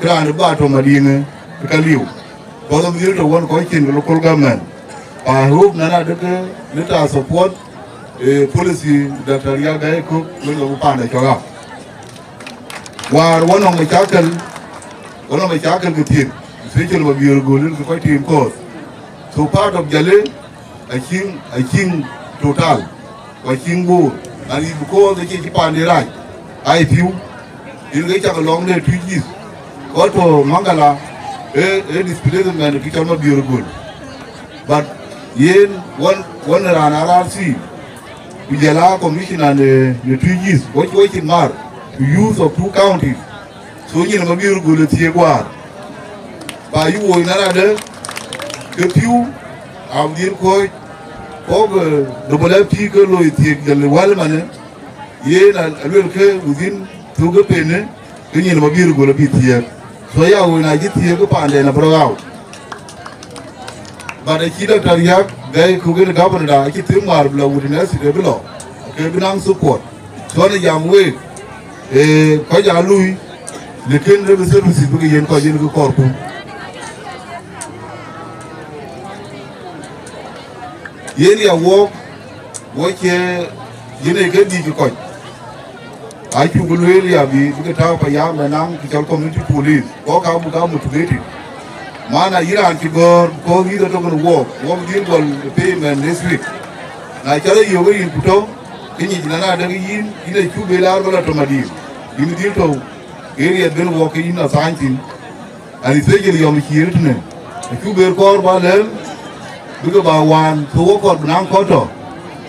kë raan ba tɔ̈ Madiŋ ë ka liu. Kɔc dhil tɔ̈ wën kɔc cin ke local government. I hope nana de ke leta support, eh, policy Doctor Riek Gai Kok, wën ke panda cɔk a. Wäär wɔ nɔŋ machakal, wɔ nɔŋ machakal ke thiek, especially Mabior Gol, ke kɔc tim kɔɔth. So part of Jale, acïn, acïn Total, ku acïn Bor, and it's because acï cï pande rac, ai piu, yen ke cak lɔŋ de Twic East. Kɔc tɔ̈ Mangala, e, e displacement ke cɔl Mabior Gol. But yen, wën, wën raan R R C, ku jɔl a commissioner në, në Twic East, wɔ cï wɔ cin mar, ku youth of two counties. So nyin Mabior Gol ë thiëëk wäär. Ba yï woi nɔn adë, ke piu, abï dhil kɔ̈ɔ̈c, kɔ̈k, eh, double F T ke loi thiëëk jɔl ë wäl manë, yen a, aluel ke within thuk ë penë, ke nyin Mabior Gol abï thiëëk. So ya woi na cï thiëëk ke paanden abï rɔt out. But acï Doctor Riek Gai Kok yen governor da, acï thim wäär bï lɔ witness de bï lɔ, ke bï naŋ support. So në jam week, eh, kɔc aa lui, lakin rebe services bï ke yen kɔc yen ke kɔɔrku. Yen ya wok, wok cie yen ee ke dïït kɔc. Acuk lueel ya bï, bï ke tääu payam ë naŋ kë cɔl community police, kɔ̈k ka buk aa motivated. Mana yïn raan cï gɔ̈ɔ̈r, kɔ̈k yïth ë tök në wok, wok dhil gɔl ë payment next week. Na cä rɔt yök ë yïn ku tɔ̈u, ke nyic nɔn adek yïn, yïn acuk bï laar bä lɔ tɔ̈ Madiŋ, yïn dhil tɔ̈u area ben wok ke yïn assign thïn. And especially yɔm cïï rëtënë, acuk ber kɔɔr ba lɛ̈m, bï ke ba waan, so wok kɔɔr bï naŋ kɔc tɔ̈.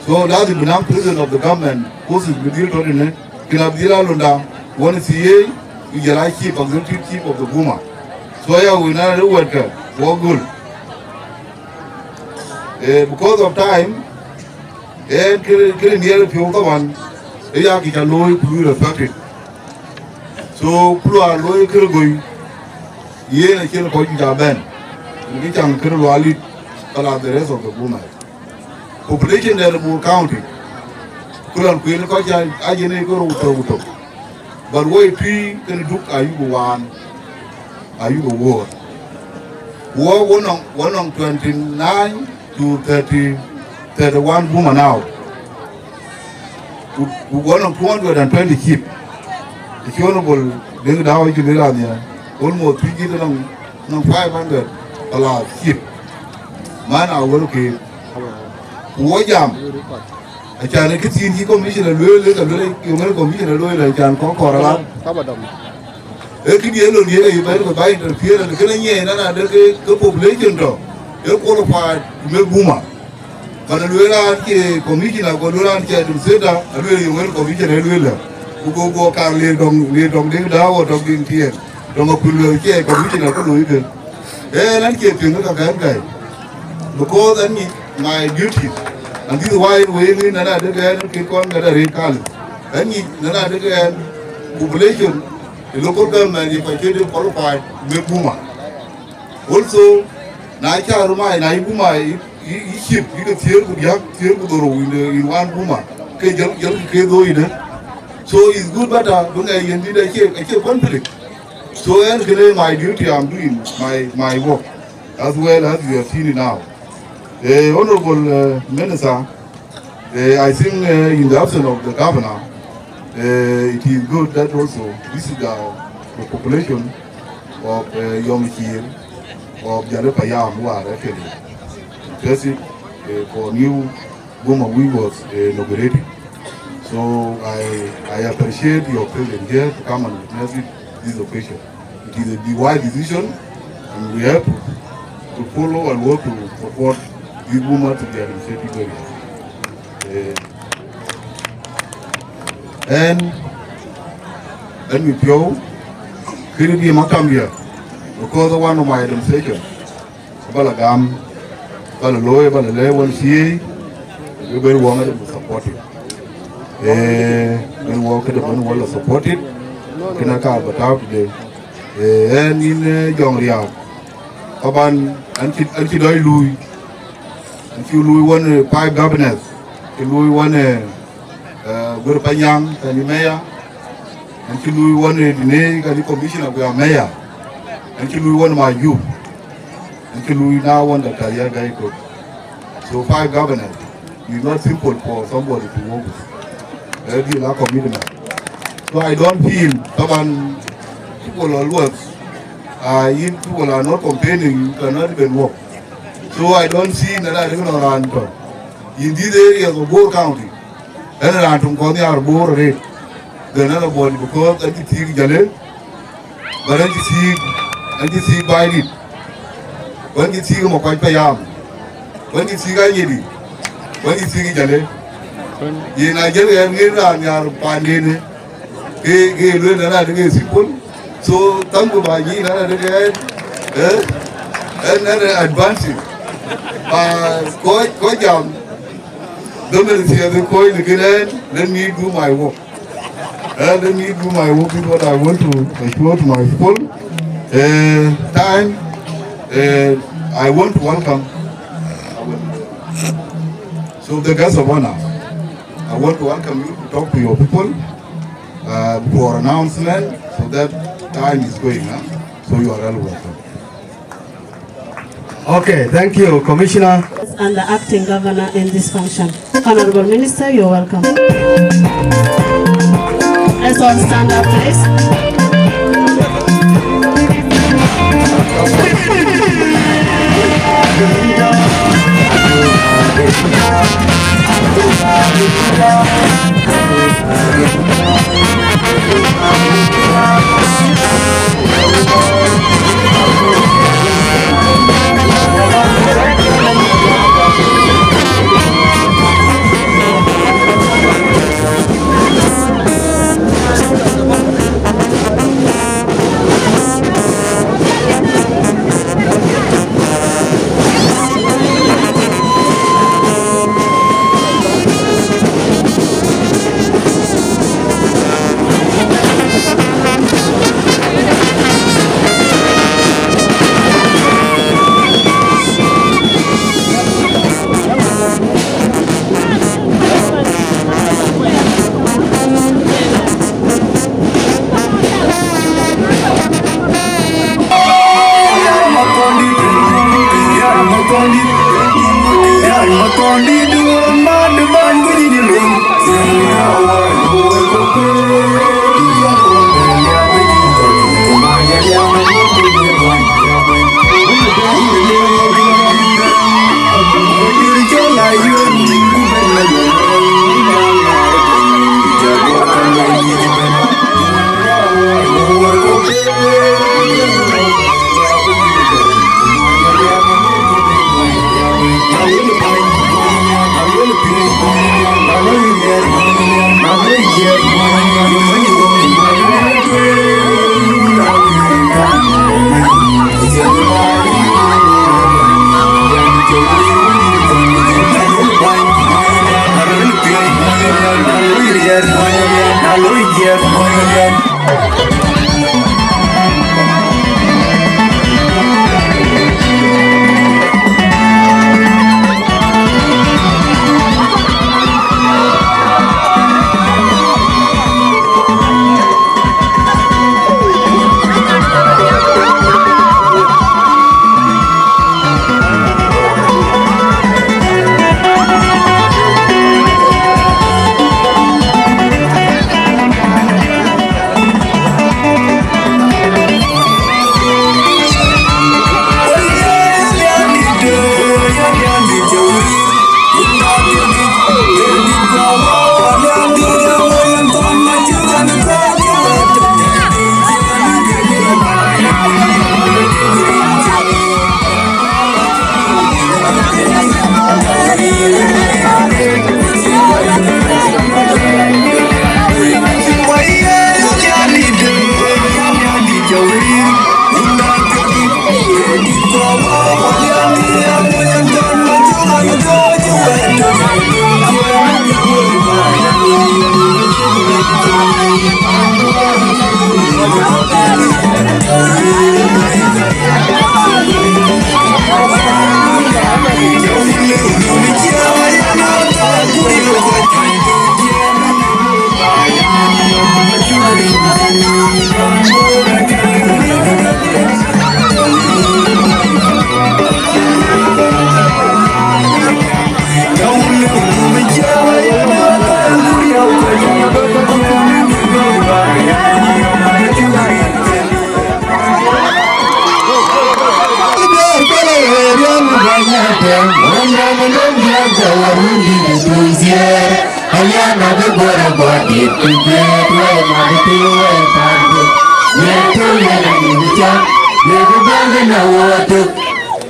So lazim bï naŋ presence of the government forces bï dhil tɔ̈ tënë, kën abï dhil alonda, one C A, ku jɔl a chief, executive chief of the Boma. So ya wën aa rëër wɛ̈tkë, wok göl. Eh, because of time, eh, kë, kë nhiɛɛr piɔ̈u kaman, eh, ya kï ca looi ku lui respected. So, ku luaar looi kërë goi, yen acïn kɔc juëc abɛ̈n, ku kë caŋ kërë luaar lit, ka la the rest of the Buma. Population de Bor County, ku lɔn kueen kɔc ca, a yen ee kërou tök tök. But woi tui kën Duk ayuk waan, ayuk wuɔɔr. Wɔ, wɔ nɔŋ, wɔ nɔŋ twenty nine to thirty, thirty one Buma now. Ku, ku wɔ nɔŋ two hundred and twenty chief. Acï Honorable Deŋ Dau cï lueel anhiɛ, almost tui jit nɔŋ, nɔŋ five hundred plus chief. Man a wël ke. Ku wɔ jam. Acan ë këthiin cï commissioner lueel, ka lueel, yöŋ ë commissioner lueel, acan kɔc kɔɔr alat. Ee këdï ë lon diëk aye bɛ̈n, ku ba interfere, kënë nyiɛɛi nɔn adë ke, ke population tɔ̈, ee qualified me Buma. But lueel raan cie commissioner, ku lueel raan cie administrator, alueel yöŋ ë commissioner ë lueel lë. Ku go, go kar le dɔŋ, le dɔŋ Deŋ Dau, dɔŋ Deŋ Tiɛɛr, dɔŋ Akuc lueel cie commissioner ke looi ke. Eh, ɛn cie piŋ ka kɛn kai. Because ɛn nyic my duty. And this is why we ni nana de kɛn ke kɔn ka da rin kal. Ɛn nyic nana de kɛn population, the local government, if I tell you qualified, me Buma. Also, na ca rumai, na i Buma, i, i, i chief, i ke thiëër ku diäk, thiëër ku dhorou in the, in one Buma. Ke jël, jël ke dho ide. So it's good, but, uh, bunga yen di da cie, cie conflict. So ɛn kënë my duty, I'm doing my, my work as well as you have seen it now. Eh, Honorable, uh, Minister, eh, I think, uh, in the absence of the governor, uh, it is good that also this is the, the population of, uh, Yom Kir, of Jale Payam, who are actually interested, uh, for new Boma we was, uh, inaugurated. So I, I appreciate your presence here to come and witness it, this occasion. It is a wise decision, and we have to, to follow and work to support this Boma to the administrative area. Uh, and let me feel, kiri di makam dia, because of one of my administration. Ba la gam, ba la looi, ba la lɛ̈k wën thiëëi, we bɛ̈n wɔ ŋäth bï supported. Eh, bɛ̈n wɔ këde bɛ̈n wɔ la supported, kënë ka ba tääu tëde. Eh, ɛn yïn, eh, Jɔŋ Riaak, taban, an cï, an cï dɔc luui, an cï luui wën, eh, five governors, cï luui wën, eh, eh, Guër Panyaŋ, kɛn yï mayor, an cï luui wën, eh, Dinei, kɛn yï commissioner, ku ya mayor, an cï luui wën Majup. Actually, now one that I hear very good. So five governors is not simple for somebody to work with. There is a commitment. So I don't feel, taban, people always, uh, if people are not complaining, you cannot even work. So I don't see that I don't run in these areas of Bor County. Ɛn raan töŋ kɔn nhiaar Bor arëët. Then anybody, because ɛn cï thiëëk Jale, but ɛn cï thiëëk, ɛn cï thiëëk Baidit, ku ɛn cï thiëëk Makuac Payam, ku ɛn cï thiëëk Anyidi, ku ɛn cï thiëëk Jale. Yen a jël ɛn ŋen raan nhiaar paanden, ke, ke lueel ɛn adï ke simple. So thank you ba nyic ɛn adï ke ɛn, eh, ɛn, ɛn advancing. Ba kɔc, kɔc jam, domini thiëëth kɔc në kën ɛn, let me do my work. Uh, let me do my work, is what I want to assure to my people. Uh, time, uh, I want to welcome. So the guest of honor, I want to welcome you to talk to your people, uh, for announcement, so that time is going, huh? So you are all welcome. Okay, thank you, Commissioner. And the acting governor in this function. Honorable Minister, you're welcome. Let's all stand up, please.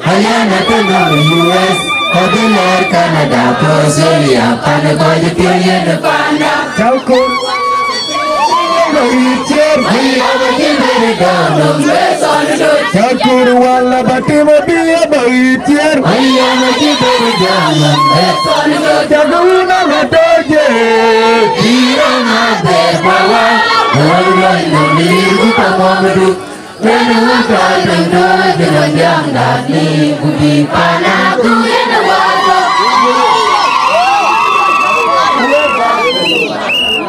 Ayana tënɔm U S, kɔc bï lɛɛr Canada, ku Australia, pan kɔc piööc yen panda. Cakor, bä ɣiit ciɛɛr. Ayana cï bɛ̈n dɔm nɔm, bɛ thɔn döt. Cakor wala bä tim abï ya bä ɣiit ciɛɛr. Ayana cï bɛ̈n dɔm nɔm, bɛ thɔn döt. Cak wun ala tɔc ye. Bï rɔn abɛ bä wa, wal lɔc nɔm lir ku pa mɔm duk. Wën ë wun tɔ̈ tëŋ tɔ̈ cï lɔ jam dat ni ku bï pan Aguur yen ë wäär tɔ̈.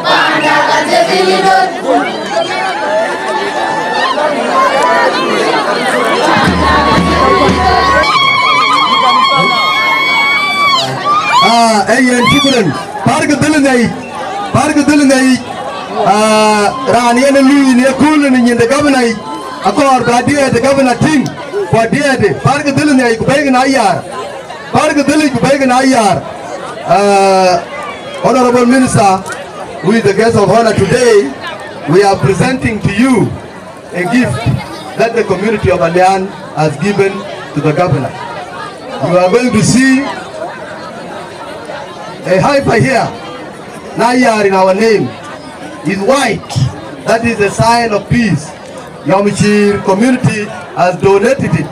Panda ka thiëk ë yï döt. Ah, ee yen, shukran. Parkë dhil ë ŋɛc, parkë dhil ë ŋɛc. Ah, raan yen ë luui në ëkööl në nyin de gabna yic, akɔɔr bä diɛɛt de gabna tïŋ, ku adiɛɛt, parkë dhil ë ŋɛc ku bɛ̈ɛ̈ikï në ayar. Parkë dhil yic ku bɛ̈ɛ̈ikï në ayar. Ah, Honorable Minister, who is the guest of honor today, we are presenting to you a gift that the community of Alian has given to the governor. You are going to see a heifer here, Nayar in our name, is white. That is a sign of peace. Yomchir community has donated it,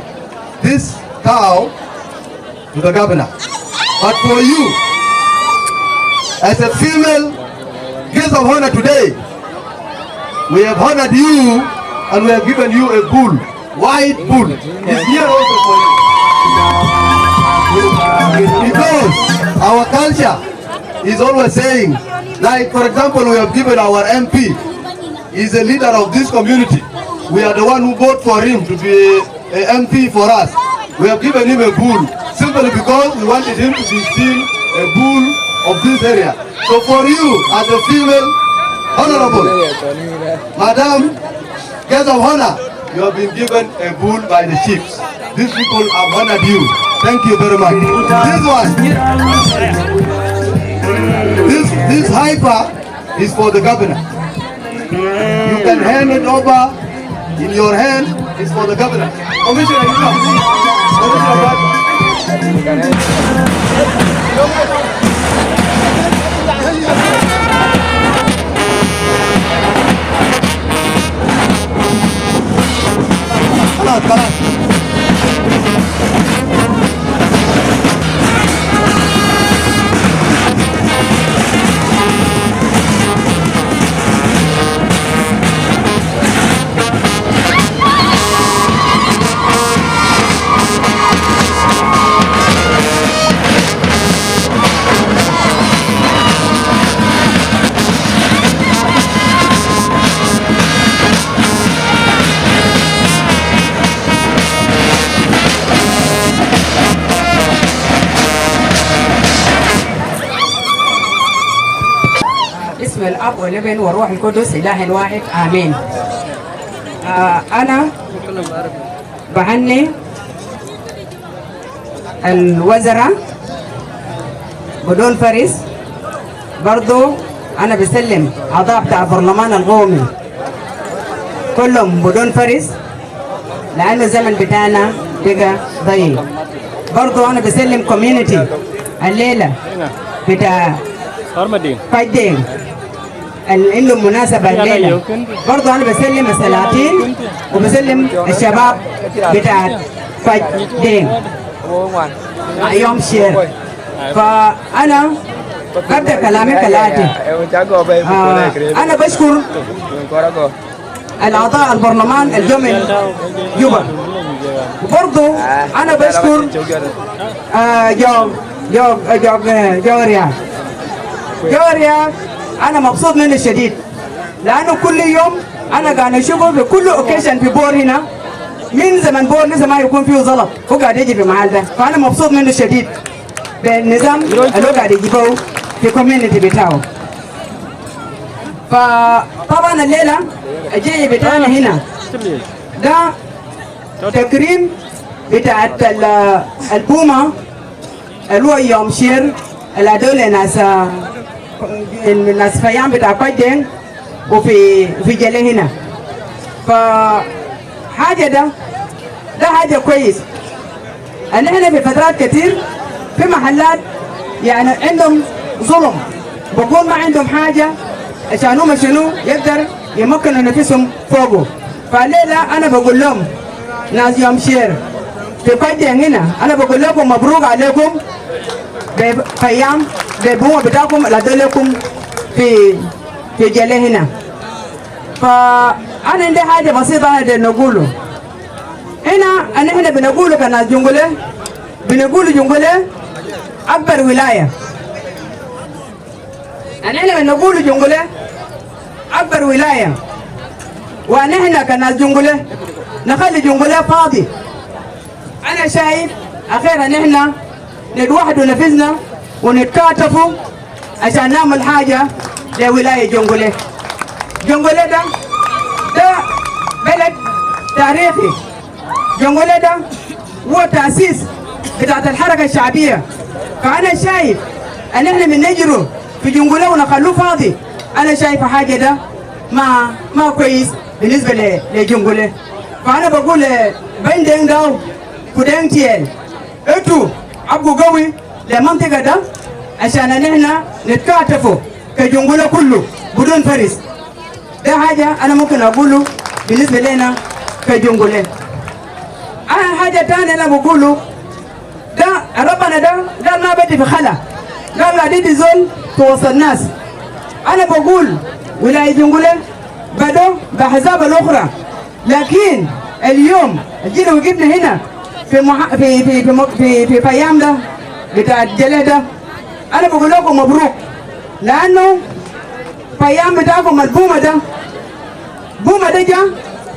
this cow, to the governor. But for you, as a female guest of honor today, we have honored you and we have given you a bull, white bull. It's here also for you. Because our culture is always saying, like, for example, we have given our M P, is a leader of this community. We are the one who vote for him to be a M P for us. We have given him a bull simply because we wanted him to be still a bull of this area. So for you, as a female honorable, madam, guest of honor, you have been given a bull by the chiefs. These people have honored you. Thank you very much. This one, this, this heifer is for the governor. You can hand it over in your hand. It's for the governor. Commissioner, you come. Commissioner, come. الأب والابن والروح القدس إله واحد، آمين. آه، أنا بهني الوزراء بدون فرز. برضو أنا بسلم أعضاء بتاع البرلمان القومي كلهم بدون فرز، لأنه الزمن بتاعنا بقى ضيق. برضو أنا بسلم community الليلة بتاع فاجدين اللي عندهم مناسبة الليلة. برضو أنا بسلم السلاطين وبسلم الشباب بتاع فاجدين مع يوم شير. فأنا ببدأ كلامي كالآتي. آه، أنا بشكر الأعضاء البرلمان الجو من جوبا. وبرضو أنا بشكر، آه، جو، جو، جو، جو رياض. جو رياض، أنا مبسوط منه شديد، لأنه كل يوم أنا قاعد أشوفه في كل occasion في بور هنا. من زمن بور لسه ما يكون فيه زلط، هو قاعد يجي في محل ده، فأنا مبسوط منه شديد بالنظام اللي هو قاعد يجيبه في community بتاعه. فطبعًا الليلة الجاي بتاعنا هنا ده تكريم بتاعت ال-، البومة اللي هو يوم شير اللي هدول ناس، ناس فيام بتاع كوجدين وفي، في جلي هنا. فحاجة ده، ده حاجة كويس. نحن في فترات كتير في محلات يعني عندهم ظلم، بكون ما عندهم حاجة عشان هم شنو يقدر يمكنوا نفسهم فوقه. فالليلة أنا بقول لهم ناس يوم شير في كوجدين هنا، أنا بقول لكم مبروك عليكم بفيام، ببومة بتاعكم اللي دلكم في، في جلي هنا. فأنا عندي حاجة بسيطة أنا داير نقوله. هنا أنا، إحنا بنقوله كناس جنقلة، بنقوله جنقلة أكبر ولاية. أنا، إحنا بنقوله جنقلة أكبر ولاية. ونحن كناس جنقلة نخلي جنقلة فاضي. أنا شايف أخيرًا إحنا نتوحدوا نفسنا ونتكاتفوا عشان نعمل حاجة لولاية جنقلة. جنقلة ده، ده بلد تاريخي. جنقلة ده هو تأسيس بتاعت الحركة الشعبية. فأنا شايف أن إحنا من نجرو في جنقلة ونخلوه فاضي، أنا شايف حاجة ده ما، ما كويس بالنسبة ل-، لجنقلة. فأنا بقول بين دينق داو كدينق تيل، انتوا ابقوا قوي لمنطقة ده عشان نحن نتكاتفوا كجنقلة كله بدون فرز. ده حاجة أنا ممكن أقوله بالنسبة لنا كجنقلة. أنا حاجة تانية أنا بقوله، ده ربنا ده قال ما بدي في خلا، قال لا دي، دي زول في وسط الناس. أنا بقول ولاية جنقلة بدو بأحزاب الأخرى، لكن اليوم جينا وقفنا هنا في مح-، في، في، في م-، في، في فيام ده بتاع الجليد ده، أنا بقول لكم مبروك، لأنه فيام بتاعكم البومة ده، بومة ده جا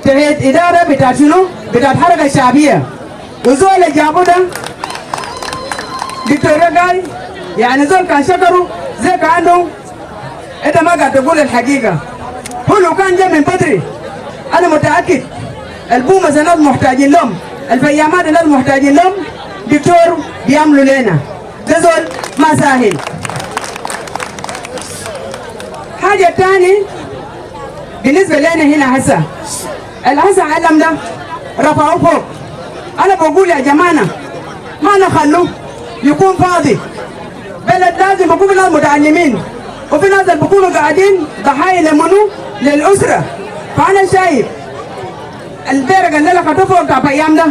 تحت إدارة بتاعت شنو؟ بتاعت حركة شعبية. وزول اللي جابوه ده دكتور رجاي، يعني زول كان شكره زي كأنه أنت ما قاعد تقول الحقيقة. هو لو كان جا من بدري، أنا متأكد البومة الناس محتاجين لهم، الفيامات الناس محتاجين لهم، دكتور بيعملوا لنا. ده زول ما سهل. حاجة تاني، بالنسبة لنا هنا هسه، الهسه علم ده رفعوه فوق. أنا بقول يا جماعة، ما نخلوه يكون فاضي. بلد لازم يكون ناس متعلمين، وفي ناس اللي بيكونوا قاعدين ضحايا لمنو؟ للأسرة. فأنا شايف البرق اللي لقطوه فوق بتاع فيام ده،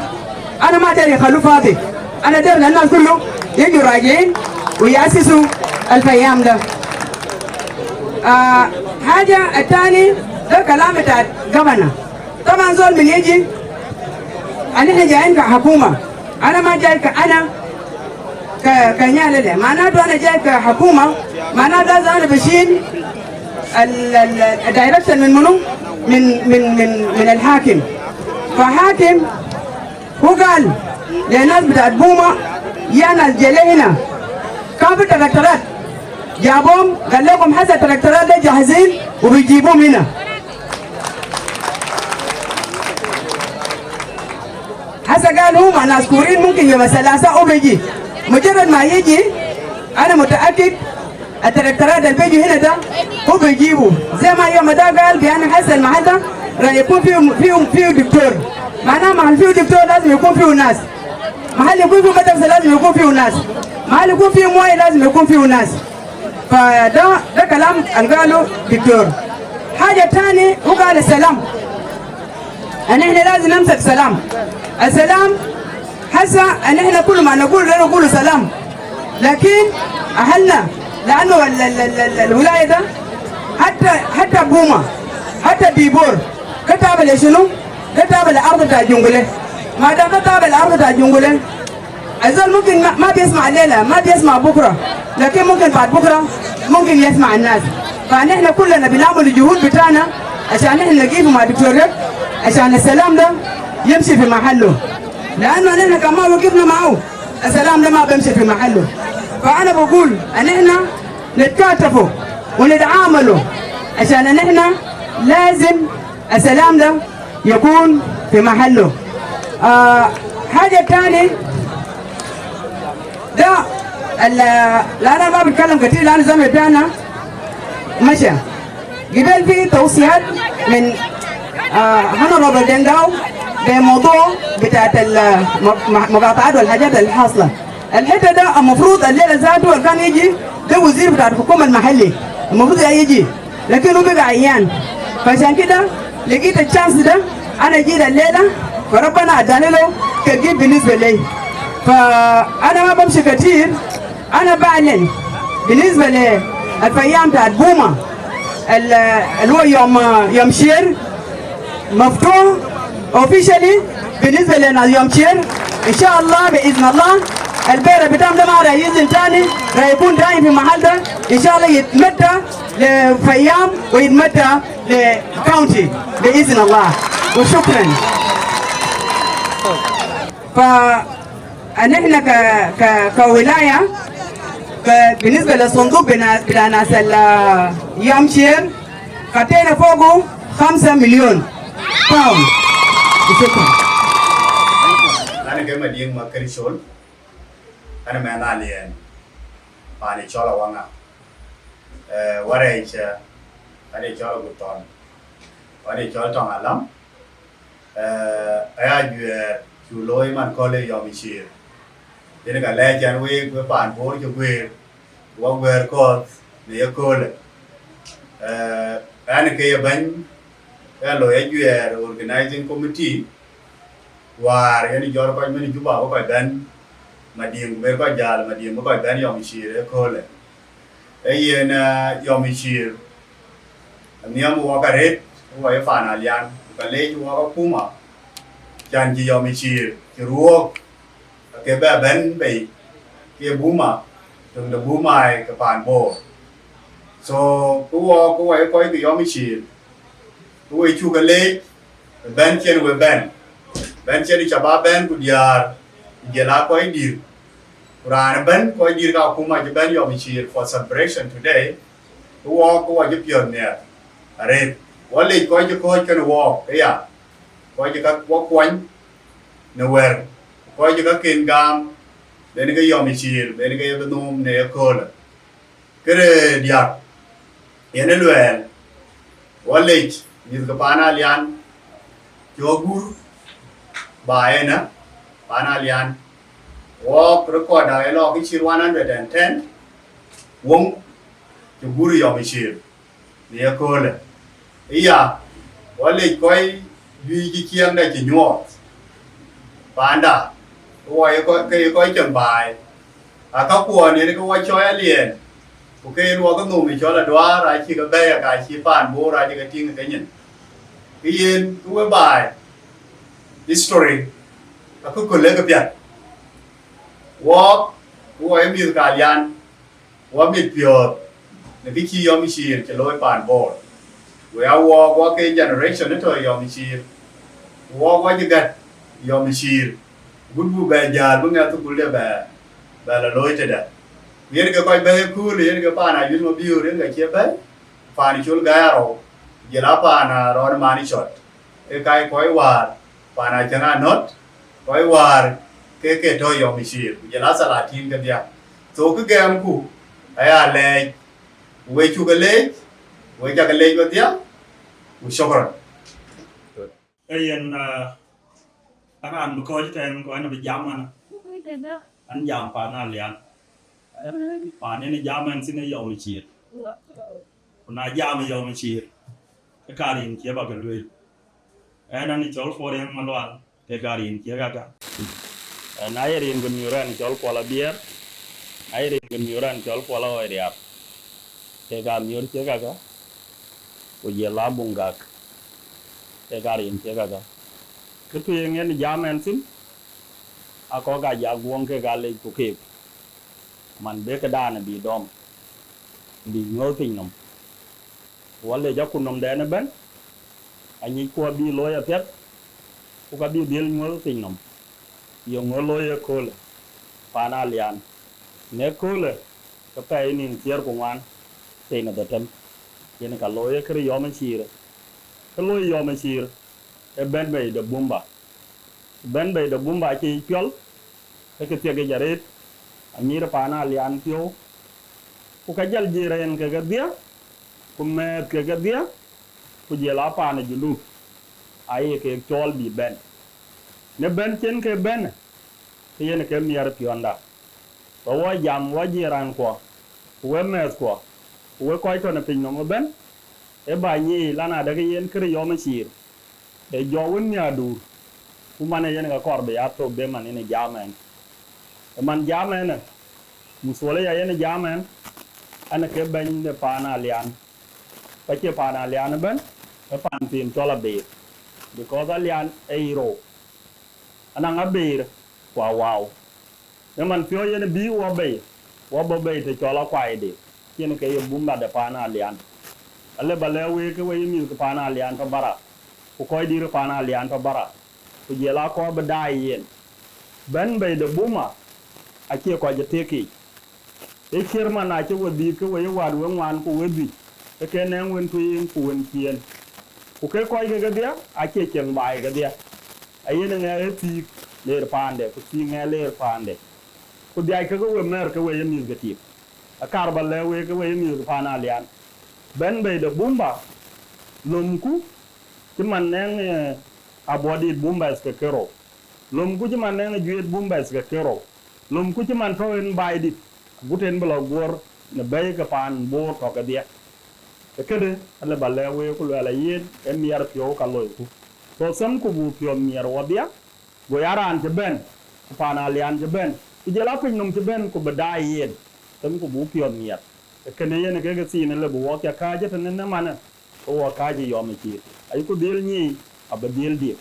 أنا ما داير يخلوه فاضي. أنا داير الناس كله يجوا راجعين ويأسسوا الفيام ده. آه، حاجة التاني ده كلام بتاع governor. طبعًا زول من يجي، أنا إحنا جايين كحكومة، أنا ما جاي كأنا ك-، كنيالة ليه. معناته أنا جاي كحكومة، معناته لازم أنا بشيل ال-، ال-، ال direction من منو؟ من، من، من، من الحاكم. فحاكم هو قال للناس بتاعت بوما: يا ناس جلي هنا، كان في تراكترات، جابهم، قال لكم: "هسه التراكتورات دي جاهزين وبيجيبوهم هنا." هسه قال هم ناس كورين، ممكن يوم الثلاثاء هو بيجي. مجرد ما يجي، أنا متأكد التراكتورات اللي بيجوا هنا ده هو بيجيبوا. زي ما يوم ده قال بأن هسه المحل ده راح يكون فيه، فيه، فيه دكتور. معناه محل فيه دكتور لازم يكون فيه ناس. محل يكون فيه مدرسة لازم يكون فيه ناس. محل يكون فيه موية لازم يكون فيه ناس. فده، ده كلام اللي قاله دكتور. حاجة تاني، هو قال السلام. أن إحنا لازم نمسك سلام. السلام، هسه أن إحنا كل ما نقول ده نقول سلام. لكن أهلنا، لأنه ال-، ال-، ال-، ال-، الولاية ده، حتى، حتى بوما، حتى ديبور، كتاب لشنو؟ كتاب الأرض بتاع جنجولي. ما دام كتاب الأرض بتاع جنجولي، الزول ممكن ما، ما بيسمع الليلة، ما بيسمع بكرة، لكن ممكن بعد بكرة ممكن يسمع الناس. فنحن كلنا بنعمل الجهود بتاعنا عشان نحن نقيف مع دكتور ريك، عشان السلام ده يمشي في محله، لأنه نحن كمان وقفنا معه، السلام ده ما بيمشي في محله. فأنا بقول أن نحن نتكاتفوا ونتعاملوا عشان نحن لازم السلام ده يكون في محله. آه، حاجة تاني، ده ال-، لا، أنا ما بتكلم كتير لأن زمن بتاعنا مشى. قبل في توصيات من، آه، هونورابل دينغاو بموضوع بتاعت ال-، م-، م-، مقاطعات والحاجات اللي حاصلة. الحتة ده المفروض الليلة ذاته اللي كان يجي ده وزير بتاع الحكومة المحلي، المفروض يجي، لكن هو بقى عيان. فعشان كده لقيت الشانس ده، أنا جيت الليلة، فربنا أداني له كجيت بالنسبة لي. فأنا ما بمشي كتير، أنا بعلن بالنسبة للفيام بتاعت بوما، ال-، اللي هو يوم، يوم شير، مفتوح اوفيشالي بالنسبه لنا يوم شير. ان شاء الله باذن الله البيرة بتاعهم ده ما راح ينزل تاني، راح يكون دايم في محل ده. ان شاء الله يتمدى لفيام ويتمدى لكاونتي باذن الله. وشكرا. فنحن ك... ك... كولايه، ك... بالنسبه للصندوق بنا... بتاع ناس ال-، يوم شير، خطينا فوقه خمسة مليون باوند. شكرا. Ɣɛn ke Madiŋ Makër Col, ɣɛn mɛnh Aliɛɛn, paan ë cɔl Awaŋa. Eh, warɛc, eh, ɣɛn ë cɔl Aguthɔn, ɣɛn ë cɔl Tɔŋ Alam. Eh, aya juɛɛr cu looi man kööl ë yɔm ë ciëër. Yen ka lɛɛc ɛn week, we paan Bor cï guëër, wɔ guɛɛr kɔ̈th në ye köölë. Eh, ɛn ke ye bɛ̈ny, ë loi ajuɛɛr organizing committee, wäär yen jɔl kɔc mën Juba bï kɔc bɛ̈n Madiŋ, ku ber kɔc jäl Madiŋ bï kɔc bɛ̈n yɔm ë ciëër ë köölë. Ee yen, eh, yɔm ë ciëër, anhiɛm wɔk arëët, wɔ ye paan Alian, ku ka leec wɔk akuma, can cï yɔm ë ciëër cï ruɔ̈ɔ̈k, ke bɛ bɛ̈n bei ke Buma, töŋ de Buma ke paan Bor. So, ku wɔ, ku wɔ ye kɔc ke yɔm ë ciëër, ku we cuk ke leec, bɛ̈n cïn we bɛ̈n, bɛ̈n cïn cä ba bɛ̈n ku diäär, ku jël aa kɔc dït, ku raan ëbɛ̈n kɔc dït ka akuma cï bɛ̈n yɔm ë ciëër for celebration today, ku wɔ, ku wɔ cï piɔ̈ɔ̈th nhiɛɛr arëët. Wɔ lec kɔc cï kɔ̈ɔ̈c kenë wɔɔk ëya, kɔc cï ka wɔ kuɔny në wɛ̈r, ku kɔc cï kaken gam, ben ke yɔm ë ciëër, ben ke ye bï nhom në ye köölë. Këde diäk, yen ë luɛɛl, wɔ lec mïth ke paan Alian, cï wɔ gur ba ënë paan Alian, wɔɔk record aa ë lɔ kë cït one hundred and ten, woŋ cï gur yɔm ë ciëër në ye köölë. Ëya, wɔ lec kɔc juëc cï ciɛɛŋda cï nyuɔɔth paanda, ke wɔ ye kɔc, ke ye kɔc cieŋ baai. Aa kakuɔn yen ke wɔ cɔɔi Aliɛɛn, ku ke yen wɔ ke nhom ë cɔl Aduaar, acï ke bɛ̈ɛ̈i, aka cï paan Bor acï ke tïŋ ë kenyin. Ke yen, ke we baai, history, akököl ee ke piath. Wɔɔk, ke wɔ ye mïth ke Alian, wɔ mit piɔ̈ɔ̈th në kë cï yɔm ë ciëër cï looi paan Bor. Go ya wɔɔk, wɔ ke generation ë tɔ̈ yɔm ë ciëër, ku wɔɔk wɔ cï gät yɔm ë ciëër, gut buk bɛ jäl bï ŋɛk thukul de bɛ, bɛ lɔ looi tëde. Yen ke kɔc bɛ̈i ë kööl, yen ke paan Ayuth Mabiöör, yen ke cie bɛ̈i, paan Col Gäi Arou, jël a paan Arɔ̈ɔ̈r Mani Cɔt, ke ka ye kɔc wäär, paan Acäŋ Anɔ̈t, kɔc wäär ke ke tɔ̈ Yɔm Ciir, ku jël a thalatin kedhia. So, kë gɛɛmku aya lɛɛc, ku we cuk ke leec, we ca ke leec wedhia, ku shukran. Ee yen, ah, an raan bï kɔc tɛ̈n, ku an bï jam an, an jam paan Alian. Paan yen jam ɛn thïn ë Yɔm Ciir. Ku na jam ë Yɔm Ciir, ke ka rin cie ba ke lueel. Ɛn an cɔl Kuɔr Riɛŋ Malual, ke ka rin cie kaka. Ɛn aye rin ke miöör ɛn cɔl Kuɔl Abiɛɛr, aye rin ke miöör ɛn cɔl Kuɔl Aɣɔc Riaar, ke ka miöör cie kaka. Ku jël a Buŋ Gak, ke ka rin cie kaka. Kë tueŋ yen jam ɛn thïn, akɔk aa jak guɔ̈ŋ kek aa lec ku keek, man bï këdaanë bï dɔm, bï nyuɔ̈th piny nɔm. Ku alec akutnɔmdɛn ëbɛ̈n, anyicku abï looi apiɛth, ku ka bï dhil nyuɔ̈th piny nɔm. Yeŋö looi ëköölë, paan Alian? Në ëköölë, ke pɛɛi nïn thiëër ku ŋuan, piny ë dhetem, yen ka looi ë kërë Yɔm Ciir. Kë looi Yɔm Ciir, ë bɛ̈n bei de Bumba. Bɛ̈n bei de Bumba acï yic piɔl, ke kë thiek yic arëët, amïïr paan Alian piɔ̈u, ku ka jal jiëër en ke kedhia, ku mɛ̈ɛ̈th ke kedhia, ku jël a paan ë Junub, aye kek cɔɔl bï bɛ̈n. Në bɛ̈n cïn ke bɛ̈n, ke yen ke miɛt piɔ̈nda. Ku wɔ jam, wɔ jiëër raankuɔ, ku we mɛ̈ɛ̈thkuɔ, ku we kɔc tɔ̈ në piny nɔm ëbɛ̈n, ee bä nyic lan adɛ̈ ke yen kërë Yɔm Ciir, ee jɔ wën nhiaar duur, ku man ee yen ka kɔɔr bï ya thok de man yen ë jam ɛn. Ë man jam ɛn, muthuɔl aya yen ë jam ɛn, ɛn ke bɛ̈ny de paan Alian. Ku acie paan Alian ëbɛ̈n, ee paan thiin cɔl Abeer, because Alian ee rou, anaŋ Abeer ku Awau. Në man piɔ̈u yen bï wɔ bei, wɔ bɔ̈ bei të cɔl Akuaide, cïn ke ye Bumba de paan Alian. Alë ba lɛ̈k week ke we ye mïth ke paan Alian tɔ̈ bara, ku kɔc dït paan Alian tɔ̈ bara, ku jël a kɔɔr bï daai yen. Bɛ̈n bei de Bumba acie kɔc ë tekic. Ee ciër man acï we dhiith ke we ye wät we ŋuan ku we dhïc, ke ke nɛ̈ŋ wën tueŋ ku wën ciëën. Ku ke kɔc ke kedhia acie cieŋ baai kedhia. Ayen ë ŋɛk ë thiik leer paande, ku thiik ŋɛk leer paande. Ku dhiac ke ke we mɛ̈ɛ̈r ke we ye mïth ke tik. Akar ba lɛ̈k week ke we ye mïth ke paan Alian. Bɛ̈n bei de Bumba, lomku cï man nɛ̈ŋ, eh, abuɔdït Bumba ke kerou. Lomku cï man nɛ̈ŋ juëët Bumba ke kerou. Lomku cï man tɔ̈ en Baidït, agut en bï lɔ guöör në bɛ̈i ke paan Boor tɔ̈ kedhie. Ee këdë alë ba lɛ̈k week ku luɛɛl ayen, ee miɛt piɔ̈u ka loiku. So themku buk piɔ̈ɔ̈th miɛt wɔdhia, go ya raan cï bɛ̈n, ku paan Alian cï bɛ̈n, ku jël a piny nɔm cï bɛ̈n, ku bï daai yen, themku buk piɔ̈ɔ̈th miɛt. Ee kënë yen ke ke thiin ë lë bï wɔk ca kääc ëtënë në manë, ke wɔ kääc ë Yɔm Ciir. Ayïku dhil nyic, abï dhil diëk.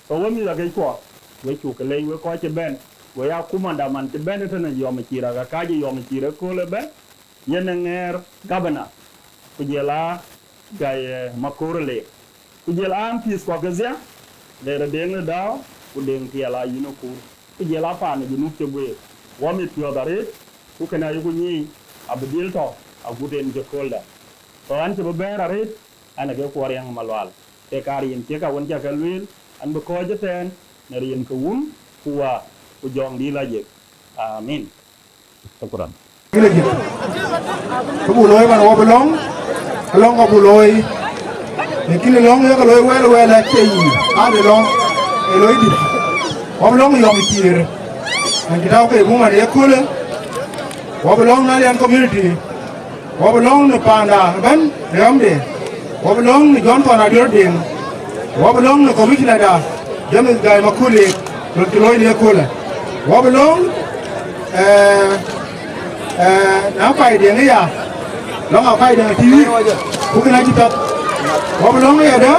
So we mïth akëckuɔ, we cuk ke lec we kɔc cï bɛ̈n, we ya kumanda man cï bɛ̈n ëtënë Yɔm Ciir, aka kääc ë Yɔm Ciir ëkööl ëbɛ̈n, yen ë ŋɛɛr gabana, ku jël a Gai, eh, Maköör Leek. Ku jël a M Ps kuɔ kedhie, Leer Deŋ ë Dau, ku Deŋ Tiɛɛl a yïn ë kuur. Ku jël a paan ë Junub cï guëër. Wɔ mit piɔ̈ɔ̈th arëët, ku kënë ayïku nyic, abï dhil tɔ̈ agut en cï kööldä. So ɣɛn cï bï bɛ̈ɛ̈r arëët, ɣɛn ë ke Kuɔr Riɛŋ Malual. Ke ka rin thiek awën ca ke lueel, ɣɛn bï kɔ̈ɔ̈c ëtɛ̈ɛ̈n, në rin ke Wun, ku Wä, ku Jɔŋdït Lajik. Amin. Shukran. Kile jik. Ke buk looi man wɔ bï lɔ̈ŋ, ke lɔ̈ŋ kɔ buk looi. Lakin lɔ̈ŋ ye ke looi wɛl wɛl acie yic, ade lɔ̈ŋ, ee looi dït. Wɔ bï lɔ̈ŋ Yɔm Ciir. An cï tääu ke buk man ye köölë. Wɔ bï lɔ̈ŋ Nalian community. Wɔ bï lɔ̈ŋ në paanda ëbɛ̈n, riɔmde. Wɔ bï lɔ̈ŋ në Jɔn Thɔn Adiɔ̈r Deŋ. Wɔ bï lɔ̈ŋ në commissioner da, James Gai Makulik, röt cï looi në ye köölë. Wɔ bï lɔ̈ŋ, eh, eh, na Apai Deŋ ëya, lɔ̈ŋ Apai Deŋ T V, ku kënë acï piath. Wɔ bï lɔ̈ŋ ëyadë,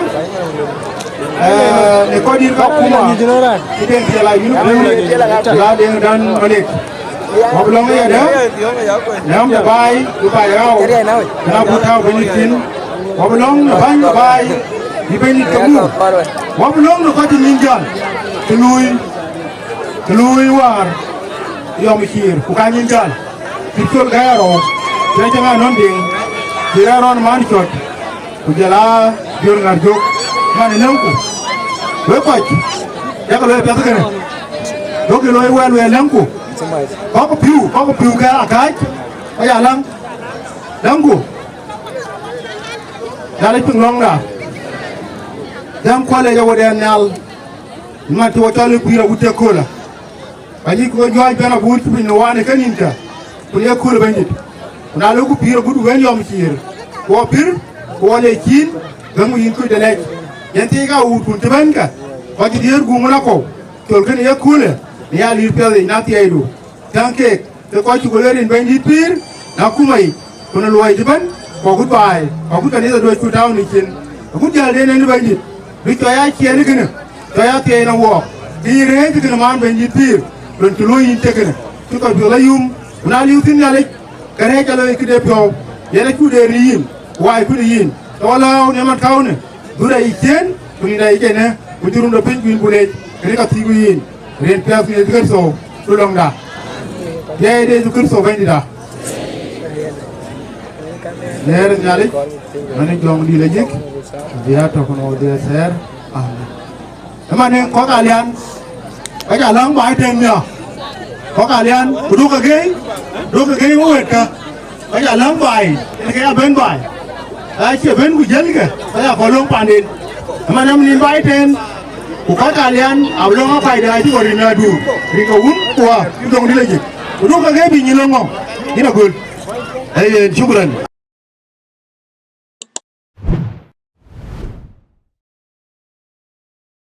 eh, në kɔc dït ka kuma, cï Deŋ Tiɛɛl a yïn ku, la Deŋ Dan Malek. Wɔ bï lɔ̈ŋ ëyadë, nɛ̈ɛ̈m de baai, bï baai rau, na buk tääu bɛ̈ny thïn. Wɔ bï lɔ̈ŋ në bäny de baai, bï bɛ̈ny ke muk. Wɔ bï lɔ̈ŋ në kɔc cï nyin jäl, të luui, të luui wäär Yɔm Ciir, ku ka nyin jäl. Cï col gäi arɔ̈u, cï rɛ̈c ŋa nɔn diŋ, cï rɛ̈c rɔn man cɔt, ku jɔl a jör ŋär jök, man ë nɛ̈ŋku. Wek kɔc, yak looi piɛth kënë. Duɔ̈kkï looi wɛl wɛl nɛ̈ŋku. Kɔ̈k pïu, kɔ̈k pïu ke akääc, aya läŋ. Nɛ̈ŋku. Nhialic piŋ lɔ̈ŋda. Dhɛ̈m kuɔl ë ye wodɛn nhial. Man cï wo cɔl ë kuïïr agut tek köölë. Ka nyic ku ke juëc bɛ̈n abuur cï piny në wään ë kenïïmkë, ku ye kööl ë Bɛ̈nydït. Ku na lëuku pïïr agut wën yɔm ciëër, ku wɔ pïr, ku wɔ le cin, gäŋku yïn kuc de lɛc. Yen thiëëc ka wuutkun cï bɛ̈n kë, kɔc cï diëër guum wën akɔ̈u, col kënë ye köölë në ya liir piɛth yic në athiɛɛidu. Tɛ̈ŋ keek, ke kɔc cï ku le rin Bɛ̈nydït pïïr në akuma yic, ku në luɔi cï bɛ̈n, ku agut baai, ku agut kanitha duɔ̈c ku tääu në cin, agut jäl den en Bɛ̈nydït. Bï cɔɔc aa ciɛɛn ë kënë, cɔɔc aa thiɛɛi në wɔɔk, ke yïn rëëc ë kënë man Bɛ̈nydït pïïr, lon cï luöi yïn cï kënë, cï kɔc piɔ̈ɔ̈th la yum, ku na liu thïn Nhialic, ke rɛ̈ɛ̈c aa loi këde piɔ̈u, yen acuk deer në yïn, ku waai kunë yïn, ke wɔ lääu në man käunë, dhurë yï ciëën, ku nïn ayï cënë, ku cï run de piny ku yïn ku leec, kënë ka thiiku yïn, rin piɛth në Yecu Kërtho, ku lɔ̈ŋda. Piɛɛi de Yecu Kërtho Bɛ̈nydïïtda. Leer Nhialic, man ë jɔŋ dït la jik, bï a tök në wodhie thɛɛr. Amen. Ëmanë kɔ̈k alian, kɔc aläŋ baai tëën nhiɔ̈k. Kɔ̈k alian, ku duökï gëi, duökï gëi wëëtkë. Kɔc aläŋ baai, yen ke ya bɛ̈n baai. Acie bɛ̈n ku jiëlkë, kɔc akɔ̈l löŋ panden. Ëmanë nin baai tëën, ku kɔc alian, abï lɔ̈ŋ apaiden acï kɔc rin aduur, rin ke wun, ku wä, cï döŋ dït la jik. Ku duökï gëi bï nyin lɔ ŋɔ̈ŋ, yïn agöl. Ee yen, shukran.